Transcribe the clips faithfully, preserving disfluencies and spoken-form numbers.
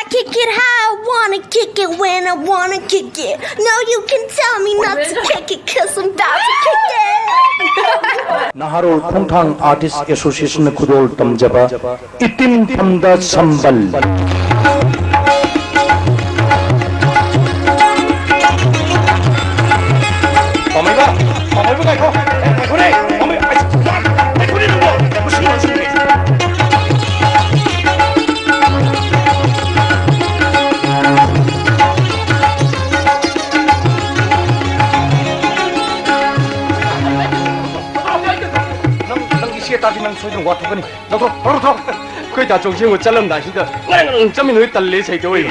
Kick it how I wanna kick it when I wanna kick it. No, you can tell me not to kick it, cause I'm about to kick it. ꯅꯍꯥꯔꯣꯜ ꯈꯣꯡꯊꯥꯡ artist ꯑꯦꯁꯣꯁꯤꯌꯦꯁꯟꯅ ꯈꯨꯗꯣꯜ ꯇꯝꯖꯕ item ꯐꯝꯗ ꯁꯝꯕꯜ꯫ ꯄꯥꯝꯃꯩꯕ, ꯄꯥꯝꯃꯩꯕ ꯉꯥꯏꯈꯣ꯫ ꯉꯥꯏꯈꯣꯅꯦ, ꯄꯥꯝꯃꯩ-, ꯑꯩ-, ꯉꯥꯏꯈꯣꯅꯦ ꯅꯪꯕꯣ꯫ ꯃꯁꯤ ꯉꯥꯡꯁꯤꯡꯁꯦ꯫ ꯅꯪ, ꯅꯪ ꯏꯆꯦ ꯇꯥꯗꯤ ꯅꯪ ꯁꯣꯏꯗꯅ ꯋꯥ ꯊꯣꯛꯀꯅꯤ꯫ ꯂꯧꯊꯣꯛ, ꯂꯧꯊꯣꯛ꯫ ꯑꯩꯈꯣꯏ ꯇꯥ ꯆꯧꯁꯦꯡꯕ ꯆꯠꯂꯝꯗꯥꯏꯁꯤꯗ ꯉꯔꯪ ꯉꯔꯪ ꯆꯠꯃꯤꯟꯅꯕ ꯇꯜꯂꯦ ꯁꯩꯇꯣꯏ꯫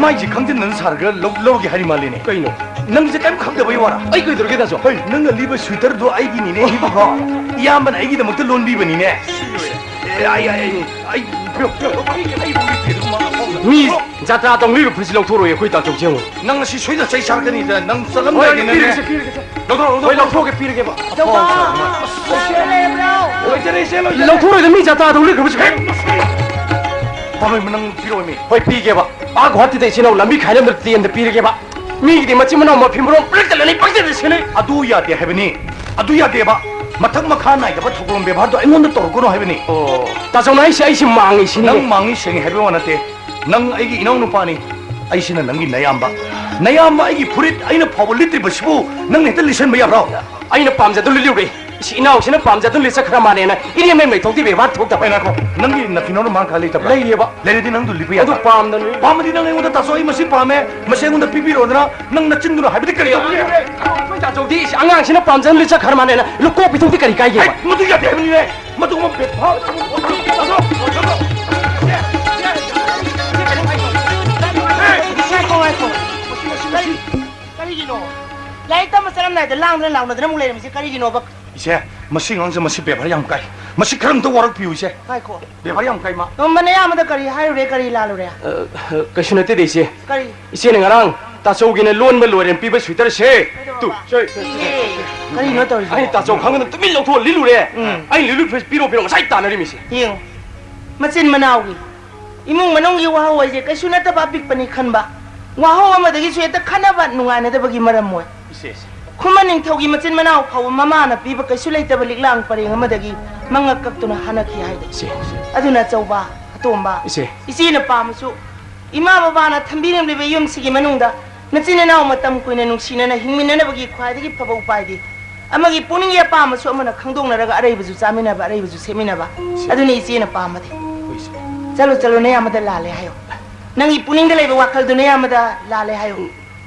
ꯃꯥꯏꯁꯦ ꯈꯪꯖꯤꯟꯗꯅ ꯁꯥꯔꯒ ꯂꯧ-, ꯂꯧꯔꯒꯦ ꯍꯥꯏꯔꯤ ꯃꯥꯜꯂꯦꯅꯦ꯫ ꯀꯩꯅꯣ? ꯅꯪꯁꯦ ꯀꯔꯤꯝ ꯈꯪꯗꯕꯩ ꯋꯥꯔꯥ? ꯑꯩ ꯀꯩꯗꯧꯔꯒꯦ ꯇꯥ ꯆꯧ? ꯍꯣꯏ, ꯅꯪꯅ ꯂꯤꯕ ꯁ꯭ꯋꯤꯇꯔꯗꯣ ꯑꯩꯒꯤꯅꯤꯅꯦ, ꯏꯕꯨꯡꯉꯣ꯫ ꯏꯌꯥꯝꯕꯅ ꯑꯩꯒꯤꯗꯃꯛꯇ ꯂꯣꯟꯕꯤꯕꯅꯤꯅꯦ꯫ ꯑꯦ, ꯑꯩ, ꯑꯩ, ꯑꯩ, ꯑꯩ, ꯑꯩ, ꯑꯩ, ꯑꯩ, ꯑꯩ, ꯃꯤ ꯖꯥꯇ꯭ꯔꯥ ꯇꯧꯅꯔꯤꯕ ꯐꯨꯔꯤꯠꯁꯤ ꯂꯧꯊꯣꯔꯛꯑꯣ, ꯑꯩꯈꯣꯏ ꯇꯥ ꯆꯧꯁꯦꯡꯕ꯫ ꯅꯪ ꯉꯁꯤ ꯁꯣꯏꯗꯅ ꯆꯩ ꯆꯥꯔꯛꯀꯅꯤꯗ, ꯅꯪ ꯍꯣꯏ, ꯆꯠꯂꯝꯗꯥꯏꯗꯅꯦ꯫ ꯄꯤꯔꯒꯦꯁꯦ, ꯄꯤꯔꯒꯦꯁꯦ꯫ ꯂꯧꯊꯣꯔꯛꯑꯣ, ꯍꯣꯏ, ꯂꯧꯊꯣꯔꯛꯑꯣ꯫ ꯂꯧꯊꯣꯛꯑꯒꯦ, ꯄꯤꯔꯒꯦꯕ꯫ ꯑꯆꯧꯕ! ꯂꯩꯇꯔꯦ, ꯏꯆꯦ ꯂꯩꯔꯕ꯭ꯔꯣ? ꯂꯣꯏꯖꯔꯦ, ꯏꯆꯦ, ꯂꯣꯏꯖꯔꯦ꯫ ꯂꯧꯊꯣꯛꯑꯣꯏꯗ ꯃꯤ ꯖꯥꯇ꯭ꯔꯥ ꯇꯧ ꯂꯩꯈ꯭ꯔꯕꯁꯤꯕꯨ꯫ ꯍꯦ, ꯃꯁꯤ! ꯄꯥꯝꯃꯩ, ꯅꯪ ꯄꯤꯔꯛꯑꯣꯃꯤ꯫ ꯍꯣꯏ, ꯄꯤꯒꯦꯕ꯫ ꯑꯥ ꯒꯨꯍꯥꯇꯤꯗ ꯏꯆꯤꯟ ꯏꯅꯥꯎ ꯂꯝꯕꯤ ꯈꯥꯏꯅꯕꯗ ꯇꯦꯟꯗ ꯄꯤꯔꯒꯦꯕ꯫ ꯃꯤꯒꯤꯗꯤ ꯃꯆꯤꯟ ꯃꯅꯥꯎ ꯃꯐꯤ ꯃꯔꯣꯟ ꯄꯨꯂꯞꯇ ꯂꯩ, ꯄꯪꯆꯦꯟꯗ ꯆꯦꯜꯂꯤ꯫ ꯑꯗꯨ ꯌꯥꯗꯦ ꯍꯥꯏꯕꯅꯤ꯫ ꯑꯗꯨ ꯌꯥꯗꯦꯕ꯫ ꯃꯊꯛ ꯃꯈꯥ ꯅꯥꯏꯗꯕ ꯊꯧꯒ꯭ꯔꯣꯝ ꯕꯦꯕꯥꯔꯗꯣ ꯑꯩꯉꯣꯟꯗ ꯇꯧꯔꯛꯀꯅꯨ ꯍꯥꯏꯕꯅꯤ꯫ ꯑꯣ, ꯇꯥ ꯆꯧꯅ ꯍꯥꯏꯁꯦ ꯑꯩꯁꯦ ꯃꯥꯡꯉꯤ ꯁꯤꯅꯤꯅꯦ꯫ ꯅꯪ ꯃꯥꯡꯉꯤ ꯁꯦꯡꯉꯤ ꯍꯥꯏꯕꯒꯤ ꯋꯥ ꯅꯠꯇꯦ꯫ ꯅꯪ ꯑꯩꯒꯤ ꯏꯅꯥꯎ ꯅꯨꯄꯥꯅꯤ꯫ ꯑꯩꯁꯤꯅ ꯅꯪꯒꯤ ꯅꯌꯥꯝꯕ꯫ ꯅꯌꯥꯝꯕ ꯑꯩꯒꯤ ꯐꯨꯔꯤꯠ ꯑꯩꯅ ꯐꯥꯎꯕ ꯂꯤꯠꯇ꯭ꯔꯤꯕꯁꯤꯕꯨ ꯅꯪꯅ ꯍꯦꯛꯇ ꯂꯤꯠꯁꯟꯕ ꯌꯥꯕ꯭ꯔꯣ? ꯑꯩꯅ ꯄꯥꯝꯖꯗꯨꯅ ꯂꯤꯠꯂꯨꯔꯦ꯫ ꯏꯁ, ꯏꯅꯥꯎꯁꯤꯅ ꯄꯥꯝꯖꯗꯨꯅ ꯂꯤꯠꯆꯠꯈ꯭ꯔ ꯃꯥꯜꯂꯦꯅ ꯏꯔꯦꯝ ꯂꯩꯊꯣꯛꯇꯦ, ꯕꯦꯕꯥꯔ ꯊꯣꯛꯇꯕ꯫ ꯑꯩ ꯉꯥꯏꯈꯣ, ꯅꯪꯒꯤ ꯅꯐꯤꯅꯥꯎꯅ ꯃꯥꯡ ꯈꯥ ꯂꯩꯇꯕ꯭ꯔꯥ? ꯂꯩꯌꯦꯕ꯫ ꯂꯩꯔꯗꯤ ꯅꯪꯗꯨ ꯂꯤꯠꯄ ꯑꯗꯨ ꯌꯥꯗ꯭ꯔꯥ? ꯄꯥꯝꯗꯅ ꯂꯤꯠ- ꯄꯥꯝꯃꯗꯤ ꯅꯪ ꯑꯩꯉꯣꯟꯗ ꯇꯥꯆꯧ ꯑꯩ ꯃꯁꯤ ꯄꯥꯝꯃꯦ, ꯃꯁꯤ ꯑꯩꯉꯣꯟꯗ ꯄꯤꯕꯤꯔꯣꯗꯅ ꯅꯪ ꯅꯆꯤꯟꯗꯨꯅ ꯍꯥꯏꯕꯗꯤ ꯀꯔꯤ ꯇꯧꯒꯦ? ꯑꯩꯈꯣꯏ ꯇꯥꯆꯧꯗꯤ ꯏꯁ, ꯑꯉꯥꯡꯁꯤꯅ ꯄꯥꯝꯖꯅ ꯂꯤꯠꯆꯠꯈ꯭ꯔ ꯃꯥꯜꯂꯦꯅ ꯂꯨꯀꯣꯛ ꯄꯤꯊꯣꯛꯇꯤ ꯀꯔꯤ ꯀꯥꯏꯒꯦꯕ? ꯍꯩ, ꯃꯗꯨ ꯌꯥꯗꯦ ꯍꯥꯏꯕꯅꯤꯅꯦ꯫ ꯃꯗꯨꯒꯨꯝꯕ ꯕꯦꯕꯥꯔ꯫ ꯉꯥꯏꯈꯣ, ꯉꯥꯏꯈꯣ꯫ ꯀꯔꯤꯒꯤꯅꯣ? ꯂꯥꯏꯔꯤꯛ ꯇꯝꯕ ꯆꯠꯂꯝꯗꯥꯏꯗ ꯂꯥꯡꯗꯅ ꯂꯥꯎꯅꯗꯅ ꯑꯃꯨꯛ ꯂꯩꯔꯝꯃꯤꯁꯦ ꯀꯔꯤꯒꯤꯅꯣꯕ? ꯏꯆꯦ, ꯃꯁꯤ ꯑꯉꯥꯡꯁꯦ ꯃꯁꯤ ꯕꯦꯕꯥꯔ ꯌꯥꯝ ꯀꯥꯏ꯫ ꯃꯁꯤ ꯈꯔ ꯑꯝꯇ ꯋꯥꯔꯛꯄꯤꯌꯨ, ꯏꯆꯦ꯫ ꯉꯥꯏꯈꯣ꯫ ꯕꯦꯕꯥꯔ ꯌꯥꯝ ꯀꯥꯏ ꯃꯥ꯫ ꯃꯅꯦ ꯑꯌꯥꯝꯕꯗ ꯀꯔꯤ ꯍꯥꯏꯔꯨꯔꯦ, ꯀꯔꯤ ꯂꯥꯜꯂꯨꯔꯦ? ꯑ, ꯀꯩꯁꯨ ꯅꯠꯇꯦꯗ, ꯏꯆꯦ꯫ ꯀꯔꯤ? ꯏꯆꯦꯅ ꯉꯔꯥꯡ ꯇꯥꯆꯧꯒꯤꯅ ꯂꯣꯟꯕ ꯂꯣꯏꯔꯦꯅ ꯄꯤꯕ ꯁ꯭ꯋꯤꯇꯔꯁꯦ꯫ ꯀꯩꯗꯧꯔꯕ? ꯇꯨ, ꯁꯦ꯫ ꯏꯌꯦ꯫ ꯀꯔꯤꯅꯣ ꯇꯧꯔꯤꯁꯤꯕꯣ? ꯑꯩ ꯇꯥꯆꯧ ꯈꯪꯗꯅ ꯇꯨꯃꯤꯟ ꯂꯧꯊꯣꯛꯑ ꯂꯤꯠꯂꯨꯔꯦ꯫ ꯎꯝ꯫ ꯑꯩꯅ ꯂꯤꯠꯂꯨ ꯐꯤꯔꯣ ꯐꯤꯔꯣ ꯉꯁꯥꯏ ꯇꯥꯟꯅꯔꯤꯃꯤꯁꯦ꯫ ꯌꯦꯡꯉꯨ꯫ ꯃꯆꯤꯟ ꯃꯅꯥꯎꯒꯤ ꯏꯃꯨꯡ ꯃꯅꯨꯡꯒꯤ ꯋꯥꯍꯧ ꯍꯥꯏꯁꯦ ꯀꯩꯁꯨ ꯅꯠꯇꯕ ꯑꯄꯤꯛꯄꯅꯤ ꯈꯟꯕ, ꯋꯥꯍꯧ ꯑꯃꯗꯒꯤꯁꯨ ꯍꯦꯛꯇ ꯈꯠꯅꯕ ꯅꯨꯡꯉꯥꯏꯅꯗꯕꯒꯤ ꯃꯔꯝ ꯑꯣꯏ꯫ ꯏꯆꯦ, ꯏꯆꯦ꯫ ꯈꯨꯃꯟ ꯅꯤꯡꯊꯧꯒꯤ ꯃꯆꯤꯟ ꯃꯅꯥꯎ ꯐꯥꯎꯕ ꯃꯃꯥꯅ ꯄꯤꯕ ꯀꯩꯁꯨ ꯂꯩꯇꯕ ꯂꯤꯛꯂꯥꯡ ꯄꯔꯦꯡ ꯑꯃꯗꯒꯤ ꯃꯉꯛ ꯀꯛꯇꯨꯅ ꯍꯥꯟꯅꯈꯤ ꯍꯥꯏꯗꯣ꯫ ꯏꯆꯦ, ꯏꯆꯦ꯫ ꯑꯗꯨꯅ ꯑꯆꯧꯕ, ꯑꯇꯣꯝꯕ, ꯏꯆꯦ꯫ ꯏꯆꯦꯅ ꯄꯥꯝꯃꯁꯨ ꯏꯃꯥ ꯕꯕꯥꯅ ꯊꯝꯕꯤꯔꯝꯂꯤꯕ ꯌꯨꯝꯁꯤꯒꯤ ꯃꯅꯨꯡꯗ ꯅꯆꯤꯟ ꯅꯅꯥꯎ ꯃꯇꯝ ꯀꯨꯏꯅ ꯅꯨꯡꯁꯤꯅꯅ ꯍꯤꯡꯃꯤꯟꯅꯅꯕꯒꯤ ꯈ꯭ꯋꯥꯏꯗꯒꯤ ꯐꯕ ꯎꯄꯥꯏꯗꯤ ꯑꯃꯒꯤ ꯄꯨꯛꯅꯤꯡꯒꯤ ꯑꯄꯥꯝꯕꯁꯨ ꯑꯃꯅ ꯈꯪꯗꯣꯛꯅꯔꯒ ꯑꯔꯩꯕꯁꯨ ꯆꯥꯃꯤꯟꯅꯕ, ꯑꯔꯩꯕꯁꯨ ꯁꯦꯠꯃꯤꯟꯅꯕ꯫ ꯁꯤ- ꯑꯗꯨꯅꯤ ꯏꯆꯦꯅ ꯄꯥꯝꯕꯗꯤ꯫ ꯍꯣꯏ, ꯏꯆꯦ꯫ ꯆꯠꯂꯣ, ꯆꯠꯂꯣ, ꯅꯌꯥꯝꯕꯗ ꯂꯥꯜꯂꯦ ꯍꯥꯏꯌꯣ꯫ ꯅꯪꯒꯤ ꯄꯨꯛꯅꯤꯡꯗ ꯂꯩꯕ ꯋꯥꯈꯜꯗꯨ ꯅꯌꯥꯝꯕꯗ ꯂꯥꯜꯂꯦ ꯍꯥꯏꯌꯣ꯫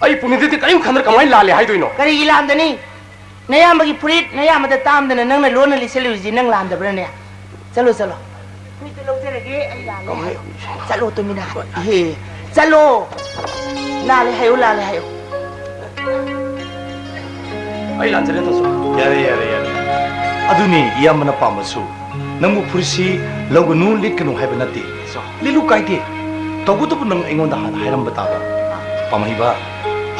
ꯑꯩ ꯄꯨꯛꯅꯤꯡꯗꯗꯤ ꯀꯔꯤꯝ ꯈꯟꯗꯅ ꯀꯃꯥꯏꯅ ꯂꯥꯜꯂꯦ ꯍꯥꯏꯗꯣꯏꯅꯣ? ꯀꯔꯤꯒꯤ ꯂꯥꯟꯗꯅꯤ? ꯅꯌꯥꯝꯕꯒꯤ ꯐꯨꯔꯤꯠ ꯅꯌꯥꯝꯕꯗ ꯇꯥꯝꯗꯅ ꯅꯪꯅ ꯂꯣꯟꯅ ꯂꯤꯠꯁꯜꯂꯨꯔꯤꯁꯤ ꯅꯪ ꯂꯥꯟꯗꯕ꯭ꯔꯅꯦ? ꯆꯠꯂꯣ, ꯆꯠꯂꯣ꯫ ꯐꯨꯔꯤꯠꯇꯨ ꯂꯧꯖꯔꯒꯦ, ꯑꯩ ꯂꯥꯜꯂꯦ ꯍꯥꯏꯌꯣ꯫ ꯆꯠꯂꯣ, ꯇꯨꯃꯤꯟꯅ꯫ ꯏꯍꯦ, ꯆꯠꯂꯣ꯫ ꯂꯥꯜꯂꯦ ꯍꯥꯏꯌꯣ, ꯂꯥꯜꯂꯦ ꯍꯥꯏꯌꯣ꯫ ꯑꯩ ꯂꯥꯟꯖꯔꯦ, ꯇꯥꯆꯧ꯫ ꯌꯥꯔꯦ, ꯌꯥꯔꯦ, ꯌꯥꯔꯦ꯫ ꯑꯗꯨꯅꯤ ꯏꯌꯥꯝꯕꯅ ꯄꯥꯝꯕꯁꯨ꯫ ꯅꯪꯕꯨ ꯐꯨꯔꯤꯠꯁꯤ ꯂꯧꯒꯅꯨ, ꯂꯤꯠꯀꯅꯨ ꯍꯥꯏꯕ ꯅꯠꯇꯦ꯫ ꯂꯤꯠꯂꯨ ꯀꯥꯏꯗꯦ꯫ ꯇꯧꯕꯇꯕꯨ ꯅꯪ ꯑꯩꯉꯣꯟꯗ ꯍꯥꯟꯅ ꯍꯥꯏꯔꯝꯕ ꯇꯥꯕ꯫ ꯄꯥꯝꯍꯩꯕ,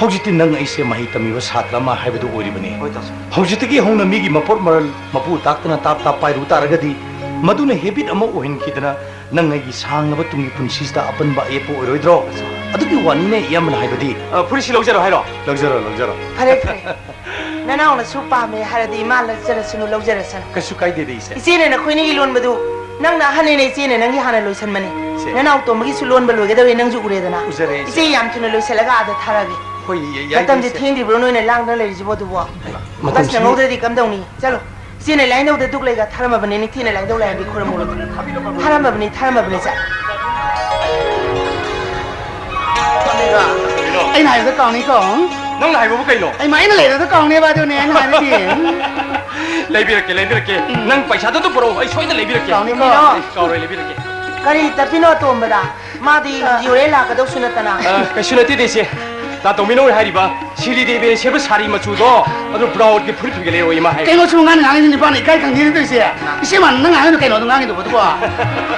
ꯍꯧꯖꯤꯛꯇꯤ ꯅꯪ ꯑꯩꯁꯦ ꯃꯍꯩ ꯇꯝꯃꯤꯕ ꯁꯥꯇ꯭ꯔ ꯑꯃ ꯍꯥꯏꯕꯗꯨ ꯑꯣꯏꯔꯤꯕꯅꯤ꯫ ꯍꯣꯏ, ꯇꯥꯆꯧ꯫ ꯍꯧꯖꯤꯛꯇꯒꯤ ꯍꯧꯅ ꯃꯤꯒꯤ ꯃꯄꯣꯠ ꯃꯔꯜ ꯃꯄꯨ ꯇꯥꯛꯇꯅ ꯇꯥꯞ ꯇꯥꯞ ꯄꯥꯏꯔꯨ ꯇꯥꯔꯒꯗꯤ, ꯃꯗꯨꯅ ꯍꯦꯕꯤꯠ ꯑꯃ ꯑꯣꯏꯍꯟꯈꯤꯗꯅ ꯅꯪ ꯑꯩꯒꯤ ꯁꯥꯡꯂꯕ ꯇꯨꯡꯒꯤ ꯄꯨꯟꯁꯤꯁꯤꯗ ꯑꯄꯟꯕ ꯑꯌꯦꯠꯄ ꯑꯣꯏꯔꯣꯏꯗ꯭ꯔꯣ? ꯑꯗꯨꯒꯤ ꯋꯥꯅꯤꯅꯦ ꯏꯌꯥꯝꯕꯅ ꯍꯥꯏꯕꯗꯤ꯫ ꯑ, ꯐꯨꯔꯤꯠꯁꯤ ꯂꯧꯖꯔꯣ ꯍꯥꯏꯔꯣ? ꯂꯧꯖꯔꯣ, ꯂꯧꯖꯔꯣ꯫ ꯐꯔꯦ, ꯐꯔꯦ꯫ ꯅꯅꯥꯎꯅꯁꯨ ꯄꯥꯝꯃꯦ ꯍꯥꯏꯔꯗꯤ ꯏꯃꯥ ꯂꯧꯖꯔꯁꯅꯨ, ꯂꯧꯖꯔꯁꯅꯨ꯫ ꯀꯩꯁꯨ ꯀꯥꯏꯗꯦꯗ, ꯏꯆꯦ꯫ ꯏꯆꯦꯅ ꯅꯈꯣꯏꯅꯤꯒꯤ ꯂꯣꯟꯕꯗꯨ ꯅꯪꯅ ꯑꯍꯟꯅꯤꯅ ꯏꯆꯦꯅ ꯅꯪꯒꯤ ꯍꯥꯟꯅ ꯂꯣꯏꯁꯟꯕꯅꯤ꯫ ꯏꯆꯦ꯫ ꯅꯅꯥꯎ ꯇꯣꯝꯕꯒꯤꯁꯨ ꯂꯣꯟꯕ ꯂꯣꯏꯒꯗꯧꯔꯦ, ꯅꯪꯁꯨ ꯎꯔꯦꯗꯅ꯫ ꯎꯖꯔꯦ, ꯏꯆꯦ꯫ ꯏꯆꯦ ꯌꯥꯝ ꯊꯨꯅ ꯂꯣꯏꯁꯤꯜꯂꯒ ꯑꯥꯗ ꯊꯥꯔꯛꯑꯒꯦ꯫ ꯍꯣꯏ, ꯌꯥꯏ, ꯃꯇꯝꯁꯦ ꯏꯆꯦ꯫ ꯊꯦꯡꯗ꯭ꯔꯤꯕ꯭ꯔꯣ ꯅꯣꯏꯅ ꯂꯥꯡꯗꯅ ꯂꯩꯔꯤꯁꯤꯕꯣ ꯑꯗꯨꯕꯣ? ꯃꯇꯝꯁꯤ ꯕꯁ ꯅꯪꯍꯧꯗ꯭ꯔꯗꯤ ꯀꯝꯗꯧꯅꯤ? ꯆꯠꯂꯣ꯫ ꯏꯆꯦꯅ ꯂꯥꯏꯅꯧꯗ ꯗꯨꯛ ꯂꯩꯒ ꯊꯥꯔꯝꯃꯕꯅꯦ, ꯅꯤꯡꯊꯤꯅ ꯂꯥꯏꯅꯧ ꯂꯥꯏꯔꯦꯝꯕꯤ ꯈꯨꯔꯝꯃꯨꯔꯣ꯫ ꯊꯥꯔꯝꯃꯕꯅꯤ, ꯊꯥꯔꯝꯃꯕꯅꯤ, ꯆꯠ꯫ ꯑꯩꯅ ꯍꯥꯏꯕꯗ ꯀꯥꯎꯅꯤꯀꯣ꯫ ꯅꯪꯅ ꯍꯥꯏꯕꯕꯨ ꯀꯩꯅꯣ? ꯑꯩ ꯃꯥ, ꯑꯩꯅ ꯂꯩꯔꯗ ꯀꯥꯎꯅꯦꯕ ꯑꯗꯨꯅꯦ ꯑꯩꯅ ꯍꯥꯏꯕꯗꯤ꯫ ꯂꯩꯕꯤꯔꯛꯀꯦ, ꯂꯩꯕꯤꯔꯛꯀꯦ꯫ ꯎꯝ꯫ ꯅꯪ ꯄꯩꯁꯥꯗꯨ ꯑꯗꯨꯝ ꯄꯨꯔꯛꯑꯣ, ꯑꯩ ꯁꯣꯏꯗꯅ ꯂꯩꯕꯤꯔꯛꯀꯦ꯫ ꯀꯥꯎꯅꯤꯀꯣ꯫ ꯑꯩ ꯀꯥꯎꯔꯣꯏ, ꯂꯩꯕꯤꯔꯛꯀꯦ꯫ ꯀꯔꯤ ꯇꯞꯄꯤꯅꯣ ꯑꯇꯣꯝꯕꯗ? ꯃꯥꯗꯤ ꯑ꯫ ꯍꯧꯖꯤꯛ ꯍꯣꯔꯦꯟ ꯂꯥꯛꯀꯗꯧꯁꯨ ꯅꯠꯇꯅ꯫ ꯑ, ꯀꯩꯁꯨ ꯅꯠꯇꯦꯗ, ꯏꯆꯦ꯫ ꯇꯥ ꯇꯧꯃꯤꯟꯅꯧ ꯍꯥꯏꯔꯤꯕ ꯁꯤꯔꯤ ꯗꯦꯕꯤꯅ ꯁꯦꯠꯄ ꯁꯥꯔꯤ ꯃꯆꯨꯗꯣ, ꯑꯗꯨ ꯕ꯭ꯔꯥꯎꯟꯒꯤ ꯐꯨꯔꯤꯠ ꯐꯤꯒ ꯂꯩꯔꯛꯑꯣ, ꯏꯃꯥ ꯍꯥꯏ꯫ ꯀꯩꯅꯣ ꯁꯨꯝ ꯉꯥꯡꯅ ꯉꯥꯡꯉꯤꯁꯤ ꯅꯤꯄꯥꯅ ꯏꯀꯥꯏ ꯈꯪꯗꯦꯅꯦ ꯇꯧꯔꯤꯁꯦ꯫ ꯏꯆꯦ ꯃꯥꯟꯅ ꯅꯪ ꯉꯥꯡꯉꯤꯗꯣ ꯀꯩꯅꯣ ꯑꯗꯨꯝ ꯉꯥꯡꯉꯤꯗꯨꯕꯣ ꯑꯗꯨꯕꯣ?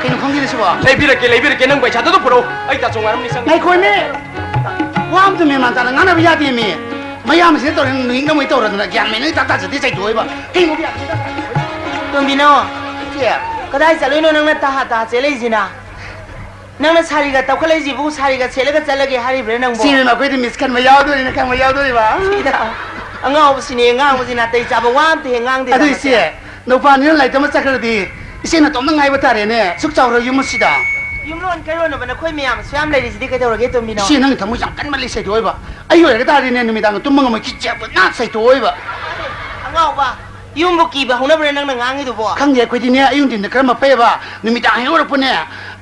ꯀꯩꯅꯣ ꯈꯪꯗꯦꯅꯦ ꯁꯤꯕꯣ? ꯂꯩꯕꯤꯔꯛꯀꯦ, ꯂꯩꯕꯤꯔꯛꯀꯦ, ꯅꯪ ꯄꯩꯁꯥꯗꯨ ꯑꯗꯨꯝ ꯄꯨꯔꯛꯑꯣ, ꯑꯩ ꯇꯥ ꯆꯧꯉꯥꯔꯝꯅꯤ ꯆꯪꯉꯦ꯫ ꯉꯥꯏꯈꯣꯅꯦ, ꯋꯥ ꯑꯝꯇ ꯃꯦꯟ ꯃꯥꯟ ꯇꯥꯅ ꯉꯥꯡꯅꯕ ꯌꯥꯗꯦꯃꯤ꯫ ꯃꯌꯥꯝꯁꯤꯅ ꯇꯧꯔꯦ, ꯅꯨꯃꯤꯠ ꯅꯃꯣꯏ ꯇꯧꯔꯗꯅ ꯒ꯭ꯌꯥꯟ ꯃꯦꯟ ꯑꯃ ꯏꯇꯥ ꯇꯥꯖꯗꯦ, ꯆꯩꯊꯣꯛꯑꯣꯏꯕ꯫ ꯀꯩꯅꯣ ꯒ꯭ꯌꯥꯟ ꯃꯦꯟ ꯇꯥꯗꯦ? ꯇꯣꯝꯕꯤꯅꯣ, ꯏꯆꯦ꯫ ꯀꯗꯥꯏ ꯆꯠꯂꯨꯏꯅꯣ ꯅꯪꯅ ꯇꯍꯥ ꯇꯍꯥ ꯆꯦꯜꯂꯛꯏꯁꯤꯅ? ꯅꯪꯅ ꯁꯥꯔꯤꯒ ꯇꯧꯈꯠꯂꯛꯏꯁꯤꯕꯨ ꯁꯥꯔꯤꯒ ꯁꯦꯠꯂꯒ ꯆꯠꯂꯒꯦ ꯍꯥꯏꯔꯤꯕ꯭ꯔꯥ ꯅꯪꯕꯣ? ꯁꯤꯅ ꯑꯩꯈꯣꯏꯗꯤ ꯃꯤꯁ ꯈꯟꯕ ꯌꯥꯎꯗꯣꯔꯤꯅ ꯈꯟꯕ ꯌꯥꯎꯗꯣꯔꯤꯕ꯫ ꯁꯤꯗ ꯑꯉꯥꯎꯕꯁꯤꯅꯦ, ꯉꯥꯡꯕꯁꯤ ꯅꯥꯇꯩ ꯆꯥꯕ ꯋꯥ ꯑꯝꯇ ꯍꯦꯛ ꯉꯥꯡꯗꯦ꯫ ꯑꯗꯨ ꯏꯆꯦ, ꯅꯨꯄꯥꯅꯤꯅ ꯂꯥꯏꯔꯤꯛ ꯇꯝꯕ ꯆꯠꯈ꯭ꯔꯗꯤ ꯏꯆꯦ ꯅꯇꯣꯝꯇ ꯉꯥꯏꯕ ꯇꯥꯔꯦꯅꯦ, ꯁꯨꯛ ꯆꯥꯎꯔ ꯌꯨꯝ ꯑꯁꯤꯗ꯫ ꯌꯨꯝꯂꯣꯟ ꯀꯩꯔꯣꯟꯅꯕ ꯅꯈꯣꯏ ꯃꯌꯥꯝ ꯑꯁꯨꯛ ꯌꯥꯝ ꯂꯩꯔꯤꯁꯤꯗꯤ ꯀꯩꯗꯧꯔꯒꯦ, ꯇꯣꯝꯕꯤꯅꯣ? ꯏꯆꯦ, ꯅꯪ ꯊꯃꯣꯏ ꯌꯥꯝ ꯀꯟꯃꯜꯂꯤ ꯁꯩꯇꯣꯛꯑꯣꯏꯕ꯫ ꯑꯩ ꯑꯣꯏꯔꯒ ꯇꯥꯔꯗꯤꯅꯦ, ꯅꯨꯃꯤꯗꯥꯡꯒ ꯇꯨꯝꯕ ꯉꯝꯃꯣꯏ, ꯀꯤꯆꯦꯠꯄ ꯅꯥ ꯁꯩꯇꯣꯛꯑꯣꯏꯕ꯫ ꯑꯉꯥꯎꯕ, ꯌꯨꯝꯕꯨ ꯀꯤꯕ ꯍꯧꯅꯕ꯭ꯔꯥ ꯅꯪꯅ ꯉꯥꯡꯉꯤꯗꯨꯕꯣ? ꯈꯪꯗꯦ, ꯑꯩꯈꯣꯏꯗꯤꯅꯦ, ꯑꯌꯨꯛ ꯅꯨꯡꯊꯤꯟꯗ ꯈꯔ ꯃꯄꯩꯑꯕ, ꯅꯨꯃꯤꯗꯥꯡ ꯍꯦꯛ ꯑꯣꯏꯔꯛꯄꯅꯦ,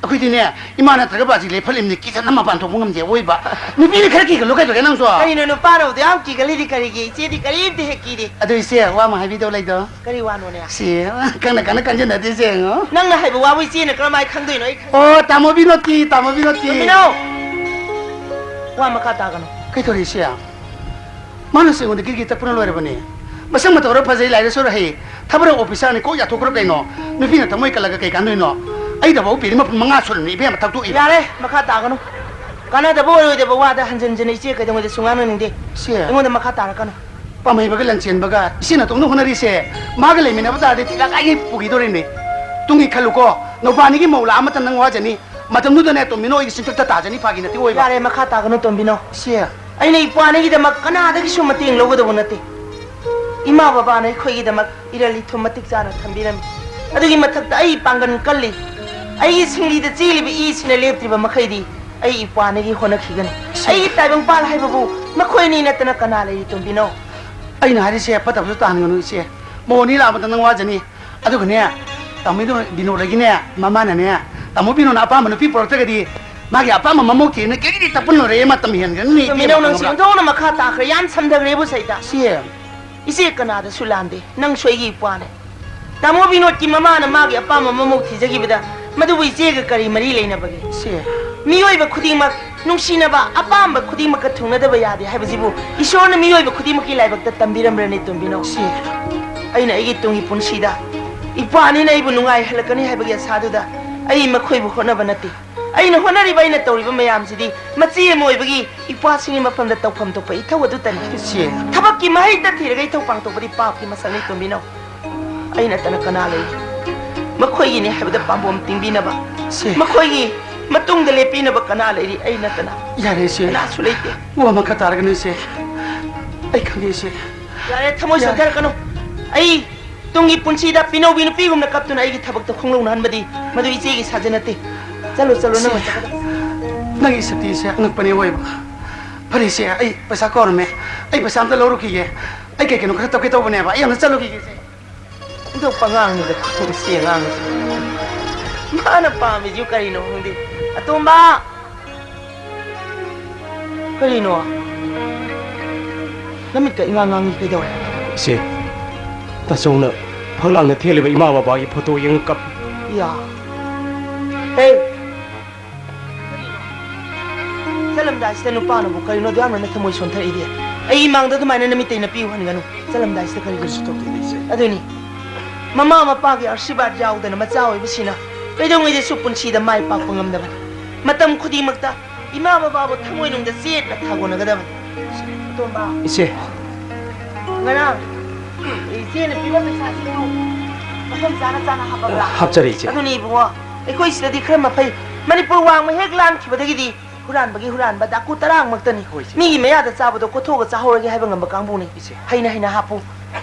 ꯑꯩꯈꯣꯏꯗꯤꯅꯦ, ꯏꯃꯥ ꯅꯠꯇ꯭ꯔꯒ ꯕꯥꯖꯤ ꯂꯦꯞꯐꯜꯂꯤꯕꯅꯤ, ꯀꯤꯖꯅ ꯃꯄꯥꯟ ꯊꯣꯛꯄ ꯉꯝꯗꯦ ꯑꯣꯏꯕ꯫ ꯅꯨꯄꯤꯅ ꯈꯔ ꯀꯤꯒꯜꯂꯨ ꯀꯩꯗꯧꯔꯒꯦ ꯅꯪꯁꯨ? ꯀꯔꯤꯅꯣ ꯅꯨꯄꯥꯅꯕꯨꯗꯤ ꯌꯥꯝ ꯀꯤꯒꯜꯂꯤꯗꯤ ꯀꯔꯤꯒꯤ? ꯏꯆꯦꯗꯤ ꯀꯔꯤꯝꯇ ꯍꯦꯛ ꯀꯤꯗꯦ꯫ ꯑꯗꯨ ꯏꯆꯦ, ꯋꯥ ꯑꯃ ꯍꯥꯏꯕꯤꯗꯧ ꯂꯩꯗꯣ꯫ ꯀꯔꯤ ꯋꯥꯅꯣꯅꯦ? ꯁꯤ, ꯀꯟꯅ ꯀꯟꯅ ꯀꯟꯖꯟꯅꯗꯣꯏꯁꯦ ꯌꯦꯡꯉꯣ꯫ ꯅꯪꯅ ꯍꯥꯏꯕ ꯋꯥꯕꯨ ꯏꯆꯦꯅ ꯀꯔꯝꯍꯥꯏꯅ ꯈꯪꯗꯣꯏꯅꯣ? ꯑꯩ ꯈꯪ- ꯑꯣ, ꯇꯥꯃꯣ ꯕꯤꯅꯣꯇꯤ, ꯇꯥꯃꯣ ꯕꯤꯅꯣꯇꯤ꯫ ꯇꯣꯝꯕꯤꯅꯣ! ꯋꯥ ꯃꯈꯥ ꯇꯥꯒꯅꯨ꯫ ꯀꯩꯗꯧꯔꯦ ꯏꯆꯦ? ꯃꯥꯅꯁꯨ ꯑꯩꯉꯣꯟꯗ ꯒꯤꯔꯒꯤ ꯇꯛꯄꯅ ꯂꯣꯏꯔꯕꯅꯦ꯫ ꯃꯁꯛ ꯃꯇꯧꯔ ꯐꯖꯩ, ꯂꯥꯏꯔꯤꯛꯁꯨ ꯍꯩ, ꯊꯕꯛ ꯑꯣꯐꯤꯁꯔꯅꯤ, ꯀꯣꯛ ꯌꯥꯊꯣꯛꯈ꯭ꯔꯣ ꯀꯩꯅꯣ? ꯅꯨꯄꯤꯅ ꯊꯃꯣꯏ ꯀꯜꯂꯒ ꯀꯩ ꯀꯥꯟꯗꯣꯏꯅꯣ? ꯑꯩꯗꯐꯥꯎ ꯄꯤꯔꯤ ꯃꯄꯨꯟ ꯃꯉꯥ ꯁꯨꯔꯕꯅꯤ ꯏꯕꯦꯝꯃ ꯊꯛꯇꯣꯛꯏꯕ꯫ ꯌꯥꯔꯦ, ꯃꯈꯥ ꯇꯥꯒꯅꯨ꯫ ꯀꯥꯟꯅꯗꯕ ꯑꯣꯏꯔꯣꯏꯗꯕ ꯋꯥꯗ ꯍꯟꯖꯤꯟ ꯍꯟꯖꯤꯟ ꯏꯆꯦ ꯀꯩꯗꯧꯉꯩꯗꯁꯨ ꯉꯥꯡꯅꯅꯤꯡꯗꯦ꯫ ꯏꯆꯦ꯫ ꯑꯩꯉꯣꯟꯗ ꯃꯈꯥ ꯇꯥꯔꯛꯀꯅꯨ꯫ ꯄꯥꯝꯍꯩꯕꯒ ꯂꯟꯆꯦꯟꯕꯒ ꯏꯆꯦ ꯅꯇꯣꯝꯅ ꯍꯣꯠꯅꯔꯤꯁꯦ, ꯃꯥꯒ ꯂꯩꯃꯤꯟꯅꯕ ꯇꯥꯔꯗꯤ ꯊꯤꯒꯥꯏꯒꯩ ꯄꯨꯈꯤꯗꯣꯔꯤꯅꯦ꯫ ꯇꯨꯡꯒꯤ ꯈꯜꯂꯨꯀꯣ, ꯅꯧꯕꯥꯅꯤꯒꯤ ꯃꯧ ꯂꯥꯛꯑ ꯃꯇꯝ ꯅꯪ ꯋꯥꯖꯅꯤ꯫ ꯃꯇꯝꯗꯨꯗꯅꯦ ꯇꯣꯝꯕꯤꯅꯣ ꯑꯩꯒꯤ ꯆꯤꯟꯊꯛꯇ ꯇꯥꯖꯅꯤ, ꯐꯥꯒꯤ ꯅꯠꯇꯦ ꯑꯣꯏꯕ꯫ ꯌꯥꯔꯦ, ꯃꯈꯥ ꯇꯥꯒꯅꯨ ꯇꯣꯝꯕꯤꯅꯣ꯫ ꯏꯆꯦ꯫ ꯑꯩꯅ ꯏꯄ꯭ꯋꯥꯅꯤꯒꯤꯗꯃꯛ ꯀꯅꯥꯗꯒꯤꯁꯨ ꯃꯇꯦꯡ ꯂꯧꯒꯗꯧꯕ ꯅꯠꯇꯦ꯫ ꯏꯃꯥ ꯕꯕꯥꯅ ꯑꯩꯈꯣꯏꯒꯤꯗꯃꯛ ꯏꯔꯜ ꯏꯊꯨꯝ ꯃꯇꯤꯛ ꯆꯥꯅ ꯊꯝꯕꯤꯔꯝꯃꯤ꯫ ꯑꯗꯨꯒꯤ ꯃꯊꯛꯇ ꯑꯩ ꯄꯥꯡꯒꯜ ꯀꯜꯂꯤ꯫ ꯑꯩꯒꯤ ꯁꯤꯡꯂꯤꯗ ꯆꯦꯜꯂꯤꯕ ꯏꯁꯤꯅ ꯂꯦꯞꯇ꯭ꯔꯤꯕ ꯃꯈꯩꯗꯤ ꯑꯩ ꯏꯄ꯭ꯋꯥꯅꯤꯒꯤ ꯍꯣꯠꯅꯈꯤꯒꯅꯤ꯫ ꯏꯆꯦ꯫ ꯑꯩꯒꯤ ꯇꯥꯏꯕꯪꯄꯥꯜ ꯍꯥꯏꯕꯕꯨ ꯃꯈꯣꯏꯅꯤ ꯅꯠꯇꯅ ꯀꯅꯥ ꯂꯩꯔꯤ ꯇꯣꯝꯕꯤꯅꯣ? ꯑꯩꯅ ꯍꯥꯏꯔꯤꯁꯦ ꯐꯠꯇꯕꯁꯨ ꯇꯥꯍꯟꯒꯅꯨ ꯏꯆꯦ꯫ ꯃꯣꯍꯣꯟꯅꯤ ꯂꯥꯛꯑꯕꯗ ꯅꯪ ꯋꯥꯖꯅꯤ꯫ ꯑꯗꯨꯒꯅꯦ, ꯇꯥꯃꯣ ꯕꯤꯅꯣ-, ꯕꯤꯅꯣꯗꯒꯤꯅꯦ, ꯃꯃꯥꯅꯅꯦ, ꯇꯥꯃꯣ ꯕꯤꯅꯣꯅ ꯑꯄꯥꯝꯕ ꯅꯨꯄꯤ ꯄꯨꯔꯛꯇ꯭ꯔꯒꯗꯤ ꯃꯥꯒꯤ ꯑꯄꯥꯝꯕ ꯃꯃꯧ ꯊꯤꯔꯅ ꯀꯦꯔꯤꯗꯤ ꯇꯞꯄ ꯂꯣꯏꯔꯦ, ꯃꯇꯝ ꯍꯦꯟꯒ꯭ꯔꯅꯤ ꯏꯆꯦ ꯇꯣꯝꯕꯤꯅꯧ, ꯅꯪꯁꯨ ꯈꯪꯕ꯭ꯔꯥ? ꯑꯣꯟꯊꯣꯛꯅ ꯃꯈꯥ ꯇꯥꯈ꯭ꯔꯦ, ꯌꯥꯝ ꯁꯝꯊꯈ꯭ꯔꯦꯕꯨ ꯁꯩꯇ꯫ ꯏꯆꯦ꯫ ꯏꯆꯦ ꯀꯅꯥꯗꯁꯨ ꯂꯥꯟꯗꯦ, ꯅꯪꯁꯨ ꯑꯩꯒꯤ ꯏꯄ꯭ꯋꯥꯅꯦ꯫ ꯇꯥꯃꯣ ꯕꯤꯅꯣꯗꯀꯤ ꯃꯃꯥꯅ ꯃꯥꯒꯤ ꯑꯄꯥꯝꯕ ꯃꯃꯧ ꯊꯤꯖꯈꯤꯕꯗ ꯃꯗꯨꯕꯨ ꯏꯆꯦꯒ ꯀꯔꯤ ꯃꯔꯤ ꯂꯩꯅꯕꯒꯦ? ꯏꯆꯦ꯫ ꯃꯤꯑꯣꯏꯕ ꯈꯨꯗꯤꯡꯃꯛ ꯅꯨꯡꯁꯤꯅꯕ, ꯑꯄꯥꯝꯕ ꯈꯨꯗꯤꯡꯃꯛꯀ ꯊꯨꯡꯅꯗꯕ ꯌꯥꯗꯦ ꯍꯥꯏꯕꯁꯤꯕꯨ ꯏꯁꯣꯔꯅ ꯃꯤꯑꯣꯏꯕ ꯈꯨꯗꯤꯡꯃꯛꯀꯤ ꯂꯥꯏꯕꯛꯇ ꯇꯝꯕꯤꯔꯝꯕ꯭ꯔꯅꯦ ꯇꯣꯝꯕꯤꯅꯧ? ꯏꯆꯦ꯫ ꯑꯩꯅ ꯑꯩꯒꯤ ꯇꯨꯡꯒꯤ ꯄꯨꯟꯁꯤꯗ ꯏꯄ꯭ꯋꯥꯅꯤꯅ ꯑꯩꯕꯨ ꯅꯨꯡꯉꯥꯏꯍꯜꯂꯛꯀꯅꯤ ꯍꯥꯏꯕꯒꯤ ꯑꯁꯥꯗꯨꯗ ꯑꯩ ꯃꯈꯣꯏꯕꯨ ꯍꯣꯠꯅꯕ ꯅꯠꯇꯦ꯫ ꯑꯩꯅ ꯍꯣꯠꯅꯔꯤꯕ, ꯑꯩꯅ ꯇꯧꯔꯤꯕ ꯃꯌꯥꯝꯁꯤꯗꯤ ꯃꯆꯦ ꯑꯃ ꯑꯣꯏꯕꯒꯤ ꯏꯄ꯭ꯋꯥꯁꯤꯡꯒꯤ ꯃꯐꯝꯗ ꯇꯧꯐꯝ ꯊꯣꯛꯄ ꯏꯊꯧ ꯑꯗꯨꯇꯅꯤ꯫ ꯏꯆꯦ꯫ ꯊꯕꯛꯀꯤ ꯃꯍꯩꯇ ꯊꯤꯔꯒ ꯏꯊꯧ ꯄꯥꯡꯊꯣꯛꯄꯗꯤ ꯄꯥꯞꯀꯤ ꯃꯁꯛꯅꯤ ꯇꯣꯝꯕꯤꯅꯧ꯫ ꯑꯩ ꯅꯠꯇꯅ ꯀꯅꯥ ꯂꯩ? ꯃꯈꯣꯏꯒꯤꯅꯤ ꯍꯥꯏꯕꯗ ꯄꯥꯝꯕꯣꯝ ꯇꯤꯡꯕꯤꯅꯕ꯫ ꯏꯆꯦ꯫ ꯃꯈꯣꯏꯒꯤ ꯃꯇꯨꯡꯗ ꯂꯦꯞꯄꯤꯅꯕ ꯀꯅꯥ ꯂꯩꯔꯤ? ꯑꯩ ꯅꯠꯇꯅ ꯌꯥꯔꯦ ꯏꯆꯦ꯫ ꯀꯅꯥꯁꯨ ꯂꯩꯇꯦ꯫ ꯋꯥ ꯃꯈꯥ ꯇꯥꯔꯒꯅꯨ ꯏꯆꯦ꯫ ꯑꯩ ꯈꯪꯉꯦ ꯏꯆꯦ꯫ ꯌꯥꯔꯦ, ꯊꯃꯣꯏ ꯌꯥꯔꯦ꯫ ꯁꯣꯟꯊꯔꯛꯀꯅꯨ꯫ ꯑꯩ ꯇꯨꯡꯒꯤ ꯄꯨꯟꯁꯤꯗ ꯄꯤꯅꯧꯕꯤ ꯅꯨꯄꯤꯒꯨꯝꯅ ꯀꯞꯇꯨꯅ ꯑꯩꯒꯤ ꯊꯕꯛꯇ ꯈꯣꯡꯂꯧꯅꯍꯟꯕꯗꯤ ꯃꯗꯨ ꯏꯆꯦꯒꯤ ꯁꯥꯖ ꯅꯠꯇꯦ꯫ ꯆꯠꯂꯣ, ꯆꯠꯂꯣ, ꯅꯪꯅ ꯏꯆꯦ, ꯆꯠꯀꯗꯕ꯫ ꯅꯪꯒꯤ ꯁꯛꯇꯤꯁꯦ ꯑꯉꯛꯄꯅꯦ ꯑꯣꯏꯕ꯫ ꯐꯔꯦ ꯏꯆꯦ, ꯑꯩ ꯄꯩꯁꯥ ꯀꯧꯔꯝꯃꯦ꯫ ꯑꯩ ꯄꯩꯁꯥ ꯑꯝꯇ ꯂꯧꯔꯨꯈꯤꯒꯦ꯫ ꯑꯩ ꯀꯩ ꯀꯩꯅꯣ ꯈꯔ ꯇꯞꯀꯦ ꯇꯧꯕꯅꯦꯕ꯫ ꯑꯩ ꯑꯝꯇ ꯆꯠꯂꯨꯈꯤꯒꯦ ꯏꯆꯦ꯫ ꯑꯣꯟꯊꯣꯛꯄ ꯑꯉꯥꯡꯅꯤꯗ, ꯃꯁꯤ ꯑꯉꯥꯡꯁꯦ꯫ ꯃꯥꯅ ꯄꯥꯝꯃꯤꯁꯤꯕꯨ ꯀꯔꯤꯅꯣ ꯈꯪꯗꯦ? ꯑꯇꯣꯝꯕ! ꯀꯔꯤꯅꯣ? ꯅꯃꯤꯠꯀ ꯏꯉꯥꯡ ꯉꯥꯡꯉꯤ, ꯀꯩꯗꯧꯔꯦ? ꯏꯆꯦ, ꯇꯥꯆꯧꯅ ꯐꯛꯂꯥꯡꯗ ꯊꯦꯠꯂꯤꯕ ꯏꯃꯥ ꯕꯕꯥꯒꯤ ꯐꯣꯇꯣ ꯌꯦꯡꯉ ꯀꯞꯄꯤ꯫ ꯌꯥ꯫ ꯍꯦ! ꯆꯠꯂꯝꯗꯥꯏꯁꯤꯗ ꯅꯨꯄꯥꯅꯕꯨ ꯀꯔꯤꯅꯣ ꯑꯗꯨ ꯌꯥꯝꯅ ꯊꯃꯣꯏ ꯁꯣꯟꯊꯔꯤꯗꯤ? ꯑꯩ ꯏꯃꯥꯡꯗ ꯑꯗꯨꯃꯥꯏꯅ ꯅꯃꯤꯠꯇꯩ ꯅꯄꯤꯌꯨ ꯍꯟꯒꯅꯨ꯫ ꯆꯠꯂꯝꯗꯥꯏꯁꯤꯗ ꯀꯔꯤꯒꯤꯅꯣ? ꯀꯩꯁꯨ ꯇꯧꯗꯦꯗ, ꯏꯆꯦ꯫ ꯑꯗꯨꯅꯤ, ꯃꯃꯥ ꯃꯄꯥꯒꯤ ꯑꯥꯔꯁꯤꯕꯥꯗ ꯌꯥꯎꯗꯅ ꯃꯆꯥ ꯑꯣꯏꯕꯁꯤꯅ ꯀꯩꯗꯧꯉꯩꯗꯁꯨ ꯄꯨꯟꯁꯤꯗ ꯃꯥꯏ ꯄꯥꯛꯄ ꯉꯝꯗꯕꯅꯤ꯫ ꯃꯇꯝ ꯈꯨꯗꯤꯡꯃꯛꯇ ꯏꯃꯥ ꯕꯕꯥꯕꯨ ꯊꯃꯣꯏꯅꯨꯡꯗ ꯆꯦꯠꯅ ꯊꯥꯒꯣꯟꯅꯒꯗꯕꯅꯤ꯫ ꯑꯇꯣꯝꯕ꯫ ꯏꯆꯦ꯫ ꯉꯔꯥꯡ ꯏꯆꯦꯅ ꯄꯤꯕ ꯄꯩꯁꯥꯁꯤꯡꯗꯨ ꯃꯐꯝ ꯆꯥꯅ ꯆꯥꯅ ꯍꯥꯞꯄꯕ꯭ꯔꯥ? ꯍꯥꯞꯆꯔꯦ, ꯏꯆꯦ꯫ ꯑꯗꯨꯅꯤ ꯏꯕꯨꯡꯉꯣ, ꯑꯩꯈꯣꯏ ꯁꯤꯗꯗꯤ ꯈꯔ ꯃꯐꯩ꯫ ꯃꯅꯤꯄꯨꯔ ꯋꯥꯡꯃ ꯍꯦꯛ ꯂꯥꯟꯈꯤꯕꯗꯒꯤꯗꯤ ꯍꯨꯔꯥꯟꯕꯒꯤ ꯍꯨꯔꯥꯟꯕ ꯗꯥꯀꯨ ꯇꯔꯥꯃꯛꯇꯅꯤ꯫ ꯍꯣꯏ, ꯏꯆꯦ꯫ ꯃꯤꯒꯤ ꯃꯌꯥꯗ ꯆꯥꯕꯗꯣ ꯀꯣꯠꯊꯣꯛꯑꯒ ꯆꯥꯍꯧꯔꯒꯦ ꯍꯥꯏꯕ ꯉꯝꯕ ꯀꯥꯡꯕꯨꯅꯤ꯫ ꯏꯆꯦ꯫ ꯍꯩꯅ ꯍꯩꯅ ꯍꯥꯞꯄꯨ꯫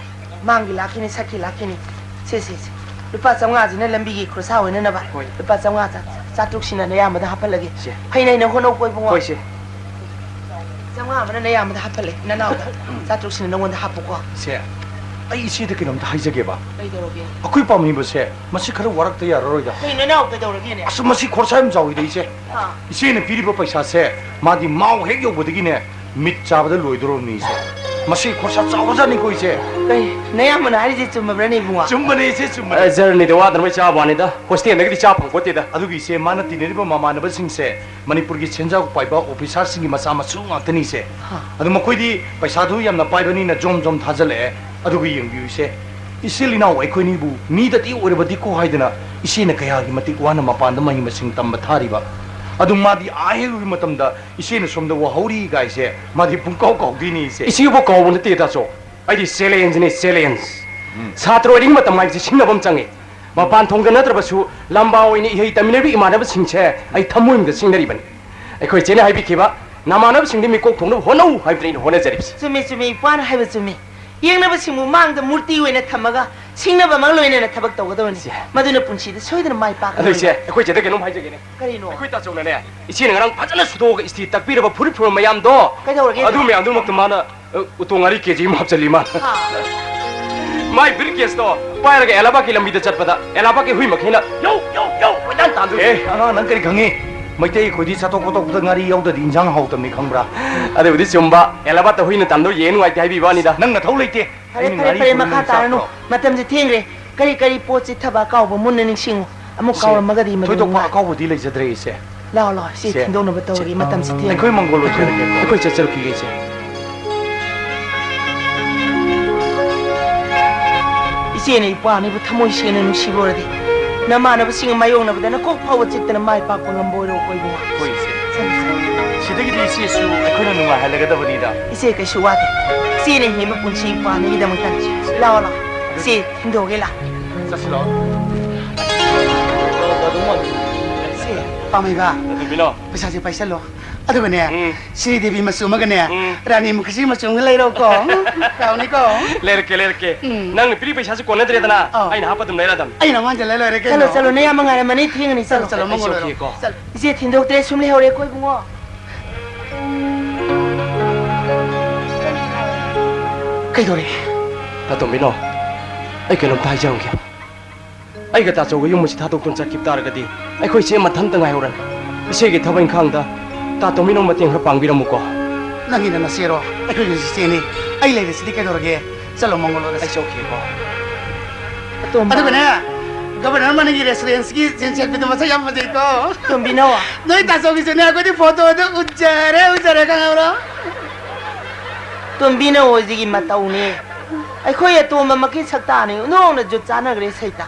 ꯃꯥꯡꯒꯤ ꯂꯥꯛꯈꯤꯅꯤ, ꯁꯛꯈꯤ ꯂꯥꯛꯈꯤꯅꯤ꯫ ꯁꯦ, ꯁꯦ, ꯁꯦ꯫ ꯂꯨꯄꯥ ꯆꯥꯝꯃꯉꯥꯁꯤꯅ ꯂꯝꯕꯤꯒꯤ ꯈꯣꯔꯁꯥ ꯑꯣꯏꯅꯅꯕ꯫ ꯍꯣꯏ꯫ ꯂꯨꯄꯥ ꯆꯥꯝꯃꯉꯥ, ꯆꯥ-, ꯆꯥꯇ꯭ꯔꯨꯛꯁꯤꯅ ꯅꯌꯥꯝꯕꯗ ꯍꯥꯞꯍꯜꯂꯒꯦ꯫ ꯁꯦ꯫ ꯍꯩꯅ ꯍꯩꯅ ꯍꯣꯠꯅꯧꯀꯣ ꯏꯕꯨꯡꯉꯣ꯫ ꯍꯣꯏ, ꯁꯦ꯫ ꯆꯥꯝꯃꯉꯥ ꯑꯃꯅ ꯅꯌꯥꯝꯕꯗ ꯍꯥꯞꯍꯜꯂꯦ, ꯅꯅꯥꯎꯗ꯫ ꯎꯝ꯫ ꯆꯥꯇ꯭ꯔꯨꯛꯁꯤꯅ ꯅꯉꯣꯟꯗ ꯍꯥꯞꯄꯨꯀꯣ꯫ ꯁꯦ, ꯑꯩ ꯏꯆꯦꯗ ꯀꯩꯅꯣꯝꯇ ꯍꯥꯏꯖꯒꯦꯕ꯫ ꯀꯩꯗꯧꯔꯒꯦ? ꯑꯩꯈꯣꯏ ꯄꯥꯝꯃꯤꯕꯁꯦ, ꯃꯁꯤ ꯈꯔ ꯋꯥꯔꯛꯇ ꯌꯥꯔꯔꯣꯏꯗ꯫ ꯀꯩꯅꯣ ꯅꯅꯥꯎ, ꯀꯩꯗꯧꯔꯒꯦꯅꯦ? ꯑꯁ, ꯃꯁꯤ ꯈꯣꯔꯁꯥ ꯌꯥꯝ ꯆꯥꯎꯏꯗ, ꯏꯆꯦ꯫ ꯍꯥ? ꯏꯆꯦꯅ ꯄꯤꯔꯤꯕ ꯄꯩꯁꯥꯁꯦ, ꯃꯥꯗꯤ ꯃꯥꯎ ꯍꯦꯛ ꯌꯧꯕꯗꯒꯤꯅꯦ, ꯃꯤꯠ ꯆꯥꯕꯗ ꯂꯣꯏꯗꯣꯔꯕꯅꯤ, ꯏꯆꯦ꯫ ꯃꯁꯤ ꯈꯣꯔꯁꯥ ꯆꯥꯎꯕꯖꯥꯠꯅꯤꯀꯣ, ꯏꯆꯦ꯫ ꯀꯩ, ꯅꯌꯥꯝꯕꯅ ꯍꯥꯏꯔꯤꯁꯦ ꯆꯨꯝꯃꯕ꯭ꯔꯅꯦ, ꯏꯕꯨꯡꯉꯣ? ꯆꯨꯝꯕꯅꯦ, ꯏꯆꯦ, ꯆꯨꯝꯕꯅꯦ꯫ ꯑꯦ, ꯖꯔꯅꯤꯗ ꯋꯥꯗꯅꯕ ꯆꯥꯕ ꯋꯥꯅꯤꯗ, ꯍꯣꯁꯇꯦꯜꯗꯒꯤꯗꯤ ꯆꯥ ꯐꯪꯄꯣꯠꯇꯦꯗ꯫ ꯑꯗꯨꯒꯤ, ꯏꯆꯦ, ꯃꯥꯅ ꯇꯤꯟꯅꯔꯤꯕ ꯃꯃꯥꯟꯅꯕꯁꯤꯡꯁꯦ ꯃꯅꯤꯄꯨꯔꯒꯤ ꯁꯦꯟꯖꯥꯎ ꯄꯥꯏꯕ ꯑꯣꯐꯤꯁꯥꯔꯁꯤꯡꯒꯤ ꯃꯆꯥ ꯃꯁꯨ ꯉꯥꯛꯇꯅꯤ, ꯏꯆꯦ꯫ ꯍꯥ꯫ ꯑꯗꯨ ꯃꯈꯣꯏꯗꯤ ꯄꯩꯁꯥꯗꯨ ꯌꯥꯝꯅ ꯄꯥꯏꯕꯅꯤꯅ ꯖꯣꯝ ꯖꯣꯝ ꯊꯥꯖꯜꯂꯛꯑꯦ꯫ ꯑꯗꯨꯒ ꯌꯦꯡꯕꯤꯌꯨ, ꯏꯆꯦ, ꯏꯆꯤꯜ ꯏꯅꯥꯎ ꯑꯩꯈꯣꯏꯅꯤꯕꯨ ꯃꯤꯗꯗꯤ ꯑꯣꯏꯔꯕꯗꯤꯀꯣ ꯍꯥꯏꯗꯅ ꯏꯆꯦꯅ ꯀꯌꯥꯒꯤ ꯃꯇꯤꯛ ꯋꯥꯅ ꯃꯄꯥꯟꯗ ꯃꯍꯩ ꯃꯁꯤꯡ ꯇꯝꯕ ꯊꯥꯔꯤꯕ꯫ ꯑꯗꯨ ꯃꯥꯗꯤ ꯑꯥ ꯍꯦꯛ ꯌꯧꯕ ꯃꯇꯝꯗ ꯏꯆꯦꯅ ꯁꯣꯝꯗ ꯋꯥꯍꯧꯔꯤ ꯀꯥꯏꯁꯦ ꯃꯥꯗꯤ ꯄꯨꯡꯀꯥꯎ ꯀꯥꯎꯗꯣꯏꯅꯤ, ꯏꯆꯦ꯫ ꯏꯆꯦꯕꯨ ꯀꯥꯎꯕ ꯅꯠꯇꯦ, ꯇꯥꯆꯧ꯫ ꯑꯩꯗꯤ ꯆꯦꯂꯦꯟꯖꯅꯤ, ꯆꯦꯂꯦꯟꯖ꯫ ꯎꯝ꯫ ꯁꯥꯇ꯭ꯔ ꯑꯣꯏꯔꯤꯉꯩ ꯃꯇꯝ ꯍꯥꯏꯕꯁꯤ ꯁꯤꯡꯅꯕ ꯑꯃ ꯆꯪꯉꯤ꯫ ꯃꯄꯥꯟ ꯊꯣꯡꯗ ꯅꯠꯇ꯭ꯔꯕꯁꯨ ꯂꯝꯕꯥ ꯑꯣꯏꯅ ꯏꯍꯩ ꯇꯝꯃꯤꯟꯅꯔꯤꯕ ꯏꯃꯥꯟꯅꯕꯁꯤꯡꯁꯦ ꯑꯩ ꯊꯃꯣꯏꯅꯨꯡꯗ ꯁꯤꯡꯅꯔꯤꯕꯅꯤ꯫ ꯑꯩꯈꯣꯏ ꯆꯦꯅ ꯍꯥꯏꯕꯤꯈꯤꯕ, "ꯅꯃꯥꯟꯅꯕꯁꯤꯡꯗꯤ ꯃꯤꯀꯣꯛ ꯊꯣꯡꯅꯕ ꯍꯣꯠꯅꯧ" ꯍꯥꯏꯕꯗꯨꯅ ꯑꯩꯅ ꯍꯣꯠꯅꯖꯔꯤꯕꯁꯤ꯫ ꯆꯨꯝꯃꯤ, ꯆꯨꯝꯃꯤ, ꯏꯄ꯭ꯋꯥꯅ ꯍꯥꯏꯕ ꯆꯨꯝꯃꯤ꯫ ꯌꯦꯡꯅꯕꯁꯤꯡꯕꯨ ꯃꯥꯡꯗ ꯃꯨꯔꯇꯤ ꯑꯣꯏꯅ ꯊꯝꯃꯒ ꯁꯤꯡꯅꯕ ꯑꯃꯒ ꯂꯣꯏꯅꯅ ꯊꯕꯛ ꯇꯧꯒꯗꯕꯅꯤ꯫ ꯏꯆꯦ꯫ ꯃꯗꯨꯅ ꯄꯨꯟꯁꯤꯗ ꯁꯣꯏꯗꯅ ꯃꯥꯏ ꯄꯥꯛꯀꯗꯕꯅꯤ꯫ ꯑꯗꯣ ꯏꯆꯦ, ꯑꯩꯈꯣꯏ ꯆꯦꯗ ꯀꯩꯅꯣꯝ ꯍꯥꯏꯖꯒꯦꯅꯦ꯫ ꯀꯔꯤꯅꯣ? ꯑꯩꯈꯣꯏ ꯇꯥꯆꯧꯅꯅꯦ, ꯏꯆꯦꯅ ꯉꯔꯥꯡ ꯐꯖꯅ ꯁꯨꯗꯣꯛꯑꯒ ꯏꯁꯇꯤ ꯇꯛꯄꯤꯔꯕ ꯐꯨꯔꯤꯠ ꯐꯨꯔꯤꯠ ꯃꯌꯥꯝꯗꯣ, ꯀꯩꯗꯧꯔꯒꯦ? ꯑꯗꯨ ꯃꯌꯥꯝꯗꯨꯃꯛꯇ ꯃꯥꯅ, ꯑ, ꯎꯇꯣꯡ ꯉꯥꯔꯤ ꯀꯦ ꯖꯤ ꯑꯃ ꯍꯥꯞꯆꯜꯂꯤ ꯃꯥꯅ꯫ ꯍꯥ? ꯃꯥꯏ ꯕ꯭ꯔꯤꯐ ꯀꯦꯁꯇꯣ ꯄꯥꯏꯔꯒ ꯑꯦꯂꯥꯕꯥꯠꯀꯤ ꯂꯝꯕꯤꯗ ꯆꯠꯄꯗ ꯑꯦꯂꯥꯕꯥꯠꯀꯤ ꯍꯨꯏ ꯃꯈꯩꯅ ꯌꯧ, ꯌꯧ, ꯌꯧ ꯀꯣꯏꯇꯥꯟ ꯇꯥꯟꯗꯣꯏꯅꯦ꯫ ꯑꯦ, ꯑꯉꯥꯡ, ꯅꯪ ꯀꯔꯤ ꯈꯪꯉꯤ? ꯃꯩꯇꯩ ꯑꯩꯈꯣꯏꯗꯤ ꯆꯥꯊꯣꯛ ꯈꯣꯠꯇꯣꯛꯄꯗ ꯉꯥꯔꯤ ꯌꯥꯎꯗ꯭ꯔꯗꯤ ꯏꯟꯁꯥꯡ ꯍꯥꯎꯇꯕꯅꯤ, ꯈꯪꯕ꯭ꯔꯥ? ꯑꯗꯨꯕꯨꯗꯤ ꯆꯨꯝꯕ꯫ ꯑꯦꯂꯥꯕꯥꯠꯇ ꯍꯨꯏꯅ ꯇꯥꯟꯗꯣꯏ ꯌꯦꯡ ꯅꯨꯡꯉꯥꯏꯇꯦ ꯍꯥꯏꯕꯤꯕ ꯋꯥꯅꯤꯗ꯫ ꯅꯪ ꯅꯊꯧ ꯂꯩꯇꯦ꯫ ꯐꯔꯦ, ꯑꯩꯅ ꯐꯔꯦ, ꯉꯥꯔꯤ ꯐꯔꯦ, ꯊꯣꯡꯕ ꯃꯈꯥ ꯅꯪ ꯇꯥꯔꯅꯨ꯫ ꯆꯥꯕ꯭ꯔꯣ? ꯃꯇꯝꯁꯦ ꯊꯦꯡꯈ꯭ꯔꯦ꯫ ꯀꯔꯤ ꯀꯔꯤ ꯄꯣꯠꯁꯤ ꯊꯕꯛ ꯑꯀꯥꯎꯕ ꯃꯨꯟꯅ ꯅꯤꯡꯁꯤꯡꯉꯨ꯫ ꯑꯃꯨꯛ ꯏꯆꯦ, ꯀꯥꯎꯔꯝꯃꯒꯗꯤ ꯃꯗꯨ ꯊꯣꯏꯗꯣꯛꯄ ꯅꯨꯡꯉꯥꯏ-, ꯑꯀꯥꯎꯕꯗꯤ ꯂꯩꯖꯗ꯭ꯔꯦ, ꯏꯆꯦ꯫ ꯂꯥꯛꯑꯣ, ꯂꯥꯛꯑꯣ, ꯏꯆꯦ ꯏꯆꯦ, ꯊꯤꯟꯗꯣꯛꯅꯕ ꯇꯧꯔꯒꯦ, ꯏꯆꯦ, ꯃꯇꯝꯁꯤ ꯊꯦꯡꯈ꯭ꯔꯦ꯫ ꯑꯩꯈꯣꯏ ꯃꯪꯒꯣꯜ ꯑꯣꯏꯖꯔꯒꯦꯀꯣ꯫ ꯑꯩꯈꯣꯏ ꯆꯠꯆꯔꯛꯈꯤꯒꯦ, ꯏꯆꯦ꯫ ꯏꯆꯦꯅ ꯏꯄ꯭ꯋꯥ ꯑꯅꯤꯕꯨ ꯊꯃꯣꯏ ꯁꯦꯡꯅ ꯅꯨꯡꯁꯤꯕ ꯑꯣꯏꯔꯗꯤ, ꯅꯃꯥꯟꯅꯕꯁꯤꯡꯒ ꯃꯥꯌꯣꯛꯅꯕꯗ ꯅꯀꯣꯛ ꯐꯥꯎꯕ ꯆꯤꯛꯇꯅ ꯃꯥꯏ ꯄꯥꯛꯄ ꯉꯝꯕ ꯑꯣꯏꯔꯣ, ꯀꯣꯏꯕꯨꯡꯉꯣ꯫ ꯍꯣꯏ, ꯏꯆꯦ꯫ ꯆꯠꯂꯨ, ꯆꯠꯂꯨ꯫ ꯁꯤꯗꯒꯤꯗꯤ ꯏꯆꯦꯁꯨ ꯑꯩꯈꯣꯏꯅ ꯅꯨꯡꯉꯥꯏꯍꯜꯂꯒꯗꯕꯅꯤꯗ꯫ ꯏꯆꯦ ꯀꯩꯁꯨ ꯋꯥꯗꯦ꯫ ꯏꯆꯦꯅ ꯍꯤꯡꯕ ꯄꯨꯟꯁꯤ ꯏꯄ꯭ꯋꯥ ꯑꯅꯤꯒꯤꯗꯃꯛꯇꯅꯤ꯫ ꯂꯥꯛꯑꯣ, ꯂꯥꯛꯑꯣ꯫ ꯏꯆꯦ, ꯊꯤꯟꯗꯣꯛꯑꯒꯦ ꯂꯥꯛꯑꯣ꯫ ꯆꯠꯁꯤꯜꯂꯣ꯫ ꯁꯦ, ꯄꯥꯝꯃꯩꯕ꯫ ꯀꯩꯗꯧꯕꯤꯅꯣ? ꯄꯩꯁꯥꯁꯦ ꯄꯥꯏꯁꯜꯂꯣ꯫ ꯑꯗꯨꯒꯅꯦ, ꯎꯝ꯫ ꯁ꯭ꯔꯤꯗꯦꯕꯤ ꯃꯆꯨ ꯑꯃꯒꯅꯦ, ꯎꯝ꯫ ꯔꯥꯅꯤ ꯃꯨꯈꯔꯖꯤ ꯃꯆꯨ ꯑꯃꯒ ꯂꯩꯔꯛꯎꯀꯣ꯫ ꯀꯥꯎꯅꯤꯀꯣ꯫ ꯂꯩꯔꯛꯀꯦ, ꯂꯩꯔꯛꯀꯦ꯫ ꯎꯝ꯫ ꯅꯪꯅ ꯄꯤꯔꯤ ꯄꯩꯁꯥꯁꯦ ꯀꯣꯟꯅꯗ꯭ꯔꯦꯗꯅ, ꯑꯧ꯫ ꯑꯩꯅ ꯍꯥꯞꯄ ꯑꯗꯨꯝ ꯂꯩꯔꯗꯝꯅꯤ꯫ ꯑꯩꯅ ꯑꯃꯨꯛ ꯍꯟꯖꯜꯂ ꯂꯣꯏꯔꯦ ꯀꯩꯅꯣ꯫ ꯆꯠꯂꯣ, ꯆꯠꯂꯣ, ꯅꯌꯥꯝꯕ ꯉꯥꯏꯔꯝꯃꯅꯤ, ꯊꯦꯡꯉꯅꯤ, ꯆꯠꯂꯣ, ꯆꯠꯂꯣ꯫ ꯆꯠꯂꯣ, ꯃꯪꯒꯣꯜ ꯑꯣꯏꯔꯣ꯫ ꯑꯩꯁꯨ ꯎꯈꯤꯒꯦꯀꯣ꯫ ꯆꯠꯂꯣ꯫ ꯏꯆꯦ ꯊꯤꯟꯗꯣꯛꯇ꯭ꯔꯦ, ꯁꯨꯝ ꯂꯩꯍꯧꯔꯦ, ꯀꯣꯏꯕꯨꯡꯉꯣ꯫ ꯀꯩꯗꯧꯔꯦ? ꯇꯥꯇꯣꯝꯕꯤꯅꯣ, ꯑꯩ ꯀꯩꯅꯣꯝꯇ ꯍꯥꯏꯖꯍꯧꯒꯦ꯫ ꯑꯩꯒ ꯇꯥꯆꯧꯒ ꯌꯨꯝ ꯑꯁꯤ ꯊꯥꯗꯣꯛꯇꯨꯅ ꯆꯠꯈꯤꯕ ꯇꯥꯔꯒꯗꯤ, ꯑꯩꯈꯣꯏ ꯏꯆꯦ ꯃꯊꯟꯇ ꯉꯥꯏꯍꯧꯔꯅꯤ꯫ ꯏꯆꯦꯒꯤ ꯊꯕꯛ ꯏꯪꯈꯥꯡꯗ ꯇꯥꯇꯣꯝꯕꯤꯅ ꯃꯇꯦꯡ ꯈꯔ ꯄꯥꯡꯕꯤꯔꯝꯃꯨꯀꯣ꯫ ꯅꯪꯒꯤꯅ ꯅꯆꯦꯔꯣ? ꯑꯩꯈꯣꯏꯒꯤꯁꯨ ꯏꯆꯦꯅꯤ꯫ ꯑꯩ ꯂꯩꯔꯤꯁꯤꯗꯤ ꯀꯩꯗꯧꯔꯒꯦ? ꯆꯠꯂꯣ, ꯃꯪꯒꯣꯜ ꯑꯣꯏꯔꯁꯤ꯫ ꯑꯩ ꯆꯠꯈꯤꯒꯦꯀꯣ꯫ ꯑꯇꯣꯝꯕ꯫ ꯑꯗꯨꯒꯅꯦ, ꯒꯕꯔꯅꯔ ꯃꯅꯤꯒꯤ ꯔꯦꯁꯇꯨꯔꯦꯟꯁꯀꯤ ꯖꯤꯟ ꯁꯦꯠꯄꯤꯗꯣ ꯃꯁꯛ ꯌꯥꯝ ꯐꯖꯩꯀꯣ꯫ ꯇꯣꯝꯕꯤꯅꯣ꯫ ꯅꯣꯏ ꯇꯥꯆꯧꯒꯤꯁꯨꯅꯦ, ꯑꯩꯈꯣꯏꯗꯤ ꯐꯣꯇꯣꯗ ꯎꯠꯖꯔꯦ, ꯎꯠꯖꯔꯦ, ꯈꯪꯉꯕ꯭ꯔꯣ? ꯇꯣꯝꯕꯤꯅꯣ ꯍꯣꯏꯁꯤꯒꯤ ꯃꯇꯧꯅꯦ꯫ ꯑꯩꯈꯣꯏ ꯑꯇꯣꯝꯕꯃꯛꯀꯤ ꯁꯛꯇꯥꯅꯦ꯫ ꯑꯣꯟꯊꯣꯛꯅ ꯖꯨꯠ ꯆꯥꯟꯅꯈ꯭ꯔꯦ ꯁꯩꯇ꯫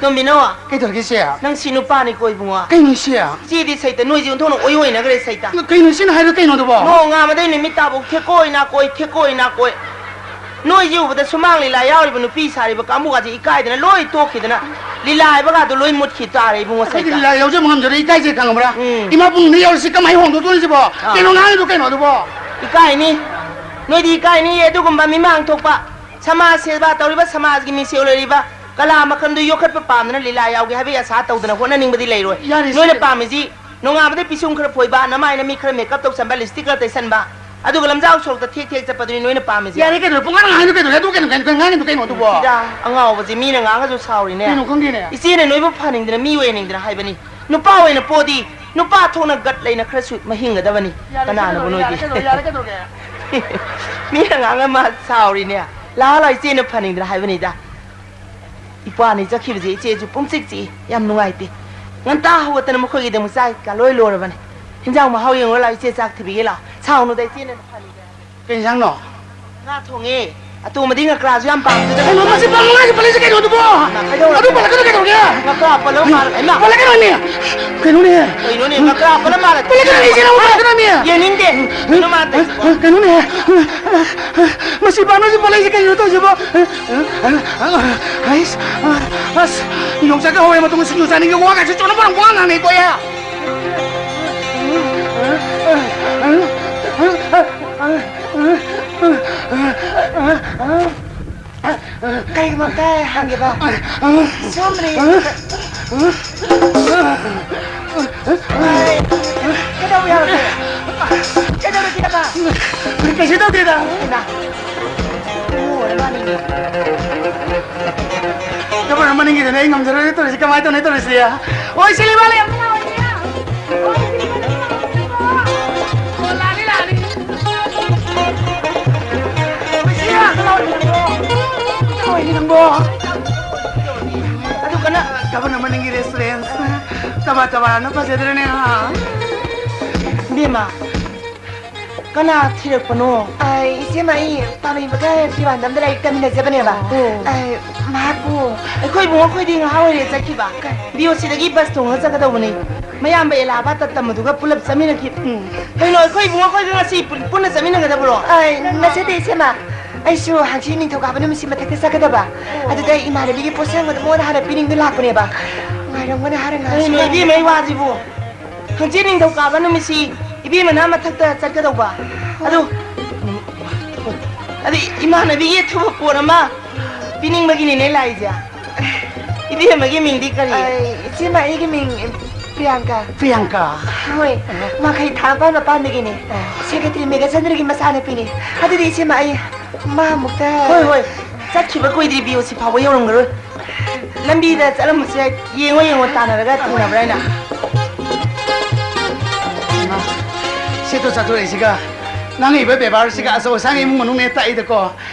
ꯇꯣꯝꯕꯤꯅꯣ꯫ ꯀꯩꯗꯧꯔꯒꯦ, ꯏꯆꯦ? ꯅꯪ ꯁꯤ ꯅꯨꯄꯥꯅꯤꯀꯣ ꯏꯕꯨꯡꯉꯣ꯫ ꯀꯩꯅꯣ, ꯏꯆꯦ? ꯏꯆꯦꯗꯤ ꯁꯩꯇ ꯅꯣꯏꯁꯤ ꯑꯣꯟꯊꯣꯛꯅ ꯑꯣꯏ ꯑꯣꯏꯅꯈ꯭ꯔꯦ ꯁꯩꯇ꯫ ꯀꯩꯅꯣ ꯏꯆꯦꯅ ꯍꯥꯏꯔꯤꯗꯣ ꯀꯩꯅꯣ ꯑꯗꯨꯕꯣ? ꯅꯣꯡ ꯉꯥꯟꯕꯗꯩ ꯅꯨꯃꯤꯠ ꯇꯥꯕꯧ ꯊꯦꯛꯀꯣꯏ ꯅꯥꯀꯣꯏ, ꯊꯦꯛꯀꯣꯏ ꯅꯥꯀꯣꯏ꯫ ꯅꯣꯏꯁꯤ ꯎꯕꯗ ꯁꯨꯃꯥꯡ ꯂꯤꯂꯥ ꯌꯥꯎꯔꯤꯕ ꯅꯨꯄꯤ ꯁꯥꯔꯤꯕ ꯀꯥꯡꯕꯨꯒꯁꯦ ꯏꯀꯥꯏꯗꯅ ꯂꯣꯏ ꯇꯣꯛꯈꯤꯗꯅ ꯂꯤꯂꯥ ꯍꯥꯏꯕꯒꯗꯣ ꯂꯣꯏ ꯃꯨꯠꯈꯤ ꯇꯥꯔꯦ ꯏꯕꯨꯡꯉꯣ ꯑꯩꯈꯣꯏꯗꯤ ꯁꯩꯇ꯫ ꯂꯤꯂꯥ ꯌꯥꯎꯖꯕ ꯉꯝꯖꯔꯦ, ꯏꯀꯥꯏꯖꯩ ꯈꯪꯉꯕ꯭ꯔꯥ? ꯎꯝ꯫ ꯏꯃꯥ ꯄꯨꯡꯗ ꯌꯧꯔꯁꯤ ꯀꯃꯥꯏꯅ ꯍꯣꯡꯗꯣꯛꯇꯣꯏꯅꯣ ꯁꯤꯕꯣ? ꯑꯥ꯫ ꯀꯩꯅꯣ ꯉꯥꯡꯉꯤꯗꯣ ꯀꯩꯅꯣ ꯑꯗꯨꯕꯣ? ꯏꯀꯥꯏꯅꯤ꯫ ꯅꯣꯏꯗꯤ ꯏꯀꯥꯏꯅꯤ ꯑꯗꯨꯒꯨꯝꯕ ꯃꯤꯃꯥꯡ ꯊꯣꯛꯄ ꯁꯃꯥꯖ ꯁꯦꯕꯥ ꯇꯧꯔꯤꯕ, ꯁꯃꯥꯖꯒꯤ ꯃꯤꯡꯁꯦꯜ ꯑꯣꯏꯔꯤꯕ, ꯀꯂꯥ ꯃꯈꯜꯗꯨ ꯌꯣꯛꯈꯠꯄ ꯄꯥꯝꯗꯅ ꯂꯤꯂꯥ ꯌꯥꯎꯒꯦ ꯍꯥꯏꯕꯒꯤ ꯑꯁꯥ ꯇꯧꯗꯅ ꯍꯣꯠꯅꯅꯤꯡꯕꯗꯤ ꯂꯩꯔꯣꯏ꯫ ꯌꯥꯔꯦ, ꯅꯣꯏꯅ ꯁꯤ ꯄꯥꯝꯃꯤꯁꯤ ꯅꯣꯡꯉꯥꯟꯕꯗ ꯄꯤꯁꯨꯝ ꯈꯔ ꯐꯣꯏꯕ, ꯅꯃꯥꯏ ꯅꯃꯤꯠ ꯈꯔ ꯃꯦꯀꯞ ꯇꯧꯁꯟꯕ, ꯂꯤꯞꯁꯇꯤꯛ ꯈꯔ ꯇꯩꯁꯟꯕ, ꯑꯗꯨꯒ ꯂꯝꯖꯥꯎ ꯁꯣꯔꯣꯛꯇ ꯊꯦꯛ ꯊꯦꯛ ꯆꯠꯄꯗꯨꯅꯤ ꯅꯣꯏꯅ ꯄꯥꯝꯃꯤꯁꯦ꯫ ꯌꯥꯔꯦ ꯀꯩꯅꯣ, ꯄꯨꯡꯉꯥꯡ ꯉꯥꯡꯉꯤꯗꯣ ꯀꯩꯗꯧꯔꯒꯦ? ꯑꯗꯨ ꯀꯩꯅꯣ, ꯀꯩꯅꯣ, ꯀꯩꯅꯣ ꯉꯥꯡꯉꯤꯗꯣ ꯀꯩꯅꯣ ꯑꯗꯨꯕꯣ? ꯁꯤꯗ ꯑꯉꯥꯎꯕꯁꯦ ꯃꯤꯅ ꯉꯥꯡꯉꯁꯨ ꯁꯥꯎꯔꯤꯅꯦ꯫ ꯀꯩꯅꯣ ꯈꯪꯗꯦꯅꯦ꯫ ꯏꯆꯦꯅ ꯅꯣꯏꯕꯨ ꯐꯍꯟꯅꯤꯡꯗꯅ, ꯃꯤ ꯑꯣꯏꯍꯟꯅꯤꯡꯗꯅ ꯍꯥꯏꯕꯅꯤ꯫ ꯅꯨꯄꯥ ꯑꯣꯏꯅ ꯄꯣꯗꯤ ꯅꯨꯄꯥ ꯊꯣꯛꯅ ꯒꯠ ꯂꯩꯅ ꯈꯔꯁꯨ ꯃꯍꯤꯡꯒꯗꯕꯅꯤ꯫ ꯌꯥꯔꯦ, ꯀꯅꯥꯅꯕꯨ ꯀꯩꯗꯧꯔꯒꯦ? ꯅꯣꯏꯗꯤ? ꯌꯥꯔꯦ, ꯀꯩꯗꯧꯔꯒꯦ? ꯃꯤꯅ ꯉꯥꯡꯉ ꯃꯥ ꯁꯥꯎꯔꯤꯅꯦ꯫ ꯂꯥꯛꯑꯣ ꯂꯥꯛꯑꯣ, ꯏꯆꯦꯅ ꯐꯍꯟꯅꯤꯡꯗꯅ ꯍꯥꯏꯕꯅꯤꯗ꯫ ꯏꯄ꯭ꯋꯥꯅꯤ ꯆꯠꯈꯤꯕꯁꯦ ꯏꯆꯦꯁꯨ ꯄꯨꯡꯆꯤꯛ ꯆꯤꯛꯏ, ꯌꯥꯝ ꯅꯨꯡꯉꯥꯏꯇꯦ꯫ ꯉꯟꯇꯥ ꯍꯧꯒꯠꯇꯅ ꯃꯈꯣꯏꯒꯤꯗꯃꯛ ꯆꯥꯛ ꯀꯩꯀꯥ ꯂꯣꯏ ꯂꯣꯏꯔꯕꯅꯦ꯫ ꯍꯤꯟꯖꯥꯡ ꯃꯍꯥꯎ ꯌꯦꯡꯉꯨꯔ ꯂꯥꯛꯑꯣ, ꯏꯆꯦ ꯆꯥꯛ ꯊꯤꯕꯤꯒꯦ ꯂꯥꯛꯑꯣ꯫ ꯁꯥꯎꯅꯨꯗ ꯏꯆꯦꯅ ꯐꯍꯟꯅꯤꯡꯗꯅ꯫ ꯀꯩ ꯏꯟꯖꯥꯡꯅꯣ? ꯉꯥ ꯊꯣꯡꯉꯦ꯫ ꯑꯇꯣꯝꯕꯗꯤ ꯉꯀ꯭ꯔꯥꯁꯨ ꯌꯥꯝ ꯄꯥꯝꯖꯗꯕ꯫ ꯀꯩꯅꯣ, ꯃꯁꯤ ꯄꯥꯝꯃꯨ ꯃꯥꯒꯤ ꯄꯜꯂꯛꯏꯁꯦ ꯀꯩꯅꯣ ꯑꯗꯨꯕꯣ? ꯀꯩꯗꯧꯔꯒꯦ? ꯑꯗꯨ ꯄꯜꯂꯛꯀꯅꯨ ꯀꯩꯗꯧꯔꯒꯦ? ꯉꯀ꯭ꯔꯥ ꯄꯜꯂꯛ ꯃꯥꯜꯂꯦ꯫ ꯍꯩꯃꯥ! ꯄꯜꯂꯛꯀꯅꯨꯅꯦ꯫ ꯀꯩꯅꯣꯅꯦ? ꯀꯩꯅꯣꯅꯦ, ꯉꯀ꯭ꯔꯥ ꯄꯜꯂꯛ ꯃꯥꯜꯂꯦ꯫ ꯄꯜꯂꯛꯀꯅꯨꯅꯦ, ꯏꯆꯦ, ꯅꯪꯕꯨ ꯄꯜꯂꯛꯀꯅꯨꯅꯦ꯫ ꯌꯦꯡꯅꯤꯡꯗꯦ꯫ ꯀꯩꯅꯣ ꯃꯥ ꯇꯧꯏꯁꯤꯕꯣ? ꯀꯩꯅꯣꯅꯦ? ꯃꯁꯤ ꯄꯥꯝꯃꯨꯁꯤ ꯄꯜꯂꯛꯏꯁꯦ ꯀꯩꯅꯣ ꯇꯧꯁꯤꯕꯣ? ꯑꯁ, ꯑꯁ, ꯌꯣꯡꯆꯥꯛꯀ ꯍꯧꯔꯦ ꯃꯇꯨꯡꯗ ꯁꯤꯡꯖꯨ ꯆꯥꯅꯤꯡꯉꯦ꯫ ꯋꯥ ꯀꯥꯏꯁꯦ ꯆꯣꯟꯅ ꯄꯣꯔꯣ, ꯋꯥ ꯉꯥꯡꯅꯩꯀꯣ ꯑꯩ꯫ ꯀꯩꯒꯤꯅꯣ ꯀꯥꯏ ꯍꯪꯒꯦꯕ? ꯁꯣꯝꯕꯅꯤ꯫ ꯀꯩꯗꯧꯕ ꯌꯥꯎꯔꯒꯦ? ꯀꯩꯗꯧꯔꯒꯦꯕ? ꯀꯩꯁꯨ ꯇꯧꯗꯦꯗ꯫ ꯏꯃꯥ, ꯏꯕꯨꯡꯉꯣ ꯑꯣꯏꯔ ꯃꯥꯜꯂꯦꯅꯦ꯫ ꯀꯃꯥꯏꯅ ꯃꯅꯤꯡꯒꯤꯗꯅꯦ ꯑꯩ ꯉꯝꯖꯔꯣꯏ ꯇꯧꯔꯤꯁꯦ, ꯀꯃꯥꯏꯅ ꯇꯧꯅꯤ ꯇꯧꯔꯤꯁꯦ? ꯑꯣꯏ, ꯁꯤꯂꯤ ꯃꯥꯂꯦ, ꯑꯃꯨꯛ ꯂꯥꯛꯑꯣ, ꯏꯆꯦ꯫ ꯑꯣꯏ, ꯁꯤꯂꯤ ꯃꯥꯂꯦ, ꯑꯃꯨꯛ ꯂꯥꯛꯑꯣ, ꯏꯆꯦ꯫ ꯑꯣ, ꯂꯥꯛꯑꯅꯤ, ꯂꯥꯛꯑꯅꯤ꯫ ꯑꯣꯏ, ꯁꯤ ꯉꯥꯛꯇ ꯂꯥꯛꯑꯣ, ꯅꯪꯕꯣ꯫ ꯀꯩꯗꯧꯔꯤꯅꯣ ꯅꯪꯕꯣ? ꯑꯗꯨ ꯀꯟꯅ ꯒꯕꯔꯅꯔ ꯃꯅꯤꯡꯒꯤ ꯔꯦꯁꯇꯨꯔꯦꯟ꯫ ꯇꯕꯥ ꯇꯕꯥꯅ ꯐꯖꯗ꯭ꯔꯅꯦ, ꯍꯥ? ꯏꯕꯦꯝꯃ, ꯀꯅꯥ ꯊꯤꯔꯛꯄꯅꯣ? ꯑꯩ, ꯏꯆꯦꯃ, ꯑꯩ ꯄꯥꯝꯃꯩꯕꯒ ꯇ꯭ꯔꯤꯕꯥꯟꯗꯝꯗ ꯂꯥꯏꯔꯤꯛ ꯇꯝꯃꯤꯟꯅꯖꯕꯅꯦꯕ꯫ ꯑꯣ꯫ ꯑꯩ, ꯃꯍꯥꯛꯄꯨ ꯑꯩꯈꯣꯏ ꯏꯕꯨꯡꯉꯣ ꯑꯩꯈꯣꯏꯗꯤ ꯉꯍꯥ ꯑꯣꯏꯔꯦ ꯆꯠꯈꯤꯕ꯫ ꯀꯩ? ꯕꯤ ꯑꯣ ꯁꯤꯗꯒꯤ ꯕꯁ ꯇꯣꯡꯉꯒ ꯆꯠꯀꯗꯧꯕꯅꯤ꯫ ꯃꯌꯥꯝꯕ ꯑꯦꯂꯥꯍꯥꯕꯥꯗꯇ ꯇꯝꯕꯗꯨꯒ ꯄꯨꯂꯞ ꯆꯠꯃꯤꯟꯅꯈꯤ꯫ ꯎꯝ꯫ ꯀꯩꯅꯣ, ꯑꯩꯈꯣꯏ ꯏꯕꯨꯡꯉꯣ ꯑꯩꯈꯣꯏꯒ ꯉꯁꯤ ꯄꯨꯟ-, ꯄꯨꯟꯅ ꯆꯠꯃꯤꯟꯅꯒꯗꯕ꯭ꯔꯣ? ꯑꯩ, ꯅꯠꯆꯗꯦ, ꯏꯆꯦꯃ꯫ ꯑꯩꯁꯨ ꯍꯪꯆꯤꯠ ꯅꯤꯡꯊꯧꯀꯥꯕ ꯅꯨꯃꯤꯠꯁꯤ ꯃꯊꯛꯇ ꯆꯠꯀꯗꯕ꯫ ꯑꯗꯨꯗ ꯑꯩ ꯏꯃꯥꯟꯅꯕꯤꯒꯤ ꯄꯣꯠ ꯆꯩ ꯌꯣꯟꯕꯗꯣ ꯃꯉꯣꯟꯗ ꯍꯥꯟꯅ ꯄꯤꯅꯤꯡꯗꯨꯅ ꯂꯥꯛꯄꯅꯦꯕ꯫ ꯉꯥꯏꯔꯝꯒꯅꯤ ꯍꯥꯏꯔ ꯉꯥꯏꯔꯁꯨ ꯀꯩꯅꯣ ꯏꯕꯦꯝꯃ, ꯑꯩ ꯋꯥꯁꯤꯕꯨ? ꯍꯪꯆꯤꯠ ꯅꯤꯡꯊꯧꯀꯥꯕ ꯅꯨꯃꯤꯠꯁꯤ ꯏꯕꯦꯝꯃꯅ ꯃꯊꯛꯇ ꯆꯠꯀꯗꯧꯕ꯫ ꯑꯗꯨ, ꯑꯗꯨ ꯏꯃꯥꯟꯅꯕꯤꯒꯤ ꯑꯊꯨꯕ ꯄꯣꯠ ꯑꯃ ꯄꯤꯅꯤꯡꯕꯒꯤꯅꯤꯅꯦ ꯂꯥꯛꯏꯁꯦ꯫ ꯏꯕꯦꯝꯃꯒꯤ ꯃꯤꯡꯗꯤ ꯀꯔꯤ? ꯑꯩ, ꯏꯆꯦꯃ, ꯑꯩꯒꯤ ꯃꯤꯡ ꯄ꯭ꯔꯤꯌꯥꯡꯀꯥ꯫ ꯄ꯭ꯔꯤꯌꯥꯡꯀꯥ? ꯍꯣꯏ, ꯑ꯫ ꯃꯥ ꯈꯩꯊꯥ ꯃꯄꯥꯟ ꯃꯄꯥꯟꯗꯒꯤꯅꯦ꯫ ꯑ꯫ ꯁꯦꯀ꯭ꯔꯦꯇꯔꯤ ꯃꯦꯘꯆꯟꯗ꯭ꯔꯒꯤ ꯃꯆꯥꯅꯨꯄꯤꯅꯦ꯫ ꯑꯗꯨꯗꯤ ꯏꯆꯦꯃ, ꯑꯩ ꯃꯥ ꯑꯃꯨꯛꯇ ꯍꯣꯏ, ꯍꯣꯏ꯫ ꯆꯠꯈꯤꯕ ꯀꯨꯏꯗ꯭ꯔꯤ, ꯕꯤ ꯑꯣ ꯁꯤ ꯐꯥꯎꯕ ꯌꯧꯔꯝꯈꯤꯔꯣꯏ꯫ ꯂꯝꯕꯤꯗ ꯆꯠꯂꯝꯕꯁꯨ ꯌꯥꯏ, ꯌꯦꯡꯉꯣ, ꯌꯦꯡꯉꯣ, ꯇꯥꯟꯅꯔꯒ ꯊꯦꯡꯅꯕ꯭ꯔꯥ ꯍꯥꯏꯅ꯫ ꯁꯦꯠꯇꯣ ꯆꯥꯊꯣꯔꯛꯏꯁꯤꯒ ꯉꯥꯡꯉꯛꯏꯕ ꯕꯦꯕꯥꯔꯁꯤꯒ ꯑꯆꯧ ꯑꯁꯥꯡꯒꯤ ꯏꯃꯨꯡ ꯃꯅꯨꯡꯅꯦ ꯇꯥꯛꯏꯗꯀꯣ꯫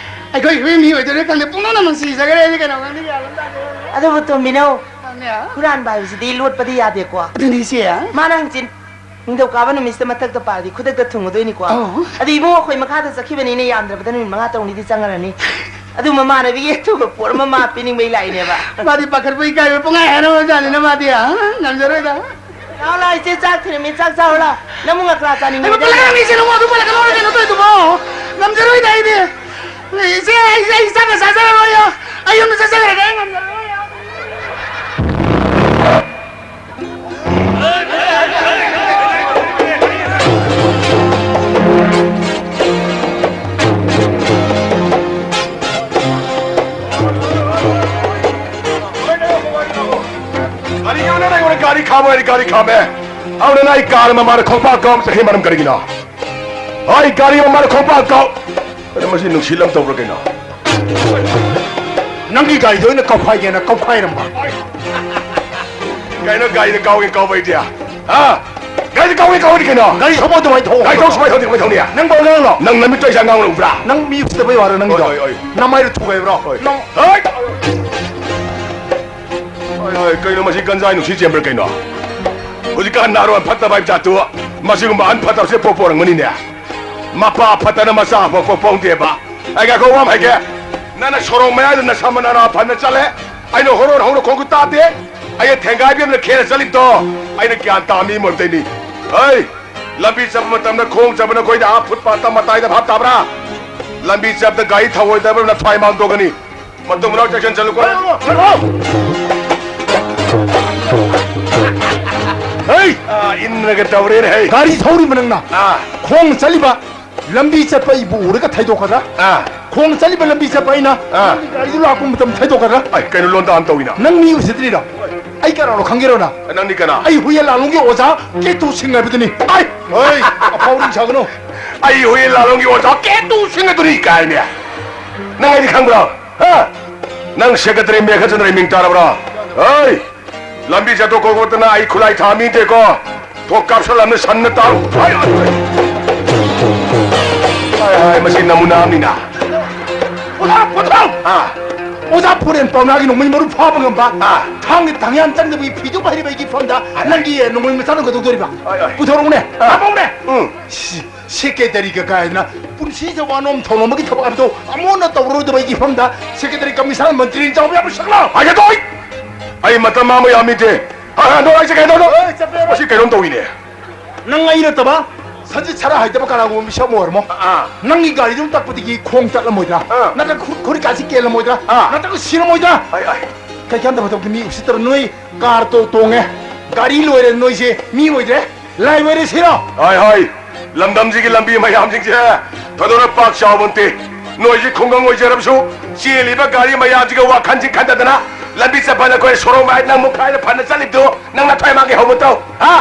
ꯑꯩꯈꯣꯏ ꯏꯕꯦꯝ ꯃꯤ ꯑꯣꯏꯗꯣꯏꯔꯥ ꯈꯪꯗꯦ, ꯄꯨꯡꯅꯨꯡꯗ ꯅꯨꯡꯁꯤꯖꯈ꯭ꯔꯦ ꯑꯩꯗꯤ, ꯀꯩꯅꯣ ꯈꯪꯗꯦ, ꯒ꯭ꯌꯥꯟ ꯑꯃ ꯇꯥꯗꯦ꯫ ꯑꯗꯨꯕꯨ ꯇꯣꯝꯕꯤꯅꯧ, ꯑꯅꯦ꯫ ꯍꯨꯔꯥꯟꯕ ꯍꯥꯏꯕꯁꯤꯗꯤ ꯂꯣꯠꯄꯗꯤ ꯌꯥꯗꯦꯀꯣ꯫ ꯑꯗꯨꯅꯤ ꯏꯆꯦ꯫ ꯃꯥꯅ ꯍꯪꯆꯤꯠ ꯅꯤꯡꯊꯧꯀꯥꯕ ꯅꯨꯃꯤꯠꯁꯤꯗ ꯃꯊꯛꯇ ꯄꯥꯔꯗꯤ ꯈꯨꯗꯛꯇ ꯊꯨꯡꯉꯨꯗꯣꯏꯅꯤꯀꯣ꯫ ꯑꯧ꯫ ꯑꯗꯨ ꯏꯕꯨꯡꯉꯣ, ꯑꯩꯈꯣꯏ ꯃꯈꯥꯗ ꯆꯠꯈꯤꯕꯅꯤꯅ ꯌꯥꯝꯗ꯭ꯔꯕꯗ ꯅꯨꯃꯤꯠ ꯃꯉꯥ ꯇꯔꯨꯛꯅꯤꯗꯤ ꯆꯪꯉꯔꯅꯤ꯫ ꯑꯗꯨ ꯃꯃꯥꯟꯅꯕꯤꯒꯤ ꯑꯊꯨꯕ ꯄꯣꯠ ꯑꯃ ꯃꯥ ꯄꯤꯅꯤꯡꯕꯩ ꯂꯥꯛꯏꯅꯦꯕ꯫ ꯃꯥꯗꯤ ꯄꯥꯈꯠꯄ ꯏꯀꯥꯏꯕ ꯄꯨꯡꯍꯥꯏ ꯍꯥꯏꯔꯝꯃꯖꯥꯠꯅꯤꯅ ꯃꯥꯗꯤ, ꯑ, ꯉꯝꯖꯔꯣꯏꯗ꯫ ꯂꯥꯛꯑꯣ, ꯂꯥꯛꯑꯣ, ꯏꯆꯦ ꯆꯥꯛ ꯊꯤꯔꯝꯃꯤ, ꯆꯥꯛ ꯆꯥꯔꯣ ꯂꯥꯛꯑꯣ꯫ ꯅꯪꯕꯨ ꯉꯀ꯭ꯔꯥ ꯆꯥꯅꯤꯡꯉꯦ ꯑꯩꯕꯨ ꯍꯥꯏꯗꯥꯏꯅꯦ? ꯄꯜꯂꯛꯑꯅꯤ ꯏꯆꯦ, ꯅꯪꯕꯨ ꯑꯗꯨ ꯄꯜꯂꯛꯀꯅꯣ ꯍꯥꯏꯔꯒ ꯀꯩꯅꯣ ꯇꯧꯔꯤꯗꯨꯕꯣ? ꯉꯝꯖꯔꯣꯏꯗ ꯑꯩꯗꯤ꯫ ꯏꯆꯦ, ꯑꯩ, ꯑꯩ ꯆꯥꯛꯀ ꯆꯥꯖꯔꯔꯣꯏ꯫ ꯑꯩ ꯌꯨꯝꯗ ꯆꯠꯆꯈ꯭ꯔꯒꯦ, ꯑꯩ ꯉꯝꯖꯔꯔꯣꯏ꯫ ꯀꯔꯤꯒꯤꯅꯣ ꯅꯪ ꯑꯩꯉꯣꯟꯗ ꯒꯥꯔꯤ ꯈꯥꯝꯃꯣ ꯍꯥꯏꯔꯗꯤ ꯒꯥꯔꯤ ꯈꯥꯝꯃꯦ? ꯑꯗꯨꯅ ꯅꯪ ꯑꯩ ꯀꯥꯔ ꯃꯃꯥꯡꯗ ꯈꯣꯡꯄꯥꯛ ꯀꯥꯎ ꯆꯠꯈꯤ ꯃꯔꯝ ꯀꯔꯤꯒꯤꯅꯣ? ꯑꯩ ꯒꯥꯔꯤ ꯃꯃꯥꯡꯗ ꯈꯣꯡꯄꯥꯛ ꯀꯥꯎ-, ꯑꯗꯨ ꯃꯁꯤ ꯅꯨꯡꯁꯤꯠ ꯑꯃ ꯇꯧꯕ꯭ꯔꯥ ꯀꯩꯅꯣ? ꯅꯪꯒꯤ ꯒꯥꯔꯤꯗꯣ ꯑꯩꯅ ꯀꯧꯈꯥꯏꯒꯦꯅ ꯀꯧꯈꯥꯏꯔꯝꯕ꯫ ꯀꯩꯅꯣ ꯒꯥꯔꯤꯗ ꯀꯥꯎꯒꯦ ꯀꯥꯎꯕ ꯍꯥꯏꯗꯤ? ꯍꯥ? ꯒꯥꯔꯤꯗ ꯀꯥꯎꯒꯦ ꯀꯥꯎꯕꯗꯤ ꯀꯩꯅꯣ? ꯒꯥꯔꯤ ꯊꯧꯕ ꯑꯗꯨꯃꯥꯏꯅ ꯊꯧ꯫ ꯒꯥꯔꯤ ꯊꯧ ꯁꯨꯃꯥꯏꯅ ꯊꯧꯗꯤ ꯀꯃꯥꯏꯅ ꯊꯧꯅꯤ? ꯅꯪꯕꯨ ꯑꯉꯥꯡꯂꯣ? ꯅꯪ ꯅꯃꯤꯠꯇꯣ ꯑꯩꯁꯦ ꯑꯉꯥꯡ ꯎꯕ꯭ꯔꯥ? ꯅꯪ ꯃꯤ ꯎꯁꯤꯠꯇꯕꯩ ꯋꯥꯔꯣ ꯅꯪꯒꯤꯗꯣ? ꯍꯣꯏ, ꯍꯣꯏ, ꯍꯣꯏ꯫ ꯅꯃꯥꯏꯗꯣ ꯊꯨꯒꯥꯏꯕ꯭ꯔꯣ? ꯍꯣꯏ꯫ ꯅꯪ ꯍꯣꯏ꯫ ꯍꯣꯏ, ꯍꯣꯏ, ꯀꯩꯅꯣ ꯃꯁꯤ ꯒꯟꯖꯥ ꯅꯨꯡꯁꯤꯠ ꯆꯦꯟꯕ꯭ꯔꯥ ꯀꯩꯅꯣ? ꯍꯧꯖꯤꯛꯀꯥꯟ ꯅꯍꯥꯔꯣꯟ ꯐꯠꯇꯕ ꯍꯥꯏꯕ ꯖꯥꯠꯇꯨ ꯃꯁꯤꯒꯨꯝꯕ ꯑꯍꯟ ꯐꯠꯇꯕꯁꯦ ꯄꯣꯛꯄ ꯑꯣꯏꯔꯝꯒꯅꯤꯅꯦ꯫ ꯃꯄꯥ ꯐꯠꯇꯅ ꯃꯆꯥ ꯑꯐꯕ ꯄꯣꯛꯄ ꯍꯧꯗꯦꯕ꯫ ꯑꯩ ꯉꯥꯏꯈꯣ, ꯋꯥ ꯑꯃ ꯍꯥꯏꯒꯦ꯫ ꯅꯪꯅ ꯁꯣꯔꯣꯛ ꯃꯌꯥꯏꯗ ꯅꯁꯥ ꯃꯅꯥ ꯐꯅ ꯆꯠꯂꯦ, ꯑꯩꯅ ꯍꯣꯔꯣꯟ ꯍꯧꯅ ꯈꯣꯡꯈꯨꯠ ꯇꯥꯗꯦ꯫ ꯑꯩꯅ ꯊꯦꯡꯒꯥꯏꯕꯤ ꯑꯃꯅ ꯈꯦꯔ ꯆꯠꯂꯤꯕꯗꯣ ꯑꯩꯅ ꯒ꯭ꯌꯥꯟ ꯇꯥ ꯃꯤ ꯑꯃ ꯑꯣꯏꯕꯗꯩꯅꯤ꯫ ꯍꯩ! ꯂꯝꯕꯤ ꯆꯠꯄ ꯃꯇꯝꯗ ꯈꯣꯡ ꯆꯠꯄ ꯅꯈꯣꯏꯗ ꯑꯥ ꯐꯨꯠꯄꯥꯠꯇ ꯃꯇꯥꯏꯗ ꯚꯥꯞ ꯇꯥꯕ꯭ꯔꯥ? ꯂꯝꯕꯤ ꯆꯠꯄꯗ ꯒꯥꯔꯤ ꯊꯧꯑꯣꯏꯗꯕ ꯅꯊ꯭ꯋꯥꯏ ꯃꯥꯡꯗꯣꯛꯀꯅꯤ꯫ ꯃꯇꯨꯡ ꯃꯅꯥꯎ ꯆꯦꯛꯁꯤꯟ ꯆꯠꯂꯨꯀꯣ꯫ ꯍꯩ! ꯑꯥ, ꯏꯟꯅꯒ ꯇꯧꯔꯦꯅꯦ, ꯍꯩ꯫ ꯒꯥꯔꯤ ꯊꯧꯔꯤꯕ ꯅꯪꯅ ꯑꯥ꯫ ꯈꯣꯡ ꯆꯠꯂꯤꯕ ꯂꯝꯕꯤ ꯆꯠꯄ ꯑꯩꯕꯨ ꯎꯔꯒ ꯊꯩꯗꯣꯛꯀꯗ꯭ꯔꯥ? ꯑꯥ꯫ ꯈꯣꯡ ꯆꯠꯂꯤꯕ ꯂꯝꯕꯤ ꯆꯠꯄ ꯑꯩꯅ ꯑꯥ꯫ ꯅꯪꯒꯤ ꯒꯥꯔꯤꯗꯨ ꯂꯥꯛꯄ ꯃꯇꯝ ꯊꯩꯗꯣꯛꯀꯗ꯭ꯔꯥ? ꯑꯩ ꯀꯩꯅꯣ ꯂꯣꯟꯗ ꯑꯥꯟ ꯇꯧꯏꯅ? ꯅꯪ ꯃꯤ ꯎꯁꯤꯠꯇ꯭ꯔꯤꯔꯣ? ꯑꯩ ꯀꯅꯥꯅꯣ ꯈꯪꯒꯦꯔꯣ ꯅꯪ? ꯅꯪꯗꯤ ꯀꯅꯥ? ꯑꯩ ꯍꯨꯏꯌꯦꯟ ꯂꯥꯂꯣꯡꯒꯤ ꯑꯣꯖꯥ ꯀꯦꯇꯨ ꯁꯤꯡ ꯍꯥꯏꯕꯗꯨꯅꯤ꯫ ꯑꯩ! ꯍꯣꯏ, ꯑꯐꯥꯎ ꯑꯔꯤꯡ ꯁꯥꯒꯅꯨ꯫ ꯑꯩ ꯍꯨꯏꯌꯦꯟ ꯂꯥꯂꯣꯡꯒꯤ ꯑꯣꯖꯥ ꯀꯦꯇꯨ ꯁꯤꯡ ꯑꯗꯨꯅꯤ ꯀꯥꯏꯅꯦ꯫ ꯅꯪ ꯑꯩꯗꯤ ꯈꯪꯕ꯭ꯔꯣ? ꯍꯥ? ꯅꯪ ꯁꯦꯀ꯭ꯔꯦꯇꯔꯤ ꯃꯦꯘꯆꯟꯗ꯭ꯔ ꯃꯤꯡ ꯇꯥꯔꯕ꯭ꯔꯣ? ꯍꯣꯏ! ꯂꯝꯕꯤ ꯆꯠꯊꯣꯛ ꯈꯣꯠꯇꯅ ꯑꯩ ꯈꯨꯠꯂꯥꯏ ꯊꯥ ꯃꯤ ꯅꯠꯇꯦꯀꯣ꯫ ꯊꯣꯛ ꯀꯥꯞꯁꯜꯂꯝꯅ ꯁꯟꯅ ꯇꯥꯔꯨ꯫ ꯍꯥꯏ, ꯍꯥꯏ, ꯍꯥꯏ꯫ ꯍꯥꯏ, ꯍꯥꯏ, ꯃꯁꯤ ꯅꯃꯨꯅꯥ ꯑꯃꯅꯤꯅ꯫ ꯑꯣꯖꯥ, ꯑꯣꯖꯥ! ꯑꯥ꯫ ꯑꯣꯖꯥ ꯐꯣꯔꯦꯟ ꯄꯥꯎꯅꯥꯒꯤ ꯅꯣꯡꯃꯩ ꯃꯔꯨ ꯐꯥꯕ ꯉꯝꯕ, ꯑꯥ꯫ ꯊꯥꯡꯒꯤ ꯊꯥꯡꯌꯥꯟ ꯆꯪꯗꯕꯒꯤ ꯐꯤꯖꯨꯞ ꯍꯩꯔꯤꯕ ꯑꯩꯒꯤ ꯐꯝꯗ ꯅꯪꯒꯤ ꯅꯣꯡꯃꯩ ꯃꯆꯥꯗꯨ ꯀꯩꯗꯧꯗꯣꯔꯤꯕ? ꯍꯣꯏ, ꯍꯣꯏ꯫ ꯄꯨꯊꯣꯔꯛꯎꯅꯦ, ꯑꯥ꯫ ꯀꯥꯞꯄꯛꯎꯅꯦ꯫ ꯎꯝ꯫ ꯁꯤ, ꯁꯦꯀ꯭ꯔꯦꯇꯔꯤꯒ ꯀꯥꯏꯗꯅ ꯄꯨꯟꯁꯤꯗ ꯋꯥꯅꯣꯝ ꯊꯧꯅꯣꯝ ꯑꯃꯒꯤ ꯊꯕꯛ ꯍꯥꯏꯕꯗꯣ ꯑꯃꯨꯛ ꯍꯟꯅ ꯇꯧꯔꯔꯣꯏꯗꯕ ꯑꯩꯒꯤ ꯐꯝꯗ ꯁꯦꯀ꯭ꯔꯦꯇꯔꯤ, ꯀꯃꯤꯁꯅꯔ, ꯃꯟꯇ꯭ꯔꯤꯅ ꯆꯥꯎꯕ ꯌꯥꯕ ꯁꯛꯂꯣ? ꯍꯥꯏꯒꯦ ꯇꯧꯏ! ꯑꯩ ꯃꯇꯝ ꯃꯥꯡꯕ ꯌꯥꯝ ꯃꯤꯗꯦ꯫ ꯍꯥ, ꯍꯥ, ꯅꯣ, ꯑꯩꯁꯦ ꯀꯩꯅꯣ ꯇꯧ-, ꯑꯦ, ꯆꯠꯄ ꯌꯥꯔꯣꯏ꯫ ꯃꯁꯤ ꯀꯩꯅꯣꯝ ꯇꯧꯏꯅꯦ꯫ ꯅꯪ ꯑꯩ ꯅꯠꯇꯕ ꯁꯟꯖꯤꯠ ꯁꯔꯥ ꯍꯩꯇꯕ ꯀꯅꯥꯒꯨꯝꯕ ꯃꯤꯁꯛ ꯑꯃ ꯑꯣꯏꯔꯝꯃꯣ꯫ ꯑꯥ꯫ ꯅꯪꯒꯤ ꯒꯥꯔꯤꯗꯨ ꯇꯛꯄꯗꯒꯤ ꯈꯣꯡ ꯇꯠꯂꯝꯃꯣꯏꯗ꯭ꯔꯥ? ꯑꯥ꯫ ꯅꯠꯇ꯭ꯔꯒ ꯈꯨ-, ꯈꯨꯔꯤꯀꯥꯁꯤ ꯀꯦꯜꯂꯝꯃꯣꯏꯗ꯭ꯔꯥ? ꯑꯥ꯫ ꯅꯠꯇ꯭ꯔꯒ ꯁꯤꯔꯝꯃꯣꯏꯗ꯭ꯔꯥ? ꯑꯩ, ꯑꯩ꯫ ꯀꯩꯀꯥꯟꯗ ꯃꯇꯝꯗ ꯃꯤ ꯎꯁꯤꯠꯇꯕ ꯅꯣꯏ ꯀꯥꯔ ꯇꯣ-, ꯇꯣꯡꯉꯦ꯫ ꯒꯥꯔꯤ ꯂꯣꯏꯔꯦ ꯅꯣꯏꯁꯦ ꯃꯤ ꯑꯣꯏꯗ꯭ꯔꯦ꯫ ꯂꯥꯏ ꯑꯣꯏꯔꯦ ꯁꯤꯔꯣ? ꯍꯣꯏ, ꯍꯣꯏ꯫ ꯂꯝꯗꯝꯁꯤꯒꯤ ꯂꯝꯕꯤ ꯃꯌꯥꯝꯁꯤꯡꯁꯦ ꯊꯣꯏꯗꯣꯛꯅ ꯄꯥꯛ ꯆꯥꯎꯕ ꯅꯠꯇꯦ꯫ ꯅꯣꯏꯁꯤ ꯈꯨꯡꯒꯪ ꯑꯣꯏꯖꯔꯕꯁꯨ ꯆꯦꯜꯂꯤꯕ ꯒꯥꯔꯤ ꯃꯌꯥꯝꯁꯤꯒ ꯋꯥꯈꯜꯁꯤ ꯈꯟꯗꯗꯅ ꯂꯝꯕꯤ ꯆꯠꯄꯗ ꯑꯩꯈꯣꯏ ꯁꯣꯔꯣꯛ ꯃꯌꯥꯏ ꯅꯪ ꯃꯨꯛꯈꯥꯏꯅ ꯐꯅ ꯆꯠꯂꯤꯕꯗꯨ ꯅꯪ ꯅꯊ꯭ꯋꯥꯏ ꯃꯥꯡꯒꯦ ꯍꯧꯕ ꯇꯧ꯫ ꯍꯥ?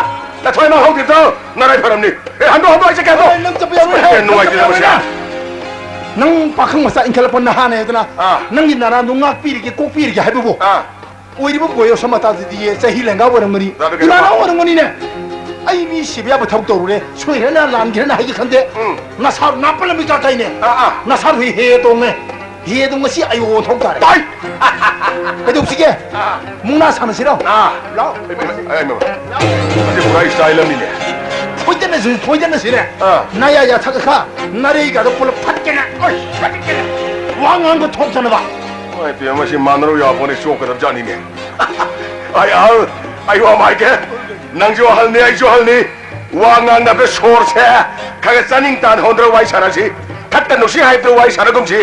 ꯅꯊ꯭ꯋꯥꯏ ꯃꯥꯡ ꯍꯧꯗ꯭ꯔꯤꯕꯗꯣ ꯅꯔꯥꯏ ꯐꯔꯝꯅꯤ꯫ ꯑꯦ, ꯍꯟꯗꯣ, ꯍꯟꯗꯣ, ꯑꯩꯁꯦ ꯀꯩꯅꯣ? ꯑꯦ, ꯅꯪ ꯆꯠꯄ ꯌꯥꯔꯣꯏ꯫ ꯑꯦ, ꯅꯨꯡꯉꯥꯏꯇꯦꯗ ꯃꯁꯤ꯫ ꯅꯪ ꯄꯥꯈꯪ ꯃꯆꯥ ꯏꯟꯈꯠꯂꯛꯄ ꯅꯍꯥꯅꯦ ꯍꯥꯏꯗꯅ ꯑꯥ꯫ ꯅꯪꯒꯤ ꯅꯔꯥꯗꯣ ꯉꯥꯛꯄꯤꯔꯒꯦ, ꯀꯣꯛꯄꯤꯔꯒꯦ ꯍꯥꯏꯕꯕꯨ ꯑꯥ꯫ ꯑꯣꯏꯔꯤꯕ ꯕꯣꯌꯣꯁ ꯃꯇꯥꯁꯤꯗꯤ ꯆꯍꯤ ꯂꯦꯡꯒꯥ ꯑꯣꯏꯔꯝꯒꯅꯤ꯫ ꯌꯥꯔꯦ, ꯀꯩꯅꯣ? ꯏꯃꯥꯅ ꯑꯣꯏꯔꯝꯒꯅꯤꯅꯦ꯫ ꯑꯩ ꯃꯤ ꯁꯤꯕ ꯌꯥꯕ ꯊꯕꯛ ꯇꯧꯔꯨꯔꯦ, ꯁꯣꯏꯈ꯭ꯔꯦꯅ ꯂꯥꯟꯈ꯭ꯔꯦꯅ ꯍꯥꯏꯒꯦ ꯈꯟꯗꯦ꯫ ꯎꯝ꯫ ꯅꯁꯥ ꯅꯥꯞꯄ ꯂꯝꯕꯤ ꯀꯥ ꯀꯩꯅꯦ꯫ ꯑꯥ, ꯑꯥ꯫ ꯅꯁꯥ ꯍꯨꯏ ꯍꯦ ꯇꯣꯡꯉꯦ꯫ ꯍꯦ ꯑꯗꯨ ꯉꯁꯤ ꯑꯩ ꯑꯣꯟꯊꯣꯛ ꯇꯥꯔꯦ꯫ ꯇꯥꯏ! ꯀꯩꯗꯧꯁꯤꯒꯦ? ꯑꯥ꯫ ꯃꯨꯛꯅꯥ ꯁꯥꯟꯅꯁꯤꯔꯣ? ꯑꯥ꯫ ꯂꯥꯎ꯫ ꯑꯩ, ꯑꯩ, ꯑꯩ, ꯑꯩ, ꯃꯁꯤ ꯄꯨꯔꯥ ꯏꯁꯇꯥꯏꯜ ꯑꯃꯅꯤꯅꯦ꯫ ꯊꯣꯏꯗꯅꯁꯨ, ꯊꯣꯏꯗꯅꯁꯤꯅꯦ꯫ ꯑꯥ꯫ ꯅꯌꯥ ꯌꯥꯊꯛ ꯈꯥ, ꯅꯔꯩꯒꯗꯣ ꯄꯨꯂꯞ ꯐꯠꯀꯦꯅ꯫ ꯑꯣꯏ, ꯐꯠꯀꯦꯅ꯫ ꯋꯥ ꯉꯥꯡꯕ ꯊꯣꯛꯇꯅꯕ꯫ ꯍꯣꯏ, ꯄꯤꯌꯥ, ꯃꯁꯤ ꯃꯥꯟꯅꯔꯨ ꯌꯥꯄꯣꯠꯅꯤ, ꯆꯣꯛꯀꯗꯕ ꯖꯥꯠꯅꯤꯅꯦ꯫ ꯑꯩ ꯑꯍꯜ, ꯑꯩ ꯋꯥ ꯑꯃ ꯍꯥꯏꯒꯦ꯫ ꯅꯪꯁꯨ ꯑꯍꯜꯅꯤ, ꯑꯩꯁꯨ ꯑꯍꯜꯅꯤ꯫ ꯋꯥ ꯉꯥꯡꯅꯕꯗ ꯁꯣꯔꯁꯦ ꯈꯔ ꯈꯔ ꯆꯥꯅꯤꯡ ꯇꯥꯅ ꯍꯣꯟꯗ꯭ꯔ ꯋꯥꯔꯤ ꯁꯥꯟꯅꯁꯤ꯫ ꯊꯠꯇ ꯅꯨꯡꯁꯤ ꯍꯥꯏꯕꯗꯨ ꯋꯥꯔꯤ ꯁꯥꯟꯅꯒꯨꯝꯁꯤ꯫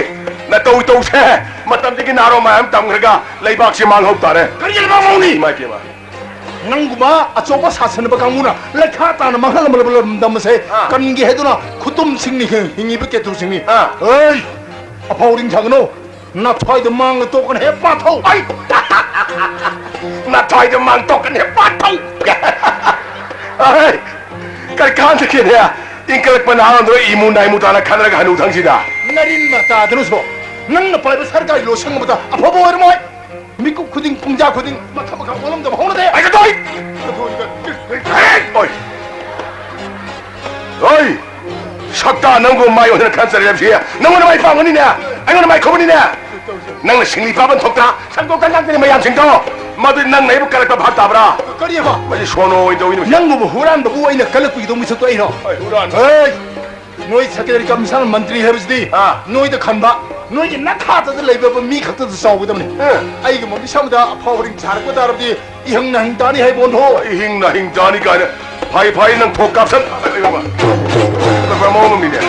ꯅꯇꯧ ꯇꯧꯁꯦ꯫ ꯃꯇꯝꯁꯤꯒꯤ ꯅꯥꯔꯣ ꯃꯌꯥꯝ ꯇꯝꯈ꯭ꯔꯒ ꯂꯩꯕꯥꯛꯁꯤ ꯃꯥꯡꯍꯧ ꯇꯥꯔꯦ꯫ ꯀꯔꯤ ꯂꯩꯕꯥꯛ ꯃꯥꯡꯅꯤ? ꯏꯃꯥ ꯏꯕꯦꯝꯃ꯫ ꯅꯪꯒꯨꯝꯕ ꯑꯆꯧꯕ ꯁꯥꯁꯟꯅꯕ ꯀꯥꯡꯕꯨꯅ ꯂꯩꯈꯥ ꯇꯥꯅ ꯃꯥꯡꯍꯜꯂꯝꯕ ꯂꯝꯗꯝ ꯑꯁꯦ ꯑꯥ꯫ ꯀꯟꯒꯦ ꯍꯥꯏꯗꯨꯅ ꯈꯨꯇꯨꯝꯁꯤꯡꯅꯤ ꯍꯤꯡꯉꯤꯕ ꯀꯦꯇꯨꯁꯤꯡꯅꯤ꯫ ꯑꯥ꯫ ꯑꯩ ꯑꯐꯥꯎ ꯑꯔꯤꯡ ꯁꯥꯒꯅꯨ꯫ ꯅꯊ꯭ꯋꯥꯏꯗ ꯃꯥꯡꯗ ꯇꯣꯛꯀꯅꯤ ꯍꯦ ꯄꯥꯊꯧ! ꯑꯩ! ꯅꯊ꯭ꯋꯥꯏꯗ ꯃꯥꯡ ꯇꯣꯛꯀꯅꯤ ꯍꯦ ꯄꯥꯊꯧ! ꯑꯩ! ꯀꯔꯤ ꯀꯥꯟꯗꯒꯦꯅꯦ? ꯏꯪꯈꯠꯂꯛꯄ ꯅꯍꯥꯔꯣꯟꯗꯣ ꯏꯃꯨ ꯅꯥꯏꯃꯨ ꯇꯥꯅ ꯈꯠꯅꯔꯒ ꯍꯅꯨ ꯊꯪꯁꯤꯗ꯫ ꯅꯔꯤꯟ ꯃꯇꯥꯗꯅꯁꯨ ꯅꯪꯅ ꯄꯥꯏꯕ ꯁꯔꯀꯥꯔꯒꯤ ꯂꯣꯏꯁꯪ ꯑꯃꯗ ꯑꯐꯕ ꯑꯣꯏꯔꯝꯃꯣꯏ꯫ ꯃꯤꯀꯨꯞ ꯈꯨꯗꯤꯡ, ꯄꯨꯡꯖꯥ ꯈꯨꯗꯤꯡ ꯃꯈꯜ ꯃꯈꯥ ꯑꯣꯜꯂꯝꯗꯕ ꯍꯧꯅꯗꯦ꯫ ꯑꯩ ꯀꯗꯣꯏ! ꯑꯣꯏ! ꯍꯣꯏ! ꯁꯛꯇꯥ ꯅꯪꯕꯨ ꯃꯥꯏ ꯑꯣꯟꯗꯅ ꯈꯟ ꯆꯠꯂꯦ ꯍꯥꯏꯕꯁꯤ ꯅꯪꯉꯣꯟꯗ ꯃꯥꯏ ꯄꯥꯛꯒꯅꯤꯅꯦ, ꯑꯩꯉꯣꯟꯗ ꯃꯥꯏ ꯈꯨꯝꯒꯅꯤꯅꯦ꯫ ꯅꯪꯅ ꯁꯤꯡꯂꯤ ꯄꯥꯕ ꯊꯣꯛꯇ꯭ꯔꯥ? ꯁꯟꯗꯣꯛ ꯀꯟ ꯉꯥꯛꯇꯅꯤ ꯃꯌꯥꯝꯁꯤꯡꯗꯣ꯫ ꯃꯗꯨꯗꯤ ꯅꯪꯅ ꯑꯩꯕꯨ ꯀꯜꯂꯛꯄ ꯚꯥꯞ ꯇꯥꯕ꯭ꯔꯥ? ꯀꯔꯤꯑꯕ? ꯃꯁꯤ ꯁꯣꯅꯣ ꯑꯣꯏꯅ ꯇꯧꯏꯅꯦ ꯃꯁꯤ꯫ ꯅꯪꯕꯨ ꯍꯨꯔꯥꯟꯕꯕꯨ ꯑꯩꯅ ꯀꯜꯂꯛꯄꯒꯤꯗꯧ ꯃꯤꯁꯛꯇꯣ ꯑꯩꯔꯣ? ꯍꯣꯏ, ꯍꯨꯔꯥꯟꯕ꯫ ꯍꯣꯏ! ꯅꯣꯏ ꯁꯦꯀ꯭ꯔꯦꯇꯔꯤ ꯀꯝꯃꯤꯁꯅꯔ ꯃꯟꯇ꯭ꯔꯤ ꯍꯥꯏꯕꯁꯤꯗꯤ ꯑꯥ꯫ ꯅꯣꯏꯗ ꯈꯟꯕ, ꯅꯣꯏꯒꯤ ꯅꯈꯥꯗ ꯂꯩꯕ ꯃꯤ ꯈꯛꯇꯗ ꯆꯥꯎꯒꯗꯕꯅꯤ꯫ ꯑꯦ꯫ ꯑꯩꯒꯤ ꯃꯃꯤꯠ ꯁꯝꯗ ꯑꯐꯥꯎ ꯑꯔꯤꯡ ꯁꯥꯔꯛꯄ ꯇꯥꯔꯕꯗꯤ ꯏꯍꯤꯡ ꯅꯥꯍꯤꯡ ꯇꯥꯅꯤ ꯍꯥꯏꯕ ꯑꯣꯟꯊꯣꯛ꯫ ꯏꯍꯤꯡ ꯅꯥꯍꯤꯡ ꯇꯥꯅꯤ ꯀꯥꯏꯅ꯫ ꯐꯩ, ꯐꯩ, ꯅꯪ ꯊꯣꯛ ꯀꯥꯞꯁꯟ꯫ ꯐꯖꯕ ꯃꯑꯣꯡ ꯑꯃꯅꯤꯅꯦ꯫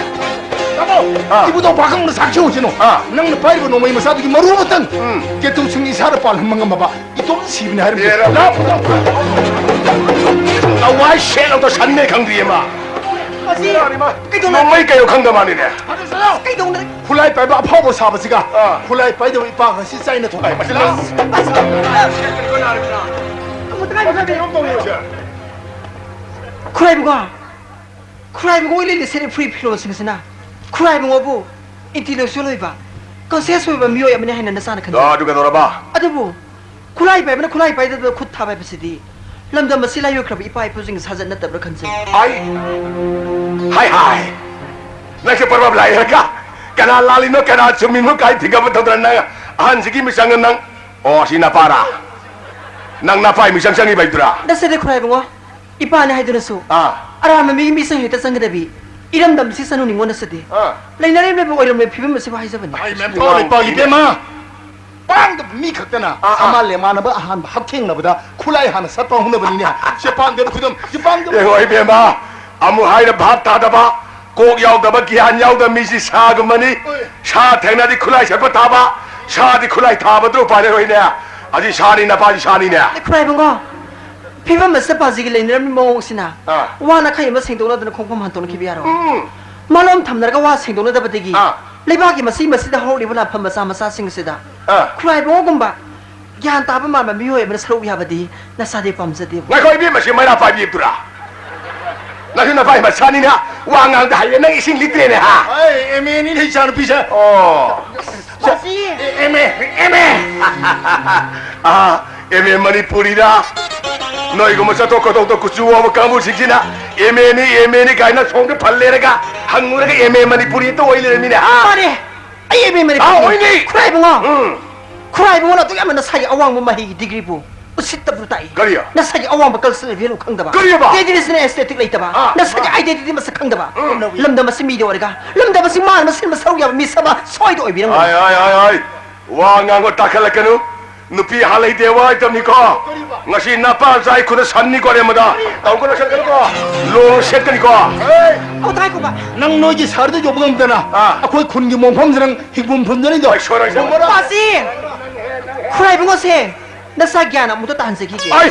ꯇꯥꯃꯣ, ꯑꯥ꯫ ꯏꯕꯨꯙꯧ ꯄꯥꯈꯪꯅ ꯁꯥꯈꯤ ꯑꯣꯏꯁꯅꯨ꯫ ꯑꯥ꯫ ꯅꯪꯅ ꯄꯥꯏꯔꯤꯕ ꯅꯣꯡꯃꯩ ꯃꯆꯥꯗꯨꯒꯤ ꯃꯔꯨ ꯑꯃꯇꯪ ꯎꯝ꯫ ꯀꯦꯇꯨꯁꯤꯡ ꯏꯁꯥꯗ ꯄꯥꯜꯍꯟꯕ ꯉꯝꯃꯕ ꯏꯇꯣꯝ ꯁꯤꯕꯅꯤ ꯍꯥꯏꯔꯝꯗꯦ꯫ ꯑꯦꯔꯥ꯫ ꯂꯥꯎ, ꯂꯥꯎ꯫ ꯂꯋꯥꯏ ꯁꯦꯠ ꯂꯧꯗ ꯁꯟꯅꯦ ꯈꯪꯗ꯭ꯔꯤꯌꯦ ꯃꯥ꯫ ꯃꯁꯤ ꯀꯩꯗꯧꯅ- ꯅꯣꯡꯃꯩ ꯀꯩꯅꯣ ꯈꯪꯗ ꯃꯥꯅꯤꯅꯦ꯫ ꯀꯩꯗꯧꯅ- ꯈꯨꯠꯂꯥꯏ ꯄꯥꯏꯕ ꯑꯐꯥꯎꯕ ꯁꯥꯕꯁꯤꯒ ꯑꯥ꯫ ꯈꯨꯠꯂꯥꯏ ꯄꯥꯏꯗꯕ ꯏꯄꯥ ꯉꯁꯤ ꯆꯥꯏꯅ ꯊꯣꯛ꯫ ꯑꯩ ꯃꯁꯤ ꯂꯥꯎ꯫ ꯑꯁ, ꯑꯁ, ꯑꯁ, ꯑꯃꯨꯛꯇ ꯉꯥꯏꯈꯣ꯫ ꯀꯩꯅꯣꯝ ꯇꯧꯔꯤꯁꯦ꯫ ꯈꯨꯔꯥꯏꯕꯨꯡꯉꯣ, ꯈꯨꯔꯥꯏꯕꯨꯡꯉꯣ ꯏꯂꯤꯠ ꯂꯤꯠ ꯁꯦꯠꯂꯤ ꯐꯨꯔꯤꯠ ꯐꯤꯔꯣꯜꯁꯤꯡ ꯑꯁꯤꯅ ꯈꯨꯔꯥꯏꯕꯨꯡꯉꯣꯕꯨ intellectual ꯑꯣꯏꯕ, conscious ꯑꯣꯏꯕ ꯃꯤꯑꯣꯏ ꯑꯃꯅꯤ ꯍꯥꯏꯅ ꯅꯆꯥꯅ ꯈꯟꯕ꯭ꯔꯥ? ꯑꯗꯨ ꯀꯩꯗꯧꯔꯕ? ꯑꯗꯨꯕꯨ ꯈꯨꯠꯂꯥꯏ ꯄꯥꯏꯕꯅ ꯈꯨꯠꯂꯥꯏ ꯄꯥꯏꯗꯕꯗ ꯈꯨꯠ ꯊꯥꯕ ꯍꯥꯏꯕꯁꯤꯗꯤ ꯂꯝꯗꯝ ꯑꯁꯤ ꯂꯥꯏ ꯑꯣꯏꯈ꯭ꯔꯕ ꯏꯄꯥ ꯏꯄꯨꯁꯤꯡꯒꯤ ꯁꯥꯖꯠ ꯅꯠꯇꯕ꯭ꯔꯥ ꯈꯟꯖꯩ꯫ ꯑꯩ? ꯍꯥꯏ ꯍꯥꯏ! ꯅꯪꯁꯦ ꯄꯔꯕ ꯂꯥꯛꯑꯦ ꯍꯥꯏꯔꯒ ꯀꯅꯥ ꯂꯥꯜꯂꯤꯅꯣ ꯀꯅꯥ ꯆꯨꯝꯃꯤꯅꯣ ꯀꯥꯏ ꯊꯤꯒꯠꯄ ꯊꯧꯗꯅ ꯅꯪ ꯑꯍꯟꯁꯤꯒꯤ ꯃꯤꯆꯪꯗ ꯅꯪ, ꯑꯣ, ꯁꯤ ꯅꯄꯥꯔꯥ? ꯅꯪ ꯅꯄꯥꯏ ꯃꯤꯆꯪ ꯆꯪꯉꯤꯕ ꯍꯥꯏꯗꯨꯔꯥ? ꯅꯠꯆꯗꯦ ꯈꯨꯔꯥꯏꯕꯨꯡꯉꯣ, ꯏꯄꯥꯅꯤ ꯍꯥꯏꯗꯨꯅꯁꯨ ꯑꯥ꯫ ꯑꯔꯥꯟꯕ ꯃꯤꯒꯤ ꯃꯤꯆꯪ ꯍꯦꯛꯇ ꯆꯪꯒꯗꯕꯤ ꯏꯔꯝꯗꯝ ꯑꯁꯤ ꯆꯅꯨ ꯅꯤꯡꯉꯣ ꯅꯠꯆꯗꯦ꯫ ꯑꯥ꯫ ꯂꯩꯅꯔꯤꯕ ꯑꯣꯏꯔꯝꯂꯦ ꯐꯤꯕꯝ ꯑꯁꯤꯕꯨ ꯍꯥꯏꯖꯕꯅꯤ꯫ ꯑꯩ ꯃꯦꯝ ꯊꯣꯛꯂꯛꯄ ꯏꯕꯦꯝꯃ! ꯄꯥꯡꯗꯕ ꯃꯤ ꯈꯛꯇꯅ ꯑꯥ, ꯑꯥ꯫ ꯁꯃꯥꯟ ꯂꯦꯃꯥꯟꯅꯕ ꯑꯍꯥꯟꯕ ꯍꯛꯊꯦꯡꯅꯕꯗ ꯈꯨꯠꯂꯥꯏ ꯍꯥꯟꯅ ꯁꯠꯄ ꯍꯧꯅꯕꯅꯤꯅꯦ꯫ ꯁꯤ ꯄꯥꯡꯗꯕ ꯈꯨꯗꯝ, ꯁꯤ ꯄꯥꯡꯗꯕ ꯌꯦꯡꯉꯣ ꯏꯕꯦꯝꯃ, ꯑꯃꯨꯛ ꯍꯥꯏꯔ ꯚꯥꯞ ꯇꯥꯗꯕ, ꯀꯣꯛ ꯌꯥꯎꯗꯕ, ꯒ꯭ꯌꯥꯟ ꯌꯥꯎꯗꯕ ꯃꯤꯁꯤ ꯁꯥꯒꯨꯝꯕꯅꯤ꯫ ꯁꯥ ꯊꯦꯡꯅꯗꯤ ꯈꯨꯠꯂꯥꯏ ꯁꯠꯄ ꯊꯥꯕ, ꯁꯥꯗꯤ ꯈꯨꯠꯂꯥꯏ ꯊꯥꯕꯗꯨ ꯎꯄꯥꯏ ꯂꯩꯔꯣꯏꯅꯦ꯫ ꯑꯁꯤ ꯁꯥꯅꯤ, ꯅꯄꯥꯁꯤ ꯁꯥꯅꯤꯅꯦ꯫ ꯈꯨꯔꯥꯏꯕꯨꯡꯉꯣ, ꯐꯤꯕꯝ ꯑꯁꯤꯗ ꯄꯥꯖꯤꯒꯤ ꯂꯩꯅꯔꯝꯃꯤ ꯃꯑꯣꯡꯁꯤꯅ ꯑꯥ꯫ ꯋꯥꯅ ꯈꯩ ꯑꯃ ꯁꯦꯡꯗꯣꯛꯅꯗꯅ ꯈꯣꯡꯐꯝ ꯍꯟꯗꯣꯛꯅꯈꯤꯕ ꯌꯥꯔꯣꯏ꯫ ꯎꯝ꯫ ꯃꯥꯂꯣꯝ ꯊꯝꯅꯔꯒ ꯋꯥ ꯁꯦꯡꯗꯣꯛꯅꯗꯕꯗꯒꯤ ꯑꯥ꯫ ꯂꯩꯕꯥꯛꯀꯤ ꯃꯁꯤ ꯃꯁꯤꯗ ꯍꯧꯔꯛꯂꯤꯕ ꯂꯥꯟꯐꯝ ꯃꯆꯥ ꯃꯆꯥꯁꯤꯡ ꯑꯁꯤꯗ ꯑꯥ꯫ ꯈꯨꯔꯥꯏꯕꯨꯡꯉꯣꯒꯨꯝꯕ ꯒ꯭ꯌꯥꯟ ꯇꯥꯕ ꯃꯥꯟꯕ ꯃꯤꯑꯣꯏ ꯑꯃꯅ ꯁꯔꯨꯛ ꯌꯥꯕꯗꯤ ꯅꯁꯥꯗꯤ ꯄꯥꯝꯖꯗꯦꯕ꯫ ꯉꯥꯏꯈꯣ, ꯏꯕꯦꯝꯃ, ꯁꯤ ꯃꯩꯔꯥ ꯄꯥꯏꯕꯤꯗꯨꯔꯥ? ꯅꯪꯁꯨ ꯅꯄꯥꯏ ꯃꯆꯥꯅꯤꯅ ꯋꯥ ꯉꯥꯡꯗ ꯍꯩꯔꯦ, ꯅꯪ ꯏꯁꯤꯡ ꯂꯤꯇ꯭ꯔꯦꯅꯦ, ꯍꯥ? ꯑꯩ ꯑꯦꯝ ꯑꯦꯅꯤꯅꯦ, ꯏꯆꯥꯅꯨꯄꯤꯁꯦ꯫ ꯑꯣ꯫ ꯃꯁꯤ ꯑꯦꯝ ꯑꯦ, ꯑꯦꯝ ꯑꯦ꯫ ꯑꯥ, ꯑꯦꯝ ꯑꯦ ꯃꯅꯤꯄꯨꯔꯤꯗ ꯅꯣꯏꯒꯨꯝꯕ ꯆꯠꯊꯣꯛ ꯈꯣꯠꯇꯣꯛꯇ ꯀꯨꯆꯨ ꯋꯥꯎꯕ ꯀꯥꯡꯕꯨꯁꯤꯡꯁꯤꯅ ꯑꯦꯝ ꯑꯦꯅꯤ, ꯑꯦꯝ ꯑꯦꯅꯤ ꯀꯥꯏꯅ ꯁꯣꯝꯗ ꯐꯜ ꯂꯩꯔꯒ ꯍꯪꯉꯨꯔꯒ ꯑꯦꯝ ꯑꯦ ꯃꯅꯤꯄꯨꯔꯤ ꯍꯦꯛꯇ ꯑꯣꯏ ꯂꯩꯔꯝꯃꯤꯅꯦ, ꯍꯥ? ꯃꯥꯅꯦ꯫ ꯑꯩ ꯑꯦꯝ ꯑꯦ ꯃꯅꯤꯄꯨꯔꯤ꯫ ꯑꯥ, ꯑꯣꯏꯅꯤ꯫ ꯈꯨꯔꯥꯏꯕꯨꯡꯉꯣ꯫ ꯎꯝ꯫ ꯈꯨꯔꯥꯏꯕꯨꯡꯉꯣꯅ ꯑꯗꯨꯛ ꯌꯥꯝꯅ ꯅꯁꯥꯒꯤ ꯑꯋꯥꯡꯕ ꯃꯍꯩꯒꯤ ꯗꯤꯒ꯭ꯔꯤꯕꯨ ꯎꯁꯤꯠꯇꯕꯗꯨ ꯇꯥꯛꯏ꯫ ꯀꯔꯤ? ꯅꯁꯥꯒꯤ ꯑꯋꯥꯡꯕ ꯀꯜꯆꯔꯦꯜ ꯚꯦꯂꯨ ꯈꯪꯗꯕ꯫ ꯀꯔꯤꯕ? ꯇ꯭ꯔꯦꯗꯤꯁꯅꯦꯜ ꯑꯦꯁꯊꯦꯇꯤꯛ ꯂꯩꯇꯕ꯫ ꯑꯥ꯫ ꯅꯁꯥꯒꯤ ꯑꯥꯏꯗꯦꯟꯇꯤꯇꯤ ꯃꯁꯛ ꯈꯪꯗꯕ꯫ ꯎꯝ꯫ ꯂꯝꯗꯝ ꯑꯁꯤ ꯃꯤꯗ ꯑꯣꯏꯔꯒ, ꯂꯝꯗꯝ ꯑꯁꯤ ꯃꯥꯅ ꯁꯤꯟꯕ ꯁꯔꯨꯛ ꯌꯥꯕ ꯃꯤꯁꯛ ꯑꯃ ꯁꯣꯏꯗ ꯑꯣꯏꯕꯤꯔꯝꯒꯅꯤ꯫ ꯍꯥꯏ, ꯍꯥꯏ, ꯍꯥꯏ, ꯍꯥꯏ꯫ ꯋꯥ ꯉꯥꯡꯕ ꯇꯥꯈꯠꯂꯛꯀꯅꯨ꯫ ꯅꯨꯄꯤ ꯍꯥꯠꯂꯩꯗꯦ ꯋꯥ ꯂꯩꯇꯕꯅꯤꯀꯣ꯫ ꯉꯁꯤ ꯅꯄꯥ ꯆꯥꯏ ꯈꯨꯗ ꯁꯟꯅꯤꯀꯣ, ꯔꯦꯝꯃꯗ꯫ ꯇꯧꯒꯅꯨ, ꯁꯟꯒꯅꯨꯀꯣ꯫ ꯂꯣꯡ ꯁꯦꯠꯀꯅꯤꯀꯣ꯫ ꯑꯣ, ꯇꯥꯏ ꯀꯣꯕ꯫ ꯅꯪ ꯅꯣꯏꯒꯤ ꯁꯍꯔꯗ ꯌꯧꯕ ꯉꯝꯗꯅ ꯑꯥ꯫ ꯑꯩꯈꯣꯏ ꯈꯨꯟꯒꯤ ꯃꯣꯡꯐꯝꯁꯤꯗ ꯅꯪ ꯍꯤꯒꯨꯝ ꯐꯨꯝꯖꯔꯤꯗꯣ꯫ ꯍꯣꯏ, ꯁꯣꯏꯔꯣꯏ, ꯁꯣꯏꯔꯣꯏ꯫ ꯄꯥꯁꯤ! ꯈꯨꯔꯥꯏꯕꯨꯡꯉꯣꯁꯦ, ꯅꯁꯥ ꯒ꯭ꯌꯥꯟ ꯑꯃꯨꯛꯇ ꯇꯥꯍꯟꯖꯈꯤꯒꯦ꯫ ꯑꯩ!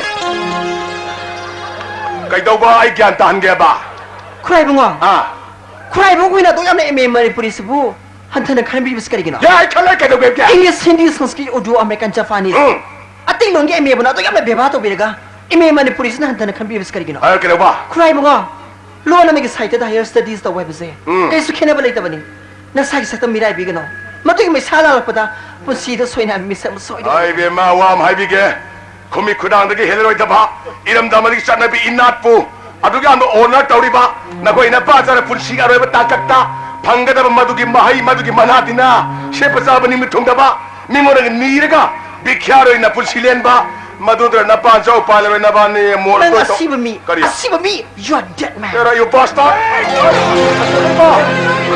ꯀꯩꯗꯧꯕ ꯑꯩ ꯒ꯭ꯌꯥꯟ ꯇꯥꯍꯟꯒꯦꯕ? ꯈꯨꯔꯥꯏꯕꯨꯡꯉꯣ꯫ ꯑꯥ꯫ ꯈꯨꯔꯥꯏꯕꯨꯡꯉꯣꯅ ꯑꯗꯨꯛ ꯌꯥꯝꯅ ꯑꯦꯝ ꯑꯦ ꯃꯅꯤꯄꯨꯔꯤꯁꯤꯕꯨ ꯍꯟꯊꯅ ꯈꯟꯕꯤꯕꯁꯤ ꯀꯔꯤꯒꯤꯅꯣ? ꯌꯥꯏ, ꯈꯜꯂꯦ, ꯀꯩꯗꯧꯒꯦ? English, Hindi, Sanskrit, Urdu, American, Japanese꯫ ꯎꯝ꯫ ꯑꯇꯩ ꯂꯣꯟꯒꯤ ꯑꯦꯝ ꯑꯦꯕꯨꯅ ꯑꯗꯨꯛ ꯌꯥꯝꯅ ꯕꯦꯕꯥꯔ ꯇꯧꯕꯤꯔꯒ ꯑꯦꯝ ꯑꯦ ꯃꯅꯤꯄꯨꯔꯤꯁꯤꯅ ꯍꯟꯊꯅ ꯈꯟꯕꯤꯕꯁꯤ ꯀꯔꯤꯒꯤꯅꯣ? ꯑ, ꯀꯩꯗꯧꯕ? ꯈꯨꯔꯥꯏꯕꯨꯡꯉꯣ, ꯂꯣꯟ ꯑꯃꯒꯤ ꯁꯥꯍꯤꯇ꯭ꯌꯗ higher studies ꯇꯧꯕ ꯍꯥꯏꯕꯁꯦ ꯎꯝ꯫ ꯀꯩꯁꯨ ꯈꯦꯠꯅꯕ ꯂꯩꯇꯕꯅꯤ꯫ ꯅꯁꯥꯒꯤ ꯁꯛꯇꯝ ꯃꯤꯔꯥꯏꯕꯤꯒꯅꯨ꯫ ꯃꯗꯨꯒꯤ ꯃꯩꯁꯥ ꯂꯥꯡꯂꯛꯄꯗ ꯄꯨꯟꯁꯤꯗ ꯁꯣꯏꯅ ꯃꯤꯁꯛ ꯑꯃ ꯁꯣꯏꯗꯅ ꯑꯩ ꯏꯕꯦꯝꯃ, ꯋꯥ ꯑꯃ ꯍꯥꯏꯕꯤꯒꯦ꯫ ꯈꯨꯃꯤꯠ ꯈꯨꯗꯥꯡꯗꯒꯤ ꯍꯦꯜꯂꯔꯣꯏꯗꯕ ꯏꯔꯝꯗꯝ ꯑꯃꯒꯤ ꯆꯠꯅꯕꯤ ꯏꯅꯥꯠꯄꯨ ꯑꯗꯨꯛ ꯌꯥꯝꯅ honor ꯇꯧꯔꯤꯕ ꯅꯈꯣꯏ ꯅꯄꯥ ꯆꯥꯅ ꯄꯨꯟꯁꯤꯒꯤ ꯑꯔꯣꯏꯕ ꯇꯥꯡꯀꯛꯇ ꯐꯪꯒꯗꯕ ꯃꯗꯨꯒꯤ ꯃꯍꯩ, ꯃꯗꯨꯒꯤ ꯃꯅꯥ ꯗꯤꯅ ꯁꯦꯠꯄ ꯆꯥꯕ ꯅꯤꯡꯕ ꯊꯨꯡꯗꯕ, ꯃꯤꯉꯣꯟꯗꯒꯤ ꯅꯤꯔꯒ ꯚꯤꯈ꯭ꯌꯥ ꯑꯣꯏꯅ ꯄꯨꯟꯁꯤ ꯂꯦꯟꯕ, ꯃꯗꯨꯗ ꯅꯄꯥ ꯆꯥꯎ ꯄꯥꯜꯂꯔꯣꯏ, ꯅꯕꯥꯅꯤ ꯃꯣꯔ ꯅꯪ ꯇꯣꯏ ꯇꯧ-, ꯑꯁꯤꯕ ꯃꯤ, ꯀꯔꯤ? ꯑꯁꯤꯕ ꯃꯤ, you are dead man꯫ Where are you, bastard?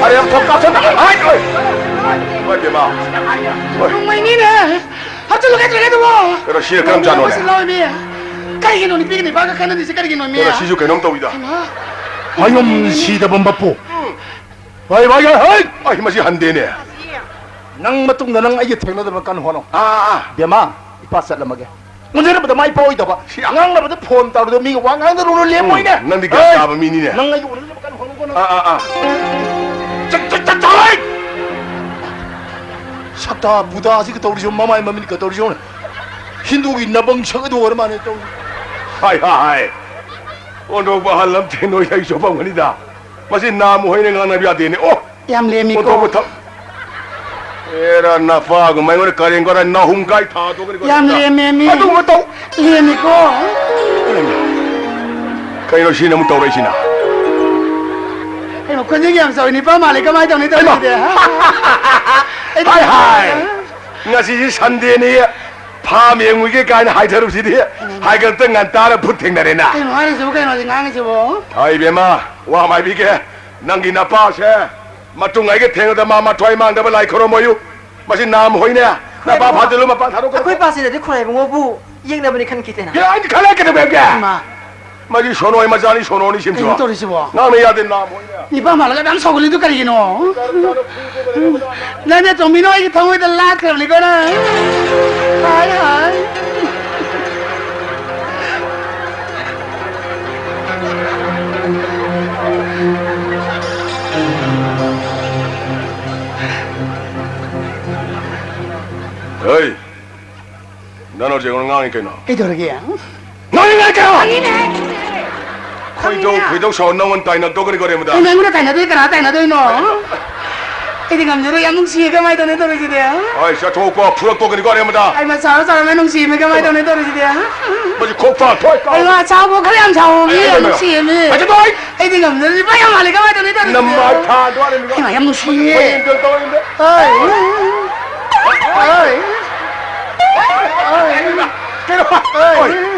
ꯑꯔꯦ, ꯑꯃ ꯊꯣꯛ ꯀꯥꯞꯁꯟ-, ꯍꯥꯏ, ꯑꯣꯏ! ꯍꯣꯏ, ꯕꯦꯝꯃ꯫ ꯍꯣꯏ꯫ ꯅꯣꯡꯃꯩꯅꯤꯅꯦ꯫ ꯍꯥꯞꯆꯤꯜꯂꯨ, ꯀꯩꯗꯧꯔꯒꯦ ꯑꯗꯨꯕꯣ? ꯀꯩꯅꯣ, ꯁꯤꯅ ꯀꯔꯝ ꯖꯥꯠꯅꯣꯅꯦ? ꯅꯣꯡꯃꯩ ꯂꯧꯁꯤꯜꯂꯣ, ꯏꯕꯦ꯫ ꯀꯔꯤꯒꯤꯅꯣ ꯅꯨꯄꯤꯒ ꯅꯨꯄꯥꯒ ꯈꯠꯅꯔꯤꯁꯦ ꯀꯔꯤꯒꯤꯅꯣ, ꯃꯤ? ꯀꯩꯅꯣ, ꯁꯤꯁꯨ ꯀꯩꯅꯣꯝ ꯇꯧꯋꯤꯗ꯫ ꯍꯩꯃꯥ꯫ ꯃꯌꯨꯝ ꯁꯤꯗꯕ ꯃꯄꯨ꯫ ꯍꯩ, ꯚꯥꯏ, ꯍꯩ! ꯑꯩ ꯃꯁꯤ ꯍꯟꯗꯦꯅꯦ꯫ ꯅꯪ ꯃꯇꯨꯡꯗ ꯅꯪ ꯑꯩꯒ ꯊꯦꯡꯅꯗꯕ ꯀꯟꯅ ꯍꯣꯠꯅꯧ꯫ ꯑꯥ, ꯑꯥ, ꯑꯥ꯫ ꯕꯦꯝꯃ, ꯏꯄꯥ ꯆꯠꯂꯝꯃꯒꯦ꯫ ꯎꯅꯔꯕꯗ ꯃꯥ ꯏꯄꯥ ꯑꯣꯏꯗꯕ꯫ ꯁꯤ ꯑꯉꯥꯡꯅꯕꯗ ꯐꯣꯟ ꯇꯧꯔꯗꯣ ꯃꯤꯒ ꯋꯥ ꯉꯥꯡꯗꯔꯨꯅꯨ, ꯂꯦꯝꯃꯣꯏꯅꯦ꯫ ꯎꯝ, ꯅꯪꯗꯤ ꯒ꯭ꯌꯥꯟ ꯍꯩ! ꯇꯥꯕ ꯃꯤꯅꯤꯅꯦ꯫ ꯅꯪ ꯑꯩꯒ ꯎꯅꯅꯕ ꯀꯟꯅ ꯍꯣꯠꯅꯧꯀꯣ ꯅꯪ꯫ ꯑꯥ, ꯑꯥ, ꯑꯥ꯫ ꯆꯠ, ꯆꯠ, ꯆꯠ, ꯆꯠ! ꯁꯛꯇꯥ ꯕꯨꯗꯥꯁꯤꯒ ꯇꯧꯔꯤꯁꯤ, ꯃꯃꯥꯏ ꯃꯃꯤꯠꯀ ꯇꯧꯔꯤꯁꯤ ꯌꯦꯡꯉꯨꯅꯦ꯫ ꯍꯤꯟꯗꯨꯒꯤ ꯅꯕꯪ ꯁꯛ ꯑꯗꯨ ꯑꯣꯏꯔ ꯃꯥꯜꯂꯦ ꯇꯧꯔꯤꯁꯤ꯫ ꯍꯥꯏ, ꯍꯥꯏ, ꯍꯥꯏ꯫ ꯑꯣꯟꯊꯣꯛꯄ ꯑꯍꯜ ꯑꯃ ꯊꯦꯡꯅꯩ, ꯑꯩ ꯆꯣꯞꯄꯝꯒꯅꯤꯗ꯫ ꯃꯁꯤ ꯅꯥꯝ ꯍꯣꯏꯅ ꯉꯥꯡꯅꯕ ꯌꯥꯗꯦꯅꯦ꯫ ꯑꯣ! ꯌꯥꯝ ꯂꯦꯝꯃꯤꯀꯣ꯫ ꯑꯣꯟꯊꯣꯛꯄ ꯊꯛ-, ꯑꯦꯔꯥ, ꯅꯄꯥꯒꯨꯝꯕ ꯑꯩꯉꯣꯟꯗ ꯀꯔꯦꯝ ꯀꯔꯥꯏ ꯅꯥꯍꯨꯝ ꯀꯥꯏ ꯊꯥꯗꯣꯛꯀꯅꯤ ꯀꯣ꯫ ꯌꯥꯝ ꯂꯦꯝꯃꯦ ꯃꯤ꯫ ꯑꯗꯨꯒꯨꯝꯕ ꯇꯧ-, ꯂꯦꯝꯃꯤꯀꯣ꯫ ꯀꯩꯅꯣ ꯁꯤꯅ ꯑꯃꯨꯛ ꯇꯧꯔꯛꯏꯁꯤꯅ? ꯀꯩꯅꯣ ꯈꯣꯟꯖꯦꯜ ꯌꯥꯝ ꯆꯥꯎꯏ, ꯅꯤꯄꯥ ꯃꯥꯜꯂꯦ, ꯀꯃꯥꯏꯅ ꯇꯧꯅꯤ ꯍꯩꯃꯥ! ꯇꯧꯔꯤꯁꯤꯗꯤ? ꯍꯥ? ꯑꯩꯗꯤ ꯍꯥꯏ, ꯍꯥꯏ꯫ ꯉꯁꯤꯁꯤ ꯁꯟꯗꯦꯅꯤ, ꯐꯥꯝ ꯌꯦꯡꯉꯨꯒꯦ ꯀꯥꯏꯅ ꯍꯥꯏꯊꯔꯨꯕꯁꯤꯗꯤ ꯎꯝ꯫ ꯍꯥꯏꯒꯠꯇ ꯉꯟꯇꯥꯅ ꯚꯨꯠ ꯊꯦꯡꯅꯔꯦꯅ꯫ ꯀꯩꯅꯣ ꯍꯥꯏꯔꯤꯁꯤꯕꯨ, ꯀꯩꯅꯣ ꯍꯧꯖꯤꯛ ꯉꯥꯡꯉꯤꯁꯤꯕꯨ? ꯍꯥꯏ ꯏꯕꯦꯝꯃ, ꯋꯥ ꯑꯃ ꯍꯥꯏꯕꯤꯒꯦ, ꯅꯪꯒꯤ ꯅꯄꯥꯁꯦ ꯃꯇꯨꯡ ꯑꯩꯒ ꯊꯦꯡꯅꯗ ꯃꯥ ꯃꯊ꯭ꯋꯥꯏ ꯃꯥꯡꯗꯕ ꯂꯥꯏ ꯈꯨꯔꯨꯝꯃꯣꯌꯨ꯫ ꯃꯁꯤ ꯅꯥꯝ ꯍꯣꯏꯅꯦ, ꯅꯄꯥ ꯈꯣꯏꯕꯨ-, ꯐꯥꯖꯤꯜꯂꯨ, ꯃꯄꯥꯟ ꯊꯥꯗꯣꯛꯀꯅꯨ꯫ ꯑꯩꯈꯣꯏ ꯄꯥꯁꯤꯅꯗꯤ ꯈꯣꯏꯔꯥꯏꯕꯨꯡꯉꯣꯕꯨ ꯌꯦꯛꯅꯕꯅꯤ ꯈꯟꯈꯤꯗꯦꯅ꯫ ꯑꯦ, ꯑꯩꯗꯤ ꯈꯜꯂꯦ ꯀꯩꯗꯧꯒꯦ? ꯏꯃꯥ꯫ ꯃꯁꯤ ꯁꯣꯅꯣꯏ ꯃꯆꯥꯅꯤ, ꯁꯣꯅꯣꯅꯤ ꯁꯤꯝꯁꯨ꯫ ꯀꯩꯅꯣ ꯇꯧꯔꯤꯁꯤꯕꯣ? ꯉꯥꯡꯅ ꯌꯥꯗꯦ, ꯅꯥꯝ ꯍꯣꯏꯅꯦ꯫ ꯅꯤꯄꯥ ꯃꯥꯜꯂꯒ ꯑꯗꯨꯝ ꯁꯥꯎꯒꯠꯂꯤꯗꯨ ꯀꯔꯤꯒꯤꯅꯣ? ꯅꯪꯅꯦ ꯇꯣꯝꯕꯤꯅꯣ ꯑꯩꯒꯤ ꯊꯃꯣꯏꯗ ꯂꯥꯠꯈ꯭ꯔꯕꯅꯤꯀꯣ ꯅꯪ꯫ ꯍꯥꯏ, ꯍꯥꯏ꯫ ꯍꯩ! ꯅꯪ ꯍꯧꯖꯤꯛ ꯑꯩꯉꯣꯟꯗ ꯉꯥꯡꯉꯤ ꯀꯩꯅꯣ? ꯀꯩꯗꯧꯔꯒꯦ? ꯉꯥꯡꯉꯤ ꯉꯥꯡꯉꯤ ꯀꯩꯅꯣ? ꯉꯥꯡꯉꯤꯅꯦ꯫ ꯈꯣꯏꯗꯧ, ꯈꯪꯉꯤꯅꯦ꯫ ꯈꯣꯏꯗꯧ ꯁꯥꯎ ꯅꯪꯉꯣꯟꯗ ꯇꯥꯏꯅ ꯇꯣꯛꯀꯅꯤꯀꯣ, ꯔꯦꯃꯨꯗꯥ꯫ ꯀꯩꯅꯣ ꯑꯩꯉꯣꯟꯗ ꯇꯥꯏꯅꯗꯣꯏ ꯀꯅꯥ ꯇꯥꯏꯅꯗꯣꯏꯅꯣ? ꯑꯩꯗꯤ ꯉꯝꯖꯔꯣꯏ, ꯌꯥꯝ ꯅꯨꯡꯁꯤꯌꯦ, ꯀꯃꯥꯏꯅ ꯇꯧꯅꯤ ꯇꯧꯔꯤꯁꯤꯗꯤ? ꯍꯣꯏ, ꯆꯠꯊꯣꯛꯄ, ꯐꯨꯔꯛ ꯇꯣꯛꯀꯅꯤꯀꯣ, ꯔꯦꯃꯨꯗꯥ꯫ ꯑꯩ ꯃꯆꯥ ꯆꯥꯎꯔ ꯅꯨꯡꯁꯤꯌꯦ, ꯀꯃꯥꯏꯅ ꯇꯧꯅꯤ ꯇꯧꯔꯤꯁꯤꯗꯤ? ꯃꯁꯤ ꯈꯣꯛ ꯐ-, ꯊꯣꯏ ꯀꯥꯎ-, ꯑꯩ ꯃꯆꯥ ꯐꯥꯎ ꯈꯔ ꯌꯥꯝ ꯁꯥꯎꯕ ꯃꯤ ꯑꯩ ꯌꯥꯝ ꯀꯩꯅꯣ? ꯅꯨꯡꯁꯤꯌꯦ ꯃꯤ꯫ ꯍꯥꯏꯖꯗꯣꯏ! ꯑꯩꯗꯤ ꯉꯝꯖꯔꯣꯏ, ꯏꯄꯥ ꯌꯥꯝ ꯃꯥꯜꯂꯦ, ꯀꯃꯥꯏꯅ ꯇꯧꯅꯤ ꯇꯧꯔꯤꯁꯤꯗꯤ? ꯅꯃꯥꯏ ꯊꯥꯗꯣꯔꯦ, ꯃꯤꯉꯣꯟꯗ꯫ ꯍꯩꯃꯥ, ꯌꯥꯝ ꯅꯨꯡꯁꯤꯌꯦ꯫ ꯍꯣꯏ, ꯏꯟꯖꯣꯏ ꯇꯧꯔꯤꯕꯅꯦ꯫ ꯍꯣꯏ꯫ ꯍꯣꯏ꯫ ꯀꯩꯅꯣ? ꯍꯣꯏ꯫ ꯍꯣꯏ꯫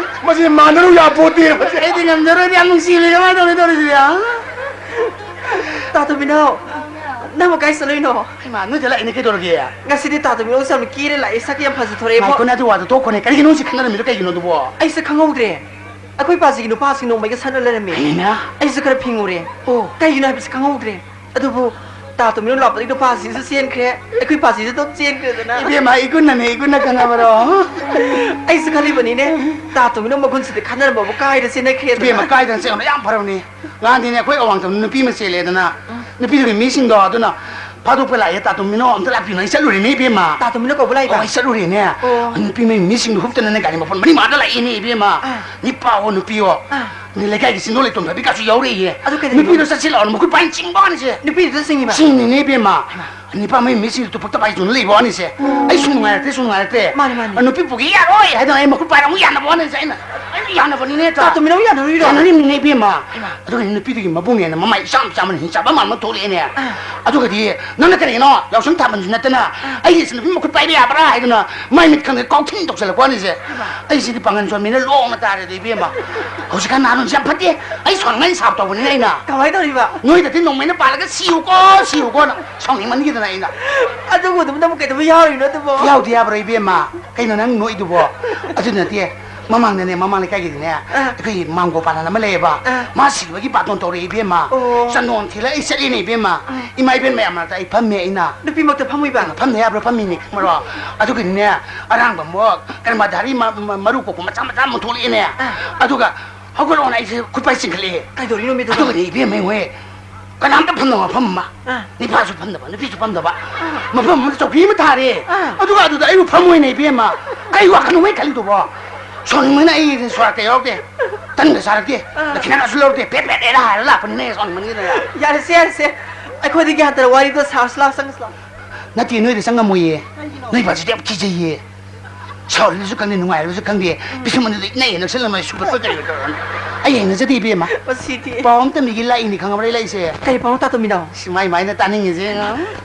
ꯃꯁꯤ ꯃꯥꯟꯅꯔꯨ ꯌꯥꯄꯣꯠꯇꯦ, ꯃꯁꯤ꯫ ꯑꯩꯗꯤ ꯉꯝꯖꯔꯣꯏꯗꯤ ꯌꯥꯝ ꯅꯨꯡꯁꯤꯕꯤ, ꯀꯃꯥꯏꯅ ꯇꯧꯅꯤ ꯇꯧꯔꯤꯁꯤꯗꯤ? ꯇꯥ ꯇꯣꯝꯕꯤꯅꯥꯎ, ꯅꯪꯕꯨ ꯀꯥꯏ ꯆꯠꯂꯨꯏꯅꯣ? ꯍꯩꯃꯥ, ꯅꯣꯏꯗ ꯂꯥꯛꯏꯅꯦ, ꯀꯩꯗꯧꯔꯒꯦ? ꯉꯁꯤꯗꯤ ꯇꯥ ꯇꯣꯝꯕꯤꯅꯥꯎꯁꯦ ꯌꯥꯝ ꯀꯦꯔꯦ ꯂꯥꯛꯑꯦ, ꯁꯛ ꯌꯥꯝ ꯐꯖꯊꯣꯔꯛꯑꯦꯕꯣ꯫ ꯉꯥꯏꯈꯣꯅꯦ, ꯑꯗꯨ ꯋꯥꯗꯣ ꯇꯣꯛꯈꯣꯅꯦ꯫ ꯀꯔꯤꯒꯤꯅꯣ ꯍꯧꯖꯤꯛ ꯈꯠꯅꯔꯝꯃꯤꯗꯣ ꯀꯩꯒꯤꯅꯣ ꯑꯗꯨꯕꯣ? ꯑꯩꯁꯦ ꯈꯪꯍꯧꯗ꯭ꯔꯦ꯫ ꯑꯩꯈꯣꯏ ꯄꯥꯁꯤꯒꯤ ꯅꯨꯄꯥꯁꯤꯡ ꯅꯣꯡꯃꯩꯒ ꯁꯠꯅ ꯂꯩꯔꯝꯃꯦ꯫ ꯍꯩꯃꯥ꯫ ꯑꯩꯁꯦ ꯈꯔ ꯐꯤꯡꯉꯨꯔꯦ꯫ ꯑꯣ꯫ ꯀꯩꯒꯤꯅꯣ ꯍꯥꯏꯕꯁꯦ ꯈꯪꯍꯧꯗ꯭ꯔꯦ꯫ ꯑꯗꯨꯕꯨ ꯇꯥ ꯇꯣꯝꯕꯤꯅꯧ ꯂꯥꯛꯄꯗꯒꯤ ꯅꯨꯄꯥꯁꯤꯁꯨ ꯆꯦꯟꯈ꯭ꯔꯦ, ꯑꯩꯈꯣꯏ ꯄꯥꯁꯤꯁꯨ ꯑꯗꯨꯝ ꯆꯦꯟꯈ꯭ꯔꯦꯗꯅ꯫ ꯏꯕꯦꯝꯃ, ꯏꯒꯨꯟꯅꯅꯦ, ꯏꯒꯨꯟꯅ ꯈꯪꯉꯕꯔꯣ? ꯑꯩꯁꯨ ꯈꯜꯂꯤꯕꯅꯤꯅꯦ, ꯇꯥ ꯇꯣꯝꯕꯤꯅꯧ ꯃꯒꯨꯟꯁꯤꯗꯤ ꯈꯟꯅꯔꯝꯕꯕꯨ ꯀꯥꯏꯗ ꯆꯦꯟꯅꯈ꯭ꯔꯦꯗꯅ? ꯏꯕꯦꯝꯃ, ꯀꯥꯏꯗꯅ ꯆꯦꯟꯕꯅꯣ? ꯌꯥꯝ ꯐꯔꯕꯅꯤ꯫ ꯉꯔꯥꯡꯗꯤꯅꯦ, ꯑꯩꯈꯣꯏ ꯑꯋꯥꯡꯊꯪꯕ ꯅꯨꯄꯤ ꯑꯃ ꯆꯦꯜꯂꯦꯗꯅ, ꯅꯨꯄꯤꯗꯨꯒꯤ ꯃꯤꯁꯤꯡꯗꯣ ꯑꯗꯨꯅ ꯐꯥꯗꯣꯛꯄ ꯂꯥꯛꯑꯦ, ꯇꯥ ꯇꯣꯝꯕꯤꯅꯧ ꯑꯝꯇ ꯂꯥꯛꯄꯤꯌꯨꯅ ꯑꯩ ꯆꯠꯂꯨꯔꯤꯅꯦ, ꯏꯕꯦꯝꯃ꯫ ꯇꯥ ꯇꯣꯝꯕꯤꯅꯧ ꯀꯧꯕ ꯂꯥꯛꯏꯕ? ꯑꯣ, ꯑꯩ ꯆꯠꯂꯨꯔꯦꯅꯦ꯫ ꯑꯣ꯫ ꯅꯨꯄꯤ ꯃꯌꯨꯝ ꯃꯤꯁꯤꯡꯗꯣ ꯍꯨꯞꯇꯅꯅꯦ ꯒꯥꯔꯤ ꯃꯄꯣꯟ ꯃꯔꯤ ꯃꯉꯥꯗ ꯂꯥꯛꯑꯦꯅꯦ, ꯏꯕꯦꯝꯃ꯫ ꯑꯥ꯫ ꯅꯤꯄꯥ ꯑꯣ ꯅꯨꯄꯤ ꯑꯣ꯫ ꯑꯥ꯫ ꯅꯤ ꯂꯩꯀꯥꯏꯒꯤ ꯆꯤꯡꯗꯣꯟ ꯂꯩꯇꯣꯟ ꯐꯕꯤ ꯀꯥꯁꯨ ꯌꯥꯎꯔꯛꯏꯌꯦ꯫ ꯑꯗꯨ ꯀꯩꯗꯧꯔꯤꯅꯣ? ꯅꯨꯄꯤꯗꯣ ꯆꯠꯁꯤ ꯂꯥꯛꯑꯣꯅ ꯃꯈꯨꯠ ꯄꯥꯏꯅ ꯆꯤꯡꯕ ꯋꯥꯅꯤꯁꯦ꯫ ꯅꯨꯄꯤꯗꯨꯗ ꯆꯤꯡꯉꯤꯕ? ꯆꯤꯡꯉꯤꯅꯦ, ꯏꯕꯦꯝꯃ꯫ ꯍꯩꯃꯥ꯫ ꯅꯤꯄꯥ ꯃꯌꯨꯝ ꯃꯤꯁꯤꯡꯗꯣ ꯇꯨꯄꯛꯇ ꯄꯥꯏꯗꯨꯅ ꯂꯩꯕ ꯋꯥꯅꯤꯁꯦ꯫ ꯑꯣ꯫ ꯑꯩ ꯁꯨꯝ ꯅꯨꯡꯉꯥꯏꯔꯛꯇ꯭ꯔꯦ, ꯁꯨꯝ ꯅꯨꯡꯉꯥꯏꯔꯛꯇ꯭ꯔꯦ꯫ ꯃꯥꯅꯤ, ꯃꯥꯅꯤ꯫ ꯅꯨꯄꯤ ꯄꯨꯒꯦ ꯌꯥꯔꯣꯏ ꯍꯥꯏꯗꯅ ꯑꯩ ꯃꯈꯨꯠ ꯄꯥꯏꯔ ꯑꯃꯨꯛ ꯌꯥꯅꯕ ꯋꯥꯅꯤꯁꯦ꯫ ꯑꯩꯅ, ꯑꯩꯅ ꯌꯥꯅꯕꯅꯤꯅꯦ꯫ ꯇꯥ ꯇꯣꯝꯕꯤꯅꯧ ꯌꯥꯅꯔꯨꯏꯔꯣ? ꯌꯥꯅꯔꯤꯕꯅꯤꯅꯦ, ꯏꯕꯦꯝꯃ꯫ ꯍꯩꯃꯥ꯫ ꯑꯗꯨꯒ ꯅꯨꯄꯤꯗꯨꯒꯤ ꯃꯕꯨꯡꯅꯦꯅ ꯃꯃꯥꯏ ꯏꯆꯥꯝ ꯆꯥꯝꯃꯅ ꯍꯤꯡꯆꯥꯕ ꯃꯥꯟꯕ ꯊꯣꯛꯂꯛꯑꯦꯅꯦ꯫ ꯑꯥ꯫ ꯑꯗꯨꯒꯗꯤ, "ꯅꯪꯅ ꯀꯔꯤꯅꯣ? ꯌꯥꯎꯁꯪ ꯊꯥꯕꯜꯁꯨ ꯅꯠꯇꯅ ꯑꯥ꯫ ꯑꯩꯒꯤ ꯏꯆꯟꯅꯨꯄꯤ ꯃꯈꯨꯠ ꯄꯥꯏꯕ ꯌꯥꯕ꯭ꯔꯥ?" ꯍꯥꯏꯗꯅ ꯃꯥꯏ ꯃꯤꯠ ꯈꯪꯗꯦ ꯀꯥꯎꯊꯤꯟ ꯇꯧꯁꯜꯂꯛꯄ ꯋꯥꯅꯤꯁꯦ꯫ ꯍꯩꯃꯥ꯫ ꯑꯩꯁꯤꯗꯤ ꯄꯥꯡꯒꯟ ꯁꯣꯟꯕꯅꯤꯅ ꯂꯣꯡꯅ ꯇꯥꯔꯦꯗ, ꯏꯕꯦꯝꯃ꯫ ꯍꯧꯖꯤꯛꯀꯥꯟ ꯅꯍꯥꯔꯣꯟꯁꯦ ꯌꯥꯝ ꯐꯠꯇꯦ꯫ ꯑꯩ ꯁꯣꯟꯉꯩ ꯁꯥꯞ ꯇꯧꯕꯅꯤꯅ ꯑꯩꯅ꯫ ꯀꯃꯥꯏꯅ ꯇꯧꯔꯤꯕ? ꯅꯣꯏꯗꯗꯤ ꯅꯣꯡꯃꯩꯅ ꯄꯥꯜꯂꯒ ꯁꯤꯌꯨꯀꯣ, ꯁꯤꯌꯨꯀꯣꯅ ꯁꯥꯎꯅꯤꯡꯃꯟꯈꯤꯗꯅ ꯑꯩꯅ꯫ ꯑꯗꯨꯕꯨ ꯑꯗꯨꯝ ꯅꯪꯕꯨ ꯀꯩꯗꯧꯕ ꯌꯥꯎꯔꯤꯅꯣ ꯑꯗꯨꯕꯣ? ꯌꯥꯎꯗꯤ ꯌꯥꯕ꯭ꯔꯣ, ꯏꯕꯦꯝꯃ? ꯀꯩꯅꯣ ꯅꯪ ꯅꯣꯛꯏꯗꯨꯕꯣ? ꯑꯗꯨ ꯅꯠꯇꯦ, ꯃꯃꯥꯡꯗꯅꯦ, ꯃꯃꯥꯡ ꯂꯩꯀꯥꯏꯒꯤꯗꯤꯅꯦ, ꯑꯥ꯫ ꯑꯩꯈꯣꯏꯒꯤ ꯃꯥꯡꯒꯣ ꯄꯥꯂꯟ ꯑꯃ ꯂꯩꯌꯦꯕ꯫ ꯑꯥ꯫ ꯃꯥ ꯁꯤꯕꯒꯤ ꯕꯥꯇꯣꯟ ꯇꯧꯔꯛꯑꯦ, ꯏꯕꯦꯝꯃ꯫ ꯑꯣ꯫ ꯆꯟꯗꯣꯟ ꯊꯤꯜꯂ ꯑꯩ ꯆꯠꯂꯤꯅꯦ, ꯏꯕꯦꯝꯃ꯫ ꯑꯥ꯫ ꯏꯃꯥ ꯏꯕꯦꯟ ꯃꯌꯥꯝ ꯃꯔꯛꯇ ꯑꯩ ꯐꯝꯃꯦ ꯑꯩꯅ꯫ ꯅꯨꯄꯤꯃꯛꯇ ꯐꯝꯃꯨꯏꯕ? ꯐꯝꯗ ꯌꯥꯕ꯭ꯔꯣ? ꯐꯝꯃꯤꯅꯦ, ꯃꯔꯣ꯫ ꯑꯗꯨꯒꯗꯤꯅꯦ, ꯑꯔꯥꯡꯕ ꯑꯃꯨꯛ ꯀꯔꯃꯙꯥꯔꯤ ꯃ-, ꯃ-, ꯃꯔꯨ ꯀꯣꯛꯄ ꯃꯆꯥ ꯃꯆꯥ ꯑꯃꯨꯛ ꯊꯣꯛꯂꯛꯑꯦꯅꯦ꯫ ꯑꯥ꯫ ꯑꯗꯨꯒ ꯍꯧꯒꯠꯂꯛꯑꯣꯅ ꯑꯩꯁꯦ ꯈꯨꯠꯄꯥꯏ ꯆꯤꯡꯈꯠꯂꯛꯑꯦ꯫ ꯀꯩꯗꯧꯔꯤꯅꯣ ꯃꯤꯗꯨꯕꯣ? ꯑꯗꯨꯒꯗꯤ ꯏꯕꯦꯝꯃ ꯍꯣꯏ, ꯀꯅꯥꯝꯇ ꯐꯝꯗꯕ ꯃꯐꯝ ꯑꯃ꯫ ꯑꯥ꯫ ꯅꯤꯄꯥꯁꯨ ꯐꯝꯗꯕ, ꯅꯨꯄꯤꯁꯨ ꯐꯝꯗꯕ꯫ ꯑꯥ꯫ ꯃꯐꯝ ꯑꯃꯗ ꯆꯧꯀ꯭ꯔꯤ ꯑꯃ ꯊꯥꯔꯦ꯫ ꯑꯥ꯫ ꯑꯗꯨꯒ ꯑꯗꯨꯗ ꯑꯩꯕꯨ ꯐꯝꯃꯣꯏꯅꯦ ꯏꯕꯦꯝꯃ꯫ ꯀꯩ ꯋꯥꯈꯜꯅꯣ ꯃꯣꯏ ꯈꯜꯂꯤꯗꯨꯕꯣ? ꯁꯣꯟꯃꯅ ꯑꯩ ꯁꯣꯔꯥꯛꯇ ꯌꯥꯎꯔꯛꯇꯦ꯫ ꯇꯟꯒ ꯆꯥꯔꯛꯇꯦ꯫ ꯑꯥ꯫ ꯗꯈꯤꯅꯥꯒꯁꯨ ꯂꯧꯔꯛꯇꯦ꯫ ꯄꯦꯠ ꯄꯦꯠ ꯑꯦꯔꯥ ꯍꯥꯏꯔ ꯂꯥꯛꯄꯅꯤꯅꯦ ꯁꯣꯟꯃꯅꯤꯗꯅ꯫ ꯌꯥꯔꯦꯁꯦ, ꯌꯥꯔꯦꯁꯦ꯫ ꯑꯩꯈꯣꯏꯗꯤ ꯒ꯭ꯌꯥꯟ ꯇꯥꯔꯦ꯫ ꯋꯥꯔꯤꯗꯣ ꯁꯥꯔꯁꯤ ꯂꯥꯎ, ꯆꯪꯉꯁꯤ ꯂꯥꯎ꯫ ꯅꯠꯇꯦ, ꯅꯣꯏꯗ ꯆꯪꯉꯝꯃꯣꯏꯌꯦ꯫ ꯀꯩꯒꯤꯅꯣ? ꯅꯣꯏ ꯕꯥꯁꯤꯗꯤ ꯌꯥꯝ ꯀꯤꯖꯩꯌꯦ꯫ ꯁꯥꯎꯔꯤꯔꯁꯨ ꯈꯪꯗꯦ, ꯅꯨꯡꯉꯥꯏꯔꯁꯨ ꯈꯪꯗꯦ, ꯄꯤꯁꯨꯝ ꯑꯅꯤꯗꯨ ꯏꯅꯩ ꯍꯦꯟꯅ ꯅꯛꯁꯜꯂꯝꯃꯦ, ꯁꯨꯄꯔ ꯄꯠ ꯀꯔꯤ ꯇꯧꯔꯅꯤ? ꯑꯩ ꯍꯩꯅꯖꯗꯦ, ꯏꯕꯦꯝꯃ꯫ ꯃꯁꯤꯗꯤ꯫ ꯄꯥꯎ ꯑꯃ ꯇꯝꯕꯤꯒꯦ ꯂꯥꯛꯏꯅꯤ, ꯈꯪꯉꯕ꯭ꯔꯥ ꯑꯩ ꯂꯥꯛꯏꯁꯦ? ꯀꯔꯤ ꯄꯥꯎꯅꯣ, ꯇꯥꯇꯣꯝꯕꯤꯅꯣ? ꯁꯤ ꯃꯥꯏ ꯃꯥꯏꯅ ꯇꯥꯅꯤꯡꯉꯤꯁꯦ꯫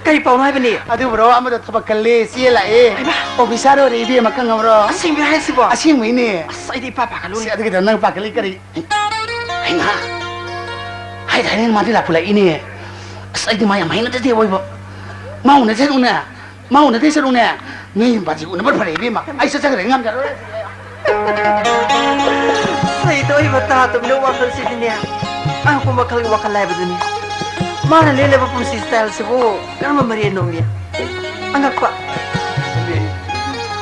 ꯀꯔꯤ ꯄꯥꯎꯅꯣ ꯍꯥꯏꯕꯅꯤ? ꯑꯗꯨꯕꯨꯔꯣ, ꯑꯃꯗꯣ ꯊꯕꯛ ꯀꯜꯂꯦ, ꯆꯦ ꯂꯥꯛꯑꯦ꯫ ꯍꯩꯃꯥ! ꯑꯣꯐꯤꯁꯥꯔ ꯑꯣꯏꯔꯦ, ꯏꯕꯦꯝꯃ, ꯈꯪꯉꯕ꯭ꯔꯣ? ꯑꯁꯦꯡꯕꯩ ꯍꯥꯏꯁꯤꯕꯣ? ꯑꯁꯦꯡꯕꯩꯅꯦ꯫ ꯑꯁ, ꯑꯩꯗꯤ ꯏꯄꯥ ꯄꯥꯈꯠꯂꯨꯔꯦ꯫ ꯁꯤ, ꯑꯗꯨꯒꯤꯗꯣ ꯅꯪ ꯄꯥꯈꯠꯂꯤ ꯀꯔꯤ? ꯍꯩꯃꯥ! ꯍꯥꯏꯗ ꯍꯥꯏꯗꯅ ꯃꯥꯗꯤ ꯂꯥꯛꯄꯨ ꯂꯥꯛꯏꯅꯦ꯫ ꯑꯁ, ꯑꯩꯗꯤ ꯃꯥ ꯌꯥꯝ ꯍꯩꯅꯗꯦ ꯑꯣꯏꯕ꯫ ꯃꯥ ꯎꯅꯁꯦ, ꯎꯅ꯫ ꯃꯥ ꯎꯅꯗꯣꯏ ꯁꯔꯨꯛꯅꯦ, ꯅꯣꯏ ꯕꯥꯖꯤ ꯎꯅꯕ ꯐꯔꯦ, ꯏꯕꯦꯝꯃ꯫ ꯑꯩ ꯆꯠꯆꯈ꯭ꯔꯦ, ꯉꯝꯖꯔꯣꯏ꯫ ꯁꯩꯇꯣꯛꯏꯕ ꯇꯥ ꯇꯨꯝꯂꯕ ꯋꯥꯈꯜꯁꯤꯗꯤꯅꯦ, ꯑꯉꯛꯄ ꯃꯈꯜꯒꯤ ꯋꯥꯈꯜ ꯍꯥꯏꯕꯗꯨꯅꯤ꯫ ꯃꯥꯅ ꯂꯦꯜꯂꯤꯕ ꯄꯨꯟꯁꯤ ꯁ꯭ꯇꯥꯏꯜꯁꯤꯕꯨ ꯀꯔꯝꯕ ꯃꯔꯦꯟꯅꯣꯃꯤ? ꯑꯉꯛꯄ꯫ ꯑꯗꯨꯗꯤ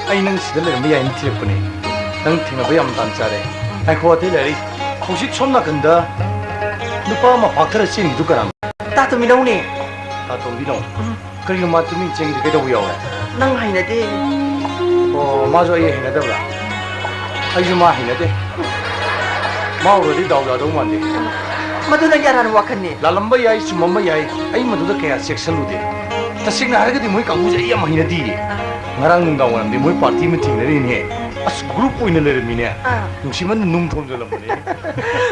ꯑꯩ ꯅꯪ ꯁꯤꯗ ꯂꯩꯔꯝꯕ ꯌꯥꯏꯅ ꯊꯤꯔꯛꯄꯅꯦ꯫ ꯅꯪ ꯊꯦꯡꯅꯕ ꯌꯥꯝ ꯇꯥꯟ ꯆꯥꯔꯦ꯫ ꯉꯥꯏꯈꯣ, ꯑꯇꯩ ꯂꯩꯔꯤ꯫ ꯍꯧꯖꯤꯛ ꯁꯣꯝ ꯅꯥꯀꯟꯗ ꯅꯨꯄꯥ ꯑꯃ ꯐꯥꯛꯊꯔ ꯆꯦꯟꯈꯤꯗꯨ ꯀꯅꯥꯅꯣ? ꯇꯥ ꯇꯣꯝꯕꯤꯅꯧꯅꯦ꯫ ꯇꯥ ꯇꯣꯝꯕꯤꯅꯧ? ꯎꯝ꯫ ꯀꯔꯤꯅꯣ ꯃꯥ ꯇꯨꯃꯤꯟ ꯆꯦꯟꯈꯤꯗ ꯀꯩꯗꯧꯕ ꯌꯥꯎꯔꯦ? ꯅꯪ ꯍꯩꯅꯗꯦ꯫ ꯑꯣ, ꯃꯥꯁꯨ ꯑꯩ ꯍꯩꯅꯗꯕ꯭ꯔꯥ? ꯑꯩꯁꯨ ꯃꯥ ꯍꯩꯅꯗꯦ꯫ ꯃꯥ ꯎꯔꯗꯤ ꯗꯥꯎ ꯌꯥꯗꯧ ꯃꯥꯟꯗꯦ꯫ ꯃꯗꯨ ꯅꯪꯒꯤ ꯑꯔꯥꯟꯕ ꯋꯥꯈꯜꯅꯤ꯫ ꯂꯥꯜꯂꯝꯕ ꯌꯥꯏ, ꯆꯨꯝꯃꯝꯕ ꯌꯥꯏ, ꯑꯩ ꯃꯗꯨꯗ ꯀꯌꯥ ꯆꯦꯛꯁꯜꯂꯨꯗꯦ꯫ ꯇꯁꯦꯡꯅ ꯍꯥꯏꯔꯒꯗꯤ ꯃꯣꯏ ꯀꯥꯡꯕꯨꯁꯦ ꯑꯩ ꯌꯥꯝ ꯍꯩꯅꯗꯤꯌꯦ꯫ ꯑꯥ꯫ ꯉꯔꯥꯡ ꯅꯨꯡꯗꯥꯡ ꯋꯥꯏꯔꯝꯗꯤ ꯃꯣꯏ ꯄꯥꯔꯇꯤ ꯑꯃ ꯊꯦꯡꯅꯔꯤꯅꯦ꯫ ꯑꯁ, ꯒ꯭ꯔꯨꯞ ꯑꯣꯏꯅ ꯂꯩꯔꯝꯃꯤꯅꯦ꯫ ꯑꯥ꯫ ꯅꯨꯡꯁꯤꯃꯟ ꯅꯨꯡ ꯊꯣꯝꯖꯤꯜꯂꯝꯕꯅꯦ꯫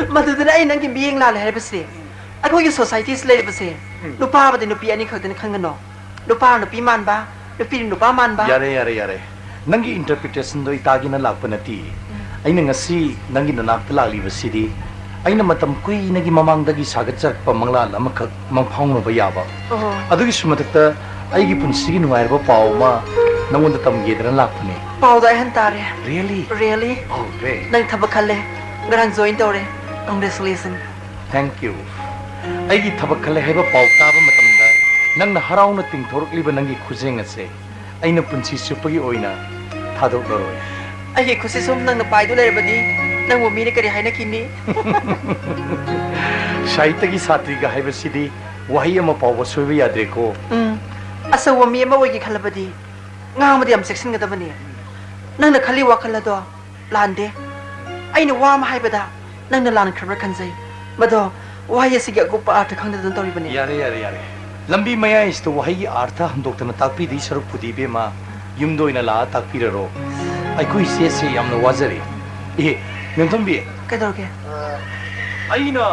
ꯃꯗꯨꯗꯅ ꯑꯩ ꯅꯪꯒꯤ ꯃꯤꯠꯌꯦꯡ ꯂꯥꯜꯂꯦ ꯍꯥꯏꯔꯤꯕꯁꯦ꯫ ꯑꯩꯈꯣꯏꯒꯤ ꯁꯣꯁꯥꯏꯇꯤꯁꯤ ꯂꯩꯔꯤꯕꯁꯦ ꯎꯝ꯫ ꯅꯨꯄꯥ ꯑꯃꯗꯤ ꯅꯨꯄꯤ ꯑꯅꯤ ꯈꯛꯇꯅꯤ ꯈꯟꯒꯅꯣ꯫ ꯅꯨꯄꯥ ꯅꯨꯄꯤ ꯃꯥꯟꯕ, ꯅꯨꯄꯤ ꯅꯨꯄꯥ ꯃꯥꯟꯕ꯫ ꯌꯥꯔꯦ, ꯌꯥꯔꯦ, ꯌꯥꯔꯦ꯫ ꯅꯪꯒꯤ ꯏꯟꯇꯔꯄ꯭ꯔꯤꯇꯦꯁꯟꯗꯣ ꯑꯩ ꯇꯥꯒꯦꯅ ꯂꯥꯛꯄ ꯅꯠꯇꯦ꯫ ꯎꯝ꯫ ꯑꯩꯅ ꯉꯁꯤ ꯅꯪꯒꯤ ꯅꯅꯥꯛꯇ ꯂꯥꯛꯂꯤꯕꯁꯤꯗꯤ ꯑꯩꯅ ꯃꯇꯝ ꯀꯨꯏꯅꯒꯤ ꯃꯃꯥꯡꯗꯒꯤ ꯁꯥꯒꯠꯆꯔꯛꯄ ꯃꯪꯂꯥꯟ ꯑꯃꯈꯛ ꯃꯪꯐꯥꯎꯅꯕ ꯌꯥꯕ꯫ ꯑꯣ꯫ ꯑꯗꯨꯒꯤꯁꯨ ꯃꯊꯛꯇ ꯑꯩꯒꯤ ꯄꯨꯟꯁꯤꯒꯤ ꯅꯨꯡꯉꯥꯏꯔꯕ ꯄꯥꯎ ꯑꯃ ꯅꯪꯉꯣꯟꯗ ꯇꯝꯒꯦꯗꯅ ꯂꯥꯛꯄꯅꯦ꯫ ꯄꯥꯎꯗꯣ ꯑꯩ ꯍꯟ ꯇꯥꯔꯦ꯫ Really? Really? Oh, great. ꯅꯪ ꯊꯕꯛ ꯈꯜꯂꯦ꯫ ꯉꯔꯥꯡ ꯖꯣꯏꯟ ꯇꯧꯔꯦ꯫ Congratulations. Thank you. ꯑꯩꯒꯤ ꯊꯕꯛ ꯈꯜꯂꯦ ꯍꯥꯏꯕ ꯄꯥꯎ ꯇꯥꯕ ꯃꯇꯝꯗ ꯅꯪꯅ ꯍꯔꯥꯎꯅ ꯇꯤꯡꯊꯣꯔꯛꯂꯤꯕ ꯅꯪꯒꯤ ꯈꯨꯖꯦꯡ ꯑꯁꯦ ꯑꯩꯅ ꯄꯨꯟꯁꯤ ꯆꯨꯞꯄꯒꯤ ꯑꯣꯏꯅ ꯊꯥꯗꯣꯛꯂꯔꯣꯏ꯫ ꯑꯩꯒꯤ ꯈꯨꯠꯁꯤ ꯁꯨꯝ ꯅꯪꯅ ꯄꯥꯏꯗꯨ ꯂꯩꯔꯕꯗꯤ ꯅꯪꯕꯨ ꯃꯤꯅ ꯀꯔꯤ ꯍꯥꯏꯅꯈꯤꯅꯤ? ꯁꯥꯍꯤꯇ꯭ꯌꯒꯤ ꯁꯥꯇ꯭ꯔꯤꯒ ꯍꯥꯏꯕꯁꯤꯗꯤ ꯋꯥꯍꯩ ꯑꯃ ꯐꯥꯎꯕ ꯁꯣꯏꯕ ꯌꯥꯗ꯭ꯔꯦꯀꯣ꯫ ꯎꯝ, ꯑꯆꯧꯕ ꯃꯤ ꯑꯃ ꯑꯣꯏꯒꯦ ꯈꯜꯂꯕꯗꯤ ꯉꯥꯡꯕꯗ ꯌꯥꯝ ꯆꯦꯛꯁꯤꯟꯒꯗꯕꯅꯤ꯫ ꯅꯪꯅ ꯈꯜꯂꯤ ꯋꯥꯈꯜ ꯑꯗꯣ ꯂꯥꯟꯗꯦ꯫ ꯑꯩꯅ ꯋꯥ ꯑꯃ ꯍꯥꯏꯕꯗ ꯅꯪꯅ ꯂꯥꯟꯈ꯭ꯔꯕ꯭ꯔꯥ ꯈꯟꯖꯩ꯫ ꯃꯗꯣ ꯋꯥꯍꯩ ꯑꯁꯤꯒꯤ ꯑꯀꯨꯞꯄ ꯑꯥꯔꯊ ꯈꯪꯗꯗꯅ ꯇꯧꯔꯤꯕꯅꯤ꯫ ꯌꯥꯔꯦ, ꯌꯥꯔꯦ, ꯌꯥꯔꯦ꯫ ꯂꯝꯕꯤ ꯃꯌꯥꯏꯁꯤꯗ ꯋꯥꯍꯩꯒꯤ ꯑꯥꯔꯊ ꯍꯟꯗꯣꯛꯇꯅ ꯇꯥꯛꯄꯤꯗꯣꯏ ꯁꯔꯨꯛꯄꯨꯗꯤ, ꯏꯕꯦꯝꯃ, ꯌꯨꯝꯗ ꯑꯣꯏꯅ ꯂꯥꯛꯑ ꯇꯥꯛꯄꯤꯔꯔꯣ꯫ ꯑꯩꯈꯣꯏ ꯏꯆꯦꯁꯦ ꯌꯥꯝꯅ ꯋꯥꯖꯔꯦ꯫ ꯑꯦ, ꯃꯦꯝꯊꯣꯟꯕꯤ꯫ ꯀꯩꯗꯧꯔꯒꯦ? ꯑꯩꯅ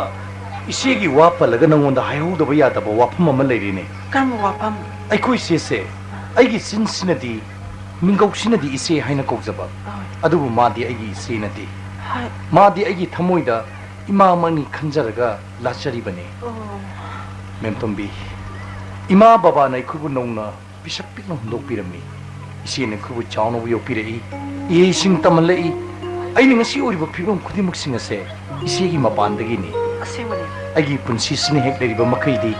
ꯏꯆꯦꯒꯤ ꯋꯥ ꯄꯜꯂꯒ ꯅꯉꯣꯟꯗ ꯍꯥꯏꯍꯧꯗꯕ ꯌꯥꯗꯕ ꯋꯥꯐꯝ ꯑꯃ ꯂꯩꯔꯤꯅꯦ꯫ ꯀꯔꯝꯕ ꯋꯥꯐꯝ? ꯑꯩꯈꯣꯏ ꯏꯆꯦꯁꯦ ꯑꯩꯒꯤ ꯆꯤꯟꯁꯤꯅꯗꯤ, ꯃꯤꯡꯒꯧꯁꯤꯅꯗꯤ ꯏꯆꯦ ꯍꯥꯏꯅ ꯀꯧꯖꯕ, ꯍꯣꯏ꯫ ꯑꯗꯨꯕꯨ ꯃꯥꯗꯤ ꯑꯩꯒꯤ ꯏꯆꯦ ꯅꯠꯇꯦ꯫ ꯍꯣꯏ꯫ ꯃꯥꯗꯤ ꯑꯩꯒꯤ ꯊꯃꯣꯏꯗ ꯏꯃꯥꯃꯛꯅꯤ ꯈꯟꯖꯔꯒ ꯂꯥꯠꯆꯔꯤꯕꯅꯤ꯫ ꯑꯣ꯫ ꯃꯦꯝꯇꯣꯝꯕꯤ, ꯏꯃꯥ ꯕꯕꯥꯅ ꯑꯩꯈꯣꯏꯕꯨ ꯅꯧꯅ ꯄꯤꯁꯛ ꯄꯤꯛꯅ ꯍꯨꯟꯗꯣꯛꯄꯤꯔꯝꯃꯤ꯫ ꯏꯆꯦꯅ ꯑꯩꯈꯣꯏꯕꯨ ꯆꯥꯎꯅꯕ ꯌꯣꯛꯄꯤꯔꯛꯏ, ꯏꯍꯩꯁꯤꯡ ꯇꯝꯍꯜꯂꯛꯏ꯫ ꯑꯩꯅ ꯉꯁꯤ ꯑꯣꯏꯔꯤꯕ ꯐꯤꯕꯝ ꯈꯨꯗꯤꯡꯃꯛꯁꯤꯡ ꯑꯁꯦ ꯏꯆꯦꯒꯤ ꯃꯄꯥꯟꯗꯒꯤꯅꯤ꯫ ꯑꯁꯦꯡꯕꯅꯤ꯫ ꯑꯩꯒꯤ ꯄꯨꯟꯁꯤꯁꯤꯅ ꯍꯦꯛ ꯂꯩꯔꯤꯕ ꯃꯈꯩꯗꯤ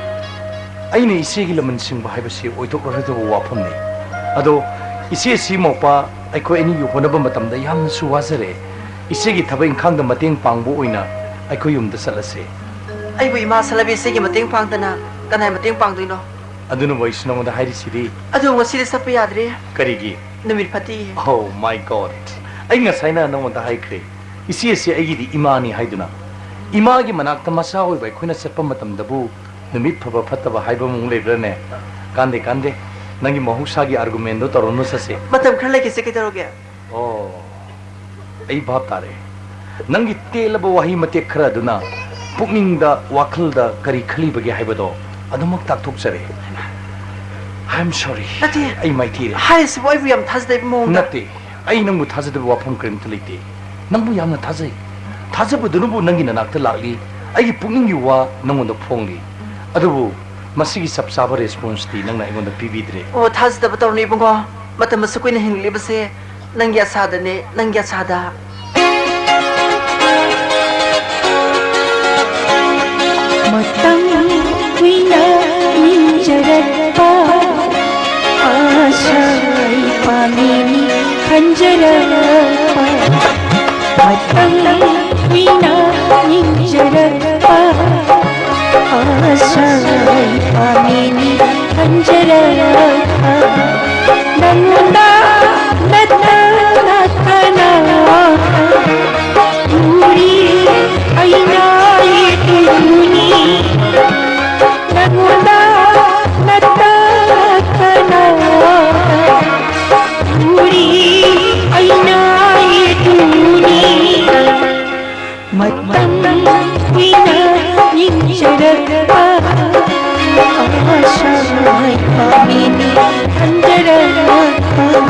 ꯑꯩꯅ ꯏꯆꯦꯒꯤ ꯂꯃꯟ ꯁꯤꯡꯕ ꯍꯥꯏꯕꯁꯤ ꯑꯣꯏꯊꯣꯛꯂꯔꯣꯏꯗꯕ ꯋꯥꯐꯝꯅꯤ꯫ ꯑꯗꯣ ꯏꯆꯦꯁꯤ ꯃꯧꯄꯥ ꯑꯩꯈꯣꯏ ꯑꯅꯤꯒꯤ ꯍꯣꯠꯅꯕ ꯃꯇꯝꯗ ꯌꯥꯝꯅꯁꯨ ꯋꯥꯖꯔꯦ꯫ ꯏꯆꯦꯒꯤ ꯊꯕꯛ ꯏꯪꯈꯥꯡꯗ ꯃꯇꯦꯡ ꯄꯥꯡꯕ ꯑꯣꯏꯅ ꯑꯩꯈꯣꯏ ꯌꯨꯝꯗ ꯆꯠꯂꯁꯦ꯫ ꯑꯩꯕꯨ ꯏꯃꯥ ꯁꯂꯕꯤ ꯏꯆꯦꯒꯤ ꯃꯇꯦꯡ ꯄꯥꯡꯗꯅ ꯀꯅꯥꯏ ꯃꯇꯦꯡ ꯄꯥꯡꯗꯣꯏꯅꯣ? ꯑꯗꯨꯅꯕꯨ ꯑꯩꯁꯨ ꯅꯉꯣꯟꯗ ꯍꯥꯏꯔꯤꯁꯤꯗꯤ꯫ ꯑꯗꯨ ꯉꯁꯤꯗꯤ ꯆꯠꯄ ꯌꯥꯗ꯭ꯔꯦ꯫ ꯀꯔꯤꯒꯤ? ꯅꯨꯃꯤꯠ ꯐꯠꯇꯦ꯫ Oh my God! ꯑꯩ ꯉꯁꯥꯏꯅ ꯅꯉꯣꯟꯗ ꯍꯥꯏꯈ꯭ꯔꯦ, ꯏꯆꯦꯁꯦ ꯑꯩꯒꯤꯗꯤ ꯏꯃꯥꯅꯤ ꯍꯥꯏꯗꯨꯅ꯫ ꯏꯃꯥꯒꯤ ꯃꯅꯥꯛꯇ ꯃꯆꯥ ꯑꯣꯏꯕ ꯑꯩꯈꯣꯏꯅ ꯆꯠꯄ ꯃꯇꯝꯗꯕꯨ ꯅꯨꯃꯤꯠ ꯐꯕ ꯐꯠꯇꯕ ꯍꯥꯏꯕ ꯑꯃꯨꯛ ꯂꯩꯕ꯭ꯔꯥꯅꯦ? ꯀꯥꯟꯗꯦ, ꯀꯥꯟꯗꯦ꯫ ꯅꯪꯒꯤ ꯃꯍꯧꯁꯥꯒꯤ argument ꯗꯣ ꯇꯧꯔꯅꯨ, ꯆꯠꯁꯦ꯫ ꯃꯇꯝ ꯈꯔ ꯂꯩꯈꯤꯁꯦ, ꯀꯩꯗꯧꯔꯒꯦ? ꯑꯣ, ꯑꯩ ꯚꯥꯞ ꯇꯥꯔꯦ꯫ ꯅꯪꯒꯤ ꯇꯦꯜꯂꯕ ꯋꯥꯍꯩ ꯃꯇꯦꯛ ꯈꯔ ꯑꯗꯨꯅ ꯄꯨꯛꯅꯤꯡꯗ, ꯋꯥꯈꯜꯗ ꯀꯔꯤ ꯈꯜꯂꯤꯕꯒꯦ ꯍꯥꯏꯕꯗꯣ ꯑꯗꯨꯃꯛ ꯇꯥꯛꯊꯣꯛꯆꯔꯦ꯫ I am sorry. ꯅꯠꯇꯦ꯫ ꯑꯩ ꯃꯥꯏꯊꯤꯔꯦ꯫ ꯍꯥꯏꯔꯤꯁꯤꯕꯨ ꯑꯩꯕꯨ ꯌꯥꯝ ꯊꯥꯖꯗꯕ ꯃꯑꯣꯡꯗ꯫ ꯅꯠꯇꯦ, ꯑꯩ ꯅꯪꯕꯨ ꯊꯥꯖꯗꯕ ꯋꯥꯐꯝ ꯀꯔꯤꯝꯇ ꯂꯩꯇꯦ꯫ ꯅꯪꯕꯨ ꯌꯥꯝꯅ ꯊꯥꯖꯩ꯫ ꯊꯥꯖꯕꯗꯨꯅꯕꯨ ꯅꯪꯒꯤ ꯅꯅꯥꯛꯇ ꯂꯥꯛꯂꯤ꯫ ꯑꯩꯒꯤ ꯄꯨꯛꯅꯤꯡꯒꯤ ꯋꯥ ꯅꯪꯉꯣꯟꯗ ꯐꯣꯡꯂꯤ꯫ ꯑꯗꯨꯕꯨ ꯃꯁꯤꯒꯤ ꯆꯞ ꯆꯥꯕ response ꯇꯤ ꯅꯪꯅ ꯑꯩꯉꯣꯟꯗ ꯄꯤꯕꯤꯗ꯭ꯔꯦ꯫ ꯑꯣ, ꯊꯥꯖꯗꯕ ꯇꯧꯔꯅꯨ ꯏꯕꯨꯡꯉꯣ꯫ ꯃꯇꯝ ꯑꯁꯨꯛ ꯀꯨꯏꯅ ꯍꯤꯡꯂꯤꯕꯁꯦ ꯅꯪꯒꯤ ꯑꯁꯥꯗꯅꯦ, ꯅꯪꯒꯤ ꯑꯁꯥꯗ꯫ ꯃꯇꯝ ꯀꯨꯏꯅ ꯅꯤꯡꯖꯔꯛꯄ ꯑꯁꯥꯒꯤ ꯄꯥꯝꯕꯤꯅꯤ ꯈꯟꯖꯔꯛꯄ꯫ ꯃꯇꯝ ꯀꯨꯏꯅ ꯅꯤꯡꯖꯔꯛꯄ ꯑꯁꯥꯒꯤ ꯄꯥꯝꯕꯤꯅꯤ ꯈꯟꯖꯔꯛꯄ꯫ ꯅꯪꯉꯣꯟꯗ ꯅꯠꯇꯅ ꯀꯅꯥ ꯎꯔꯤ ꯑꯩꯅ ꯌꯦꯡꯂꯨꯅꯤ꯫ ꯅꯪꯉꯣꯟꯗ ꯅꯠꯇꯅ ꯀꯅꯥ ꯎꯔꯤ ꯑꯩꯅ ꯌꯦꯡꯂꯨꯅꯤ꯫ ꯃꯇꯝ ꯀꯨꯏꯅ ꯅꯤꯡꯖꯔꯛꯄ ꯑꯁꯥꯒꯤ ꯄꯥꯝꯕꯤꯅꯤ ꯈꯟꯖꯔꯛꯄ꯫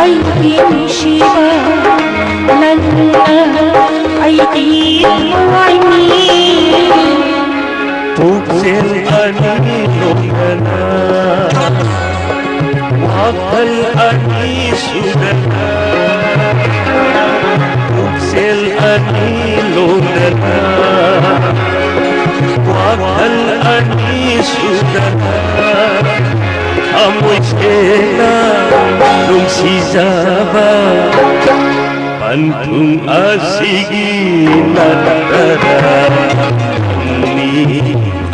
ꯑꯩꯒꯤ ꯅꯨꯡꯁꯤꯕ, ꯅꯪꯅ ꯑꯩꯒꯤ ꯊꯋꯥꯏꯅꯤ꯫ ꯄꯨꯛꯆꯦꯜ ꯑꯅꯤ ꯂꯣꯟꯅꯅ, ꯋꯥꯈꯜ ꯑꯅꯤ ꯁꯨꯗꯅ, ꯄꯨꯛꯆꯦꯜ ꯑꯅꯤ ꯂꯣꯟꯅꯅ, ꯋꯥꯈꯜ ꯑꯅꯤ ꯁꯨꯗꯅ, ꯊꯃꯣꯏ ꯁꯦꯡꯅ ꯅꯨꯡꯁꯤꯖꯕ ꯄꯟꯊꯨꯡ ꯑꯁꯤꯒꯤ ꯅꯠꯇꯔꯅꯤ꯫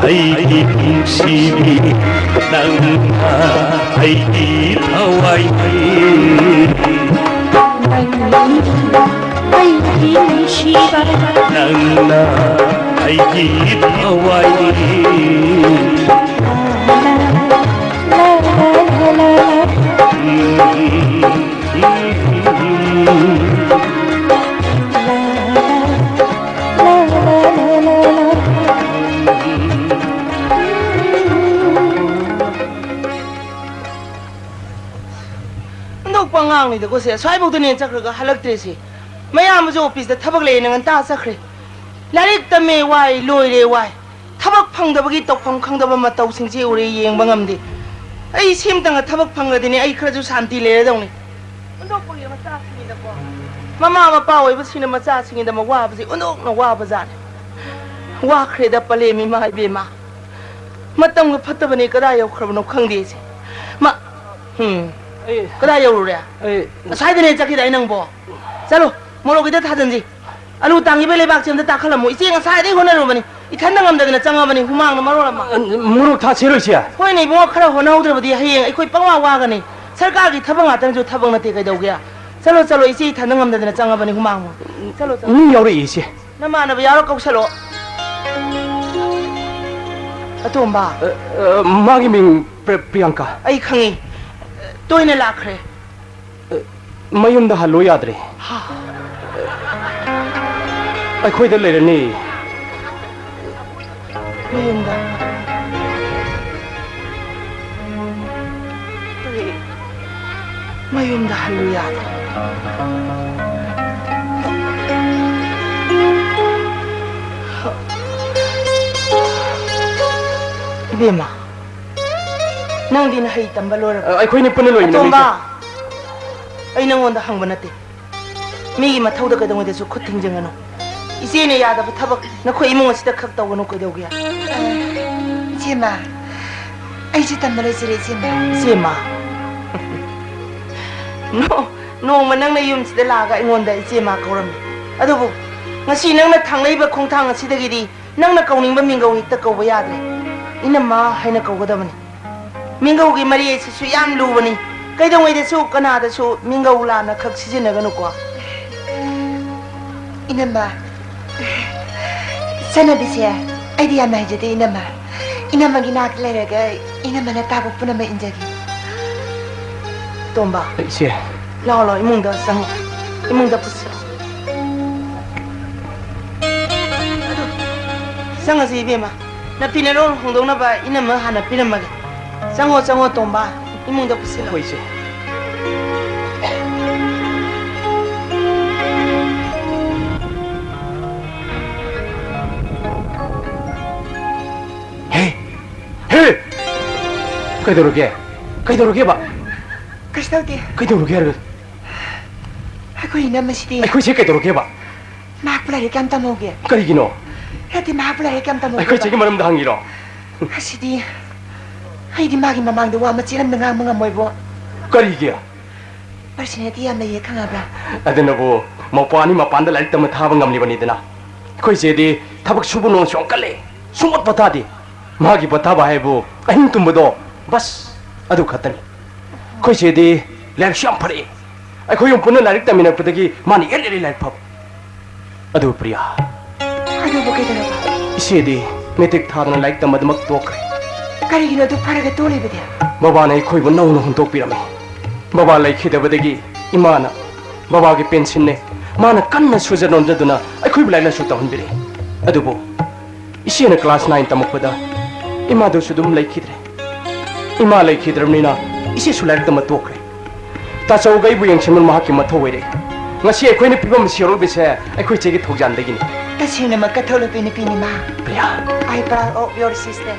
ꯑꯩꯒꯤ ꯅꯨꯡꯁꯤꯕꯤ, ꯅꯪꯅ ꯑꯩꯒꯤ ꯊꯋꯥꯏꯅꯤ꯫ ꯅꯪꯅ ꯑꯩꯒꯤ ꯅꯨꯡꯁꯤꯕ, ꯅꯪꯅ ꯑꯩꯒꯤ ꯊꯋꯥꯏꯅꯤ꯫ ꯑꯣꯟꯊꯣꯛꯄ ꯑꯉꯥꯡꯅꯤꯗꯀꯣ ꯁꯦ꯫ ꯑꯁ꯭ꯋꯥꯏꯐꯥꯎꯗꯅꯦ ꯆꯠꯈ꯭ꯔꯒ ꯍꯜꯂꯛꯇ꯭ꯔꯤꯁꯤ꯫ ꯃꯌꯥꯝꯕꯁꯨ ꯑꯣꯐꯤꯁꯇ ꯊꯕꯛ ꯂꯩꯌꯦꯅ ꯉꯟꯇꯥ ꯆꯠꯈ꯭ꯔꯦ꯫ ꯂꯥꯏꯔꯤꯛ ꯇꯝꯃꯦ ꯋꯥꯏ, ꯂꯣꯏꯔꯦ ꯋꯥꯏ꯫ ꯊꯕꯛ ꯐꯪꯗꯕꯒꯤ ꯇꯧꯐꯝ ꯈꯪꯗꯕ ꯃꯇꯧꯁꯤꯡꯁꯦ ꯎꯔꯦ, ꯌꯦꯡꯕ ꯉꯝꯗꯦ꯫ ꯑꯩ ꯁꯤꯝꯇꯪꯒ ꯊꯕꯛ ꯐꯪꯂꯗꯤꯅꯦ, ꯑꯩ ꯈꯔꯁꯨ ꯁꯥꯟꯇꯤ ꯂꯩꯔꯗꯧꯅꯤ꯫ ꯑꯣꯟꯊꯣꯛꯄꯒꯤ ꯃꯆꯥꯁꯤꯡꯒꯤꯗꯀꯣ꯫ ꯃꯃꯥ ꯃꯄꯥ ꯑꯣꯏꯕꯁꯤꯡꯅ ꯃꯆꯥꯁꯤꯡꯒꯤꯗꯃꯛ ꯋꯥꯕꯁꯤ ꯑꯣꯟꯊꯣꯛꯅ ꯋꯥꯕꯖꯥꯠꯅꯤ꯫ ꯋꯥꯈ꯭ꯔꯦꯗ ꯄꯂꯦꯝ ꯏꯃꯥ ꯏꯕꯦꯝꯃ꯫ ꯃꯇꯝꯒ ꯐꯠꯇꯕꯅꯦ, ꯀꯗꯥꯏ ꯌꯧꯈ꯭ꯔꯕꯅꯣ ꯈꯪꯗꯦ ꯑꯩꯁꯦ꯫ ꯃꯥ, ꯎꯝ, ꯑꯩ, ꯀꯗꯥꯏ ꯌꯧꯔꯨꯔꯦ? ꯑꯩ ꯑꯁ꯭ꯋꯥꯏꯗꯅꯦ ꯆꯠꯈꯤꯗꯥꯏ ꯅꯪꯕꯣ? ꯆꯠꯂꯣ, ꯃꯣꯔꯣꯛꯀꯤꯗ ꯊꯥꯖꯤꯟꯁꯤ꯫ ꯑꯂꯨ ꯇꯥꯡꯉꯤꯕꯩ ꯂꯩꯕꯥꯛꯁꯦ ꯑꯝꯇ ꯇꯥꯈꯠꯂꯝꯃꯣ꯫ ꯏꯆꯦ ꯉꯁꯥꯏꯗꯩ ꯍꯣꯠꯅꯔꯨꯕꯅꯤ꯫ ꯏꯊꯟꯗ ꯉꯝꯗꯗꯅ ꯆꯪꯉꯕꯅꯤ, ꯍꯨꯃꯥꯡꯅ ꯃꯔꯣꯜ ꯑꯃ꯫ ꯑ, ꯃꯣꯔꯣꯛ ꯊꯥꯛꯁꯤꯔꯣ, ꯏꯆꯦ? ꯍꯣꯏꯅꯦ ꯏꯕꯨꯡꯉꯣ, ꯈꯔ ꯍꯣꯠꯅꯍꯧꯗ꯭ꯔꯕꯗꯤ ꯍꯌꯦꯡ ꯑꯩꯈꯣꯏ ꯄꯪꯋꯥ ꯋꯥꯒꯅꯤ꯫ ꯁꯔꯀꯥꯔꯒꯤ ꯊꯕꯛ ꯉꯥꯛꯇꯅꯁꯨ ꯊꯕꯛ ꯅꯠꯇꯦ, ꯀꯩꯗꯧꯒꯦ? ꯆꯠꯂꯣ, ꯆꯠꯂꯣ, ꯏꯆꯦ ꯏꯊꯟꯗ ꯉꯝꯗꯗꯅ ꯆꯪꯉꯕꯅꯤ, ꯍꯨꯃꯥꯡ꯫ ꯆꯠꯂꯣ, ꯆꯠꯂꯣ꯫ ꯃꯤ ꯌꯥꯎꯔꯛꯏ, ꯏꯆꯦ꯫ ꯅꯃꯥꯟꯅꯕ ꯌꯥꯎꯔ ꯀꯧꯁꯜꯂꯣ꯫ ꯑꯇꯣꯝꯕ꯫ ꯑ, ꯑ, ꯃꯥꯒꯤ ꯃꯤꯡ ꯄ꯭ꯔ-, ꯄ꯭ꯔꯤꯌꯥꯡꯀꯥ꯫ ꯑꯩ ꯈꯪꯉꯤ꯫ ꯇꯣꯏꯅ ꯂꯥꯛꯈ꯭ꯔꯦ꯫ ꯑ, ꯃꯌꯨꯝꯗ ꯍꯜꯂꯣ ꯌꯥꯗ꯭ꯔꯦ꯫ ꯍꯥ? ꯑꯩꯈꯣꯏꯗ ꯂꯩꯔꯅꯤ꯫ ꯃꯌꯨꯝꯗ꯫ ꯀꯔꯤ? ꯌꯨꯝꯗ ꯍꯜꯂꯨ ꯌꯥꯗ꯭ꯔꯦ꯫ ꯏꯕꯦꯝꯃ, ꯅꯪꯗꯤ ꯅꯍꯩ ꯇꯝꯕ ꯂꯣꯏꯔꯕ? ꯑ, ꯑꯩꯈꯣꯏꯅꯤ ꯄꯨꯟꯅ ꯂꯣꯏꯃꯤꯟꯅꯔꯤꯁꯦ꯫ ꯑꯇꯣꯝꯕ, ꯑꯩ ꯅꯪꯉꯣꯟꯗ ꯍꯪꯕ ꯅꯠꯇꯦ꯫ ꯃꯤꯒꯤ ꯃꯊꯧꯗ ꯀꯩꯗꯧꯉꯩꯗꯁꯨ ꯈꯨꯠ ꯊꯤꯡꯖꯤꯟꯒꯅꯨ꯫ ꯏꯆꯦꯅ ꯌꯥꯗꯕ ꯊꯕꯛ ꯅꯈꯣꯏ ꯏꯃꯨꯡ ꯑꯁꯤꯗ ꯈꯛ ꯇꯧꯒꯅꯨ꯫ ꯀꯩꯗꯧꯒꯦ? ꯏꯆꯦꯃ, ꯑꯩꯁꯨ ꯇꯝꯕ ꯂꯣꯏꯁꯤꯜꯂꯦ, ꯏꯆꯦꯃ꯫ ꯏꯆꯦꯃ, ꯅꯣ-, ꯅꯣꯡꯃ ꯅꯪꯅ ꯌꯨꯝꯁꯤꯗ ꯂꯥꯛꯑꯒ ꯑꯩꯉꯣꯟꯗ ꯏꯆꯦꯃ ꯀꯧꯔꯝꯃꯤ꯫ ꯑꯗꯨꯕꯨ ꯉꯁꯤ ꯅꯪꯅ ꯊꯥꯡꯂꯛꯏꯕ ꯈꯣꯡꯊꯥꯡ ꯑꯁꯤꯗꯒꯤꯗꯤ ꯅꯪꯅ ꯀꯧꯅꯤꯡꯕ ꯃꯤꯡꯒꯧ ꯍꯦꯛꯇ ꯀꯧꯕ ꯌꯥꯗ꯭ꯔꯦ꯫ ꯏꯅꯝꯃ ꯍꯥꯏꯅ ꯀꯧꯒꯗꯕꯅꯤ꯫ ꯃꯤꯡꯒꯧꯒꯤ ꯃꯔꯤ ꯑꯁꯤꯁꯨ ꯌꯥꯝ ꯂꯨꯕꯅꯤ꯫ ꯀꯩꯗꯧꯉꯩꯗꯁꯨ ꯀꯅꯥꯗꯁꯨ ꯃꯤꯡꯒꯧ ꯂꯥꯟꯅ ꯈꯛ ꯁꯤꯖꯤꯟꯅꯒꯅꯨꯀꯣ꯫ ꯏꯅꯝꯃ, ꯆꯠꯅꯕꯤꯁꯦ ꯑꯩꯗꯤ ꯌꯥꯝꯅ ꯍꯩꯖꯗꯦ, ꯏꯅꯝꯃ꯫ ꯏꯅꯝꯃꯒꯤ ꯅꯥꯛꯇ ꯂꯩꯔꯒ ꯏꯅꯝꯃꯅ ꯇꯥꯛꯄ ꯄꯨꯝꯅꯃꯛ ꯏꯟꯖꯒꯦ꯫ ꯇꯣꯝꯕ꯫ ꯏꯆꯦ꯫ ꯂꯥꯛꯑꯣ, ꯂꯥꯛꯑꯣ, ꯏꯃꯨꯡꯗ ꯆꯪꯉꯣ꯫ ꯏꯃꯨꯡꯗ ꯄꯨꯁꯤꯜꯂꯣ꯫ ꯑꯗꯨ, ꯆꯪꯉꯁꯤ, ꯏꯕꯦꯝꯃ꯫ ꯅꯐꯤ ꯅꯔꯣꯜ ꯍꯣꯡꯗꯣꯛꯅꯕ ꯏꯅꯝꯃ ꯍꯥꯟꯅ ꯄꯤꯔꯝꯃꯒꯦ꯫ ꯆꯪꯉꯣ, ꯆꯪꯉꯣ, ꯇꯣꯝꯕ꯫ ꯏꯃꯨꯡꯗ ꯄꯨꯁꯤꯜꯂꯣ꯫ ꯍꯣꯏ, ꯏꯆꯦ꯫ ꯍꯦ! ꯍꯦ! ꯀꯩꯗꯧꯔꯒꯦ? ꯀꯩꯗꯧꯔꯒꯦꯕ? ꯀꯩꯁꯨ ꯇꯧꯗꯦ꯫ ꯀꯩꯗꯧꯔꯒꯦ ꯍꯥꯏꯔꯒ? ꯑꯩꯈꯣꯏ ꯏꯅꯝꯃꯁꯤꯗꯤ꯫ ꯑꯩꯈꯣꯏꯁꯦ ꯀꯩꯗꯧꯔꯒꯦꯕ? ꯃꯍꯥꯛꯄꯨ ꯂꯥꯏꯔꯤꯛ ꯌꯥꯝ ꯇꯝꯍꯧꯒꯦ꯫ ꯀꯔꯤꯒꯤꯅꯣ? ꯅꯠꯇꯦ, ꯃꯍꯥꯛꯄꯨ ꯂꯥꯏꯔꯤꯛ ꯌꯥꯝ ꯇꯝꯍꯧꯒꯦ꯫ ꯑꯩꯈꯣꯏ ꯆꯦꯒꯤ ꯃꯔꯝꯗ ꯍꯪꯉꯤꯔꯣ? ꯑꯁꯤꯗꯤ ꯑꯩꯗꯤ ꯃꯥꯒꯤ ꯃꯃꯥꯡꯗ ꯋꯥ ꯃꯆꯦꯠ ꯑꯃꯇ ꯉꯥꯡꯕ ꯉꯝꯃꯣꯏꯕꯣ꯫ ꯀꯔꯤꯒꯤ? ꯄꯔꯁꯅꯦꯂꯤꯇꯤ ꯌꯥꯝ ꯂꯩꯌꯦ, ꯈꯪꯉꯕ꯭ꯔꯥ? ꯑꯗꯨꯅꯕꯨ ꯃꯧꯄ꯭ꯋꯥ ꯑꯅꯤ ꯃꯄꯥꯟꯗ ꯂꯥꯏꯔꯤꯛ ꯇꯝꯕ ꯊꯥꯕ ꯉꯝꯂꯤꯕꯅꯤꯗꯅ꯫ ꯑꯩꯈꯣꯏ ꯆꯦꯗꯤ ꯊꯕꯛ ꯁꯨꯕ ꯅꯣꯝꯕꯁꯨ ꯌꯥꯝ ꯀꯜꯂꯦ, ꯁꯨꯡꯄꯣꯠ ꯄꯣꯊꯥꯗꯦ꯫ ꯃꯥꯒꯤ ꯄꯣꯊꯥꯕ ꯍꯥꯏꯕꯨ ꯑꯍꯤꯡ ꯇꯨꯝꯕꯗꯣ, ꯕꯁ, ꯑꯗꯨ ꯈꯛꯇꯅꯤ꯫ ꯑꯩꯈꯣꯏ ꯆꯦꯗꯤ ꯂꯥꯏꯔꯤꯛꯁꯨ ꯌꯥꯝ ꯐꯔꯛꯏ꯫ ꯑꯩꯈꯣꯏ ꯑꯍꯨꯝ ꯄꯨꯟꯅ ꯂꯥꯏꯔꯤꯛ ꯇꯝꯃꯤꯟꯅꯔꯛꯄꯗꯒꯤ ꯃꯥꯅ ꯍꯦꯜꯂꯤ ꯂꯥꯏꯔꯤꯛ ꯐꯕ꯫ ꯑꯗꯨ ꯄ꯭ꯔꯤꯌꯥ, ꯑꯗꯨꯕꯨ ꯀꯩꯗꯧꯔꯕ? ꯏꯆꯦꯗꯤ ꯃꯦꯇ꯭ꯔꯤꯛ ꯊꯥꯗꯅ ꯂꯥꯏꯔꯤꯛ ꯇꯝꯕꯗꯨꯃꯛ ꯇꯣꯛꯈ꯭ꯔꯦ꯫ ꯀꯔꯤꯒꯤꯅꯣ ꯑꯗꯨ ꯐꯔꯒ ꯇꯣꯛꯂꯤꯕꯗꯤ? ꯕꯕꯥꯅ ꯑꯩꯈꯣꯏꯕꯨ ꯅꯧꯅ ꯍꯨꯟꯗꯣꯛꯄꯤꯔꯝꯃꯤ꯫ ꯕꯕꯥ ꯂꯩꯈꯤꯗꯕꯗꯒꯤ ꯏꯃꯥꯅ ꯕꯕꯥꯒꯤ ꯄꯦꯟꯁꯤꯟꯅꯦ, ꯃꯥꯅ ꯀꯟꯅ ꯁꯨꯖ ꯅꯣꯝꯖꯗꯨꯅ ꯑꯩꯈꯣꯏꯕꯨ ꯂꯥꯏꯔꯤꯛ ꯂꯥꯏꯁꯨ ꯇꯝꯍꯟꯕꯤꯔꯛꯏ꯫ ꯑꯗꯨꯕꯨ ꯏꯆꯦꯅ class nine ꯇꯝꯃꯛꯄꯗ ꯏꯃꯥꯗꯨꯁꯨ ꯑꯗꯨꯝ ꯂꯩꯈꯤꯗ꯭ꯔꯦ꯫ ꯏꯃꯥ ꯂꯩꯈꯤꯗ꯭ꯔꯕꯅꯤꯅ ꯏꯆꯦꯁꯨ ꯂꯥꯏꯔꯤꯛ ꯇꯝꯕ ꯇꯣꯛꯈ꯭ꯔꯦ꯫ ꯇꯥꯆꯧꯒ ꯑꯩꯕꯨ ꯌꯦꯡꯁꯤꯟꯕ ꯃꯍꯥꯛꯀꯤ ꯃꯊꯧ ꯑꯣꯏꯔꯦ꯫ ꯉꯁꯤ ꯑꯩꯈꯣꯏꯅ ꯐꯤꯕꯝ ꯑꯁꯤ ꯌꯧꯔꯛꯂꯤꯕꯁꯦ ꯑꯩꯈꯣꯏ ꯆꯦꯒꯤ ꯊꯧꯖꯥꯜꯗꯒꯤꯅꯤ꯫ ꯇꯁꯦꯡꯅꯃꯛ ꯀꯊꯣꯛꯂꯕꯤ ꯅꯨꯄꯤꯅꯤ ꯃꯥ꯫ Priya. I proud of your sister.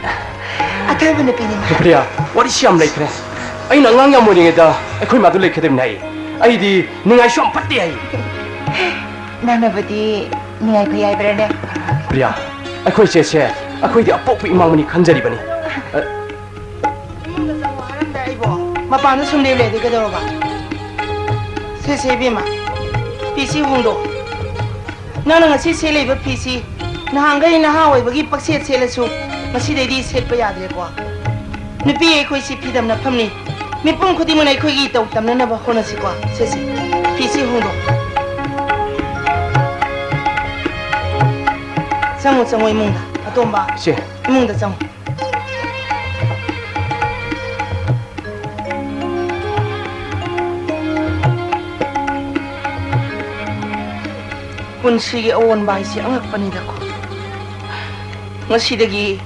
ꯑꯊꯣꯏꯕ ꯅꯨꯄꯤꯅꯤ ꯃꯥ꯫ ꯄ꯭ꯔꯤꯌꯥ, ꯋꯥꯔꯤꯁꯤ ꯌꯥꯝ ꯂꯩꯈ꯭ꯔꯦ꯫ ꯑꯩꯅ ꯑꯉꯥꯡ ꯌꯥꯝ ꯑꯣꯏꯔꯤꯉꯩꯗ ꯑꯩꯈꯣꯏ ꯃꯥꯗꯨ ꯂꯩꯈꯤꯗꯕꯅꯤ ꯍꯥꯏ꯫ ꯑꯩꯗꯤ ꯅꯤꯡꯉꯥꯏꯁꯨ ꯌꯥꯝ ꯐꯠꯇꯦ ꯍꯥꯏ꯫ ꯅꯪꯅꯕꯨꯗꯤ ꯅꯤꯡꯉꯥꯏ ꯐꯩ ꯍꯥꯏꯕ꯭ꯔꯅꯦ? ꯄ꯭ꯔꯤꯌꯥ, ꯑꯩꯈꯣꯏ ꯆꯦꯁꯦ ꯑꯩꯈꯣꯏꯗꯤ ꯑꯄꯣꯛꯄ ꯏꯃꯥ ꯑꯃꯅꯤ ꯈꯟꯖꯔꯤꯕꯅꯤ꯫ ꯑ, ꯏꯃꯨꯡꯗ ꯆꯪꯉꯣ ꯍꯥꯏꯔꯝꯗꯥꯏ ꯑꯩꯕꯣ? ꯃꯄꯥꯟꯗ ꯁꯨꯝ ꯂꯦꯞ ꯂꯩꯔꯗꯤ ꯀꯩꯗꯧꯔꯕ? ꯁꯦ, ꯁꯦ, ꯏꯕꯦꯝꯃ, ꯐꯤꯁꯤ ꯍꯣꯡꯗꯣꯛ꯫ ꯅꯪꯅ ꯉꯁꯤ ꯁꯦꯠꯂꯤꯕ ꯐꯤꯁꯤ ꯅꯍꯥꯟꯈꯩ ꯅꯍꯥ ꯑꯣꯏꯕꯒꯤ ꯄꯛꯁꯦꯠ ꯁꯦꯠꯂꯁꯨ, ꯉꯁꯤꯗꯩꯗꯤ ꯁꯦꯠꯄ ꯌꯥꯗ꯭ꯔꯦꯀꯣ꯫ ꯅꯨꯄꯤ ꯑꯩꯈꯣꯏꯁꯤ ꯐꯤꯗꯝ ꯅꯠꯐꯝꯅꯤ꯫ ꯃꯤꯄꯨꯝ ꯈꯨꯗꯤꯡꯃꯛꯅ ꯑꯩꯈꯣꯏꯒꯤ ꯏꯇꯧ ꯇꯝꯅꯅꯕ ꯍꯣꯠꯅꯁꯤꯀꯣ꯫ ꯁꯦ, ꯁꯦ, ꯐꯤꯁꯤ ꯍꯣꯡꯗꯣꯛ꯫ ꯆꯪꯉꯣ, ꯆꯪꯉꯣ ꯏꯃꯨꯡꯗ꯫ ꯑꯇꯣꯝꯕ, ꯏꯆꯦ꯫ ꯏꯃꯨꯡꯗ ꯆꯪꯉꯣ꯫ ꯄꯨꯟꯁꯤꯒꯤ ꯑꯑꯣꯟꯕ ꯍꯥꯏꯁꯦ ꯑꯉꯛꯄꯅꯤꯗꯀꯣ꯫ ꯉꯁꯤꯗꯒꯤ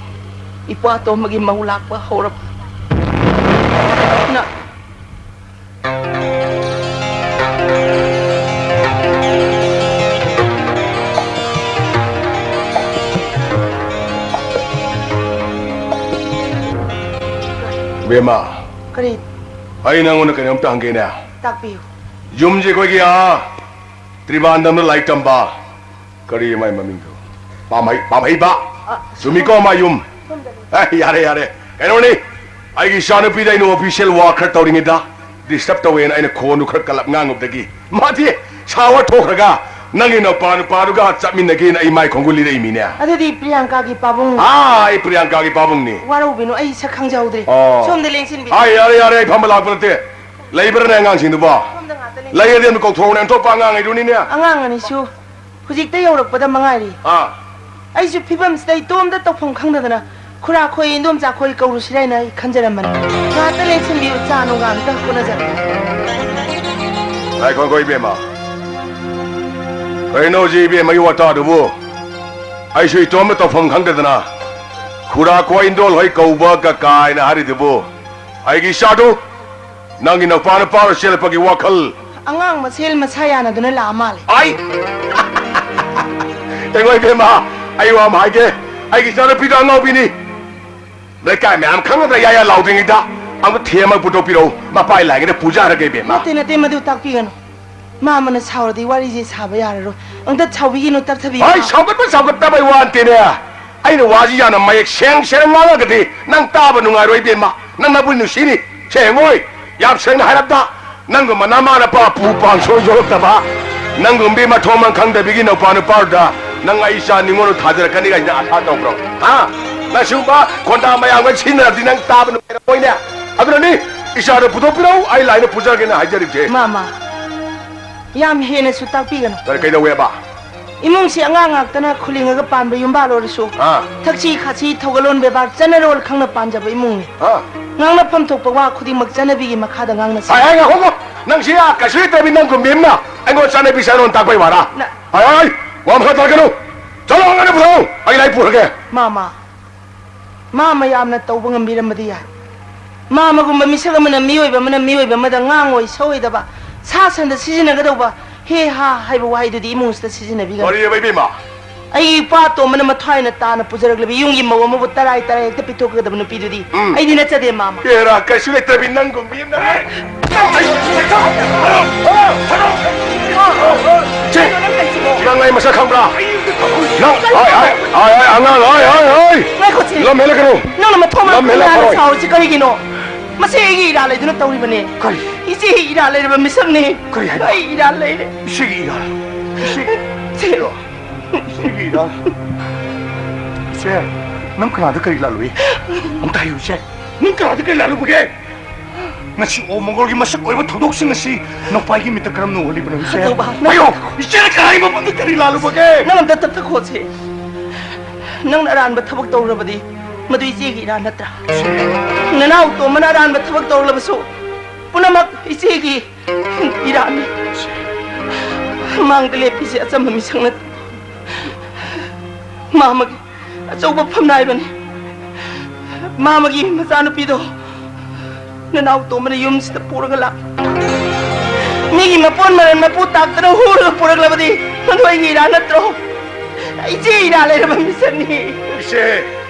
ꯏꯄ꯭ꯋꯥ ꯑꯇꯣꯝꯕꯒꯤ ꯃꯧ ꯂꯥꯛꯄ ꯍꯧꯔꯕ꯫ ꯅ-, ꯕꯦꯝꯃ, ꯀꯔꯤ? ꯑꯩ ꯅꯪꯉꯣꯟꯗ ꯀꯩꯅꯣꯝꯇ ꯍꯪꯒꯦꯅꯦ꯫ ꯇꯥꯛꯄꯤꯌꯨ꯫ ꯌꯨꯝꯁꯦ ꯑꯩꯈꯣꯏꯒꯤ, ꯑꯥ, ꯇ꯭ꯔꯤꯕꯥꯟꯗꯝꯗ ꯂꯥꯏꯔꯤꯛ ꯇꯝꯕ, ꯀꯔꯤ ꯃꯥꯏ ꯃꯃꯤꯡꯗꯣ? ꯄꯥꯝꯍꯩ-, ꯄꯥꯝꯍꯩꯕ? ꯑ, ꯆꯨꯝꯃꯤꯀꯣ, ꯃꯥ ꯌꯨꯝ? ꯁꯣꯝꯗꯅꯤ꯫ ꯑꯦ, ꯌꯥꯔꯦ, ꯌꯥꯔꯦ꯫ ꯀꯩꯅꯣꯅꯤ, ꯑꯩꯒꯤ ꯏꯆꯥꯅꯨꯄꯤꯗ ꯑꯩꯅ official ꯋꯥ ꯈꯔ ꯇꯧꯔꯤꯉꯩꯗ disturb ꯇꯧꯋꯦꯅ ꯑꯩꯅ ꯈꯣꯟꯗꯨ ꯈꯔ ꯀꯜꯂꯞ ꯉꯥꯡꯉꯨꯕꯗꯒꯤ ꯃꯥꯗꯤ ꯁꯥꯎꯔ ꯊꯣꯛꯈ꯭ꯔꯒ ꯅꯪꯒꯤ ꯅꯨꯄꯥ ꯅꯨꯄꯥꯗꯨꯒ ꯆꯠꯃꯤꯟꯅꯒꯦꯅ ꯑꯩ ꯃꯥꯏ ꯈꯣꯡꯒꯨꯜ ꯂꯤꯔꯛꯏꯃꯤꯅꯦ꯫ ꯑꯗꯨꯗꯤ ꯄ꯭ꯔꯤꯌꯥꯡꯀꯥꯒꯤ ꯄꯥꯕꯨꯡ꯫ ꯑꯥ, ꯑꯩ ꯄ꯭ꯔꯤꯌꯥꯡꯀꯥꯒꯤ ꯄꯥꯕꯨꯡꯅꯤ꯫ ꯋꯥꯔꯧꯕꯤꯅꯨ, ꯑꯩ ꯁꯛ ꯈꯪꯖꯍꯧꯗ꯭ꯔꯦ꯫ ꯑꯣ꯫ ꯁꯣꯝꯗ ꯂꯦꯡꯁꯤꯟꯕꯤꯔꯣ꯫ ꯑꯥ, ꯌꯥꯔꯦ, ꯌꯥꯔꯦ, ꯑꯩ ꯐꯝꯕ ꯂꯥꯛꯄ ꯅꯠꯇꯦ꯫ ꯂꯩꯕ꯭ꯔꯅꯦ ꯑꯉꯥꯡꯁꯤꯡꯗꯨꯕꯣ? ꯁꯣꯝꯗ ꯉꯥꯛꯇ ꯂꯩ꯫ ꯂꯩꯔꯗꯤ ꯑꯗꯨꯝ ꯀꯧꯊꯣꯔꯛꯎꯅꯦ, ꯑꯟꯊꯣꯛꯄ ꯑꯉꯥꯡ ꯍꯥꯏꯗꯨꯅꯤꯅꯦ꯫ ꯑꯉꯥꯡ ꯑꯅꯤꯁꯨ ꯍꯧꯖꯤꯛꯇ ꯌꯧꯔꯛꯄꯗ ꯃꯉꯥꯏꯔꯤ꯫ ꯑꯥ꯫ ꯑꯩꯁꯨ ꯐꯤꯕꯝꯁꯤꯗ ꯏꯇꯣꯝꯇ ꯇꯧꯐꯝ ꯈꯪꯗꯗꯅ ꯈꯨꯔꯥ ꯈꯣꯏ, ꯏꯟꯗꯣꯝꯆꯥ ꯈꯣꯏ ꯀꯧꯔꯨꯁꯤꯔꯥ ꯍꯥꯏꯅ ꯑꯩ ꯈꯟꯖꯔꯝꯕꯅꯤ꯫ ꯉꯥꯛꯇ ꯂꯦꯡꯁꯤꯟꯕꯤꯌꯨ, ꯆꯥ ꯅꯨꯡꯒ ꯑꯝꯇ ꯍꯣꯠꯅꯖꯔꯛꯀꯦ꯫ ꯉꯥꯏꯈꯣ, ꯉꯥꯏꯈꯣ, ꯏꯕꯦꯝꯃ꯫ ꯀꯩꯅꯣ ꯍꯧꯖꯤꯛ ꯏꯕꯦꯝꯃꯒꯤ ꯋꯥꯇꯥꯗꯨꯕꯨ? ꯑꯩꯁꯨ ꯏꯇꯣꯝꯇ ꯇꯧꯐꯝ ꯈꯪꯗꯗꯅ ꯈꯨꯔꯥ ꯈꯣꯏ, ꯏꯟꯗꯣꯜ ꯍꯣꯏ ꯀꯧꯕ ꯀꯀꯥ ꯍꯥꯏꯅ ꯍꯥꯏꯔꯤꯗꯨꯕꯨ ꯑꯩꯒꯤ ꯏꯆꯥꯗꯨ? ꯅꯪꯒꯤ ꯅꯨꯄꯥ ꯅꯨꯄꯥ ꯆꯦꯜꯂꯛꯄꯒꯤ ꯋꯥꯈꯜ꯫ ꯑꯉꯥꯡ ꯃꯁꯦꯜ ꯃꯁꯥ ꯌꯥꯅꯗꯨꯅ ꯂꯥꯛꯑ ꯃꯥꯜꯂꯦ꯫ ꯑꯩ ꯌꯦꯡꯉꯣ ꯏꯕꯦꯝꯃ, ꯑꯩ ꯋꯥ ꯑꯃ ꯍꯥꯏꯒꯦ꯫ ꯑꯩꯒꯤ ꯏꯆꯥꯅꯨꯄꯤꯗꯣ ꯑꯉꯥꯎꯕꯤꯅꯤ꯫ ꯂꯩꯀꯥꯏ ꯃꯌꯥꯝ ꯈꯪꯅꯗ꯭ꯔ ꯌꯥ ꯌꯥ ꯂꯥꯎꯗ꯭ꯔꯤꯉꯩꯗ ꯑꯝꯇ ꯊꯦꯝꯃ ꯄꯨꯊꯣꯛꯄꯤꯔꯛꯎ꯫ ꯃꯄꯥꯏ ꯂꯥꯏꯒꯤꯗ ꯄꯨꯖꯔꯒꯦ ꯏꯕꯦꯝꯃ꯫ ꯅꯠꯇꯦ, ꯅꯠꯇꯦ, ꯃꯗꯨ ꯇꯥꯛꯄꯤꯒꯅꯨ꯫ ꯃꯥꯃꯅ ꯁꯥꯎꯔꯗꯤ ꯋꯥꯔꯤꯁꯦ ꯁꯥꯕ ꯌꯥꯔꯔꯣꯏ꯫ ꯑꯝꯇ ꯁꯥꯎꯕꯤꯒꯅꯨ, ꯇꯞꯊꯕꯤꯌꯨ꯫ ꯍꯣꯏ, ꯁꯥꯎꯒꯠꯄ ꯁꯥꯎꯒꯠꯇꯕꯩ ꯋꯥ ꯅꯠꯇꯦꯅꯦ꯫ ꯑꯩꯅ ꯋꯥꯁꯤ ꯌꯥꯝꯅ ꯃꯌꯦꯛ ꯁꯦꯡ ꯁꯦꯡꯅ ꯉꯥꯡꯉꯒꯗꯤ ꯅꯪ ꯇꯥꯕ ꯅꯨꯡꯉꯥꯏꯔꯣꯏ ꯏꯕꯦꯝꯃ꯫ ꯅꯪ ꯅꯕꯨ ꯅꯨꯡꯁꯤꯅꯤ꯫ ꯁꯦ ꯌꯦꯡꯉꯣꯏ, ꯌꯥꯝ ꯁꯦꯡꯅ ꯍꯥꯏꯔꯕꯗ, ꯅꯪꯒꯨꯝꯕ ꯅꯃꯥ ꯅꯄꯥ ꯄꯨ ꯄꯥꯡ ꯁꯣꯏ ꯌꯣꯛꯂꯛꯇꯕ, ꯅꯪꯒꯨꯝꯕꯤ ꯃꯊꯣꯡ ꯃꯔꯝ ꯈꯪꯗꯕꯤꯒꯤ ꯅꯨꯄꯥ ꯅꯨꯄꯥꯗꯨꯗ ꯅꯪ ꯑꯩ ꯏꯆꯥ ꯅꯤꯉꯣꯜꯗ ꯊꯥꯖꯔꯛꯀꯅꯤ ꯀꯥꯏꯅ ꯑꯁꯥ ꯇꯧꯕ꯭ꯔꯣ? ꯍꯥ? ꯅꯁꯤꯒꯨꯝꯕ ꯈꯣꯟꯗꯥ ꯃꯌꯥꯝꯒ ꯁꯤꯖꯤꯟꯅꯔꯗꯤ ꯅꯪ ꯇꯥꯕ ꯅꯨꯡꯉꯥꯏꯔꯝꯃꯣꯏꯅꯦ꯫ ꯑꯗꯨꯅꯅꯤ ꯏꯆꯥꯗꯣ ꯄꯨꯊꯣꯛꯄꯤꯔꯛꯎ, ꯑꯩ ꯂꯥꯏꯅ ꯄꯨꯖꯔꯒꯦꯅ ꯍꯥꯏꯖꯔꯤꯕꯁꯦ꯫ ꯃꯥꯃ, ꯌꯥꯝ ꯍꯦꯟꯅꯁꯨ ꯇꯥꯛꯄꯤꯒꯅꯨ꯫ ꯀꯔꯤ, ꯀꯩꯗꯧꯋꯦꯕ? ꯏꯃꯨꯡꯁꯤ ꯑꯉꯥꯡ ꯉꯥꯛꯇꯅ ꯈꯨꯂꯤꯡꯉꯒ ꯄꯥꯟꯕ ꯌꯨꯝꯕꯥꯜ ꯑꯣꯏꯔꯁꯨ, ꯑꯥ꯫ ꯊꯛꯁꯤ ꯈꯥꯁꯤ ꯊꯧꯒꯜꯂꯣꯟ ꯕꯦꯕꯥꯔ ꯆꯠꯅꯔꯣꯜ ꯈꯪꯅ ꯄꯥꯟꯖꯕ ꯏꯃꯨꯡꯅꯤ꯫ ꯑꯥ꯫ ꯉꯥꯡꯅꯐꯝ ꯊꯣꯛꯄ ꯋꯥ ꯈꯨꯗꯤꯡꯃꯛ ꯆꯠꯅꯕꯤꯒꯤ ꯃꯈꯥꯗ ꯉꯥꯡꯅꯁꯤ꯫ ꯍꯥꯏ, ꯍꯥꯏ, ꯉꯥꯏꯈꯣꯀꯣ꯫ ꯅꯪꯁꯤ ꯑꯥ ꯀꯩꯁꯨ ꯂꯩꯇ꯭ꯔꯕꯤ ꯅꯪ ꯒꯨꯝꯕꯤ ꯑꯃꯅ ꯑꯩꯉꯣꯟꯗ ꯆꯠꯅꯕꯤ ꯆꯠꯅꯔꯣꯜ ꯇꯥꯛꯄꯩ ꯋꯥꯔꯥ? ꯅ- ꯍꯥꯏ, ꯍꯥꯏ, ꯋꯥ ꯃꯈꯥ ꯇꯥꯔꯛꯀꯅꯨ꯫ ꯆꯠꯂꯣ, ꯑꯉꯥꯡꯗ ꯄꯨꯊꯣꯛꯑꯣ꯫ ꯑꯩ ꯂꯥꯏ ꯄꯨꯔꯒꯦ꯫ ꯃꯥꯃ, ꯃꯥ ꯃꯌꯥꯝꯅ ꯇꯧꯕ ꯉꯝꯕꯤꯔꯝꯕꯗꯤ ꯌꯥꯏ꯫ ꯃꯥ ꯃꯒꯨꯝꯕ ꯃꯤꯁꯛ ꯑꯃꯅ ꯃꯤꯑꯣꯏꯕ ꯑꯃꯅ ꯃꯤꯑꯣꯏꯕ ꯑꯃꯗ ꯉꯥꯡꯉꯣꯏ ꯁꯧꯑꯣꯏꯗꯕ, ꯁꯥ ꯁꯟꯗ ꯁꯤꯖꯤꯟꯅꯒꯗꯧꯕ "ꯍꯦ ꯍꯥ" ꯍꯥꯏꯕ ꯋꯥꯍꯩꯗꯨꯗꯤ ꯏꯃꯨꯡꯁꯤꯗ ꯁꯤꯖꯤꯟꯅꯕꯤꯒꯅꯨ꯫ ꯋꯥꯔꯤꯕ ꯏꯕꯦꯝꯃ꯫ ꯑꯩꯒꯤ ꯏꯄꯥ ꯑꯇꯣꯝꯕꯅ ꯃꯊ꯭ꯋꯥꯏꯅ ꯇꯥꯅ ꯄꯨꯖꯔꯛꯂꯕ ꯌꯨꯝꯒꯤ ꯃꯧ ꯑꯃꯕꯨ ꯇꯔꯥꯏ ꯇꯔꯥꯏ ꯍꯦꯛꯇ ꯄꯤꯊꯣꯛꯀꯗꯕ ꯅꯨꯄꯤꯗꯨꯗꯤ ꯎꯝ꯫ ꯑꯩꯗꯤ ꯅꯠꯆꯗꯦ, ꯃꯥꯃ꯫ ꯍꯦꯔꯥ, ꯀꯩꯁꯨ ꯂꯩꯇ꯭ꯔꯕꯤ ꯅꯪꯒꯨꯝꯕꯤ ꯑꯃꯅ꯫ ꯆꯦ, ꯅꯪ ꯑꯩ ꯃꯁꯛ ꯈꯪꯕ꯭ꯔꯥ? ꯅꯪ, ꯑꯥꯏ, ꯑꯥꯏ, ꯑꯥꯏ, ꯑꯥꯏ, ꯑꯉꯥꯡ, ꯑꯥꯏ, ꯑꯥꯏ, ꯑꯥꯏ! ꯉꯥꯏꯈꯣ, ꯆꯦ꯫ ꯂꯝ ꯍꯦꯜꯂꯛꯀꯅꯨ꯫ ꯅꯪꯅ ꯃꯊꯣꯡ ꯂꯝ ꯃꯔꯝ ꯍꯦꯜꯂꯛ ꯈꯪꯗꯅ ꯐꯔꯣꯏ꯫ ꯁꯥꯎꯔꯤꯁꯤ ꯀꯔꯤꯒꯤꯅꯣ? ꯃꯁꯤ ꯑꯩꯒꯤ ꯏꯔꯥꯜ ꯂꯩꯗꯨꯅ ꯇꯧꯔꯤꯕꯅꯦ꯫ ꯀꯔꯤ? ꯏꯆꯦ ꯏꯔꯥꯜ ꯂꯩꯔꯕ ꯃꯤꯁꯛꯅꯤ꯫ ꯀꯔꯤ ꯍꯥꯏꯅꯣ? ꯑꯩ ꯏꯔꯥꯜ ꯂꯩꯔꯦ꯫ ꯏꯆꯦꯒꯤ ꯏꯔꯥꯜ? ꯏꯆꯦ? ꯏꯆꯦ? ꯏꯆꯦꯒꯤ ꯏꯔꯥꯜ? ꯏꯆꯦ, ꯅꯪ ꯀꯅꯥꯗ ꯀꯔꯤ ꯂꯥꯜꯂꯨꯏ? ꯑꯝꯇ ꯍꯥꯏꯌꯨ, ꯏꯆꯦ꯫ ꯅꯪ ꯀꯅꯥꯗ ꯀꯔꯤ ꯂꯥꯜꯂꯨꯕꯒꯦ? ꯉꯁꯤ ꯑꯣ ꯃꯪꯒꯣꯜꯒꯤ ꯃꯁꯛ ꯑꯣꯏꯕ ꯊꯧꯗꯣꯛꯁꯤꯡ ꯑꯁꯤ ꯅꯧꯄꯥꯏꯒꯤ ꯃꯤꯠꯇ ꯀꯔꯝꯅ ꯎꯍꯜꯂꯤꯕꯅꯣ, ꯏꯆꯦ? ꯑꯆꯧꯕ, ꯅꯪ ꯍꯥꯏꯌꯣ! ꯏꯆꯦꯅ ꯀꯅꯥꯒꯤ ꯃꯐꯝꯗ ꯀꯔꯤ ꯂꯥꯜꯂꯨꯕꯒꯦ? ꯅꯪ ꯑꯝꯇ ꯇꯞꯊꯈꯣꯁꯦ꯫ ꯅꯪꯅ ꯑꯔꯥꯟꯕ ꯊꯕꯛ ꯇꯧꯔꯨꯔꯕꯗꯤ ꯃꯗꯨ ꯏꯆꯦꯒꯤ ꯏꯔꯥꯜ ꯅꯠꯇ꯭ꯔꯥ? ꯅꯅꯥꯎ ꯇꯣꯝꯕꯅ ꯑꯔꯥꯟꯕ ꯊꯕꯛ ꯇꯧꯔꯨꯔꯕꯁꯨ ꯄꯨꯝꯅꯃꯛ ꯏꯆꯦꯒꯤ ꯏꯔꯥꯜꯅꯤ꯫ ꯃꯥꯡꯗ ꯂꯦꯞꯄꯤꯁꯦ ꯑꯆꯝꯕ ꯃꯤꯁꯛ ꯅꯠꯇꯦ꯫ ꯃꯥꯃꯒꯤ ꯑꯆꯧꯕ ꯐꯝꯅꯥꯏꯕꯅꯤ꯫ ꯃꯥꯃꯒꯤ ꯃꯆꯥꯅꯨꯄꯤꯗꯣ ꯅꯅꯥꯎ ꯇꯣꯝꯕꯅ ꯌꯨꯝꯁꯤꯗ ꯄꯨꯔꯒ ꯂꯥꯛ, ꯃꯤꯒꯤ ꯃꯄꯣꯟ ꯃꯔꯜ ꯃꯄꯨ ꯇꯥꯛꯇꯅ ꯍꯨꯔꯒ ꯄꯨꯔꯛꯂꯕꯗꯤ ꯃꯗꯨ ꯑꯩꯒꯤ ꯏꯔꯥ ꯅꯠꯇ꯭ꯔꯣ? ꯏꯆꯦ ꯏꯔꯥ ꯂꯩꯔꯕ ꯃꯤꯁꯛꯅꯤ꯫ ꯏꯆꯦ,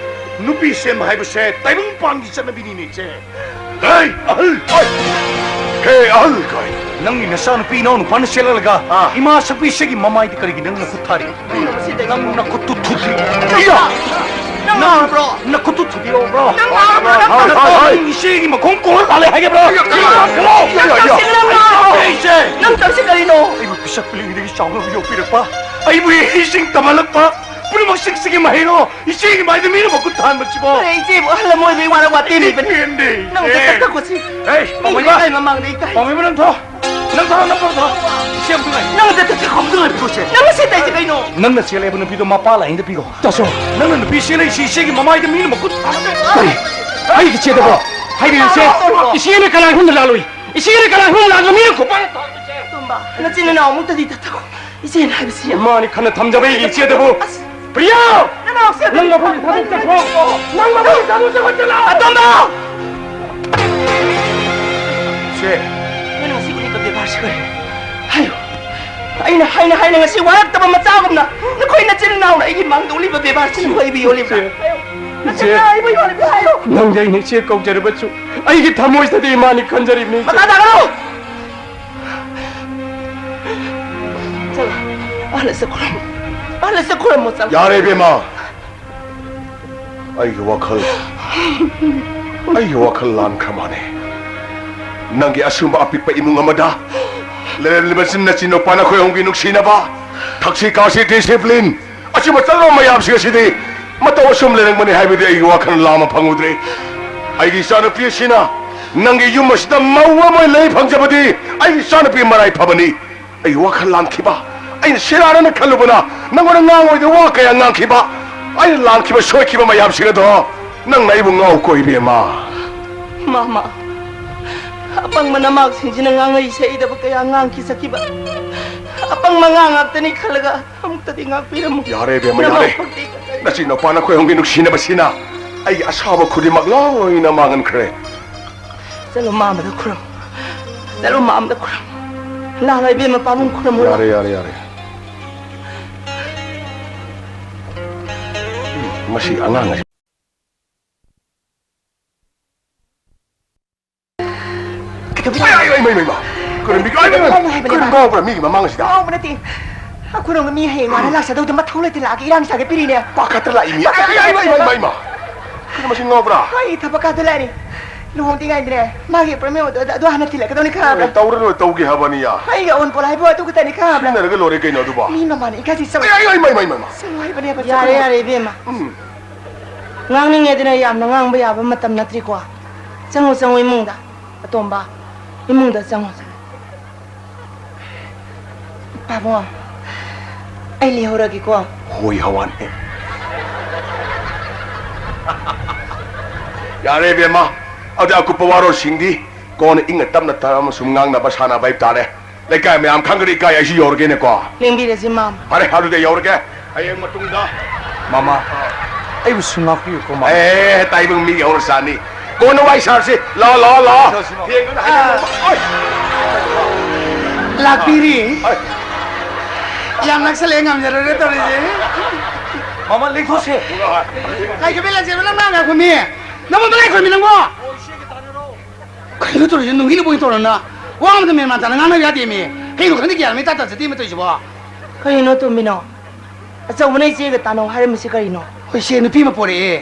ꯅꯨꯄꯤ ꯁꯦꯝꯕ ꯍꯥꯏꯕꯁꯦ ꯇꯥꯏꯕꯪ ꯄꯥꯟꯒꯤ ꯆꯠꯅꯕꯤꯅꯤꯅꯦ, ꯏꯆꯦ꯫ ꯍꯦ, ꯑꯍꯜ! ꯍꯦ, ꯑꯍꯜ! ꯀꯥꯏ? ꯅꯪꯒꯤ ꯅꯆꯥꯅꯨꯄꯤ ꯏꯅꯥꯎ ꯅꯨꯄꯥꯅ ꯆꯦꯜꯍꯜꯂꯒ ꯑꯥ꯫ ꯏꯃꯥ ꯁꯛꯄꯤꯁꯤꯒꯤ ꯃꯃꯥꯏꯗ ꯀꯔꯤꯒꯤ ꯅꯪ ꯅꯈꯨꯠ ꯊꯥꯔꯤ? ꯅꯪ ꯅꯈꯨꯠꯇꯨ ꯊꯨꯗꯦꯛ꯫ ꯅꯪ ꯉꯥꯎꯔꯕ꯭ꯔꯣ? ꯅꯪ ꯅꯈꯨꯠꯇꯨ ꯊꯨꯗꯦꯛꯑꯣꯕ꯭ꯔꯣ? ꯅꯪ ꯉꯥꯎꯔꯕ꯭ꯔꯣ? ꯅꯪ ꯍꯥꯏ, ꯍꯥꯏ, ꯍꯥꯏ꯫ ꯅꯪ ꯏꯆꯦꯒꯤ ꯃꯈꯣꯡ ꯀꯣꯜꯂ ꯂꯥꯜꯂꯦ ꯍꯥꯏꯒꯕ꯭ꯔꯣ? ꯅꯪ ꯇꯧꯔꯤꯁꯦ ꯅꯪ ꯉꯥꯎꯔꯕ꯭ꯔꯣ? ꯏꯆꯦ! ꯅꯪ ꯇꯧꯔꯤꯁꯦ ꯀꯔꯤꯅꯣ? ꯑꯩꯕꯨ ꯄꯤꯁꯛ ꯄꯤꯛꯂꯤꯉꯩꯗꯒꯤ ꯆꯥꯎꯅꯕ ꯌꯣꯛꯄꯤꯔꯛꯄ, ꯑꯩꯕꯨ ꯏꯍꯩꯁꯤꯡ ꯇꯝꯍꯜꯂꯛꯄ ꯄꯨꯝꯅꯃꯛꯁꯤꯡꯁꯤꯒꯤ ꯃꯍꯩꯔꯣ? ꯏꯆꯦꯒꯤ ꯃꯥꯏꯗ ꯃꯤꯅ ꯃꯈꯨꯠ ꯊꯥꯍꯟꯕꯁꯤꯕꯣ? ꯑꯩ ꯏꯆꯦꯕꯨ ꯑꯍꯜ ꯑꯃ ꯑꯣꯏꯕꯒꯤ ꯋꯥꯔ ꯋꯥꯇꯦꯝꯃꯤꯕꯅꯤ꯫ ꯏꯆꯦ! ꯅꯪ ꯑꯝꯇ ꯆꯠꯈꯣꯁꯤ꯫ ꯑꯦ, ꯃꯤꯒꯤ ꯄꯥꯎꯃꯩꯕ! ꯂꯩꯀꯥꯏ ꯃꯃꯥꯡꯗ ꯏꯀꯥꯏ꯫ ꯄꯥꯎꯃꯩꯕ, ꯅꯪ ꯊꯣꯛ꯫ ꯅꯪ ꯊꯣꯛ, ꯅꯪ ꯊꯣꯛ, ꯅꯪ ꯊꯣꯛ꯫ ꯏꯆꯦ ꯑꯝꯇ ꯉꯥꯏ꯫ ꯅꯪ ꯑꯝꯇ ꯆꯠꯈꯣ꯫ ꯑꯝꯇ ꯉꯥꯏ, ꯊꯣꯛꯁꯦ꯫ ꯅꯪ ꯉꯁꯤ ꯇꯧꯔꯤꯁꯦ ꯀꯩꯅꯣ? ꯅꯪꯅ ꯆꯦꯜꯂꯦ ꯍꯥꯏꯕ ꯅꯨꯄꯤꯗꯣ ꯃꯄꯥ ꯂꯥꯏꯌꯦꯡꯗ ꯄꯤꯈꯣ꯫ ꯇꯥꯆꯧ, ꯅꯪꯅ ꯅꯨꯄꯤ ꯆꯦꯜꯂꯛꯏꯁꯤ ꯏꯆꯦꯒꯤ ꯃꯃꯥꯏꯗ ꯃꯤꯅ ꯃꯈꯨꯠ ꯊꯥꯅꯕ꯫ ꯀꯔꯤ? ꯑꯩꯒꯤ ꯏꯆꯦꯗꯕꯣ? ꯍꯥꯏꯔꯤꯕ ꯏꯆꯦ, ꯏꯆꯦꯅ ꯀꯅꯥ ꯏꯐꯝꯗ ꯂꯥꯜꯂꯨꯏ? ꯏꯆꯦꯅ ꯀꯅꯥ ꯏꯐꯝꯗ ꯂꯥꯜꯂꯨꯏ? ꯃꯤꯅ ꯈꯨꯄꯥꯛꯅ ꯊꯥꯕ ꯏꯆꯦ꯫ ꯇꯣꯝꯕ, ꯅꯆꯤꯟ ꯅꯅꯥꯎ ꯑꯃꯨꯛꯇꯗꯤ ꯇꯠꯊꯈꯣ꯫ ꯏꯆꯦꯅ ꯍꯥꯏꯕꯁꯤ ꯌꯥꯝ ꯏꯃꯥꯅꯤ ꯈꯟꯅ ꯊꯝꯖꯕ ꯑꯩꯒꯤ ꯏꯆꯦꯗꯕꯨ꯫ ꯑꯁ! ꯄ꯭ꯔꯤꯌꯥ! ꯅꯅꯥꯎꯁꯦ ꯅꯪ ꯃꯐꯝ ꯊꯥꯗꯣꯛ ꯆꯠꯈ꯭ꯔꯣ! ꯅꯪ ꯃꯐꯝ ꯊꯥꯗꯣꯛ ꯆꯠꯈ꯭ꯔꯣ! ꯆꯠꯂꯣ! ꯑꯇꯣꯝꯕ! ꯏꯆꯦ! ꯅꯪꯅ ꯉꯁꯤ ꯎꯠꯂꯤꯕ ꯕꯦꯕꯥꯔꯁꯤ ꯀꯔꯤꯅꯣ? ꯍꯥꯏꯌꯨ꯫ ꯑꯩꯅ ꯍꯥꯏꯅ ꯍꯥꯏꯅ ꯉꯁꯤ ꯋꯥꯔꯛꯇꯕ ꯃꯆꯥꯒꯨꯝꯅ ꯅꯈꯣꯏ ꯅꯆꯤꯟ ꯅꯅꯥꯎꯅ ꯑꯩꯒꯤ ꯃꯥꯡꯗ ꯎꯠꯂꯤꯕ ꯕꯦꯕꯥꯔꯁꯤꯅ ꯍꯣꯏꯕ ꯌꯣꯜꯂꯤꯕ꯭ꯔꯥ? ꯏꯆꯦ! ꯍꯥꯏꯌꯨ꯫ ꯏꯆꯦ! ꯅꯆꯤꯟ ꯅꯅꯥꯎ ꯑꯩꯕꯨ ꯌꯣꯜꯂꯤꯕ꯭ꯔꯥ? ꯍꯥꯏꯌꯨ꯫ ꯅꯪꯗꯤ ꯑꯩꯅ ꯏꯆꯦ ꯀꯧꯖꯔꯕꯁꯨ ꯑꯩꯒꯤ ꯊꯃꯣꯏꯁꯤꯗꯗꯤ ꯏꯃꯥꯅꯤ ꯈꯟꯖꯔꯤꯕꯅꯤ, ꯏꯆꯦ꯫ ꯃꯈꯥ ꯇꯥꯒꯅꯨ! ꯆꯠꯂꯣ꯫ ꯑꯍꯜ ꯑꯁꯦ ꯈꯨꯔꯨꯝꯃꯣ꯫ ꯑꯍꯜ ꯑꯁꯦ ꯈꯨꯔꯨꯝꯃꯣ, ꯆꯠꯂꯣ꯫ ꯌꯥꯔꯦ, ꯏꯕꯦꯝꯃ꯫ ꯑꯩꯒꯤ ꯋꯥꯈꯜ, ꯑꯩꯒꯤ ꯋꯥꯈꯜ ꯂꯥꯟꯈ꯭ꯔ ꯃꯥꯜꯂꯦ꯫ ꯅꯪꯒꯤ ꯑꯁꯨꯝꯕ ꯑꯄꯤꯛꯄ ꯏꯃꯨꯡ ꯑꯃꯗ ꯂꯩꯔꯝꯂꯤꯕ ꯅꯆꯤꯟ ꯅꯨꯄꯥ ꯅꯈꯣꯏ ꯑꯍꯨꯝꯒꯤ ꯅꯨꯡꯁꯤꯅꯕ, ꯊꯛꯁꯤ ꯈꯥꯁꯤ, ꯗꯤꯁꯤꯄ꯭ꯂꯤꯟ, ꯑꯁꯤꯒꯨꯝꯕ ꯆꯠꯅꯕ ꯃꯌꯥꯝꯁꯤꯡ ꯑꯁꯤꯗꯤ ꯃꯇꯧ ꯑꯁꯨꯝ ꯂꯩꯔꯝꯒꯅꯤ ꯍꯥꯏꯕꯗꯤ ꯑꯩꯒꯤ ꯋꯥꯈꯜ ꯂꯥꯝꯕ ꯐꯪꯉꯨꯗ꯭ꯔꯦ꯫ ꯑꯩꯒꯤ ꯏꯆꯥꯅꯨꯄꯤ ꯑꯁꯤꯅ ꯅꯪꯒꯤ ꯌꯨꯝ ꯑꯁꯤꯗ ꯃꯧ ꯑꯃ ꯑꯣꯏꯅ ꯂꯩ ꯐꯪꯖꯕꯗꯤ ꯑꯩꯒꯤ ꯏꯆꯥꯅꯨꯄꯤ ꯃꯔꯥꯏ ꯐꯕꯅꯤ꯫ ꯑꯩꯒꯤ ꯋꯥꯈꯜ ꯂꯥꯟꯈꯤꯕ, ꯑꯩꯅ ꯁꯦꯔꯥꯟꯅꯅ ꯈꯜꯂꯨꯕꯅ ꯅꯪꯉꯣꯟꯗ ꯉꯥꯡꯉꯣꯏꯗ ꯋꯥ ꯀꯌꯥ ꯉꯥꯡꯈꯤꯕ, ꯑꯩꯅ ꯂꯥꯟꯈꯤꯕ ꯁꯣꯏꯈꯤꯕ ꯃꯌꯥꯝꯁꯤꯡ ꯑꯗꯣ ꯅꯪꯅ ꯑꯩꯕꯨ ꯉꯥꯎꯀꯣ, ꯏꯕꯦꯝꯃ꯫ ꯃꯃꯥ, ꯑꯄꯪꯕ ꯅꯃꯥꯛꯁꯤꯡꯁꯤꯅ ꯉꯥꯡꯉꯩ ꯁꯩꯗꯕ ꯀꯌꯥ ꯉꯥꯡꯈꯤꯖꯈꯤꯕ, ꯑꯄꯪꯕ ꯉꯥ ꯉꯥꯛꯇꯅꯤ ꯈꯜꯂꯒ ꯑꯃꯨꯛꯇꯗꯤ ꯉꯥꯛꯄꯤꯔꯝꯃꯨ꯫ ꯌꯥꯔꯦ, ꯏꯕꯦꯝꯃ, ꯌꯥꯔꯦ꯫ ꯅꯃꯥ ꯄꯣꯛꯄꯤ ꯅꯆꯤꯟ ꯅꯨꯄꯥ ꯅꯈꯣꯏ ꯑꯍꯨꯝꯒꯤ ꯅꯨꯡꯁꯤꯅꯕꯁꯤꯅ ꯑꯩꯒꯤ ꯑꯁꯥꯎꯕ ꯈꯨꯗꯤꯡꯃꯛ ꯂꯣꯏꯅ ꯃꯥꯡꯍꯟꯈ꯭ꯔꯦ꯫ ꯆꯠꯂꯣ, ꯃꯥ ꯑꯃꯗ ꯈꯨꯔꯨꯝ꯫ ꯆꯠꯂꯣ, ꯃꯥ ꯑꯃꯗ ꯈꯨꯔꯨꯝ꯫ ꯂꯥꯛꯂꯣ, ꯏꯕꯦꯝꯃ, ꯄꯥꯕꯨꯡ ꯈꯨꯔꯨꯝꯃꯨ꯫ ꯌꯥꯔꯦ, ꯌꯥꯔꯦ, ꯌꯥꯔꯦ꯫ ꯎꯝ, ꯃꯁꯤ ꯑꯉꯥꯡ ꯑꯁꯤ꯫ ꯀꯩꯗꯧꯕ? ꯑꯩ, ꯑꯩ, ꯑꯩ, ꯃꯩ, ꯃꯩ, ꯃꯥ꯫ ꯀꯔꯤꯅꯣ ꯃꯤꯒꯤ, ꯑꯩ, ꯃꯩ, ꯃꯩ, ꯀꯔꯤꯅꯣ ꯍꯥꯏꯕꯅꯦꯕ? ꯀꯔꯤꯅꯣ ꯉꯥꯎꯕ꯭ꯔꯥ ꯃꯤꯒꯤ ꯃꯃꯥꯡ ꯑꯁꯤꯗ? ꯉꯥꯎꯕ ꯅꯠꯇꯦ꯫ ꯑꯩꯈꯣꯏꯔꯣꯝꯒꯤ ꯃꯤ ꯍꯌꯦꯡ ꯉꯥꯅ ꯂꯥꯛꯆꯗꯧꯗ ꯃꯊꯧ ꯂꯩꯇꯦ ꯂꯥꯛꯑꯒꯦ, ꯏꯔꯥꯡ ꯁꯥꯒꯦ ꯄꯤꯔꯤꯅꯦ꯫ ꯄꯥꯈꯠꯇ ꯂꯥꯛꯏ ꯃꯤ꯫ ꯑꯩ, ꯑꯩ, ꯑꯩ, ꯑꯩ, ꯃꯩ, ꯃꯩ, ꯃꯥ꯫ ꯀꯔꯤꯅꯣ ꯃꯁꯤ ꯉꯥꯎꯕ꯭ꯔꯥ? ꯑꯩ ꯊꯕꯛ ꯀꯥꯗ ꯂꯥꯛꯑꯦ꯫ ꯂꯨꯍꯣꯡꯗ꯭ꯔꯤꯉꯩꯗꯅꯦ, ꯃꯥꯒꯤ ꯑꯦꯄꯣꯏꯟꯃꯦꯟ ꯑꯣꯔꯗꯔꯗꯣ ꯑꯗꯨ ꯍꯥꯟꯅ ꯊꯤꯜꯂꯛꯀꯗꯧꯅꯤ, ꯈꯪꯉꯕ꯭ꯔꯥ? ꯑꯦ, ꯇꯧꯔ ꯂꯣꯏꯔꯦ, ꯇꯧꯒꯦ ꯍꯥꯏꯕꯅꯤ, ꯌꯥ꯫ ꯑꯩꯒꯤ ꯑꯑꯣꯟꯄꯣꯠ ꯍꯥꯏꯕꯨ ꯑꯗꯨ ꯈꯛꯇꯅꯤ, ꯈꯪꯉꯕ꯭ꯔꯥ? ꯁꯤꯟꯅꯔꯒ ꯂꯣꯏꯔꯦ ꯀꯩꯅꯣ ꯑꯗꯨꯕꯣ꯫ ꯃꯤ ꯃꯃꯥꯅ ꯏꯀꯥꯏꯁꯤ ꯆꯪꯉꯣ꯫ ꯑꯩ, ꯑꯩ, ꯃꯩ, ꯃꯩ, ꯃꯩ, ꯃꯩ꯫ ꯆꯪꯉꯣ ꯍꯥꯏꯕꯅꯦꯕ, ꯌꯥꯔꯦ, ꯆꯪꯉꯣ꯫ ꯌꯥꯔꯦ, ꯏꯕꯦꯝꯃ꯫ ꯎꯝ꯫ ꯉꯥꯡꯅꯤꯡꯉꯦꯗꯅ ꯌꯥꯝꯅ ꯉꯥꯡꯕ ꯌꯥꯕ ꯃꯇꯝ ꯅꯠꯇ꯭ꯔꯤꯀꯣ꯫ ꯆꯪꯉꯣ, ꯆꯪꯉꯣ ꯏꯃꯨꯡꯗ꯫ ꯑꯇꯣꯝꯕ, ꯏꯃꯨꯡꯗ ꯆꯪꯉꯣ꯫ ꯄꯥꯕꯨꯡ, ꯑꯩ ꯂꯩꯍꯧꯔꯒꯦꯀꯣ꯫ ꯍꯣꯏ, ꯍꯋꯥꯟ꯫ ꯌꯥꯔꯦ, ꯏꯕꯦꯝꯃ꯫ ꯑꯗꯨ ꯑꯀꯨꯞꯄ ꯋꯥꯔꯣꯜꯁꯤꯡꯗꯤ ꯀꯣꯟꯅ ꯏꯪꯅ ꯇꯞꯅ ꯇꯞꯅ ꯁꯨꯝ ꯉꯥꯡꯅꯕ ꯁꯥꯟꯅꯕ ꯍꯥꯏꯕ ꯇꯥꯔꯦ꯫ ꯂꯩꯀꯥꯏ ꯃꯌꯥꯝ ꯈꯪꯒꯅꯤ, ꯏꯀꯥꯏ, ꯑꯩꯁꯨ ꯌꯧꯔꯒꯦꯅꯦꯀꯣ꯫ ꯂꯦꯡꯕꯤꯔꯁꯤ, ꯃꯥꯝ꯫ ꯐꯔꯦ, ꯑꯗꯨꯗꯤ ꯌꯧꯔꯒꯦ꯫ ꯍꯌꯦꯡ ꯃꯇꯨꯡꯗ꯫ ꯃꯃꯥ, ꯑꯩꯕꯨꯁꯨ ꯉꯥꯛꯄꯤꯌꯨꯀꯣ, ꯃꯃꯥ꯫ ꯑꯦ, ꯇꯥꯏꯕꯪ ꯃꯤꯒꯤ ꯍꯧꯅꯁꯥꯅꯤ꯫ ꯀꯣꯟꯅ ꯋꯥꯔꯤ ꯁꯥꯔꯁꯤ꯫ ꯂꯥꯛꯑꯣ, ꯂꯥꯛꯑꯣ, ꯂꯥꯛꯑꯣ꯫ ꯆꯠꯁꯤ, ꯃꯃꯥ꯫ ꯊꯦꯡꯉꯅꯤ, ꯍꯌꯦꯡ ꯅꯣꯡꯃ꯫ ꯑꯣꯏ꯫ ꯂꯥꯛꯄꯤꯔꯤ꯫ ꯑꯣꯏ꯫ ꯌꯥꯝ ꯅꯛꯁꯜꯂꯛꯑꯦ, ꯉꯝꯖꯔꯔꯣꯏ ꯇꯧꯔꯤꯁꯦ꯫ ꯃꯃꯥ, ꯂꯦꯡꯊꯣꯛꯁꯦ꯫ ꯂꯥꯏꯈꯣꯝꯕꯤ, ꯂꯥꯟꯖꯦꯟꯕ, ꯅꯪ ꯉꯥꯡ ꯉꯥꯏꯈꯣꯃꯤ꯫ ꯅꯪꯉꯣꯟꯗ ꯂꯥꯏꯈꯣꯝꯕꯤ ꯅꯪꯕꯣ? ꯀꯩꯅꯣ ꯇꯧꯔꯤꯁꯦ? ꯅꯨꯡꯒꯤ ꯅꯨꯡꯕꯨꯡ ꯇꯧꯔꯅ ꯋꯥ ꯑꯃꯗ ꯃꯦꯟ ꯃꯥꯟ ꯇꯥꯅ ꯉꯥꯡꯅꯕ ꯌꯥꯗꯦꯃꯤ꯫ ꯀꯩꯅꯣ ꯈꯪꯗꯦ, ꯒ꯭ꯌꯥꯟ ꯃꯦꯟ ꯇꯥ ꯇꯥ ꯆꯠꯇꯦꯃꯤ ꯇꯧꯔꯤꯁꯤꯕꯣ꯫ ꯀꯩꯅꯣ ꯇꯣꯝꯕꯤꯅꯣ? ꯑꯆꯧꯕꯅ ꯏꯆꯦꯒ ꯇꯥꯟꯅꯧ ꯍꯥꯏꯔꯝꯃꯤꯁꯤ ꯀꯔꯤꯅꯣ? ꯍꯣꯏ, ꯏꯆꯦ, ꯅꯨꯄꯤ ꯑꯃ ꯄꯣꯔꯛꯑꯦ꯫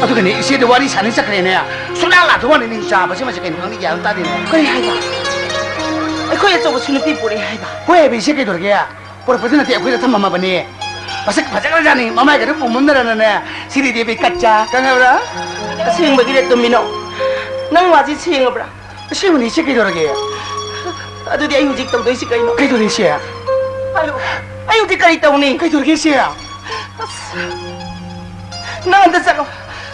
ꯑꯗꯨꯒꯅꯦ, ꯏꯆꯦꯗ ꯋꯥꯔꯤ ꯁꯥꯅꯤ ꯆꯠꯈ꯭ꯔꯦꯅꯦ꯫ ꯁꯨꯡꯂꯥꯛ ꯂꯥꯛꯇ ꯋꯥꯅꯦ, ꯃꯤ ꯆꯥꯕꯁꯤ ꯃꯁꯤ ꯀꯩꯅꯣ ꯈꯪꯗꯦ, ꯒ꯭ꯌꯥꯟ ꯑꯃ ꯇꯥꯗꯦꯅꯦ꯫ ꯀꯔꯤ ꯍꯥꯏꯕ? ꯑꯩꯈꯣꯏ ꯑꯆꯧꯕꯁꯨ ꯅꯨꯄꯤ ꯄꯣꯔꯛꯑꯦ ꯍꯥꯏꯕ? ꯍꯣꯏ ꯍꯥꯏꯕ, ꯏꯆꯦ, ꯀꯩꯗꯧꯔꯒꯦ? ꯄꯣꯔꯛꯄꯗꯨ ꯅꯠꯇꯦ, ꯑꯩꯈꯣꯏꯗ ꯊꯝꯃꯝꯃꯕꯅꯦ꯫ ꯃꯁꯛ ꯐꯖꯈ꯭ꯔꯖꯥꯠꯅꯤ, ꯃꯃꯥꯏꯒꯗꯨ ꯄꯨꯝꯃꯝꯅꯔꯅꯅꯦ, ꯁꯤꯔꯤꯗꯦꯕꯤ ꯀꯠꯆꯥ, ꯈꯪꯉꯕ꯭ꯔꯥ? ꯑꯁꯦꯡꯕꯒꯤꯔ ꯇꯣꯝꯕꯤꯅꯣ? ꯅꯪ ꯋꯥꯁꯤ ꯁꯦꯡꯉꯕ꯭ꯔꯥ? ꯑꯁꯦꯡꯕꯅꯤ, ꯏꯆꯦ, ꯀꯩꯗꯧꯔꯒꯦ? ꯑꯗꯨꯗꯤ ꯑꯩ ꯍꯧꯖꯤꯛ ꯇꯧꯗꯣꯏꯁꯤ ꯀꯩꯅꯣ? ꯀꯩꯗꯧꯔꯤ, ꯏꯆꯦ? ꯍꯥꯏꯌꯨ꯫ ꯑꯩ ꯍꯧꯖꯤꯛ ꯀꯔꯤ ꯇꯧꯅꯤ? ꯀꯩꯗꯧꯔꯒꯦ, ꯏꯆꯦ? ꯑꯁ, ꯅꯪ ꯑꯝꯇ ꯆꯠꯂꯣ꯫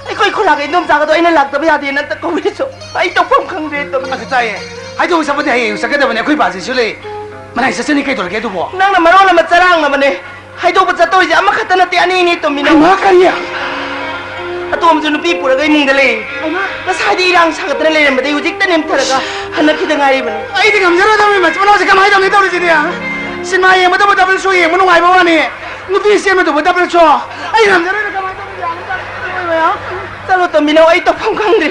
ꯑꯩꯈꯣꯏ ꯈꯨꯂꯥꯛꯀꯤ ꯏꯟꯗꯣꯝꯆꯥꯒꯗꯣ ꯑꯩꯅ ꯂꯥꯛꯇꯕ ꯌꯥꯗꯦꯅ ꯑꯝꯇ ꯀꯧꯕꯤꯔꯨꯆꯣ꯫ ꯑꯩ ꯇꯧꯐꯝ ꯈꯪꯗ꯭ꯔꯦ ꯇꯧꯔꯤ꯫ ꯑꯗꯨ ꯇꯥꯏꯌꯦ꯫ ꯍꯥꯏꯗꯣꯛꯎ ꯆꯠꯄꯗꯤ ꯍꯌꯦꯡ ꯆꯠꯀꯗꯕꯅꯦ꯫ ꯑꯩꯈꯣꯏ ꯕꯥꯖꯤꯁꯨ ꯂꯩ꯫ ꯃꯅꯥꯛ ꯆꯠꯆꯅꯤ, ꯀꯩꯗꯧꯔꯒꯦ ꯑꯗꯨꯕꯣ? ꯅꯪꯅ ꯃꯔꯣꯜ ꯑꯃ ꯆꯔꯥꯡꯅꯕꯅꯦ꯫ ꯍꯥꯏꯗꯣꯛꯄ ꯆꯠꯇꯧꯔꯤꯁꯦ ꯑꯃꯈꯛꯇ ꯅꯠꯇꯦ, ꯑꯅꯤꯅꯤ ꯇꯣꯝꯕꯤꯅꯣ꯫ ꯍꯩꯃꯥ, ꯀꯔꯤ? ꯇꯣꯝꯁꯨ ꯅꯨꯄꯤ ꯄꯨꯔꯒ ꯏꯃꯨꯡꯗ ꯂꯩ꯫ ꯍꯩꯃꯥ! ꯉꯁꯥꯏꯗꯤ ꯏꯔꯥꯡ ꯁꯥꯒꯠꯇꯅ ꯂꯩꯔꯝꯕꯗꯒꯤ ꯍꯧꯖꯤꯛꯇ ꯅꯦꯝꯊꯔꯒ ꯍꯟꯅꯈꯤꯗ ꯉꯥꯏꯔꯤꯕꯅꯤ꯫ ꯑꯩꯗꯤ ꯉꯝꯖꯔꯣꯏꯗꯧꯔꯤ, ꯃꯆꯤꯟ ꯃꯅꯥꯎꯁꯦ ꯀꯃꯥꯏꯅ ꯇꯧꯅꯤ ꯇꯧꯔꯤꯁꯤꯗꯤ? ꯁꯤꯅꯦꯃꯥ ꯌꯦꯡꯕꯗꯕꯨ ꯗꯕꯜ ꯁꯣ ꯌꯦꯡꯕ ꯅꯨꯡꯉꯥꯏꯕ ꯋꯥꯅꯤ, ꯅꯨꯄꯤ ꯆꯦꯟꯕꯗꯨꯕꯨ ꯗꯕꯜ ꯁꯣ? ꯑꯩ ꯉꯝꯖꯔꯣꯏꯗ, ꯀꯃꯥꯏꯅ ꯇꯧꯅꯤ? ꯒ꯭ꯌꯥꯟ ꯑꯃ ꯇꯥꯗꯦ, ꯃꯌꯥꯝ꯫ ꯆꯠꯂꯣ ꯇꯣꯝꯕꯤꯅꯧ, ꯑꯩ ꯇꯧꯐꯝ ꯈꯪꯗ꯭ꯔꯦ꯫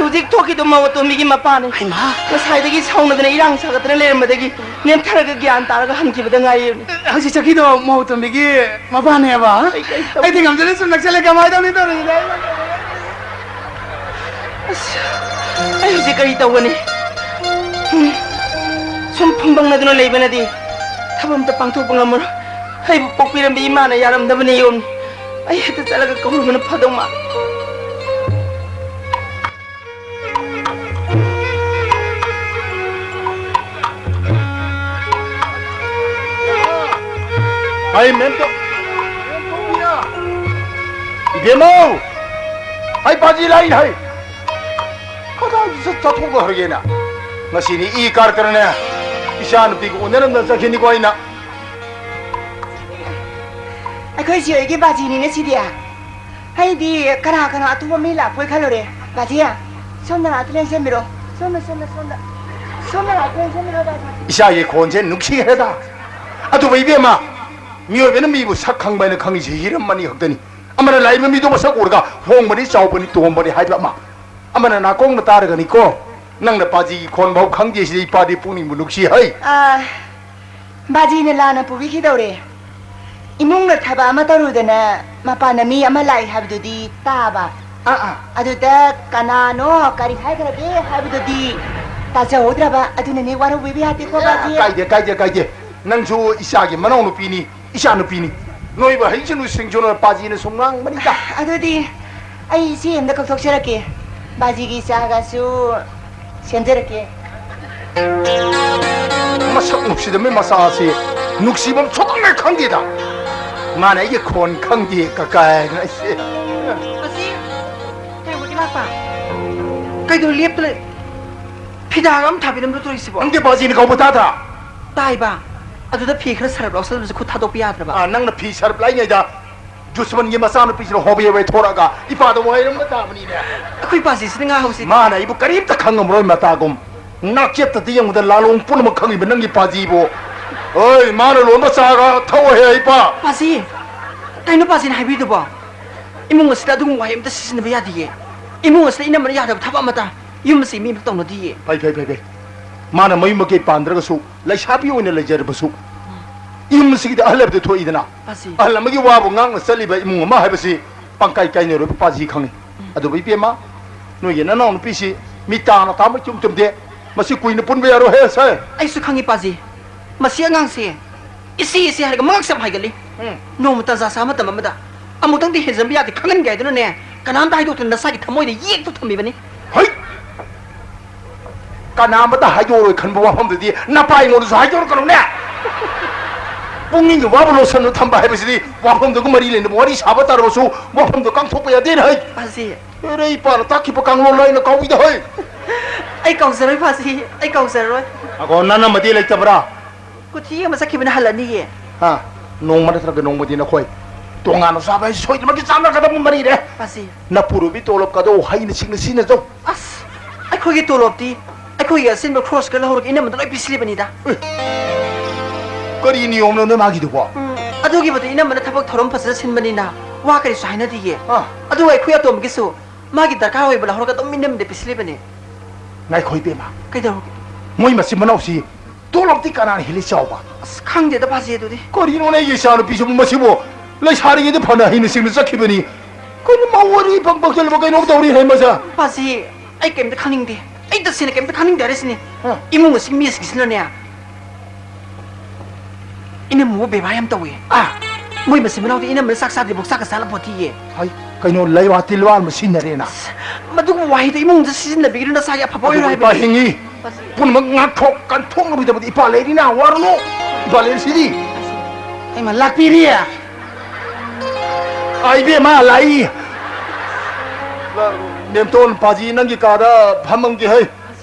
ꯍꯧꯖꯤꯛ ꯊꯣꯛꯈꯤꯗꯣ ꯃꯧ ꯑꯇꯣꯝꯕꯤꯒꯤ ꯃꯄꯥꯅꯤ꯫ ꯍꯩꯃꯥ! ꯉꯁꯥꯏꯗꯒꯤ ꯁꯥꯎꯅꯗꯅ ꯏꯔꯥꯡ ꯁꯥꯒꯠꯇꯅ ꯂꯩꯔꯝꯕꯗꯒꯤ ꯅꯦꯝꯊꯔꯒ ꯒ꯭ꯌꯥꯟ ꯇꯥꯔꯒ ꯍꯟꯈꯤꯕꯗ ꯉꯥꯏꯔꯤꯕꯅꯤ꯫ ꯍꯧꯖꯤꯛ ꯆꯠꯈꯤꯗꯣ ꯃꯧ ꯑꯇꯣꯝꯕꯤꯒꯤ ꯃꯄꯥꯅꯦꯕ? ꯑꯩ ꯀꯩ ꯇꯧ- ꯑꯩꯗꯤ ꯉꯝꯖꯔꯣꯏ, ꯁꯨꯝ ꯅꯛꯁꯜꯂꯦ, ꯀꯃꯥꯏꯅ ꯇꯧꯅꯤ ꯇꯧꯔꯤꯁꯤꯗꯤ? ꯑꯩ ꯑꯁ, ꯑꯩ ꯍꯧꯖꯤꯛ ꯀꯔꯤ ꯇꯧꯒꯅꯤ? ꯎꯝ, ꯁꯨꯝ ꯐꯨꯝꯕꯪꯅꯗꯨꯅ ꯂꯩꯕꯅꯗꯤ ꯊꯕꯛ ꯑꯝꯇ ꯄꯥꯡꯊꯣꯛꯄ ꯉꯝꯃꯔꯣꯏ꯫ ꯑꯩꯕꯨ ꯄꯣꯛꯄꯤꯔꯝꯕ ꯏꯃꯥꯅ ꯌꯥꯔꯝꯗꯕꯅ ꯌꯣꯝꯅꯤ꯫ ꯑꯩ ꯍꯦꯛꯇ ꯆꯠꯂꯒ ꯀꯧꯔꯨꯕꯅ ꯐꯗꯧ ꯃꯥꯜꯂꯤ꯫ ꯍꯩ, ꯃꯦꯝꯇꯣ-, ꯏꯕꯦꯝꯃꯧ! ꯍꯩ, ꯄꯥꯖꯤ ꯂꯥꯛꯏ ꯍꯩ! ꯀꯗꯥꯏꯗ ꯆꯠ-, ꯆꯠꯊꯣꯛꯈ꯭ꯔꯒꯦꯅ? ꯉꯁꯤꯅꯤ ꯏ ꯀꯥꯔꯛꯇꯅꯅꯦ, ꯏꯆꯥ ꯅꯨꯄꯤꯒ ꯎꯅꯔꯝꯗꯅ ꯆꯠꯈꯤꯅꯤꯀꯣ ꯑꯩꯅ꯫ ꯑꯩꯈꯣꯏ ꯆꯦ ꯍꯣꯏꯒꯤ ꯕꯥꯖꯤꯅꯤꯅꯦ ꯁꯤꯗꯤ꯫ ꯑꯩꯗꯤ ꯀꯅꯥ ꯀꯅꯥ ꯑꯇꯣꯞꯄ ꯃꯤ ꯂꯥꯛꯄꯣꯏ ꯈꯜꯂꯨꯔꯦ꯫ ꯕꯥꯖꯤ, ꯁꯣꯝꯗ ꯉꯥꯛꯇ ꯂꯦꯡꯁꯟꯕꯤꯔꯣ꯫ ꯁꯣꯝꯗ, ꯁꯣꯝꯗ, ꯁꯣꯝꯗ꯫ ꯁꯣꯝꯗ ꯉꯥꯛꯇ ꯂꯦꯡꯁꯟꯕꯤꯔꯣ, ꯕꯥꯖꯤ꯫ ꯏꯆꯥꯒꯤ ꯈꯣꯟꯁꯦ ꯅꯨꯡꯁꯤꯈ꯭ꯔꯦꯗ꯫ ꯑꯗꯨꯕꯨ ꯏꯕꯦꯝꯃ, ꯃꯤꯑꯣꯏꯕꯅ ꯃꯤꯕꯨ ꯁꯛ ꯈꯪꯕ ꯍꯥꯏꯅ ꯈꯪꯉꯤꯁꯤ ꯍꯤꯔꯝ ꯑꯅꯤ ꯈꯛꯇꯅꯤ꯫ ꯑꯃꯅ ꯂꯥꯛꯏꯕ ꯃꯤꯗꯣ ꯃꯁꯛ ꯎꯔꯒ ꯍꯣꯡꯕꯅꯤ, ꯆꯥꯎꯕꯅꯤ, ꯇꯣꯝꯕꯅꯤ ꯍꯥꯏꯕ ꯑꯃ꯫ ꯑꯃꯅ ꯅꯥꯀꯣꯡꯅ ꯇꯥꯔꯒꯅꯤꯀꯣ꯫ ꯅꯪꯅ ꯄꯥꯖꯤꯒꯤ ꯈꯣꯟ ꯐꯥꯎ ꯈꯪꯗꯦ, ꯁꯤꯗ ꯏꯄꯥꯗꯤ ꯄꯨꯛꯅꯤꯡꯕꯨ ꯅꯨꯡꯁꯤ ꯍꯩ꯫ ꯑꯥ, ꯕꯥꯖꯤꯅ ꯂꯥꯟꯅ ꯄꯨꯕꯤꯈꯤꯗꯧꯔꯦ꯫ ꯏꯃꯨꯡꯗ ꯊꯕꯛ ꯑꯃ ꯇꯧꯔꯨꯗꯅ ꯃꯄꯥꯟꯗ ꯃꯤ ꯑꯃ ꯂꯥꯛꯏ ꯍꯥꯏꯕꯗꯨꯗꯤ ꯇꯥꯕ꯫ ꯑꯥ, ꯑꯥ꯫ ꯑꯗꯨꯗ ꯀꯅꯥꯅꯣ, ꯀꯔꯤ ꯍꯥꯏꯈ꯭ꯔꯒꯦ ꯍꯥꯏꯕꯗꯨꯗꯤ ꯇꯥꯖꯍꯧꯗ꯭ꯔꯕ꯫ ꯑꯗꯨꯅꯅꯦ, ꯋꯥꯔꯧꯕꯤꯕ ꯌꯥꯗꯦꯀꯣ, ꯑꯦ, ꯕꯥꯖꯤ꯫ ꯀꯥꯏꯗꯦ, ꯀꯥꯏꯗꯦ, ꯀꯥꯏꯗꯦ꯫ ꯅꯪꯁꯨ ꯏꯆꯥꯒꯤ ꯃꯅꯥꯎꯅꯨꯄꯤꯅꯤ, ꯏꯆꯥꯅꯨꯄꯤꯅꯤ꯫ ꯅꯣꯏꯕꯨ ꯍꯩꯁꯅꯨ ꯁꯤꯡꯁꯅꯨ ꯄꯥꯖꯤꯅ ꯁꯨꯝ ꯉꯥꯡꯕꯅꯤꯗ꯫ ꯑꯗꯨꯗꯤ ꯑꯩ ꯏꯆꯦ ꯑꯝꯗ ꯀꯧꯊꯣꯛꯆꯔꯛꯀꯦ꯫ ꯕꯥꯖꯤꯒꯤ ꯏꯆꯥꯒꯁꯨ ꯁꯦꯝꯖꯔꯛꯀꯦ꯫ ꯃꯁꯛ ꯅꯨꯡꯁꯤꯗꯕ ꯃꯆꯥꯁꯤ ꯅꯨꯡꯁꯤꯕ ꯁꯨꯈꯪ ꯍꯦꯛ ꯈꯪꯗꯦꯗ꯫ ꯃꯥꯅ ꯑꯩꯒꯤ ꯈꯣꯟ ꯈꯪꯗꯦ ꯀꯀꯥꯏꯅ ꯑꯩꯁꯦ꯫ ꯑꯁꯤ ꯀꯩ ꯍꯧꯒꯠꯀꯦ ꯂꯥꯛꯄ? ꯀꯩꯗꯧ ꯂꯦꯞꯇ ꯂꯩ? ꯐꯤꯗꯥꯒ ꯑꯃ ꯊꯥꯕꯤꯔꯝꯕ꯭ꯔꯣ ꯇꯧꯔꯤꯁꯤꯕꯣ? ꯅꯪꯗꯤ ꯕꯥꯖꯤꯅ ꯀꯧꯕ ꯇꯥꯗ꯭ꯔꯥ? ꯇꯥꯏꯕ꯫ ꯑꯗꯨꯗ ꯐꯤ ꯈꯔ ꯁꯔꯞ ꯂꯧꯁꯜꯂꯨꯁꯦ, ꯈꯨꯠ ꯊꯥꯗꯣꯛꯄ ꯌꯥꯗ꯭ꯔꯕ꯫ ꯑꯥ, ꯅꯪꯅ ꯐꯤ ꯁꯔꯞ ꯂꯥꯏꯉꯩꯗ ꯖꯨꯁꯃꯟꯒꯤ ꯃꯆꯥꯅꯨꯄꯤꯁꯤꯅ ꯍꯣꯕꯦ ꯍꯣꯕꯦ ꯊꯣꯔꯛꯑꯒ ꯏꯄꯥꯗ ꯋꯥꯍꯩꯔꯝꯕ ꯇꯥꯕꯅꯤꯅꯦ꯫ ꯑꯩꯈꯣꯏ ꯄꯥꯁꯤꯁꯤꯅ ꯉꯥ ꯍꯧꯖꯤꯛ ꯃꯥꯅ ꯑꯩꯕꯨ ꯀꯔꯤꯝꯇ ꯈꯪꯉꯝꯃꯔꯣꯏ ꯃꯇꯥꯒꯨꯝ꯫ ꯅꯥꯛꯆꯦꯠꯇꯗꯤ ꯌꯦꯡꯕꯗ ꯂꯥꯂꯣꯡ ꯄꯨꯝꯅꯃꯛ ꯈꯪꯉꯤꯕ ꯅꯪꯒꯤ ꯄꯥꯖꯤꯕꯨ꯫ ꯑꯣꯏ, ꯃꯥꯅ ꯂꯣꯟꯕ ꯆꯥꯒ ꯊꯛꯑꯣꯍꯦ, ꯏꯄꯥ꯫ ꯄꯥꯖꯤ, ꯀꯩꯅꯣ ꯄꯥꯖꯤꯅ ꯍꯥꯏꯕꯤꯗꯨꯕꯣ? ꯏꯃꯨꯡ ꯑꯁꯤꯗ ꯑꯗꯨꯒꯨꯝꯕ ꯋꯥꯍꯩ ꯑꯝꯇ ꯁꯤꯖꯤꯟꯅꯕ ꯌꯥꯗꯤꯌꯦ꯫ ꯏꯃꯨꯡ ꯑꯁꯤꯗ ꯏꯅꯝꯃꯅ ꯌꯥꯗꯕ ꯊꯕꯛ ꯑꯃꯇ ꯌꯨꯝ ꯑꯁꯤ ꯃꯤ ꯑꯃꯇ ꯇꯧꯅꯗꯤꯌꯦ꯫ ꯐꯩ, ꯐꯩ, ꯐꯩ, ꯐꯩ꯫ ꯃꯥꯅ ꯃꯌꯨꯝ ꯃꯀꯩ ꯄꯥꯟꯗ꯭ꯔꯒꯁꯨ ꯂꯩꯁꯥꯕꯤ ꯑꯣꯏꯅ ꯂꯩꯖꯔꯕꯁꯨ ꯏꯃꯨꯡꯁꯤꯒꯤꯗꯤ ꯑꯍꯜ ꯍꯥꯏꯕꯗꯨ ꯊꯣꯛꯏꯗꯅ꯫ ꯄꯥꯖꯤ꯫ ꯑꯍꯜ ꯑꯃꯒꯤ ꯋꯥꯕꯨ ꯉꯥꯛꯅ ꯆꯠꯂꯤꯕ ꯏꯃꯨꯡ ꯑꯃ ꯍꯥꯏꯕꯁꯤ ꯄꯪꯀꯥꯏ ꯀꯥꯏꯅꯔꯣꯏꯕ ꯄꯥꯖꯤ ꯈꯪꯉꯤ꯫ ꯑꯗꯨꯕꯨ ꯏꯕꯦꯝꯃ, ꯅꯣꯏꯒꯤ ꯅꯅꯥꯎ ꯅꯨꯄꯤꯁꯤ ꯃꯤ ꯇꯥꯅ ꯇꯥꯃ ꯏꯆꯨꯝ ꯆꯨꯝꯗꯦ꯫ ꯃꯁꯤ ꯀꯨꯏꯅ ꯄꯨꯟꯕ ꯌꯥꯔꯣꯏꯍꯦ ꯁꯦ꯫ ꯑꯩꯁꯨ ꯈꯪꯉꯤ ꯄꯥꯖꯤ꯫ ꯃꯁꯤ ꯑꯉꯥꯡꯁꯦ ꯏꯁꯤ ꯏꯁꯤ ꯍꯥꯏꯔꯒ ꯃꯉꯛꯁꯦ ꯌꯥꯝ ꯍꯥꯏꯒꯠꯂꯤ꯫ ꯎꯝ꯫ ꯅꯣꯡꯃ ꯇꯟꯖꯥ ꯆꯥ ꯃꯇꯝ ꯑꯃꯗ ꯑꯃꯨꯛꯇꯪꯗꯤ ꯍꯦꯟꯖꯟꯕ ꯌꯥꯗꯦ ꯈꯪꯍꯟꯒꯦ ꯍꯥꯏꯗꯨꯅꯅꯦ, ꯀꯅꯥꯝꯇ ꯍꯥꯏꯗꯣꯛꯇꯅ ꯅꯁꯥꯒꯤ ꯊꯃꯣꯏꯗ ꯌꯦꯛꯇꯨ ꯊꯝꯃꯤꯕꯅꯤ꯫ ꯍꯩ! ꯀꯅꯥ ꯑꯃꯇ ꯍꯥꯏꯗꯣꯛꯑꯔꯣꯏ ꯈꯟꯕ ꯋꯥꯐꯝꯗꯨꯗꯤ ꯅꯄꯥ ꯑꯩꯉꯣꯟꯗꯁꯨ ꯍꯥꯏꯗꯣꯛꯔꯛꯀꯅꯨꯅꯦ꯫ ꯄꯨꯛꯅꯤꯡꯒꯤ ꯋꯥꯕ ꯂꯣꯠꯁꯟꯅ ꯊꯝꯕ ꯍꯥꯏꯕꯁꯤꯗꯤ ꯋꯥꯐꯝꯗꯨꯒ ꯃꯔꯤ ꯂꯩꯅꯕ ꯋꯥꯔꯤ ꯁꯥꯕ ꯇꯥꯔꯕꯁꯨ ꯋꯥꯐꯝꯗꯨ ꯀꯥꯡꯊꯣꯛꯄ ꯌꯥꯗꯦꯅ ꯍꯥꯏ꯫ ꯄꯥꯖꯤ꯫ ꯑꯦꯔꯦ, ꯏꯄꯥꯅ ꯇꯥꯛꯈꯤꯕ ꯀꯥꯡꯂꯣꯟ ꯂꯣꯏꯅ ꯀꯥꯎꯏꯗ ꯍꯩ꯫ ꯑꯩ ꯀꯥꯎꯖꯔꯣꯏ ꯄꯥꯖꯤ, ꯑꯩ ꯀꯥꯎꯖꯔꯣꯏ꯫ ꯑꯒꯣ, ꯅꯅꯝꯃꯗꯤ ꯂꯩꯇꯕ꯭ꯔꯥ? ꯀꯨꯊꯤ ꯌꯦꯡꯕ ꯆꯠꯈꯤꯕꯅ ꯍꯜꯂꯅꯤꯌꯦ꯫ ꯍꯥ? ꯅꯣꯡꯃ ꯅꯠꯇ꯭ꯔꯒ ꯅꯣꯡꯃꯗꯤ ꯅꯈꯣꯏ ꯇꯣꯉꯥꯟꯅ ꯆꯥꯕ ꯍꯥꯏꯁꯤ ꯁꯣꯏꯗꯅꯃꯛꯀꯤ ꯆꯥꯟꯅꯒꯗꯕ ꯃꯔꯤꯔꯦ꯫ ꯄꯥꯖꯤ꯫ ꯅꯄꯨꯔꯣꯏꯕꯤ ꯇꯣꯂꯣꯞꯀꯗꯣ ꯍꯩꯅ ꯁꯤꯡꯅ ꯁꯤꯖꯤꯟꯅꯖꯧ꯫ ꯑꯁ, ꯑꯩꯈꯣꯏꯒꯤ ꯇꯣꯂꯣꯞꯇꯤ ꯑꯩꯈꯣꯏꯒꯤ ꯑꯆꯤꯟꯕ ꯈ꯭ꯔꯣꯁꯀ ꯂꯧꯔꯒ ꯏꯅꯝꯃꯗ ꯂꯣꯏ ꯄꯤꯁꯤꯜꯂꯤꯕꯅꯤꯗ꯫ ꯑꯦ, ꯀꯔꯤ ꯅꯤꯌꯣꯝꯅꯣꯅꯦ ꯃꯥꯒꯤꯗꯨꯕꯣ? ꯎꯝ, ꯑꯗꯨꯒꯤꯕꯨꯗꯤ ꯏꯅꯝꯃꯅ ꯊꯕꯛ ꯊꯧꯔꯝ ꯐꯖꯅ ꯁꯤꯟꯕꯅꯤꯅ ꯋꯥ ꯀꯔꯤꯁꯨ ꯍꯥꯏꯅꯗꯤꯌꯦ꯫ ꯑꯥ꯫ ꯑꯗꯨꯒ ꯑꯩꯈꯣꯏ ꯑꯇꯣꯝꯕꯒꯤꯁꯨ ꯃꯥꯒꯤ ꯗꯔꯀꯥꯔ ꯑꯣꯏꯕ ꯂꯧꯍꯧꯔꯒ ꯑꯗꯨꯝ ꯏꯅꯝꯃꯗ ꯄꯤꯁꯤꯜꯂꯤꯕꯅꯦ꯫ ꯉꯥꯏꯈꯣ ꯏꯕꯦꯝꯃ꯫ ꯀꯩꯗꯧꯔꯒꯦ? ꯃꯣꯏ ꯃꯆꯤꯟ ꯃꯅꯥꯎꯁꯤ ꯇꯣꯂꯣꯞꯇꯤ ꯀꯅꯥꯅ ꯍꯦꯜꯂꯤ ꯆꯥꯎꯕ? ꯑꯁ, ꯈꯪꯗꯦꯗ ꯄꯥꯖꯤ ꯑꯗꯨꯗꯤ꯫ ꯀꯔꯤꯅꯣꯅꯦ ꯑꯩꯒꯤ ꯏꯆꯥꯅꯨꯄꯤꯁꯤꯕꯨ, ꯃꯁꯤꯕꯨ ꯂꯩꯁꯥꯔꯤꯉꯩꯗ ꯐꯅ ꯍꯩꯅ ꯁꯤꯡꯅ ꯆꯠꯈꯤꯕꯅꯤ꯫ ꯀꯩꯅꯣ ꯃꯥ ꯋꯥꯔꯤ ꯄꯪ ꯄꯪꯁꯜꯂꯕ ꯀꯩꯅꯣꯝ ꯇꯧꯔꯤ ꯍꯥꯏ ꯃꯁꯦ꯫ ꯄꯥꯖꯤ, ꯑꯩ ꯀꯩꯝꯇ ꯈꯪꯅꯤꯡꯗꯦ꯫ ꯑꯩ ꯇꯁꯦꯡꯅ ꯀꯩꯝꯇ ꯈꯪꯅꯤꯡꯗꯦ ꯍꯥꯏꯔꯤꯁꯤꯅꯤ꯫ ꯍꯥ? ꯏꯃꯨꯡ ꯑꯁꯤꯒꯤ ꯃꯤꯁꯤꯡꯁꯤꯅꯅꯦ, ꯏꯅꯝꯃꯕꯨ ꯕꯦꯕꯥꯔ ꯌꯥꯝ ꯇꯧꯏ꯫ ꯑꯥ꯫ ꯃꯣꯏ ꯃꯆꯤꯟ ꯃꯅꯥꯎꯗꯤ ꯏꯅꯝꯃꯅ ꯆꯥꯛ ꯆꯥꯗ꯭ꯔꯤꯐꯥꯎ ꯆꯥꯛꯀ ꯆꯥꯅ ꯄꯣꯠꯇꯤꯌꯦ꯫ ꯍꯩ, ꯀꯩꯅꯣ ꯂꯩꯋꯥ ꯇꯤꯜꯋꯥ ꯑꯃ ꯁꯤꯖꯤꯟꯅꯔꯦꯅ꯫ ꯃꯗꯨꯒꯨꯝꯕ ꯋꯥꯍꯩꯗꯣ ꯏꯃꯨꯡꯗ ꯁꯤꯖꯤꯟꯅꯕꯤꯒꯅꯨ, ꯅꯁꯥꯒꯤ ꯑꯐꯕ ꯑꯣꯏꯔꯣꯏ ꯑꯗꯨꯕꯨ ꯏꯄꯥ ꯍꯥꯏꯕꯅꯤ꯫ ꯍꯤꯡꯉꯤ꯫ ꯄꯨꯝꯅꯃꯛ ꯉꯥꯛꯊꯣꯛ ꯀꯟꯊꯣꯛꯅꯕꯒꯤꯗꯃꯛꯇ ꯏꯄꯥ ꯂꯩꯔꯤꯅ ꯋꯥꯔꯨꯅꯨ꯫ ꯏꯄꯥ ꯂꯩꯔꯤꯁꯤꯗꯤ꯫ ꯍꯩꯃꯥ, ꯂꯥꯛꯄꯤꯔꯤ꯫ ꯑꯥ, ꯏꯕꯦꯝꯃ, ꯂꯥꯛꯏ꯫ ꯃꯦꯝꯇꯣꯟ, ꯄꯥꯖꯤ ꯅꯪꯒꯤ ꯀꯥꯗ ꯐꯝꯃꯝꯒꯦ ꯍꯩ꯫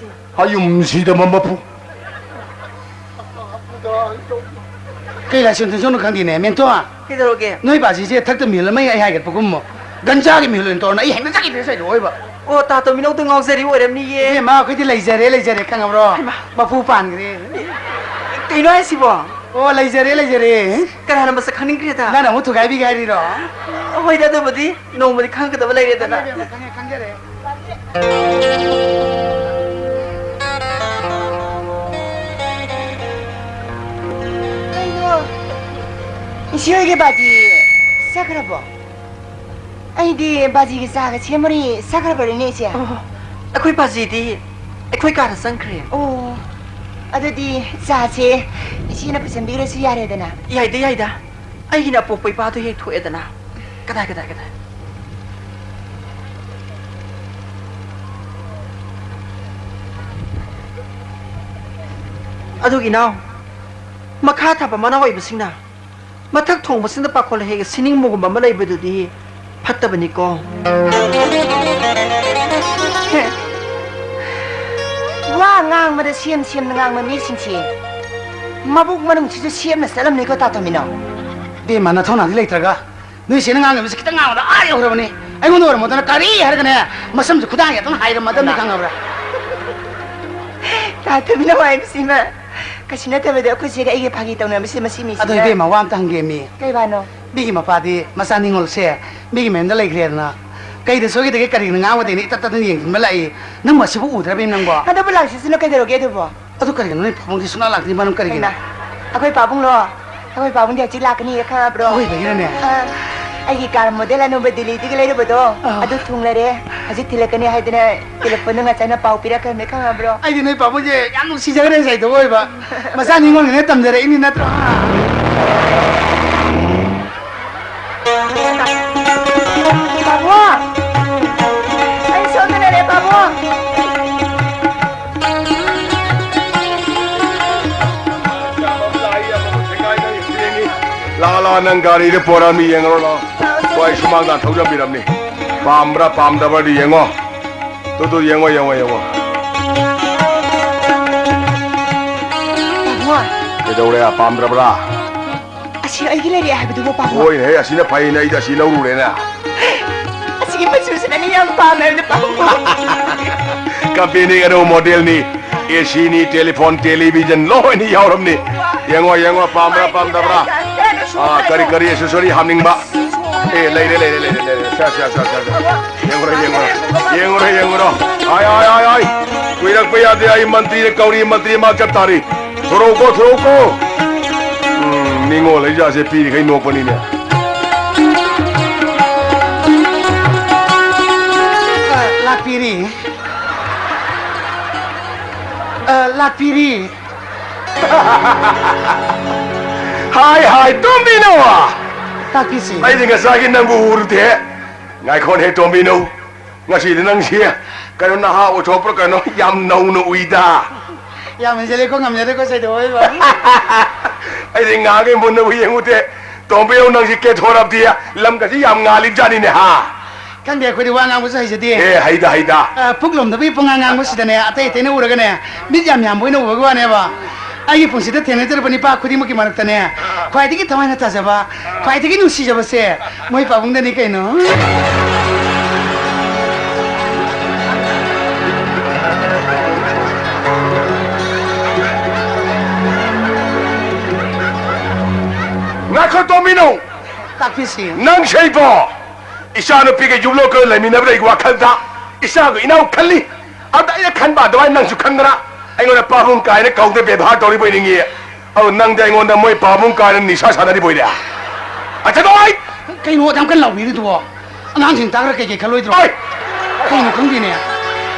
ꯍꯌꯨꯝꯁꯤꯗ ꯃꯄꯨ꯫ ꯀꯩ ꯂꯥꯏꯁꯣꯟ ꯇꯤꯟꯖꯣꯡꯅꯣ ꯈꯪꯗꯦꯅꯦ, ꯃꯦꯟꯇꯣ꯫ ꯀꯩꯗꯧꯔꯒꯦ? ꯅꯣꯏ ꯕꯥꯖꯤꯁꯦ ꯊꯛꯇ ꯃꯤꯍꯨꯜ ꯑꯃ ꯑꯩ ꯍꯥꯏꯒꯠꯄꯒꯨꯝꯕ, ꯒꯟꯖꯥꯒꯤ ꯃꯤꯍꯨꯜ ꯑꯣꯏꯅ ꯇꯧꯔꯅ ꯑꯩ ꯍꯦꯛꯇ ꯆꯠꯈꯤꯗ꯭ꯔꯦ ꯁ꯭ꯋꯥꯏꯗ ꯑꯣꯏꯕ꯫ ꯑꯣ, ꯇꯥ ꯇꯣꯝꯕꯤꯅꯧꯗꯣ ꯉꯥꯎꯖꯔꯤ ꯑꯣꯏꯔꯝꯅꯤꯌꯦ꯫ ꯏꯕꯦꯝꯃ, ꯑꯩꯈꯣꯏꯗꯤ ꯂꯩꯖꯔꯦ, ꯂꯩꯖꯔꯦ, ꯈꯪꯉꯕ꯭ꯔꯣ? ꯍꯩꯃꯥ꯫ ꯃꯄꯨ ꯄꯥꯟꯈ꯭ꯔꯦ꯫ ꯀꯩꯅꯣ ꯍꯥꯏꯁꯤꯕꯣ? ꯑꯣ, ꯂꯩꯖꯔꯦ, ꯂꯩꯖꯔꯦ꯫ ꯀꯅꯥꯅ ꯃꯁꯛ ꯈꯪꯅꯤꯡꯈ꯭ꯔꯦꯗ? ꯅꯪꯅ ꯑꯃꯨꯛ ꯊꯨꯒꯥꯏꯕꯤꯒꯦ ꯍꯥꯏꯔꯤꯔꯣ? ꯍꯣꯏꯗ, ꯑꯗꯨꯕꯨꯗꯤ ꯅꯣꯡꯃꯗꯤ ꯈꯪꯒꯗꯕ ꯂꯩꯔꯦꯗꯅ꯫ ꯈꯪꯉꯦ, ꯏꯕꯦꯝꯃ, ꯈꯪꯉꯦ, ꯈꯪꯖꯔꯦ꯫ ꯀꯩꯅꯣ? ꯏꯆꯦ ꯍꯣꯏꯒꯤ ꯕꯥꯖꯤ ꯆꯠꯈ꯭ꯔꯕꯣ? ꯑꯩꯗꯤ ꯕꯥꯖꯤꯒꯤ ꯆꯥꯒ ꯁꯦꯝꯃꯨꯔꯤ ꯆꯠꯈ꯭ꯔꯕꯅꯤꯅꯦ, ꯏꯆꯦ꯫ ꯑꯣ, ꯑꯩꯈꯣꯏ ꯕꯥꯖꯤꯗꯤ ꯑꯩꯈꯣꯏ ꯀꯥꯗ ꯆꯪꯈ꯭ꯔꯦ꯫ ꯑꯣ, ꯑꯗꯨꯗꯤ ꯆꯥꯁꯦ ꯏꯆꯦꯅ ꯄꯨꯁꯟꯕꯤꯔꯁꯨ ꯌꯥꯔꯦꯗꯅ꯫ ꯌꯥꯏꯗ, ꯌꯥꯏꯗ꯫ ꯑꯩꯒꯤꯅ ꯑꯄꯣꯛꯄ ꯏꯄꯥꯗꯣ ꯍꯦꯛ ꯊꯣꯛꯑꯦꯗꯅ꯫ ꯀꯗꯥꯏ, ꯀꯗꯥꯏ, ꯀꯗꯥꯏ? ꯑꯗꯨꯒꯤ ꯏꯅꯥꯎ, ꯃꯈꯥ ꯊꯥꯕ ꯃꯅꯥꯎ ꯑꯣꯏꯕꯁꯤꯡꯅ ꯃꯊꯛ ꯊꯣꯡꯕꯁꯤꯡꯗ ꯄꯥꯈꯣꯜ ꯍꯦꯛ ꯁꯤꯅꯤꯡꯕꯒꯨꯝꯕ ꯑꯃ ꯂꯩꯕꯗꯨꯗꯤ ꯐꯠꯇꯕꯅꯤꯀꯣ꯫ ꯋꯥ ꯉꯥꯡꯕꯗ ꯁꯦꯝ ꯁꯦꯝꯅ ꯉꯥꯡꯕ ꯃꯤꯁꯤꯡꯁꯤ ꯃꯕꯨꯛ ꯃꯅꯨꯡꯁꯤꯁꯨ ꯁꯦꯝꯅ ꯆꯠꯂꯝꯅꯤꯀꯣ, ꯇꯥ ꯇꯣꯝꯕꯤꯅꯧ꯫ ꯏꯕꯦꯝꯃ, ꯅꯊꯧꯅꯥꯗꯤ ꯂꯩꯇ꯭ꯔꯒ ꯅꯣꯏ ꯆꯦꯅ ꯉꯥꯡꯉꯤꯕꯁꯤ ꯈꯤꯇꯪ ꯉꯥꯡꯕꯗ ꯑꯥ ꯌꯧꯈ꯭ꯔꯕꯅꯤ꯫ ꯑꯩꯉꯣꯟꯗ ꯑꯣꯏꯔꯝꯃꯗꯅ ꯀꯔꯤ ꯍꯥꯏꯔꯒꯅꯦ, ꯃꯁꯝꯁꯦ ꯈꯨꯗꯥꯡ ꯍꯦꯛꯇ ꯍꯥꯏꯔꯝꯃꯗꯕꯅꯤ, ꯈꯪꯉꯕ꯭ꯔꯥ? ꯇꯥ ꯇꯣꯝꯕꯤꯅꯧ ꯍꯥꯏꯕꯁꯤꯃ ꯀꯩꯁꯨ ꯅꯠꯇꯕꯗ ꯑꯩꯈꯣꯏ ꯆꯦꯒ ꯑꯩꯒ ꯐꯥꯒꯤ ꯇꯧꯅꯕꯁꯤ ꯃꯁꯤ ꯃꯤꯁꯤꯅ꯫ ꯑꯗꯣ ꯏꯕꯦꯝꯃ, ꯋꯥ ꯑꯝꯇ ꯍꯪꯒꯦ ꯃꯤ꯫ ꯀꯩ ꯋꯥꯅꯣ? ꯃꯤꯒꯤ ꯃꯄꯥꯗꯤ ꯃꯆꯥ ꯅꯤꯉꯣꯜꯁꯦ ꯃꯤꯒꯤ ꯃꯌꯨꯝꯗ ꯂꯩꯈ꯭ꯔꯦꯗꯅ, ꯀꯩꯗ ꯁꯣꯏꯈꯤꯗꯒꯦ, ꯀꯔꯤꯒꯤꯅꯣ ꯉꯥꯡꯕꯗꯩꯅ ꯏꯇꯠ ꯇꯠꯇꯅ ꯌꯦꯡꯁꯤꯟꯕ ꯂꯥꯛꯏ? ꯅꯪꯕꯨ ꯑꯁꯤꯕꯨ ꯎꯗ꯭ꯔꯕ ꯅꯪꯕꯣ? ꯑꯗꯨꯕꯨ ꯂꯥꯛꯁꯤꯁꯤꯅ ꯀꯩꯗꯧꯔꯒꯦ ꯑꯗꯨꯕꯣ? ꯑꯗꯨ ꯀꯔꯤꯒꯤꯅꯣ ꯅꯣꯏ ꯄꯥꯕꯨꯡꯗꯤ ꯁꯨꯡꯂꯥꯛ ꯂꯥꯛꯇ꯭ꯔꯤ? ꯃꯔꯝ ꯀꯔꯤꯒꯤꯅꯣ? ꯍꯩꯃꯥ, ꯑꯩꯈꯣꯏ ꯄꯥꯕꯨꯡꯂꯣ? ꯑꯩꯈꯣꯏ ꯄꯥꯕꯨꯡꯗꯤ ꯍꯧꯖꯤꯛ ꯂꯥꯛꯀꯅꯤ ꯈꯪꯉꯕ꯭ꯔꯣ? ꯑꯣꯏꯕꯒꯤꯔꯅꯦ? ꯑꯥ, ꯑꯩꯒꯤ ꯀꯥꯔ ꯃꯣꯗꯦꯜ ꯑꯅꯧꯕ ꯗꯤꯜꯂꯤꯗꯒꯤ ꯂꯩꯔꯨꯕꯗꯣ, ꯑꯥ, ꯑꯗꯨ ꯊꯨꯡꯂꯔꯦ, ꯍꯧꯖꯤꯛ ꯊꯤꯜꯂꯛꯀꯅꯤ ꯍꯥꯏꯗꯅ ꯇꯦꯂꯦꯐꯣꯟꯗ ꯉꯁꯥꯏꯅ ꯄꯥꯎ ꯄꯤꯔꯛꯈ꯭ꯔꯕꯅꯦ ꯈꯪꯉꯕ꯭ꯔꯣ? ꯑꯩꯗꯤ ꯅꯣꯏ ꯄꯥꯕꯨꯡꯁꯦ ꯌꯥꯝ ꯅꯨꯡꯁꯤꯖꯈ꯭ꯔꯦ ꯉꯁꯥꯏꯗꯣ ꯑꯣꯏꯕ꯫ ꯃꯆꯥ ꯅꯤꯉꯣꯜꯅꯤꯅ ꯇꯝꯖꯔꯛꯏꯅꯤ ꯅꯠꯇ꯭ꯔꯣ? ꯄꯥꯕꯨꯡ! ꯑꯩ ꯁꯣꯝꯗ ꯂꯩꯔꯦ, ꯄꯥꯕꯨꯡ! ꯂꯥ, ꯂꯥ, ꯅꯪ ꯒꯥꯔꯤꯗ ꯄꯣꯔꯛꯑꯃꯤ, ꯌꯦꯡꯉꯔꯣ, ꯂꯥ꯫ ꯍꯣꯏ, ꯁꯨꯃꯥꯡꯗ ꯊꯧꯖꯟꯕꯤꯔꯝꯅꯤ꯫ ꯄꯥꯝꯕ꯭ꯔꯥ ꯄꯥꯝꯗꯕ꯭ꯔꯗꯤ ꯌꯦꯡꯉꯣ꯫ ꯇꯨ, ꯇꯨ, ꯌꯦꯡꯉꯣ, ꯌꯦꯡꯉꯣ, ꯌꯦꯡꯉꯣ꯫ ꯄꯥꯕꯨꯡ! ꯀꯩꯗꯧꯔꯦ, ꯄꯥꯝꯗ꯭ꯔꯕ꯭ꯔꯥ? ꯑꯁꯤ ꯑꯩꯒꯤ ꯂꯩꯔꯦ ꯍꯥꯏꯕꯗꯨꯕꯨ ꯄꯥꯝꯃꯣ? ꯍꯣꯏꯅꯦ, ꯑꯁꯤꯅ ꯐꯩꯅꯦ, ꯑꯩꯗꯤ ꯑꯁꯤ ꯂꯧꯔꯨꯔꯦꯅꯦ꯫ ꯑꯁꯤꯒꯤ ꯃꯆꯨꯁꯤꯅꯅꯦ ꯌꯥꯝ ꯄꯥꯝꯃꯦ ꯍꯥꯏꯕꯗꯨ ꯄꯥꯝꯃꯣ? ꯀꯝꯄꯦꯅꯤ ꯑꯅꯧꯕ ꯃꯣꯗꯦꯜꯅꯤ꯫ ꯑꯦ ꯁꯤꯅꯤ, ꯇꯦꯂꯤꯐꯣꯟ, ꯇꯦꯂꯤꯚꯤꯖꯟ ꯂꯣꯏꯅ ꯌꯥꯎꯔꯝꯅꯤ꯫ ꯌꯦꯡꯉꯣ, ꯌꯦꯡꯉꯣ, ꯄꯥꯝꯕ꯭ꯔꯥ, ꯄꯥꯝꯗꯕ꯭ꯔꯥ? ꯑꯥ, ꯀꯔꯤ, ꯀꯔꯤ ꯑꯦꯁꯦꯁꯣꯔꯤ ꯍꯥꯞꯅꯤꯡꯕ? ꯑꯦ, ꯂꯩꯔꯦ, ꯂꯩꯔꯦ, ꯂꯩꯔꯦ, ꯂꯩꯔꯦ꯫ ꯁꯦ, ꯁꯦ, ꯁꯦ, ꯁꯦ, ꯁꯦ꯫ ꯌꯦꯡꯉꯨꯔꯣ, ꯌꯦꯡꯉꯨꯔꯣ꯫ ꯌꯦꯡꯉꯨꯔꯣ, ꯌꯦꯡꯉꯨꯔꯣ꯫ ꯍꯥꯏ, ꯍꯥꯏ, ꯍꯥꯏ, ꯍꯥꯏ꯫ ꯀꯨꯏꯔꯛꯄ ꯌꯥꯗꯦ, ꯑꯩ ꯃꯟꯇ꯭ꯔꯤꯅ ꯀꯧꯔꯤ, ꯃꯟꯇ꯭ꯔꯤ ꯃꯥ ꯆꯠ ꯇꯥꯔꯤ꯫ ꯊꯣꯔꯛꯎꯀꯣ, ꯊꯣꯔꯛꯎꯀꯣ꯫ ꯎꯝ, ꯅꯤꯡꯉꯣꯜ ꯂꯩꯖꯥꯁꯦ ꯄꯤꯔꯤꯈꯩ ꯅꯣꯛꯄꯅꯤꯅꯦ꯫ ꯑ, ꯂꯥꯛꯄꯤꯔꯤ꯫ ꯑ, ꯂꯥꯛꯄꯤꯔꯤ꯫ ꯍꯥꯏ, ꯍꯥꯏ, ꯇꯣꯝꯕꯤꯅꯧ! ꯇꯥꯛꯄꯤꯁꯤ꯫ ꯑꯩꯗꯤ ꯉꯁꯥꯏꯒꯤ ꯅꯪꯕꯨ ꯎꯔꯨꯗꯦ꯫ ꯉꯥꯏꯈꯣꯅꯦ, ꯇꯣꯝꯕꯤꯅꯧ꯫ ꯉꯁꯤꯗꯤ ꯅꯪꯁꯤ ꯀꯩꯅꯣ ꯅꯍꯥ ꯑꯣꯏꯊꯣꯛꯄ꯭ꯔꯥ ꯀꯩꯅꯣ ꯌꯥꯝ ꯅꯧꯅ ꯎꯏꯗ꯫ ꯌꯥꯝ ꯍꯦꯟꯖꯜꯂꯦꯀꯣ, ꯉꯝꯖꯗꯦꯀꯣ, ꯁꯩꯗꯣꯛꯑꯣꯏꯕ꯫ ꯑꯩꯗꯤ ꯉꯥꯏꯍꯥꯛꯈꯩ ꯃꯨꯟꯅꯕꯨ ꯌꯦꯡꯉꯨꯗꯦ꯫ ꯇꯣꯝꯕꯤꯅꯧ, ꯅꯪꯁꯤ ꯀꯦꯊꯣꯔꯛꯇꯤ, ꯂꯝꯒꯁꯤ ꯌꯥꯝ ꯉꯥꯜꯂꯤꯕꯖꯥꯠꯅꯤꯅꯦ, ꯍꯥ? ꯈꯪꯗꯦ, ꯑꯩꯈꯣꯏꯗꯤ ꯋꯥ ꯉꯥꯡꯕꯁꯨ ꯍꯩꯖꯗꯦ꯫ ꯑꯦ, ꯍꯩꯗ, ꯍꯩꯗ꯫ ꯑ, ꯄꯨꯛ ꯂꯣꯝꯗꯕꯒꯤ ꯄꯨꯡꯉꯥꯡ ꯉꯥꯡꯕꯁꯤꯗꯅꯦ, ꯑꯇꯩ ꯑꯇꯩꯅ ꯎꯔꯒꯅꯦ, ꯃꯤꯠ ꯌꯥꯝ ꯌꯥꯝꯕ ꯑꯣꯏꯅ ꯎꯕꯒꯤ ꯋꯥꯅꯦꯕ꯫ ꯑꯩꯒꯤ ꯄꯨꯟꯁꯤꯗ ꯊꯦꯡꯅꯖꯔꯕ ꯅꯤꯄꯥ ꯈꯨꯗꯤꯡꯃꯛꯀꯤ ꯃꯔꯛꯇꯅꯦ, ꯈ꯭ꯋꯥꯏꯗꯒꯤ ꯊꯋꯥꯏꯅ ꯇꯥꯖꯕ, ꯈ꯭ꯋꯥꯏꯗꯒꯤ ꯅꯨꯡꯁꯤꯖꯕꯁꯦ ꯃꯣꯏ ꯄꯥꯕꯨꯡꯗꯅꯤ ꯀꯩꯅꯣ꯫ ꯉꯥꯏꯈꯣ, ꯇꯣꯝꯕꯤꯅꯧ! ꯇꯥꯛꯄꯤꯁꯤ꯫ ꯅꯪ ꯁꯩꯕꯣ! ꯏꯆꯥꯅꯨꯄꯤꯒ ꯌꯨꯝꯂꯣꯟꯒ ꯂꯩꯃꯤꯟꯅꯕꯗ ꯑꯩ ꯋꯥꯈꯜꯗ ꯏꯆꯥꯒ ꯏꯅꯥꯎ ꯈꯜꯂꯤ꯫ ꯑꯗ ꯑꯩꯅ ꯈꯟꯕ ꯑꯗꯨꯃꯥꯏꯅ ꯅꯪꯁꯨ ꯈꯟꯗꯅ ꯑꯩꯉꯣꯟꯗ ꯄꯥꯕꯨꯡ ꯀꯥꯏꯅ ꯀꯧꯗ ꯕꯦꯕꯥꯔ ꯇꯧꯔꯤꯕꯣꯏ ꯅꯤꯡꯉꯤ꯫ ꯑꯗꯨ ꯅꯪꯗꯤ ꯑꯩꯉꯣꯟꯗ ꯃꯣꯏ ꯄꯥꯕꯨꯡ ꯀꯥꯏꯅ ꯅꯤꯁꯥ ꯁꯥꯟꯅꯔꯤꯕꯣꯏꯔꯦ? ꯑꯆꯗꯣꯏ! ꯀꯩꯅꯣ ꯑꯗꯨꯌꯥꯝ ꯀꯟꯅ ꯂꯥꯎꯕꯤꯔꯤꯗꯨꯕꯣ? ꯑꯉꯥꯡꯁꯤꯡ ꯇꯥꯈ꯭ꯔ ꯀꯩꯀꯩ ꯈꯜꯂꯣꯏꯗ꯭ꯔꯣ? ꯑꯣꯏ! ꯀꯩꯅꯣ ꯈꯪꯗꯦꯅꯦ꯫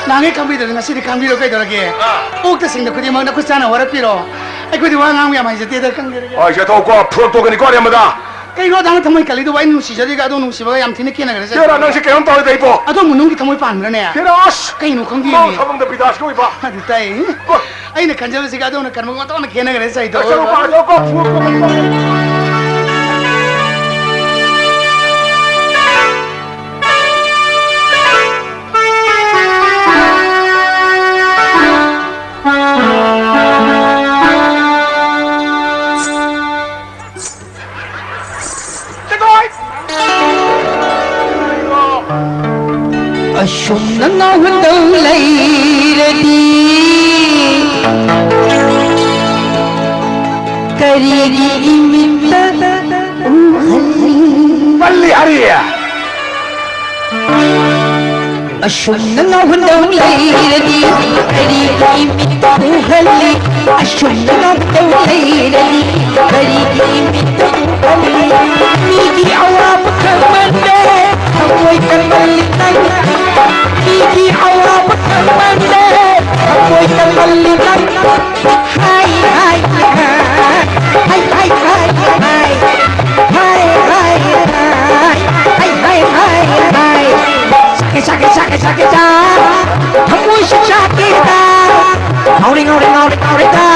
ꯅꯍꯥꯟꯈꯩ ꯈꯪꯕꯤꯗ꯭ꯔꯗꯤ ꯉꯁꯤꯗꯤ ꯈꯪꯕꯤꯔꯣ ꯀꯩꯗꯧꯔꯒꯦ? ꯑꯥ꯫ ꯑꯣꯛꯇ ꯁꯤꯡꯗ ꯈꯨꯗꯤꯡꯃꯛ ꯅꯈꯨꯠ ꯆꯥꯅ ꯍꯣꯔꯛꯄꯤꯔꯣ꯫ ꯑꯩꯈꯣꯏꯗꯤ ꯋꯥ ꯉꯥꯡꯕ ꯌꯥꯝ ꯍꯩꯖꯗꯦꯗ, ꯈꯪꯗꯦꯗ꯫ ꯍꯣꯏ, ꯆꯠꯊꯣꯛꯀꯣ, ꯐꯨꯔꯛ ꯇꯣꯛꯀꯅꯤꯀꯣ, ꯑꯔꯦꯝꯕꯗ꯫ ꯀꯩꯅꯣ ꯑꯗꯥꯅ ꯊꯃꯣꯏ ꯀꯜꯂꯤꯗꯨꯕꯣ? ꯑꯩꯅ ꯅꯨꯡꯁꯤꯖꯔꯤꯒ ꯑꯗꯣ ꯅꯨꯡꯁꯤꯕꯒ ꯌꯥꯝ ꯊꯤꯅ ꯈꯦꯠꯅꯈ꯭ꯔꯦ, ꯁꯦ꯫ ꯍꯦꯔꯥ, ꯅꯪꯁꯦ ꯀꯩꯅꯣꯝ ꯇꯧꯔꯦ ꯇꯧꯏꯕꯣ꯫ ꯑꯗꯣ ꯃꯅꯨꯡꯒꯤ ꯊꯃꯣꯏ ꯄꯥꯟꯕ꯭ꯔꯅꯦ? ꯍꯦꯔꯥ, ꯑꯁ! ꯀꯩꯅꯣ ꯈꯪꯗꯦ꯫ ꯃꯥ ꯊꯕꯛꯇ ꯕꯤꯗꯥꯁꯀꯤ ꯑꯣꯏꯕ꯫ ꯑꯗꯨ ꯇꯥꯏ꯫ ꯍꯣꯏ꯫ ꯑꯩꯅ ꯈꯟꯖꯕꯁꯤꯒ ꯑꯗꯣꯝꯅ ꯈꯟꯕꯒ ꯑꯣꯟꯊꯣꯛꯅ ꯈꯦꯠꯅꯈ꯭ꯔꯦ, ꯁꯥꯏꯗꯣ꯫ ꯑꯁ, ꯆꯠꯂꯣ, ꯄꯥ, ꯆꯠꯂꯣ, ꯄꯥ, ꯐꯨ, ꯐꯨ, ꯐꯨ, ꯐꯨ꯫ ꯅꯪ ꯉꯥꯎꯍꯟꯗꯧ ꯂꯩꯔꯗꯤ ꯀꯔꯤꯒꯤ ꯏꯃꯤꯠꯇ ꯎꯍꯜꯂꯤ? ꯄꯜꯂꯤ ꯍꯥꯏꯔꯤ꯫ ꯑꯁꯨꯝꯅ ꯉꯥꯎꯍꯟꯗꯧ ꯂꯩꯔꯗꯤ ꯀꯔꯤꯒꯤ ꯏꯃꯤꯠꯇ ꯎꯍꯜꯂꯤ? ꯑꯁꯨꯝꯅ ꯉꯥꯎꯍꯟꯗꯧ ꯂꯩꯔꯗꯤ ꯀꯔꯤꯒꯤ ꯏꯃꯤꯠꯇ ꯎꯍꯜꯂꯤ? ꯃꯤꯒꯤ ꯑꯋꯥꯕ ꯈꯪꯃꯟꯗꯦ ꯊꯃꯣꯏ ꯀꯟꯃꯜꯂꯤ ꯅꯪ꯫ ꯃꯤꯒꯤ ꯑꯋꯥꯕ ꯈꯪꯃꯟꯗꯦ ꯊꯃꯣꯏ ꯀꯟꯃꯜꯂꯤ ꯅꯪ꯫ ꯍꯥꯏ, ꯍꯥꯏ, ꯍꯥꯏ꯫ ꯍꯥꯏ, ꯍꯥꯏ, ꯍꯥꯏ, ꯍꯥꯏ꯫ ꯍꯥꯏ, ꯍꯥꯏ, ꯍꯥꯏ꯫ ꯍꯥꯏ, ꯍꯥꯏ, ꯍꯥꯏ, ꯍꯥꯏ꯫ ꯁꯥꯀꯦ, ꯁꯥꯀꯦ, ꯁꯥꯀꯦ, ꯁꯥꯀꯦ, ꯁꯥ꯫ ꯊꯃꯣꯏꯁꯨ ꯆꯥꯛꯀꯦꯗ꯫ ꯉꯥꯎꯔꯦ, ꯉꯥꯎꯔꯦ, ꯉꯥꯎꯔꯦ, ꯉꯥꯎꯔꯦꯗ꯫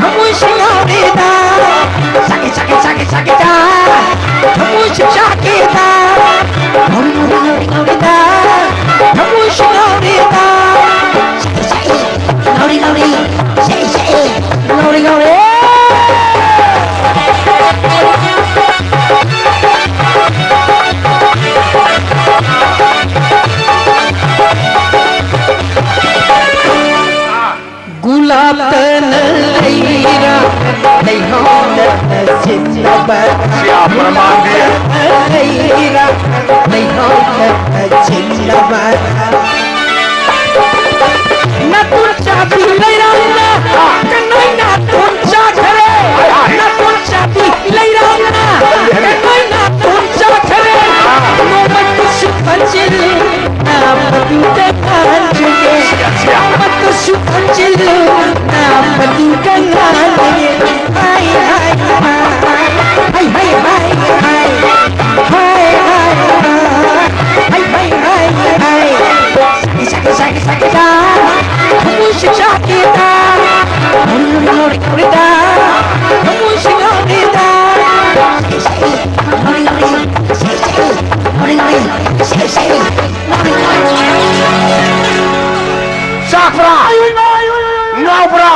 ꯊꯃꯣꯏꯁꯨ ꯉꯥꯎꯔꯦꯗ꯫ ꯁꯥꯀꯦ, ꯁꯥꯀꯦ, ꯁꯥꯀꯦ, ꯁꯥꯀꯦꯗ꯫ ꯊꯃꯣꯏꯁꯨ ꯆꯥꯛꯀꯦꯗ꯫ ꯉꯥꯎꯔꯦ, ꯉꯥꯎꯔꯦ, ꯉꯥꯎꯔꯦ, ꯉꯥꯎꯔꯦꯗ꯫ ꯊꯃꯣꯏꯁꯨ ꯉꯥꯎꯔꯦꯗ꯫ ꯁꯥꯀꯦ, ꯁꯥꯀꯦ꯫ ꯉꯥꯎꯔꯦ, ꯉꯥꯎꯔꯦ, ꯁꯦ, ꯁꯦ, ꯉꯥꯎꯔꯦ, ꯉꯥꯎꯔꯦ꯫ ꯒꯨꯂꯥꯞꯇꯅ ꯂꯩꯔꯥ, ꯂꯩꯍꯥꯎꯗꯅ ꯁꯤꯠꯂꯕ꯫ ꯁꯤ ꯌꯥꯝ ꯄ꯭ꯔꯃꯥꯟꯗꯤ꯫ ꯒꯨꯂꯥꯞꯇꯅ ꯂꯩꯔꯥ, ꯂꯩꯍꯥꯎꯗꯅ ꯁꯤꯠꯂꯕ꯫ ꯅꯥꯇꯣꯟ ꯆꯥꯕꯤ ꯂꯩꯔꯥꯡꯅ ꯀꯅꯥꯏ ꯅꯥꯇꯣꯟ ꯆꯥꯈꯔꯦ? ꯍꯥꯏ, ꯍꯥꯏ꯫ ꯅꯥꯇꯣꯟ ꯆꯥꯕꯤ ꯂꯩꯔꯥꯡꯅ ꯀꯅꯥꯏ ꯅꯥꯇꯣꯟ ꯆꯥꯈꯔꯦ? ꯅꯣꯡꯃꯇꯁꯨ ꯈꯟꯖꯤꯜꯂꯨ, ꯅꯥꯕꯗꯨꯗ ꯉꯥꯟꯖꯒꯦ꯫ ꯁꯤꯌꯥ, ꯁꯤꯌꯥ꯫ ꯅꯣꯡꯃꯇꯁꯨ ꯈꯟꯖꯤꯜꯂꯨ, ꯅꯥꯕꯗꯨꯗ ꯉꯥꯟꯖꯒꯦ꯫ ꯍꯥꯏ, ꯍꯥꯏ, ꯍꯥꯏ꯫ ꯍꯥꯏ, ꯍꯥꯏ, ꯍꯥꯏ, ꯍꯥꯏ꯫ ꯍꯥꯏ, ꯍꯥꯏ, ꯍꯥꯏ꯫ ꯍꯥꯏ, ꯍꯥꯏ, ꯍꯥꯏ, ꯍꯥꯏ꯫ ꯁꯥꯀꯤ, ꯁꯥꯀꯤ, ꯁꯥꯀꯤ, ꯁꯥꯀꯤꯗ꯫ ꯊꯃꯣꯏꯁꯤ ꯆꯥꯛꯏꯗ꯫ ꯉꯥꯎꯔꯤ, ꯉꯥꯎꯔꯤ, ꯉꯥꯎꯔꯤꯗ꯫ ꯊꯃꯣꯏꯁꯤ ꯉꯥꯎꯔꯤꯗ꯫ ꯁꯥꯀꯤ, ꯁꯥꯀꯤ, ꯉꯥꯎꯔꯤ, ꯉꯥꯎꯔꯤ꯫ ꯁꯥꯀꯤ, ꯁꯥꯀꯤ, ꯉꯥꯎꯔꯤ, ꯉꯥꯎꯔꯤ꯫ ꯁꯥꯀꯤ, ꯁꯥꯀꯤ, ꯉꯥꯎꯔꯤ, ꯉꯥꯎꯔꯤ꯫ ꯆꯥꯛꯄ꯭ꯔꯥ? ꯉꯥꯎꯕ꯭ꯔꯥ?